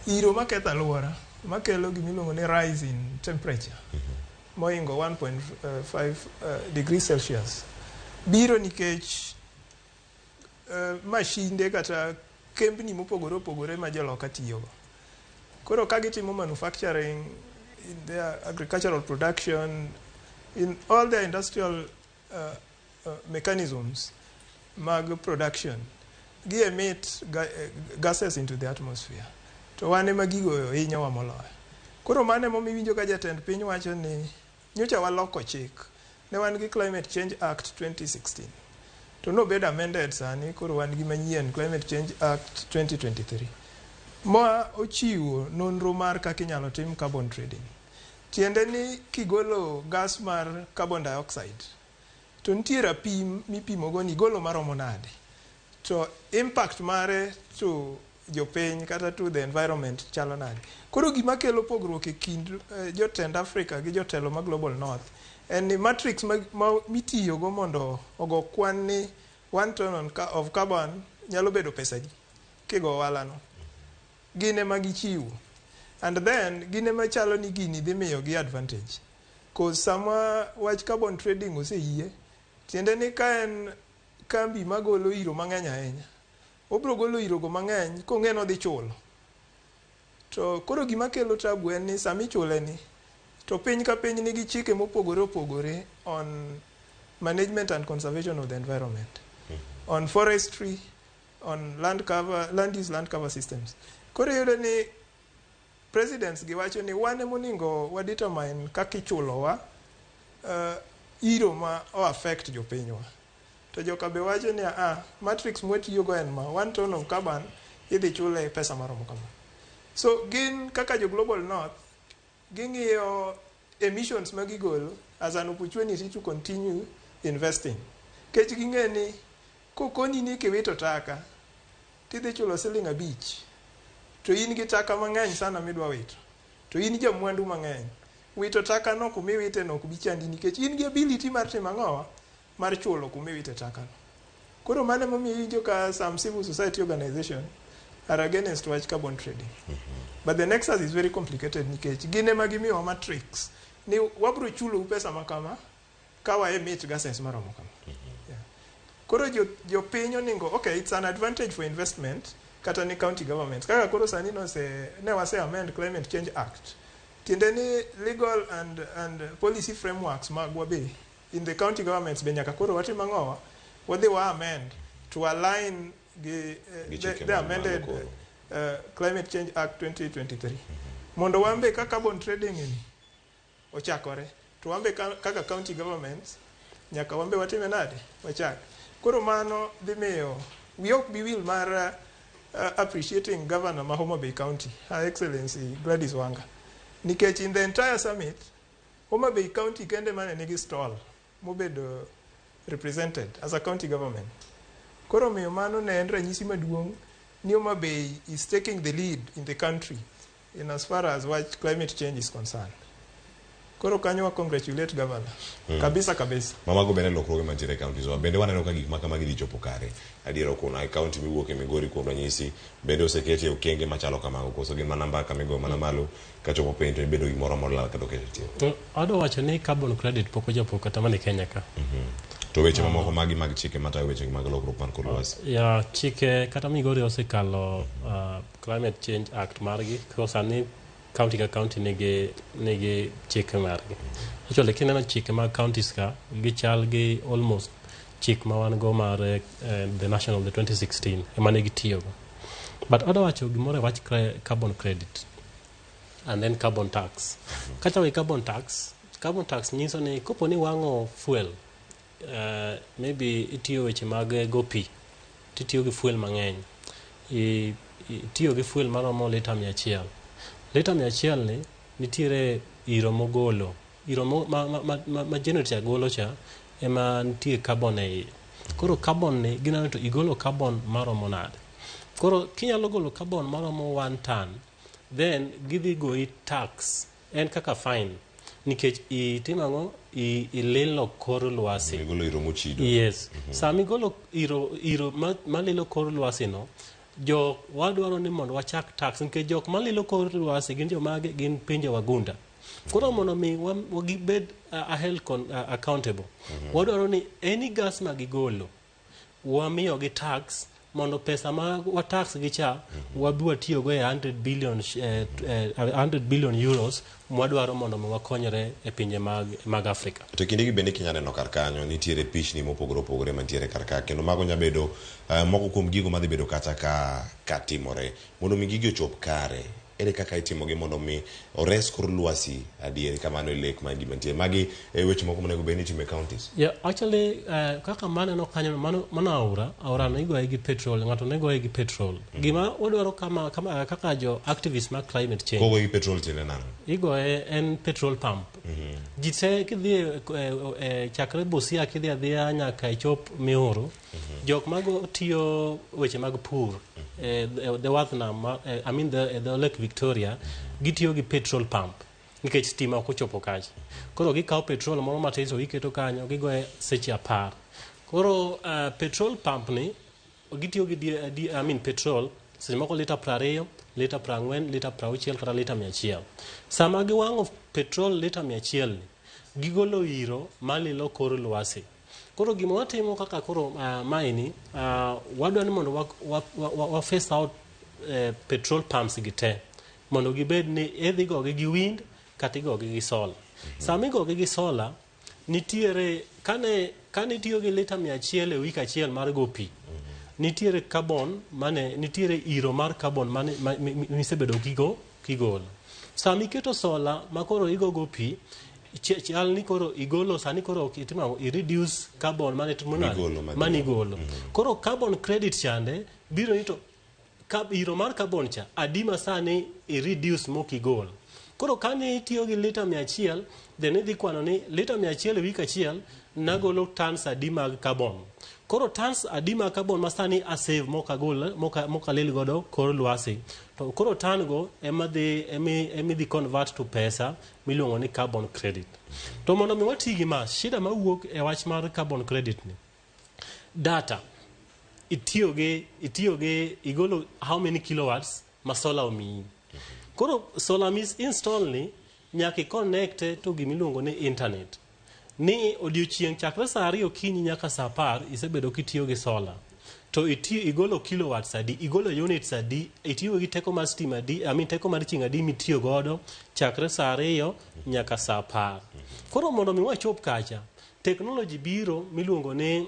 iro maketho alwora makelo gimiluongo ni rise in temperature mohingo 1.5 degrees Celsius biro nikech mashinde kata kembni mopogore opogore ma joloka tiyogo. Koro ka gitimo manufacturing in their agricultural production, in all their industrial mechanisms mag production, gi emit gases into the atmosphere. To wan ema gigo hinyowa moloyo. Koro mano emomiyo iwinjo ka jatend piny wacho ni nyocha waloko chik. Ne wan gi Climate Change Act 2016. To nobedo amended sani koro wan gi manyien Climate Change Act 2023. Ma ochiwo nonro mar kaka inyalo tim carbon trading. Tiende ni kigolo gas mar carbon dioxide, to nitie rapim mipimogo ni igolo maromo nade. To impact mare to jopiny kata to the environment chalo nade. Koro gima kelo pogruok e kind jotend Africa gi jotelo ma Global North en ni matrix ma mitiyogo mondo ogo kwan ni 1 ton of carbon nyalo bedo pesa adi kigo ohala no. Gin ema gichiwo. And then gin ema chalo ni gini dhi miyo gi advantage. Cause sama wach carbon trading oseyie, tiende ni ka en kambi magolo iro mang'eny ahinya, obiro golo iro go mang'eny kong'e ni odhi chulo. To koro gima kelo tabu en ni sama ichule ni, to piny ka piny nigi chike mopogore opogore on management and conservation of the environment, on forestry, on land cover, land use, land cover systems. Koro iyudo ni presidents gi wacho ni wan emonego wa determine kaka ichulowa iro ma o affect jopinywa. To joka be wacho ni matrix mwatiyogo en ma 1 ton of carbon idhi chule pesa maromo kama. So gin kaka jo Global North ging'iyo emissions ma gigolo as an opportunity to continue investing. Kech ging'e ni kokoni ni kiwito taka tidhi chulo siling 5 to in gi taka mang'eny sana midwa wito to in jamwandu mang'eny wito taka no kumiwite no ok bi chandi nikech in gi ability mar timo ang'owa mar chulo kumiwite taka no. Koro mano emomiyo iwinjo ka some civil society organization are against wach carbon trading. But the nexus is very complicated nikech gin ema gimiyowa matrix ni wabro chulou pesa ma kama ka wa emit gases maromo kama. Yeah. Koro jopiny oningo, okay, it's an advantage for investment kata ni county governments. Kaka koro sani ne wase amend Climate Change Act. Tiende ni legal and policy frameworks magwa be in the county governments be nyaka koro watim ang'owa, wadhi wa amend to align gi the amended Climate Change Act 2023. Mondo wambe ka carbon trading ni ochakore, to wambe kaka county governments nyaka wambe watime nade, wachak. Koro mano dhi miyo wi ok bi wil mar appreciating Governor ma Homa Bay County, Her Excellency Gladys Wanga. Nikech in the entire summit, Homa Bay County kende mane nigi stall mobedo represented as a county government. Koro miyo mano ne en ranyisi maduong' ni Homa Bay is taking the lead in the country in as far as what climate change is concerned. Koro kanyo wa congratulate governor. Kabisa kabisa. Mamago bende lokruoge mantiere e counties wa. Bende waneno ka gik ma kamagi dhi chopo kare. Adiera okona e county miwuok e Migori kuom ranyisi bende oseketi e okenge machalo kamago koso gin mana mbaka migoyo mana malo kachopo piny to ibedo gimoro molal kata oket e tiyo. Adwa wacho ni carbon credit pok ochopo kata mana e Kenya ka. To weche mamoko magi mag chike matayo weche mag lokruok mar kor lwasi. Ya chike kata Migori osekalo Climate Change Act margi. Koro sani county ka county nigi chike margi. Actually kineno chike mag counties ka gichal gi almost chik ma wan go mar the national, the 2016 ema ne gitiyogo. But adwa wacho gimoro e wach carbon credit and then carbon tax. Kachako gi carbon tax, carbon tax nyiso ni kopo ni wang'o fuel, maybe itiyo weche mag go pi, titiyo gi fuel mang'eny. Itiyo gi fuel maromo lita 100. Lita 100 ni nitiere iro mogolo. Iro ma generator golo cha ema nitie carbon e iye. Koro carbon ni gineno to igolo carbon maromo nade. Koro kinyalo golo carbon maromo 1 ton, then gidhi goyi tax en kaka fine nikech itimo ang'o, ililo kor lwasi. Igolo iro mochido. Yes. Sama igolo iro malilo kor lwasi no, jo wadwaro ni mondo wachak tax nikech jok malilo kor lwasi gin jomage, gin pinje wagunda. Koro mondo mi gibed held accountable, wadwaro ni any gas ma gigolo wamiyo gi tax mondo pesa ma wa tax gi cha wabi watiyogo e 100 billion, 100 billion euros mwadwaro mondo mi wakonyre e pinje mag Afrika. To kindegi bende kinya neno kar kanyo nitiere pichni mopogore opogore mantiere kar ka kendo mago nya bedo moko kuom gigo madhi bedo kata ka timore mondo mi gigi ochop kare. Ere kaka itimogi mondo mi ores kor lwasi adieri kamano e lek ma gima nitie. Magi e weche moko monego bed ni itimo e counties. Yeah, actually kaka maneno kanyo mano aura no igoye gi petrol, ng'ato ne goye gi petrol. Gima wadwaro kama kaka jo activists mag climate change. Kogoye gi petrol tiende nang'o? Igoye en petrol pump. Ji te kidhi chakre Busia kidhi adhiya nyaka ichop Miuru, jok mago tiyo weche mag pur, the Wath Nam, I mean the Lake Victoria, gitiyo gi petrol pump nikech stima ok ochopo kacha. Koro gikawo petrol moro matin to giketo kanyo, gigoye seche 10. Koro petrol pump ni gitiyo gi I mean petrol seche moko lita 20, lita 40, lita 60 kata lita 100. Sama giwang'o petrol lita 100 ni, gigolo iro malilo kor lwasi. Koro gima watimo kaka koro maeni, wadwa ni mondo wa phase out petrol pumps gi te mondo gibed ni idhi gogi gi wind kata igogi gi solar. Sama igogi gi solar, nitiere kane itiyo gi lita 100 e wik achiel mar go pi, nitiere carbon mane nitiere iro mar carbon mane misebedo kigolo. Sama iketo solar ma koro igogo pi, chal ni koro igolo sani koro ok itimo i reduce carbon mane timo nade? Mane igolo. Koro carbon credit chande biro ni to iro mar carbon cha adi ma sani i reduce mok igol. Koro kane itiyo gi lita 100, then idhi kwano ni lita 100 e wik achiel nagolo tons adi mag carbon. Koro tons adi mag carbon ma sani asave mokagol mokalil godo kor lwasi. To koro ton go ema dhi convert to pesa miluongo ni carbon credit. To mondo mi wati gi ma, shida mawuok e wach mar carbon credit ni, data itiyo gi igolo how many kilowatts ma solar omiyi. Koro solar mis install ni nyaka i connect to gimiluongo ni internet. Ni odiochieng' chakre saa 2 okinyi nyaka saa 10 isebedo kitiyo gi solar. To itiyo igolo kilowatts adi, igolo units adi, itiyo gi teko mar stima adi, I mean teko mar chieng' adi mitiyo godo chakre saa 2 nyaka saa 10. Koro mondo mi wachop kacha, technology biro miluongo ni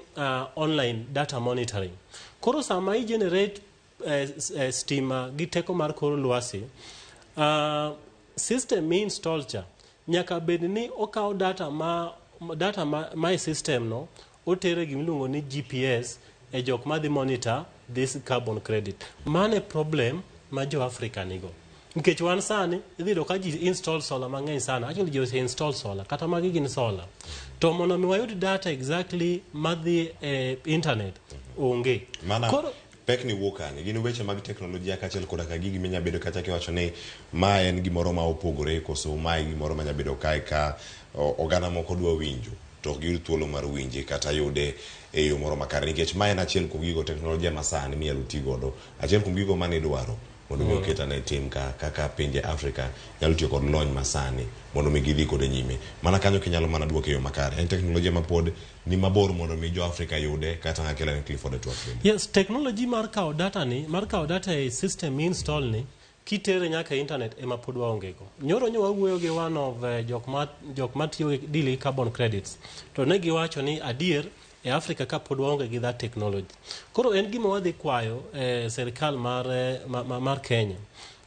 online data monitoring. Koro sama i generate stima gi teko mar kor lwasi, system mi install cha nyaka bed ni okawo data ma e system no otere gimiluongo ni GPS e jok madhi monitor this carbon credit. Mano e problem ma jo Africa nigo. Nikech wan sani idhi yudo ka ji install solar mang'eny sana. Actually ji ose install solar, kata magi gin solar. To mondo mi wayud data exactly madhi e internet onge. Mana Koro pek ni wuok kanye? Gin weche mag teknolojia kaachiel koda ka gigi minya bedo kacha kiwacho ni ma en gimoro ma opogore koso ma e gimoro manya bedo kae ka oganda moko dwa winjo to ok giyud thuolo mar winje kata yude e yo moro makare nikech ma en achiel kuom gigo teknolojia masani minyalo ti godo achiel kuom gigo mane idwaro mondo mi oket ane tim ka kaka pinje Afrika nyalo tiyo kod lony masani mondo mi gidhi kode nyime. Mana kanyo kinyalo mana duoke e yo makare. En teknolojia mapod ni mabor mondo mi jo Afrika yude kata ng'akela ni Clifford e twak bende. Yes, technology mar kawo data ni, mar kawo data e system mi install ni, kitere nyaka e internet ema pod waonge go. Nyoro nyo wawuoyo gi one of jok ma tiyo gi deal gi carbon credits. To ne giwacho ni adier e Africa ka pod waonge gi that technology. Koro en gima wadhi kwayo serikal mar Kenya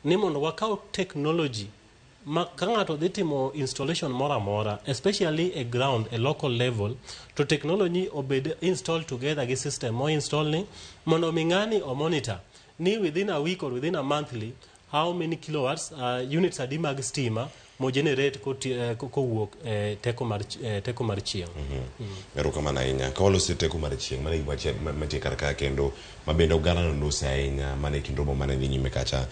ni mondo wakaw technology ma ka ng'ato dhi timo installation moro amora, especially e ground, e local level, to technology obed installed together gi system mo install ni mondo mi ng'ani o monitor ni within a week or within a monthly how many kilowatts, units adi mag stima mo generate kowuok teko mar chieng'. Erokamano ahinya. Ka waloso teko mar chieng', mano e gima mantie kar ka kendo ma bende oganda no lose ahinya mana e kind romo mane dhi nyime kacha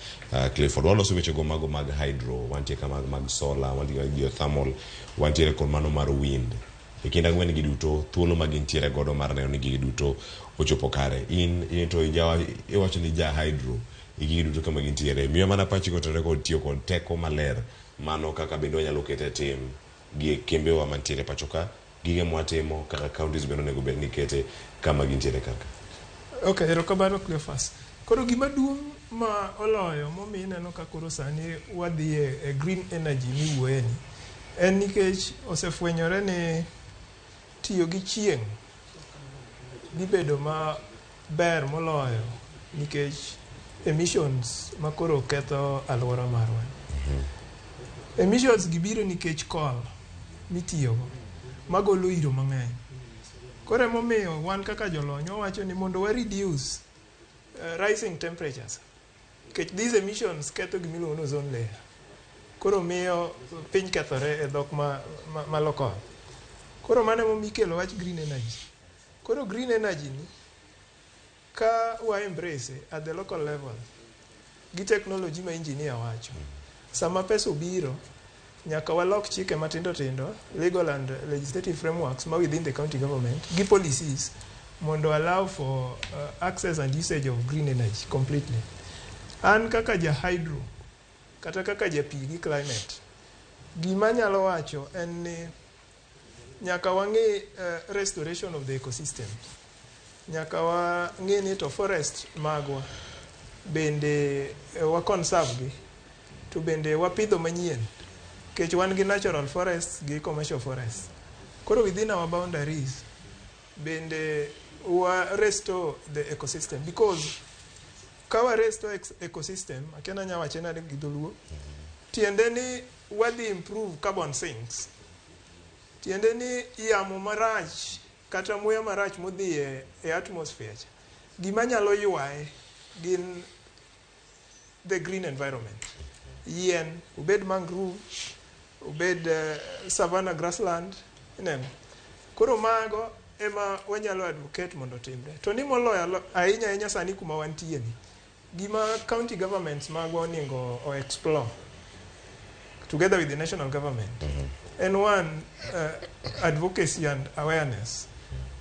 Clifford. Waloso weche go mago mag hydro, wantie ka mag solar, wantie mag geothermal, wantiere kod mano mar wind. E kind ang'wen gi duto, thuolo ma gintiere godo mar neno ni gigi duto ochopo kare. In to iwacho ni ja hydro, e gigi duto kama gintiere. Miyo mana pachi kotenore kod tiyo kod teko maler, mano kaka bende wanyalo kete tim gi kembewa mantiere pacho ka, gige mwatimo kaka counties bende onego bed ni kete kama gintiere kar ka. Okay, erokamano Cleophas. Koro gima duong' ma oloyo momiyo ineno ka koro sani wadhi e green energy miwuoye ni en nikech osefwenyore ni tiyo gi chieng' dhi bedo maber moloyo nikech emissions ma koro ketho alwora marwa. Emissions gi biro nikech coal mitiyogo magolo iro mang'eny. Koro emomiyo wan kaka jolony wawacho ni mondo wa reduce rising temperatures nikech these emissions ketho gimiluongo ni ozone layer. Koro miyo piny kethore e dhok ma local. Koro mano emomiyo ikelo wach green energy. Koro green energy ni ka wa embrace at the local level gi technology ma engineer wacho, sama pesa obiro nyaka walok chike matindo tindo, legal and legislative frameworks ma within the county government gi policies mondo allow for access and usage of green energy completely. An kaka ja hydro kata kaka ja pi gi climate, gima anyalo wacho en ni nyaka wang'i restoration of the ecosystem. Nyaka wang'i ni to forest magwa bende wa conserve gi, to bende wapidho manyien nikech wan gi natural forests gi commercial forests. Koro within our boundaries bende wa restore the ecosystem, because ka wa restore ecosystem, akia nanya wache nade gi dholuo, tiende ni wadhi improve carbon sinks. Tiende ni yamo marach kata muya marach modhi e atmosphere cha, gima nyalo ywaye gin the green environment. Yien, obed mangrove, obed savanna grassland, ineno. Koro mago ema wanyalo advocate mondo otimre. To ni moloyo ahinya ahinya sani kuma wantie ni, gima county governments magwa onego o explore together with the national government en one advocacy and awareness.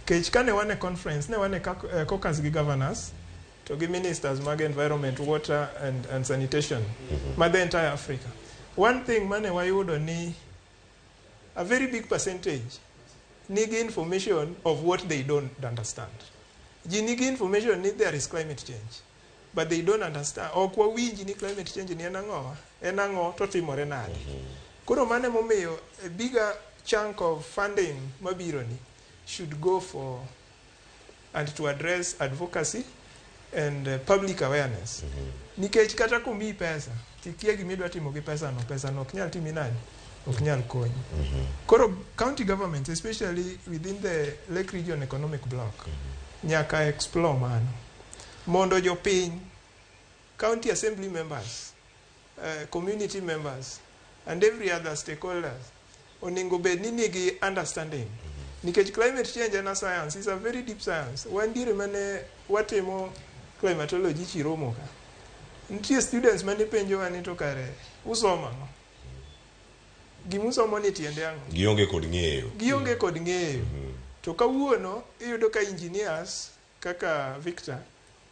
Kech kane wan e conference, ne wan e caucus gi governors, to gi ministers mag environment, water and sanitation ma the entire Africa. One thing mane wayudo ni a very big percentage nigi information of what they don't understand. Ji nigi information ni there is climate change, but they don't understand. Ok wawinji ni climate change ni en ang'o, en ang'o to timore nade. Koro mano emomiyo a bigger chunk of funding mabiro ni should go for and to address advocacy and public awareness. Nikech kata komiyi pesa, tikia gima idwa timo gi pesa no, pesa no ok nyal timi nade, ok nyal konyi. Koro county governments, especially within the Lake Region Economic Bloc, nyaka explore mano. Mondo jopiny, county assembly members, community members, and every other stakeholders onego bed ni nigi understanding. Nikech climate change en a science, is a very deep science. Wan diere mane watimo climatology Chiromo ka. Nitie students mane penjowa ni to kare usomo ang'o? Gimusomo ni tiende ang'o? Gionge kod ng'eyo. Gionge kod ng'eyo. To kawuono iyudo ka engineers kaka Victor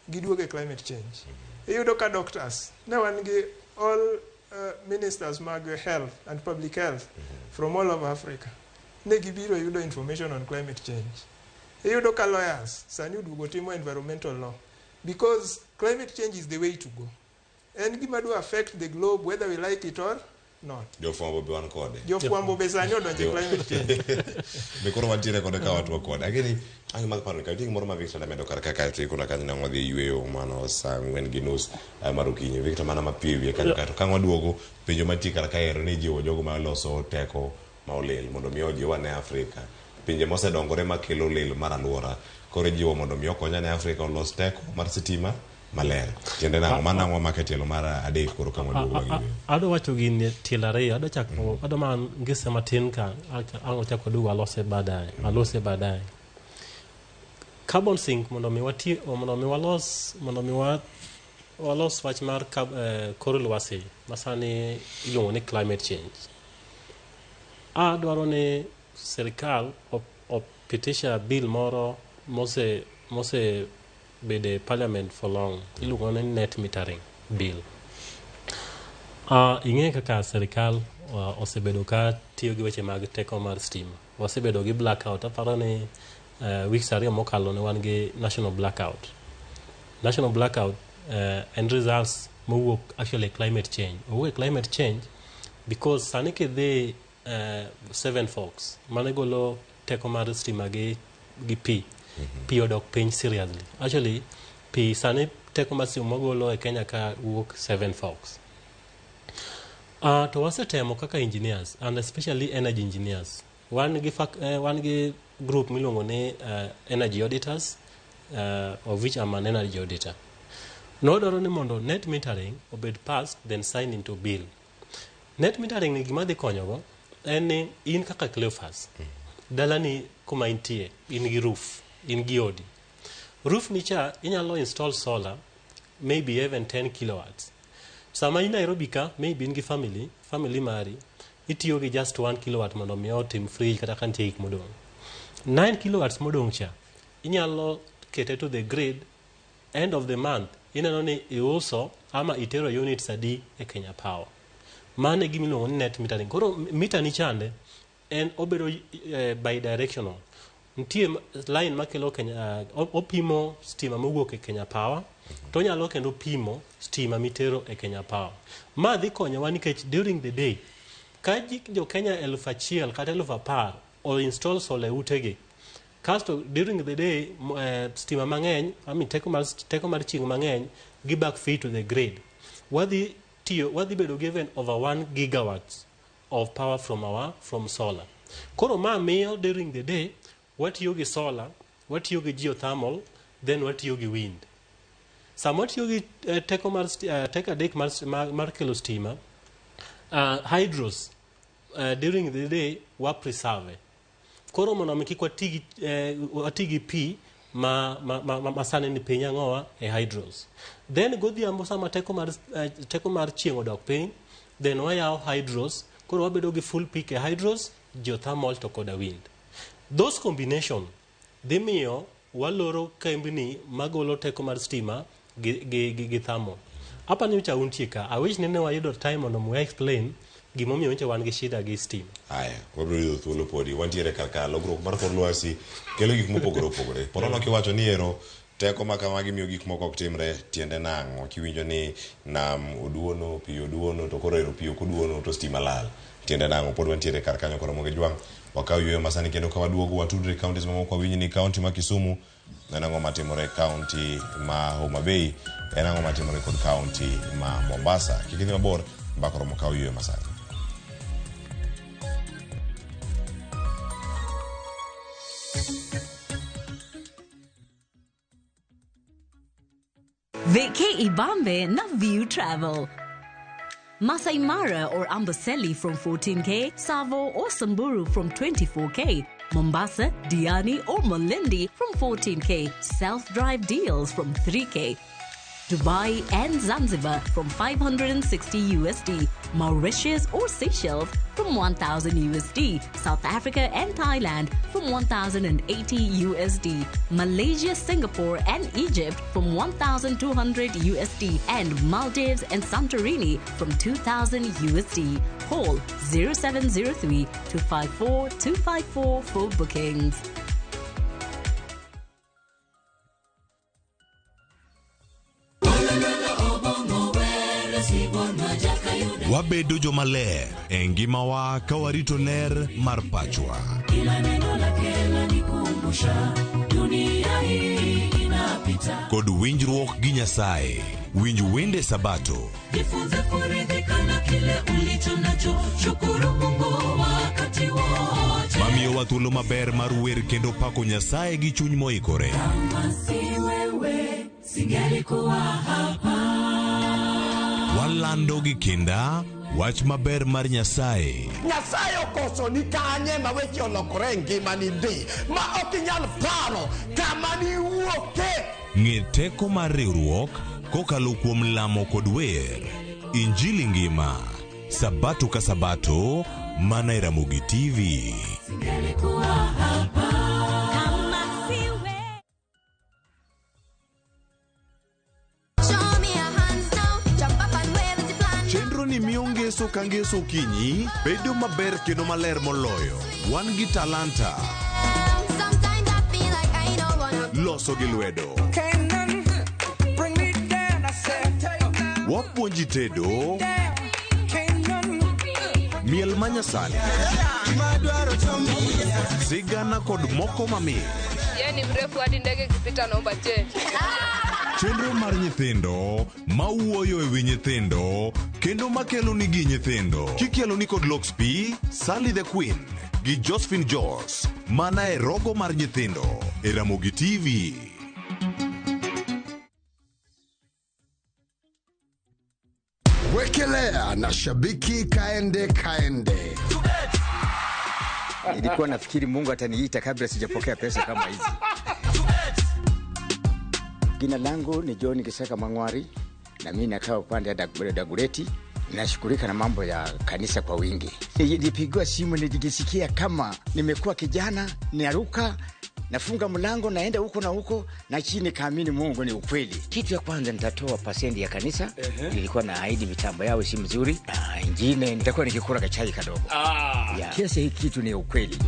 giduogo e climate change. Iyudo ka doctors, ne wan gi all ministers mag health and public health from all over Africa. Ne gibiro yudo information on climate change. Iyudo ka lawyers sani oduogo timo environmental law because climate change is the way to go. En gima do affect the globe whether we like it or not. Jofwambo be wan kode. Jofwambo be sani odonjo e climate change. Be koro wantiere kode ka watwa kode. Ageni ang' mag paro ka nitie gimoro ma Victor damedo kar ka kaeto ikona kanyo nang' wadhi yueyo mano saa 4:30 mar okinyi. Victor mana mapiyo e wiye kanyo kaeto ka waduogo penjo mantie kar kaero ni jiwo jogo maloso teko ma olil mondo mi ojiw ane Afrika. Pinje mosedongore makelo lil mar aluora koro ijiwo mondo mi okony ane Afrika olos teko mar sitima maler. Tiende nang'o? Mano ang' wamako e tielo mar adek koro ka waduogo bang' yueyo. Adwa wacho gini tielo ariyo, adwa chako, adwa mana ngise matin ka ang' wachako waduogo alose baadaye, alose baadaye. Carbon sink mondo mi wati, mondo mi walos, mondo mi walos wach mar kor lwasi masani iluongo ni climate change. Adwaro ni sirikal opitisha bill moro mose bede parliament for long, iluongo ni net metering bill. Ing'e kaka sirikal osebedo ka tiyo gi weche mag teko mar stima. Wasebedo gi blackout, aparo ni weeks 2 mokalo ne wan gi national blackout. National blackout en results mowuok actually climate change. Owuok e climate change because sani kidhi Seven Forks mane golo teko mar stima gi pi, pi odok piny seriously. Actually pi sani teko mar stima magolo e Kenya ka wuok Seven Forks. To wasetemo kaka engineers and especially energy engineers. Wan gi group miluongo ni energy auditors, of which I'm an energy auditor. Nodwaro ni mondo net metering obed passed then sign into bill. Net metering ni gima dhi konyogo en ni in kaka Cleophas, dalani kuma intie, in gi roof, in gi odi. Roof ni cha inyalo install solar maybe even 10 kilowatts. Sama in Nairobi ka, maybe in gi family mari, itiyo gi just 1 kilowatt mondo mi otim fridge kata ka nitie gik modong'. 9 kilowatts modong' cha, inyalo kete to the grid, end of the month, ineno ni iuso ama itero units adi e Kenya Power. Mano e gima iluongo ni net metering. Koro meter ni chande, en obedo bidirectional. Nitie line makelo Kenya, opimo stima mowuok e Kenya Power, to onyalo kendo pimo stima mitero e Kenya Power. Ma dhi konyowa nikech during the day, ka jo Kenya 1000 kata 10,000 o install solar e utegi, kasto during the day stima mang'eny, I mean teko mar chieng' mang'eny, gi back feed to the grid. Wadhi bedo given over 1 gigawatts of power from solar. Koro ma miyo during the day, watiyo gi solar, watiyo gi geothermal, then watiyo gi wind. Sama watiyo gi teko mar teko adek mar kelo stima, hydros during the day wa preserve. Koro mondo mi kik wati gi pi ma sani ni piny ang'owa e hydros. Then godhiambo sama teko mar chieng' odok piny, then wayawo hydros, koro wabedo gi full peak e hydros, geothermal to koda wind. Those combination dhi miyo waloro kembni magolo teko mar stima gi thermal. Apa ni nyocha untie ka, I wish nene wayudo time mondo mi explain gimomiyo nyocha wan gi shida gi stima. Aya, wabiro yudo thuolo podi. Wantiere kar ka lokruok mar kor lwasi kelo gik mopogore opogore. Ponono kiwacho ni ero teko ma kamagi miyo gik moko ok timre, tiende nang'o? Kiwinjo ni nam oduono, pi oduono, to koro ero pi ok oduono to stima lal. Tiende nang'o? Pod wantiere kar kanyo koro mondo jwang' wakaw yueyo masani kendo ka waduogo watudre counties mamoko wawinj ni county ma Kisumu en ang'o matimore, county ma Homa Bay en ang'o matimore kod county ma Mombasa. Kik idhi mabor, mbaka oromo kaw yueyo masani. Vacay Ibambe na View Travel. Masai Mara or Amboseli from 14K, Savo or Samburu from 24K, Mombasa, Diani or Malindi from 14K, self-drive deals from 3K, Dubai and Zanzibar from 560 USD, Mauritius or Seychelles from 1000 USD, South Africa and Thailand from 1080 USD, Malaysia, Singapore and Egypt from 1200 USD, and Maldives and Santorini from 2000 USD. Call 0703 254 254 for bookings. Wabedo jomaler e ngimawa ka warito ler mar pachwa. Kila neno lake lanikumbusha dunia hii inapita. Kod winjruok gi Nyasaye. Winj wende Sabato. Jifunze kuridhika na kile ulicho nacho, shukuru Mungu wakati wote. Mamiyowa thuolo maber mar wer kendo pako Nyasaye gi chuny moikore. Kama si wewe singelikuwa hapa. Walando gi kinda wach maber mar Nyasaye. Nyasaye okoso ni kanye ma weche olokore e ngimani ndi ma ok inyal paro kama niwuoke. Ng'e teko mar riwruok kokalo kuom lamo kod wer. Injili ngima. Sabato ka Sabato mana e Ramogi TV. Singelikuwa hapa. Kama si wewe. Show me your hands now. Jump up and wave as you plan. Chenro ni miyo ngeso ka ngeso okinyi bedo maber kendo maler moloyo. Wan gi talanta. Sometimes I feel like I don't wanna. Loso gi lwedo. Bring me down, I said. Wapuonji tedo. Miel manyasani. Sigana kod moko mamit. Yeye ni mrefu hadi ndege ikipita naomba change. Chenro mar nyithindo mawuoyo e wi nyithindo kendo makelo nigi nyithindo kikelo ni kod Lox P, Sally the Queen gi Josephine Jos mana e rogo mar nyithindo e Ramogi TV. Wekelea na shabiki kaende kaende. Nilikuwa nafikiri Mungu ataniita kabla sijapokea pesa kama hizi. Jina langu ni John Kisaka Mangwari na mimi nakaa upande ya Dagoretti. Nashughulika na mambo ya kanisa kwa wingi. Nilipigiwa simu nilijisikia kama nimekuwa kijana, niaruka, nafunga mlango naenda huko na huko na chini kaamini Mungu ni ukweli. Kitu ya kwanza nitatoa pasendi ya kanisa. Nilikuwa na ahidi mitambo yao si mzuri. Na ingine nitakuwa nikikula kachai kadogo. Kiasi hiki kitu ni ukweli.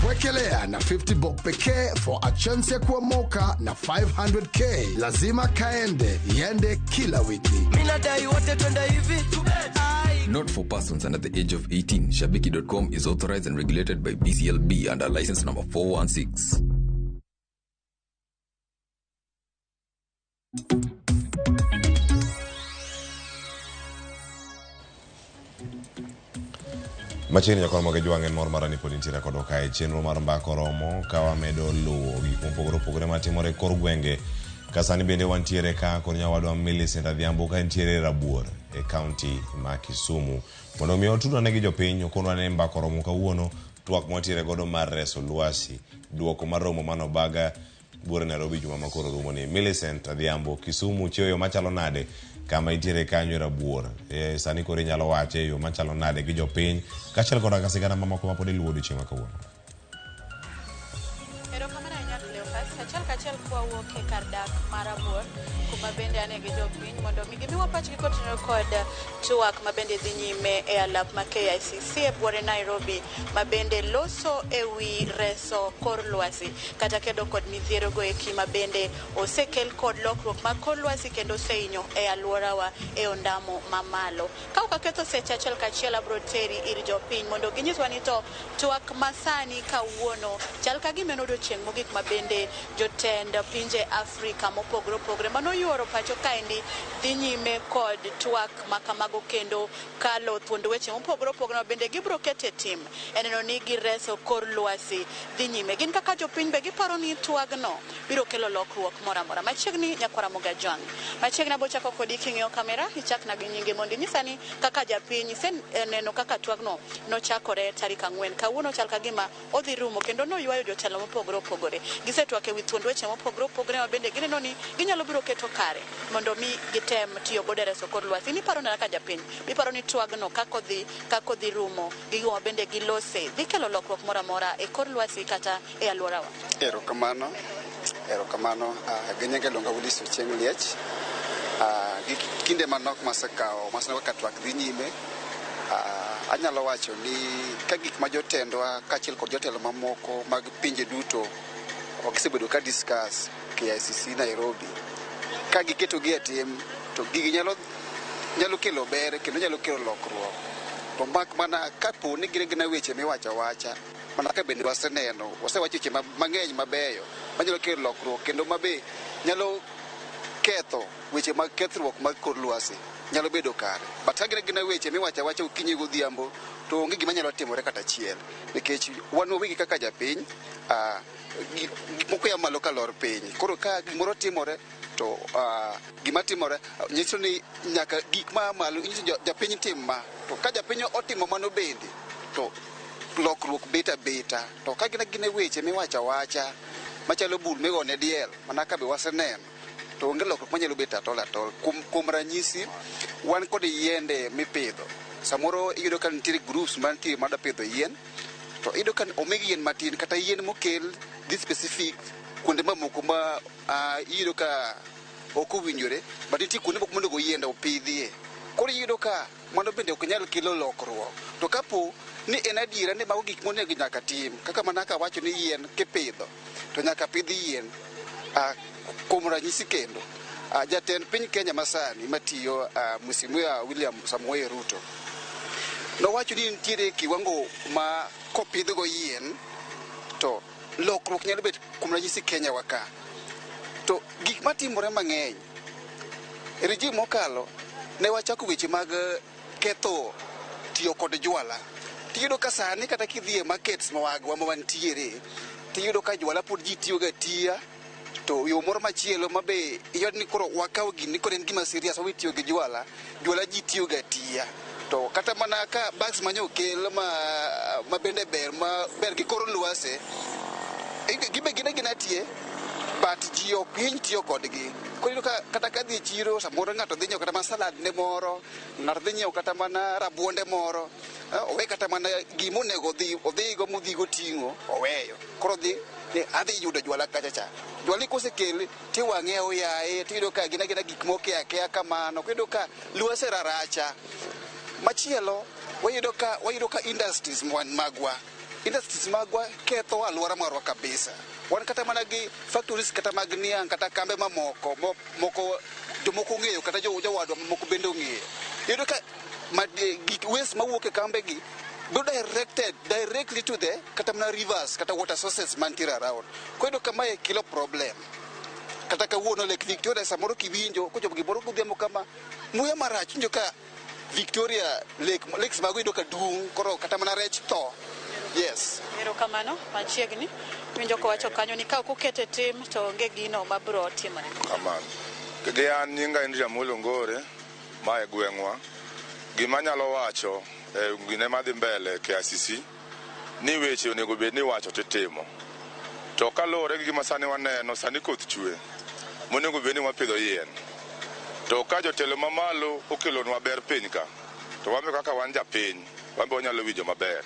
Wekelea na 50 bob pekee for a chance ya kuomoka na 500k. Lazima kaende, iende kila wiki. Mimi nadai wote twende hivi. Not for persons under the age of 18. Shabiki.com is authorized and regulated by BCLB under license number 416. Machiegni jakon moge jwang' en mor mara ni pod intiere kodwa kae chenro mar mbaka oromo ka wamedo luwo gik mopogore opogore matimore e kor gwenge ka sani bende wantiere ka kod nyawadwa Millicent Adhiambo ka ntiere Rabuor e kaunti ma Kisumu mondo mi otudwane gi jopiny okonwa ne mbaka oromo kawuono twak mwantiere godo mar reso lwasi duoko mar romo manobaga buore Nairobi juma ma koro rumo ni. Millicent Adhiambo, Kisumu chiewo yo machalo nade kama intiere kanyo e Rabuor? Sani koro inyalo wache yo machalo nade gi jopiny kaachiel koda ka sigana mamoko mapod iluwo odiochieng' ma kawuono. Erokamano ahinya Cleophas. Achiel kachiel kwawuok e kar dak mar Rabuor, kuma bende ane gi jopiny mondo mi gimiwa pachgi kotenore kod twak ma bende dhi nyime e alap ma KICC e buore Nairobi, ma bende loso e wi reso kor lwasi kata kedo kod midhiero go eki ma bende osekel kod lokruok mag kor lwasi kendo osehinyo e alworawa e ondamo mamalo. Ka ok aketho seche, achiel kachiel abro teri ir jopiny mondo ginyiswa ni to twak masani kawuono chal ka gima en odiochieng' mogik ma bende jotend pinje Afrika mopogore opogore manoyuoro pacho kaendi dhi nyime kod twak ma kamago kendo kalo thuond weche mopogore opogore ma bende gibiro keto e tim e neno ni gireso kor lwasi dhi nyime. Gin kaka jopiny be giparo ni twagno biro kelo lokruok moro amora. Machiegni nyakwara Mogajwang'. Machiegni abo chako kodi king'iyo kamera, ichakna gi nyinge mondo inyisa ni kaka japiny iseneno kaka twagno nochakore tarik 4. Kawuono chal ka gima odhi rumo kendo noywayo jotelo mopogore opogore. Gisetwak ewi thuond weche mopogore opogore ma bende gineno ni ginyalo biro keto kare mondo mi gitem tiyo godo e reso kor lwasi. In iparo nade kaka japiny? Iparo ni twagno kaka odhi rumo gi gigo ma bende gilose dhi kelo lokruok moro amora e kor lwasi kata e alworawa? Erokamano, erokamano. Gi nyinga iluonga Willis Ochieng' Liech. Gi kinde manok masekawo maseneno kaka twak dhi nyime, anyalo wacho ni ka gik ma jotendwa kaachiel kod jotelo mamoko mag pinje duto osebedo ka discuss KICC Nairobi, ka giketogi e tim to gigi nyalo kelo ber kendo nyalo kelo lokruok. To mak mana kapo ni gin gina weche miwacho awacha, mana ka bende waseneno, wasewacho weche mang'eny mabeyo manyalo kelo lokruok kendo mabe nyalo ketho weche mag kethruok mag kor lwasi nyalo bedo kare. But ka gin gina weche miwacho awacha okinyi godhiambo to onge gima nyalo timore kata achiel, nikech wan wawegi kaka japiny gik moko ya malo kalor piny. Koro ka gimoro timore to gima timore nyiso ni nyaka gik ma malo nyiso japiny tim ma, to ka japiny otimo mano bende to lokruok bet abeta. To ka gin gina weche miwacho awacha machalo bul migone diel, mana ka be waseneno, to onge lokruok manyalo bet at all at all. Kuom ranyisi, wan kod yiende mipidho. Samoro iyudo ka nitiere groups mantie madwa pidho yien, to iyudo ka omigi yien matin kata yien mokel dhi specific kuonde mamoko ma iyudo ka ok owinjore, but nitie kuonde moko monego yiende opidhie. Koro iyudo ka mano bende ok nyal kelo lokruok. To kapo ni en adiera ni mago gik monego nyaka tim, kaka mana ka wacho ni yien kipidho to nyaka pidh yien. Kuom ranyisi kendo, jatend piny Kenya masani matiyo, Mheshimiwa William Samoei Ruto, nowacho ni nitiere kiwango ma kopidhgo yien to lokruok nyalo bet. Kuom ranyisi Kenya wa ka, to gik matimore mang'eny e regime mokalo ne wachako weche mag ketho tiyo kod jwala, tiyudo ka sani kata kidhi e markets magwa ma wantiere tiyudo ka jwala pod ji tiyoga atiya. To yo moro machielo ma be iyud ni koro wakawo gini koro en gima serious, wawe tiyo gi jwala, jwala ji tiyoga atiya. To kata mana ka bags manyo okel ma bende ber ma ber gi kor lwasi gibe gin agina tie, but ji ok hiny tiyo kodgi. Koro iyudo ka kata kadhi e chiro samoro ng'ato dhi nyiewo kata mana salad ne moro, ng'ato dhi nyiewo kata mana rabuonde moro, owe kata mana gima onego odhigo modhigo ting'o oweyo. Koro odhi ni adhi yudo jwala kacha cha. Jwala kosekel tiwang'e oyaye, tiyudo ka gin agina gik moke akeya kamano. Koro iyudo ka lwasi raracha. Machielo wayudo ka industries magwa, industries magwa ketho alwora marwa kabisa. Wan kata mana gi factories kata mag niang' kata kambe mamoko moko jomoko ong'eyo kata jowadwa mamoko bende ong'eyo. Iyudo ka gik waste mawuok e kambe gi bedo directed directly to the kata mana rivers kata water sources mantiere around. Koro iyudo ka mae kelo problem. Kata kawuono Lake Victoria samoro kiwinjo kochopo gimoro godhiambo kama muya marach, iwinjo ka Victoria Lake, lakes mago iyudo ka dung', koro kata mana rech tho. Yes. Erokamano, machiegni. Winjo kowacho kanyo ni ka ok ukete tim to onge gino mabiro timore. Kamano. Gi an nyinga en Jamolo Ngore, ma e gweng'wa. Gima anyalo wacho e gine madhi mbele KICC ni weche onego bed ni iwacho titimo. To kaluwore gi gima sani waneno, sani koth chwe, monego bed ni wapidho yien. To ka jotelo mamalo okelonwa ber piny ka, to wan be kaka wan japiny, wan be wanyalo winjo maber.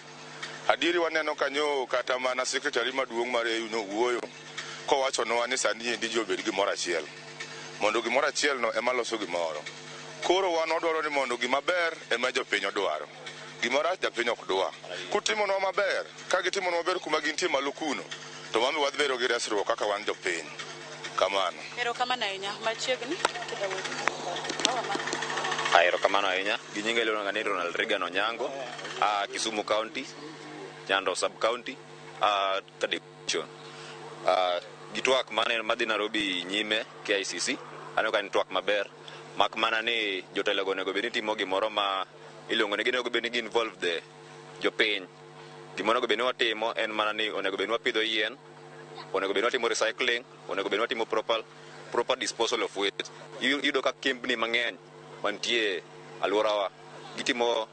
Adieri waneno kanyo kata mana secretary maduong' mar AU nowuoyo. Kowachonwa ni sani endi ji obed gimoro achiel. Mondo gimoro achiel no ema loso gimoro. Koro wan wadwaro ni mondo gima ber ema jopiny odwaro. Gima rach japiny ok dwa. Kutimonwa maber, ka gitimonwa maber kuma gintie malo kuno, to wan be wadhi bedo gi resruok kaka wan jopiny. Kamano. Erokamano ahinya. Machiegni Erokamano ahinya. Gi nyinga iluonga ni Ronald Reagan Onyango, a Kisumu County, Nyando Sub County, a Kadiption. Gi twak mane madhi Nairobi nyime KICC, aneno ka en twak maber. Mak mana ni jotelo go onego bed ni timo gimoro ma iluongo ni ginego bed ni gi involve the jopiny. Gima onego bed ni watimo en mana ni onego bed ni wapidho yien, onego bed ni watimo recycling, onego bed ni watimo proper disposal of waste. Iyudo ka kembni mang'eny mantie alworawa gitimo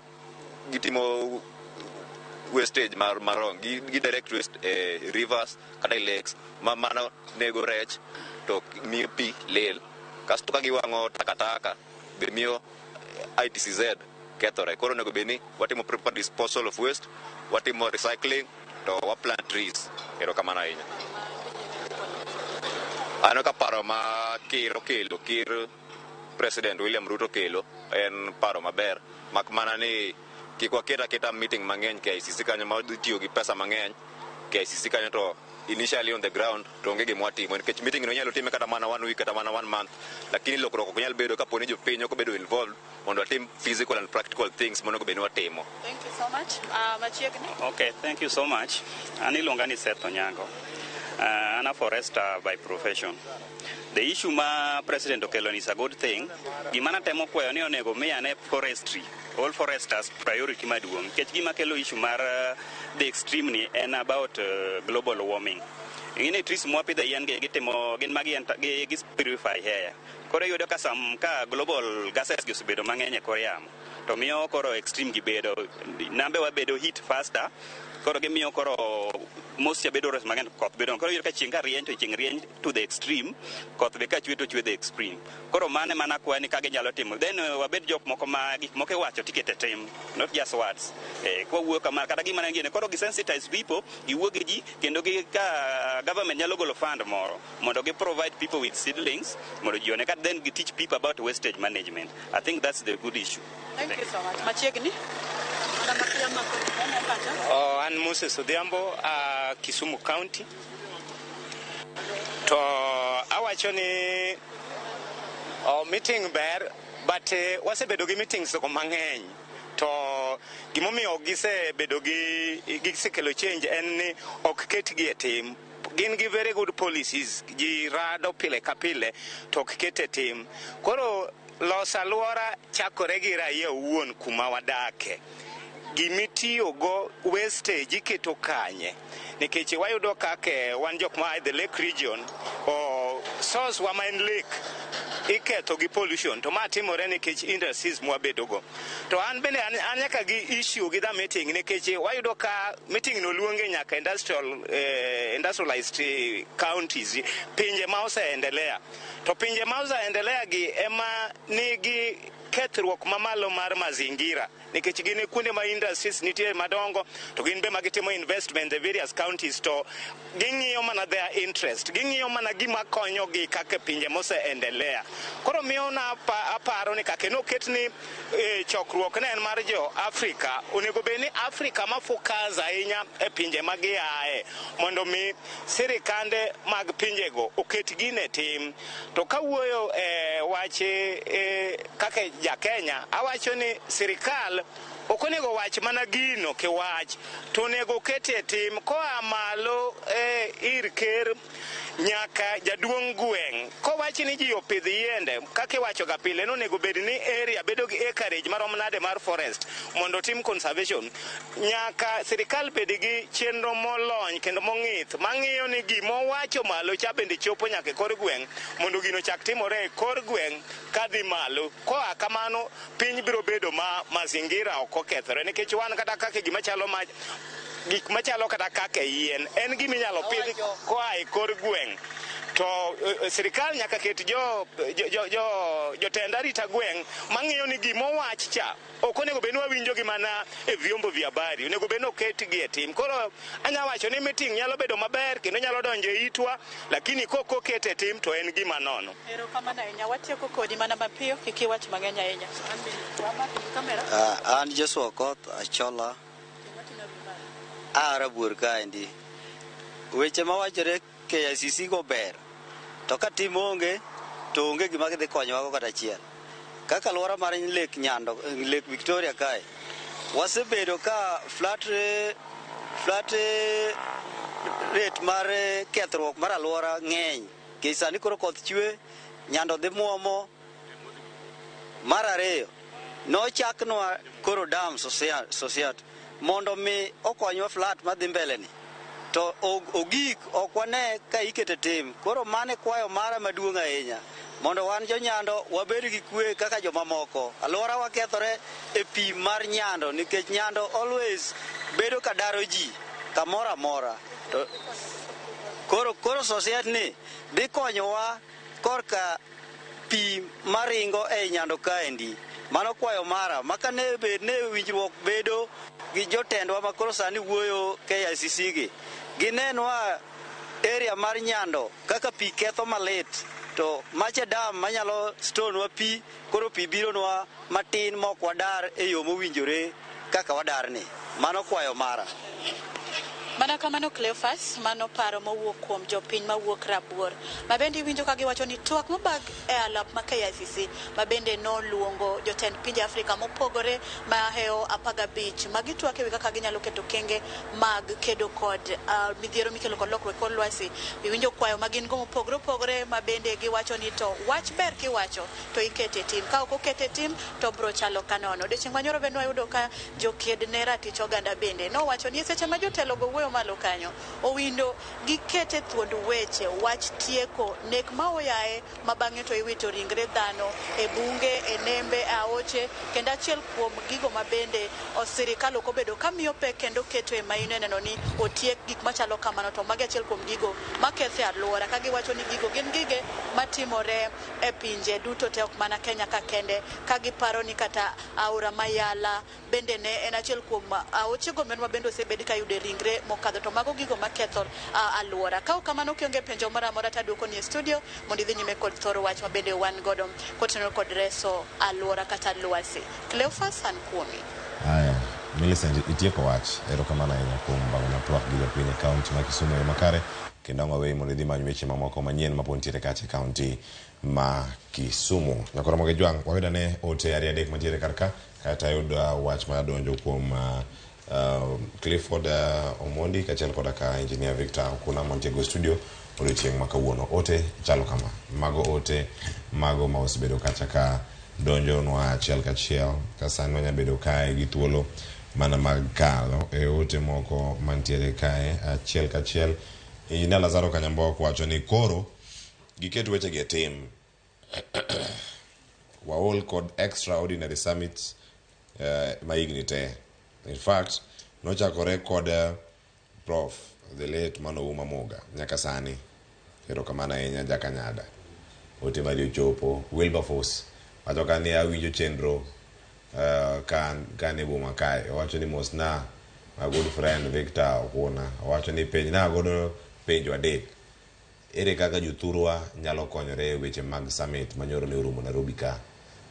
wastage mar marong gi direct waste e rivers kata e lakes ma mano nego rech to miyo pi lil. Kasto ka giwang'o takataka be miyo ITCZ kethore. Koro onego bed ni watimo proper disposal of waste, watimo recycling to wa plant trees. Erokamano ahinya. Aneno ka paro ma ker okelo, ker President William Ruto kelo en paro maber. Mak mana ni kik waket aketa meeting mang'eny KICC kanyo ma wadhi tiyo gi pesa mang'eny KICC kanyo to initially on the ground to onge gima watimo nikech meeting no inyalo time kata mana one week kata mana one month, lakini lokruok ok nyal bedo kapo ni jopiny ok obedo involved mondo watim physical and practical things monego bed ni watimo. Thank you so much. Machiegni. Okay, thank you so much. An iluonga ni Seth Onyango. An a forester by profession. The issue ma president okelo is a good thing. Gima natemo kwayo ni onego mi ane forestry, all foresters priority maduong'. Nikech gima kelo issue mar the extreme ni en about global warming. Ing'e trees mwapidho yien gi gitimo gin magi gi purify air. Koro iyudo ka sam ka global gases gi osebedo mang'eny e kor yamo to miyo koro extreme gi bedo nambe wa bedo heat faster. Koro gimiyo koro moisture bedo res mang'eny, koth bedo. Koro iyudo ka chieng' ka rieny to chieng' rieny to the extreme, koth be ka chwe to chwe the extreme. Koro mano ema nakwayo ni ka ginyalo timo then wabed jok moko ma gik moko iwacho tikete tim, not just words. Kwawuoyo kamano kata gima ne gine koro gi sensitize people, giwuo gi ji kendo gi ka government nyalo golo fund moro mondo gi provide people with seedlings mondo ji one ka then gi teach people about wastage management. I think that's the good issue. Thank you so much. Machiegni. Oh, an Moses Odhiambo, Kisumu County. To awacho ni meeting ber, but wasebedo gi meetings go mang'eny. To gimomiyo gisebedo gi gisekelo change en ni ok ketgi e tim. Gin gi very good policies, ji rado pile ka pile to ok ket e tim. Koro loso alwora chakore gi raia owuon kuma wadake. Gimitiyogo wastage iketo kanye? Nikech wayudo kaka wan jok ma the lake region, o source wa ma en lake iketho gi pollution, to ma timore nikech industries mwabedogo. To an bende an nyaka gi issue gi the meeting, nikech wayudo ka meeting no luonge nyaka industrialized counties, pinje ma oseendelea. To pinje ma oseendelea gi ema nigi kethruok mamalo mar mazingira, nikech gin e kuonde ma industries nitie madongo, to gin be ma gitimo investment e various counties, to ging'iyo mana their interest, ging'iyo mana gima konyogi kaka pinje moseendelea. Koro miyo na aparo ni kaka noket ni chokruok ne en mar jo Afrika, onego bed ni Afrika ma focus ahinya e pinje ma giaye, mondo mi sirikande mag pinjego oket gine tim. To kawuoyo e wach kaka ja Kenya, awacho ni sirikal ok onego wach mana gino kiwach, to onego kete e tim koa malo ir ker nyaka jaduong' gweng'. Kowach ni ji opidh yiende, kaka iwacho ga pile, ni onego bed ni area bedo gi acreage marom nade mar forest mondo otim conservation. Nyaka sirikal bed gi chenro molony kendo mong'ith mang'iyo ni gimowacho malo cha bende chopo nyaka e kor gweng', mondo gino chak timore e kor gweng' kadhi malo. Koa kamano piny biro bedo ma mazingira ok okethore, nikech wan kata kaka gima chalo ma gik machalo kata kaka yien en gima inyalo pidh koa e kor gweng'. gweng' to sirikal nyaka ket jo jo jo jotend arita gweng' mang'iyo ni gimowach cha ok onego bed ni wawinjo gi mana e vyombo vya habari, onego bed ni oketgi e tim. Koro anya wacho ni meeting nyalo bedo maber kendo nyalo donjo e itwa, lakini kok oket e tim to en gima nono. Erokamano ahinya. Watieko kodi mana mapiyo, kik iwach mang'eny ahinya. Kamera. An Joshua Okoth Achola a Rabuor kaendi. Weche mawachore KICC go ber, to ka tim onge to onge gima gidhi konyowago kata achiel. Kaka alwora mar Lake Nyando, Lake Victoria kae, wasebedo ka flat rate mar kethruok mar alwora ng'eny. Nikech sani koro koth chwe, Nyando dhi muomo. Mar ariyo, nochaknwa koro dam Sosiat mondo mi okonywa flat madhi mbele ni. To ogik ok wane ka ikete tim. Koro mane kwayo mara maduong' ahinya mondo wan jo Nyando wabed gi kwe kaka jomamoko. Alwora wakethore e pi mar Nyando nikech Nyando always bedo ka daro ji kamoro amora. To koro Sosiat ni dhi konyowa korka pi maringo ei Nyando kaendi. Mano kwayo mara maka ne bed ne winjruok bedo gi jotendwa ma koro sani wuoyo KICC gi. Ginenwa area mar Nyando kaka pi ketho malit to macha dam manyalo stonwa pi koro pi bironwa matin mok wadar e yo mowinjore kaka wadar ni. Mano kwayo mara. Mana kamano Cleophas, mano paro mowuok kuom jopiny mawuok Rabuor. Ma bende iwinjo ka giwacho ni twak mobag e alap ma KICC ma bende noluongo jotend pinje Afrika mopogore mahewo 15 ma gitwak ewi kaka ginyalo keto kenge mag kedo kod midhiero mikelo kod lokruok kor lwasi. Iwinjo kwayo ma gin go mopogore opogore ma bende giwacho ni to wach ber kiwacho to ikete tim. Ka ok okete tim to bro chalo kanono. Odiochieng' manyoro bende wayudo ka joked ne ratich oganda bende nowacho ni e seche ma jotelo go wuoyo malo kanyo owindo gikete thuond weche wach tieko nek ma oyaye ma bang'e to iwito ringre dhano e bunge, e nembe, e aoche kendo achiel kuom gigo ma bende sirikal ok obedo ka miyo pek kendo keto e maino e neno ni otiek gik machalo kamano to magi achiel kuom gigo maketho e alwora ka giwacho ni gigo gin gige matimore e pinje duto te ok mana Kenya ka kende ka giparo ni kata aora Mayala bende ne en achiel kuom aoche go ma bende osebed ka yude ringre mokadho to mago gigo maketho alwora. Ka ok kamano kionge penjo moro amora taduoko ni e studio mondo idhi nyime kod thoro wach ma bende wan godo kotenore kod reso alwora kata lwasi. Cleophas an kuomi. Aya, Millicent itieko wach. Erokamano ahinya kuom bango na twak gi jopiny e kaunti ma Kisumu e yo makare kendo ang' waweyi mondo idhi many weche mamoko manyien mapod nitiere kacha e kaunti ma Kisumu. Nyakoro Moge Jwang', wayud ane ote ariyo adek mantiere kar ka kaeto ayud wach madonjo kuom Clifford Omondi kaachiel koda ka Engineer Victor Okuna mantie go studio odiochieng' ma kawuono. Ote chalo kama. Mago ote mago ma osebedo kacha ka donjonwa achiel kachiel ka sani wanya bedo kae gi thuolo mana mag kalo e ote moko mantiere kae achiel kachiel. Engineer Lazaro Kanyambok wacho ni koro giket wechegi e tim. Waol kod extraordinary summits ma higni te. In fact, nochakore kod Prof the late mano Ouma Moga nyaka sani. Erokamano ahinya Jakanyada. Ote mari ochopo. Wilberforce wacho ka ni awinjo chenro ka an e boma kae. Owacho ni mosna my good friend Victor Okuna. Owacho ni penjna godo penjo adek. Ere kaka jothurwa nyalo konyore e weche mag summit manyoro ne orumo Nairobi ka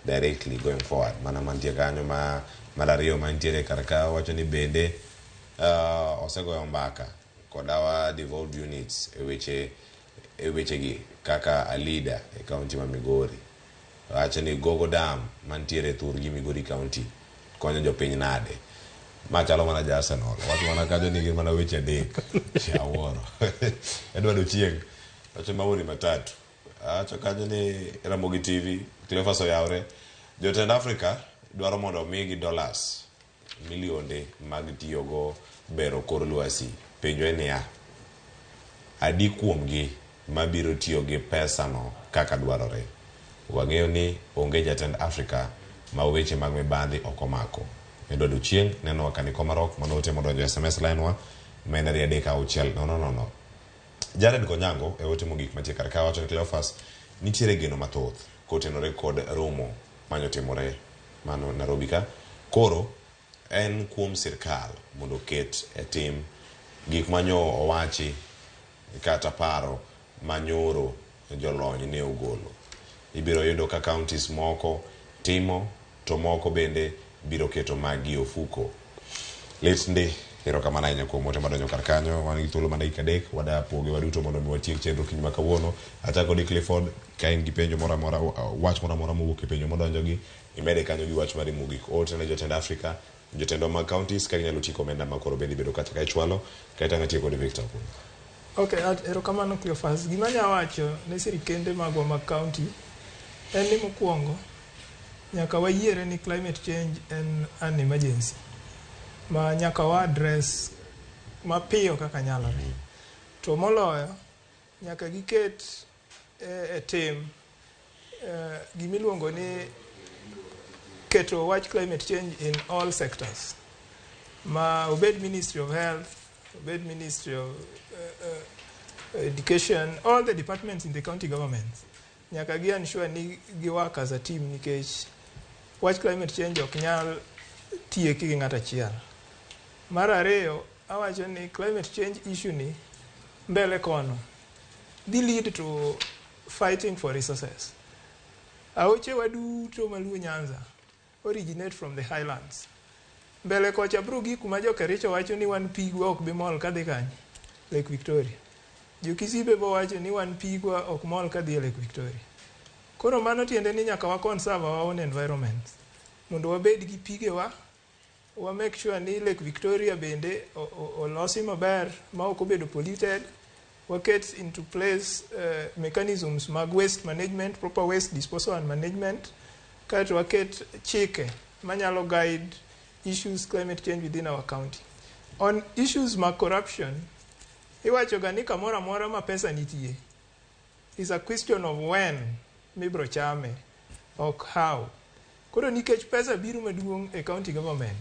directly going forward. Mana mantie kanyo ma mar ariyo mantiere kar ka wacho ni bende osegoyo mbaka kod our devolved units e weche e wechegi kaka a leader e kaunti ma Migori. Wacho ni Gogo Dam mantiere thurgi Migori County konyo jopiny nade. Ma chalo mana ja Arsenal. Wacho mana kanyo ni gin mana weche adek. Awuoro. Edward Ochieng. Wacho maoni matatu. Wacho kanyo ni Ramogi TV, Cleophas oyawre. Jotend Afrika dwaro mondo omigi dollars milionde mag tiyogo bero kor lwasi. Penjo en niya, adi kuomgi mabiro tiyo gi pesa no kaka dwarore? Wang'eyo ni onge jatend Afrika ma weche mag mibadhi ok omako. Edward Ochieng neno ka ni Komarok mano ote modonjo e SMS line wa ma en 2 3 6 0 0 0. Jared Konyango e ote mogik mantie kar ka wacho ni Cleophas nitiere geno mathoth kotenore kod romo manyotimore mano Nairobi ka. Koro en kuom sirkal mondo oket e tim gik manyo owachi kata paro manyoro jolony ne ogolo. Ibiro yudo ka counties moko timo to moko bende biro keto maggi e ofuko. Lit ndi. Erokamano ahinya kuom ote madonjo kar kanyo. Wan gi thuolo mar dakika 3. Wada poge waduto mondo mi watiek chenro kiny ma kawuono. Achako di Clifford, ka in gi penjo moro amora, wach moro amora mowuok e penjo modonjogi, imede kanyo gi wach mari mogik. Ote ne jotend Afrika, jotendwa mag counties ka ginyalo tieko omenda ma koro bende ibedo kata ka ichwalo. Kaeto ang' atieko kod Victor Okuny. Okay, erokamano Cleophas. Gima anya wacho ne sirikende magwa mag county en ni mokwongo nyaka wayiere ni climate change en an emergency ma nyaka wa address mapiyo kaka nyalore. To moloyo nyaka giket e tim gimiluongo ni keto wach climate change in all sectors. Ma obed Ministry of Health, obed Ministry of Education, all the departments in the county governments. Nyaka gi ensure ni gi work as a team nikech wach climate change ok nyal tieki gi ng'ato achiel. Mar ariyo, awacho ni climate change issue ni mbele kono dhi lead to fighting for resources. Aoche wa duto maluo Nyanza originate from the highlands. Mbele kocha bro gi kuma jo Kericho wacho ni wan pigwa ok bi mol kadhi kanye? Lake Victoria. Jo Kisii be bo wacho ni wan pigwa ok mol kadhi e Lake Victoria. Koro mano tiende ni nyaka wa conserve our own environment mondo wabed gi pigewa, wa make sure ni Lake Victoria bende olosi maber ma ok obedo polluted, waket into place mechanisms mag waste management, proper waste disposal and management, kaeto waket chike manyalo guide issues climate change within our county. On issues mag corruption, iwacho ga ni kamoro amora ma pesa nitie is a question of when mibro chame, ok how. Koro nikech pesa biro maduong' e county government,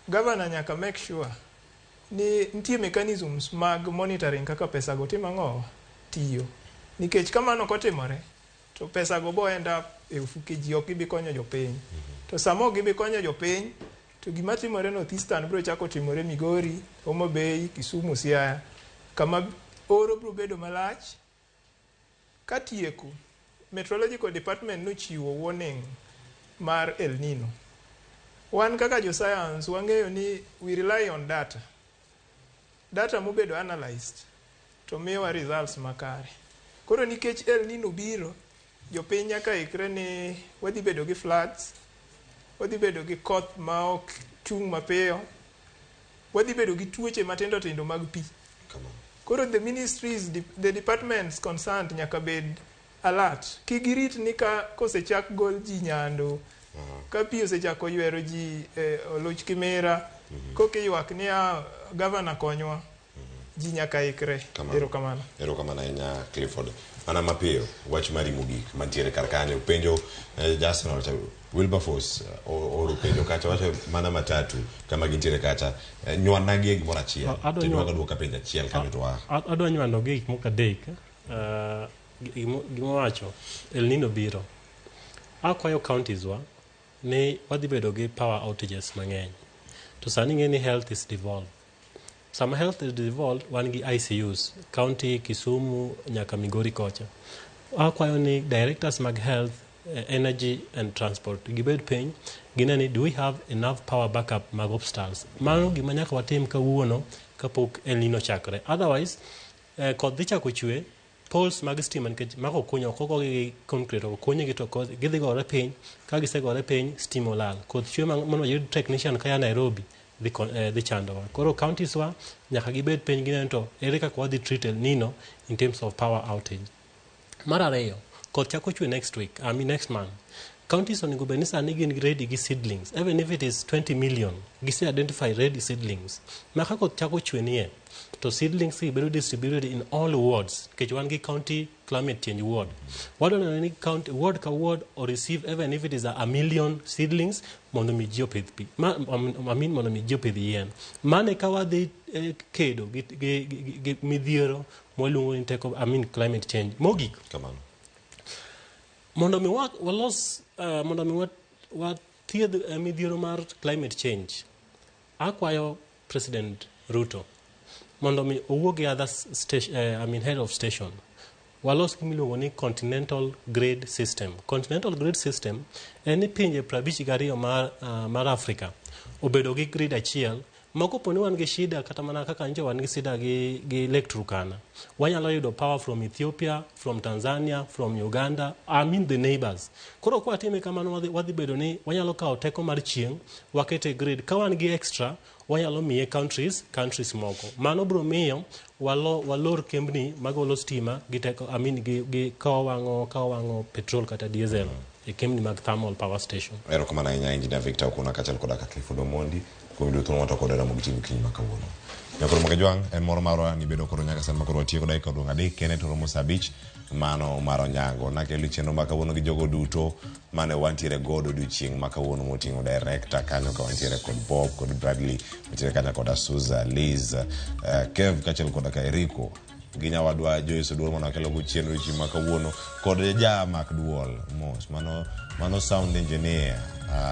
governor nyaka make sure ni nitie mechanisms mag monitoring kaka pesa go timo ang'o tiyo. Nikech ka mano ok otimore, to pesa go bo end up e ofuke ji, ok gibi konyo jopiny. To sama ok gibi konyo jopiny, to gima timore North Eastern biro chako timore Migori, Homa Bay, Kisumu, Siaya, kama oro biro bedo malach. Katieko, Meteorological Department nochiwo warning mar El Nino. Wan kaka jo science wang'eyo ni we rely on data. Data mobedo analyzed to miyowa results makare. Koro nikech El Nino biro, jopiny nyaka ikre ni wadhi bedo gi floods, wadhi bedo gi koth ma ok chung' mapiyo, wadhi bedo gi tuoche matindo tindo mag pi. Koro the ministries, the departments concerned nyaka bed alert. Kik girit ni ka kosechak gol ji nyando, ka pi osechako ywero ji oluch kimira, koka ywak ni a governor konywa. Ji nyaka ikre. Erokamano. Erokamano ahinya Clifford. Mana mapiyo, wach mari mogik mantiere kar kanyo. Penjo Arsenal cha Wilberforce oro penjo kacha wacho mana matatu kama gintiere kacha. Nywana gi e gimoro achiel. To dwaga duoka penjo achiel kanyo to wa. Adwa nywando gi gik moko adek. Gimowacho, El Nino biro. Akwayo counties wa ni wadhi bedo gi power outages mang'eny. To sani ing'e ni health is devolved. Sama health is devolved, wan gi ICUs, county Kisumu nyaka Migori kocha. Akwayo ni directors mag health, energy and transport gibed piny, gine ni do we have enough power backup mag hospitals. Mano gima nyaka watim kawuono kapok El Nino chakre. Otherwise, koth dhi chako chwe, poles mag stima nikech mako kunyo ok ogogi gi concrete, ok okunygi to gidhi gore piny, ka gisegore piny, stima olal. Koth chwe mondo wayud technician kaya Nairobi, dhi chandowa. Koro counties wa nyaka gibed piny gineno to ere kaka wadhi treat El Nino in terms of power outage. Mar ariyo, koth chako chwe next week, I mean next month. Counties onego bed ni sani gin ready gi seedlings, even if it is 20 million, gise identify ready seedlings. Ma ka koth chako chwe nie, to seedlings gi bedo distributed in all wards, nikech wan gi county climate change ward. Wadwa neno ni county, ward ka ward o receive even if it is a million seedlings mondo mi ji opidh pi. Ma, I mean mondo mi ji opidh yien. Mane ka wadhi kedo gi midhiero mwaluongo ni teko, I mean climate change. Mogik. Kamano. Mondo mi walos, mondo mi wathiedh midhiero mar climate change, akwayo President Ruto mondo mi owuo gi other station, I mean head of station, walos gima iluongo ni continental grid system. Continental grid system en ni pinje 52 mar Africa obedo gi grid achiel ma kopo ni wan gi shida kata mana kaka nyocha wan gi shida gi Lake Turkana, wanyalo yudo power from Ethiopia, from Tanzania, from Uganda, I mean the neighbors. Koro kwa watime kamano wadhi bedo ni wanyalo kawo teko mar chieng' wakete grid. Ka wan gi extra wanyalo miye countries moko. Mano biro miyo walor kembni magolo stima gi teko, I mean gi ka wawang'o petrol kata diesel e kembni mag thermal power station. Erokamano ahinya Engineer Victor Okuna kaachiel koda ka Clifford Omondi kuom yudo thuolo mar kod Ramogi TV okinyi ma kawuono. Nyakoro Magajwang' en moro marwa ni bedo koro nyaka sani makoro watieko dakika odong' 3 kende to romo saa 5 mano mar Onyango. Nakelo chenro ma kawuono gi jogo duto mane wantiere godo odiochieng' ma kawuono moting'o director kanyo ka wantiere kod Bob kod Bradley, wantiere kanyo koda Suza, Liz, Kev kaachiel koda ka Eriko gi nyawadwa Joyce Oduor mane wakelo go chien odiochieng' ma kawuono kod jamak duol mos mano sound engineer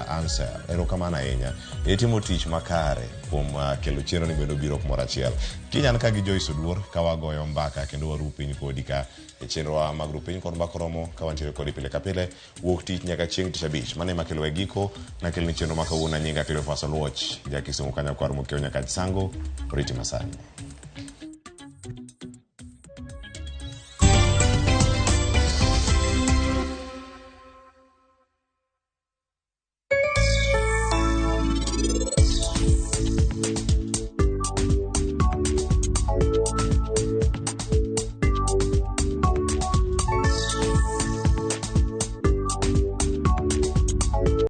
Ansel. Erokamano ahinya. Itimo tich makare kuom kelo chenro ni bende obiro kumoro achiel. Kiny an ka gi Joyce Oduor ka wagoyo mbaka kendo waru piny kodi ka e chenrowa mag ru piny kod mbaka romo ka wantiere kodi pile ka pile wuok tich nyaka chieng' tich abich. Mano ema kelo e giko nakelni chenro ma kawuono. Nyinga Cleophas Oluoch, ja Kisumu kanyo kwar mokiewo nyaka Sango, oriti masani.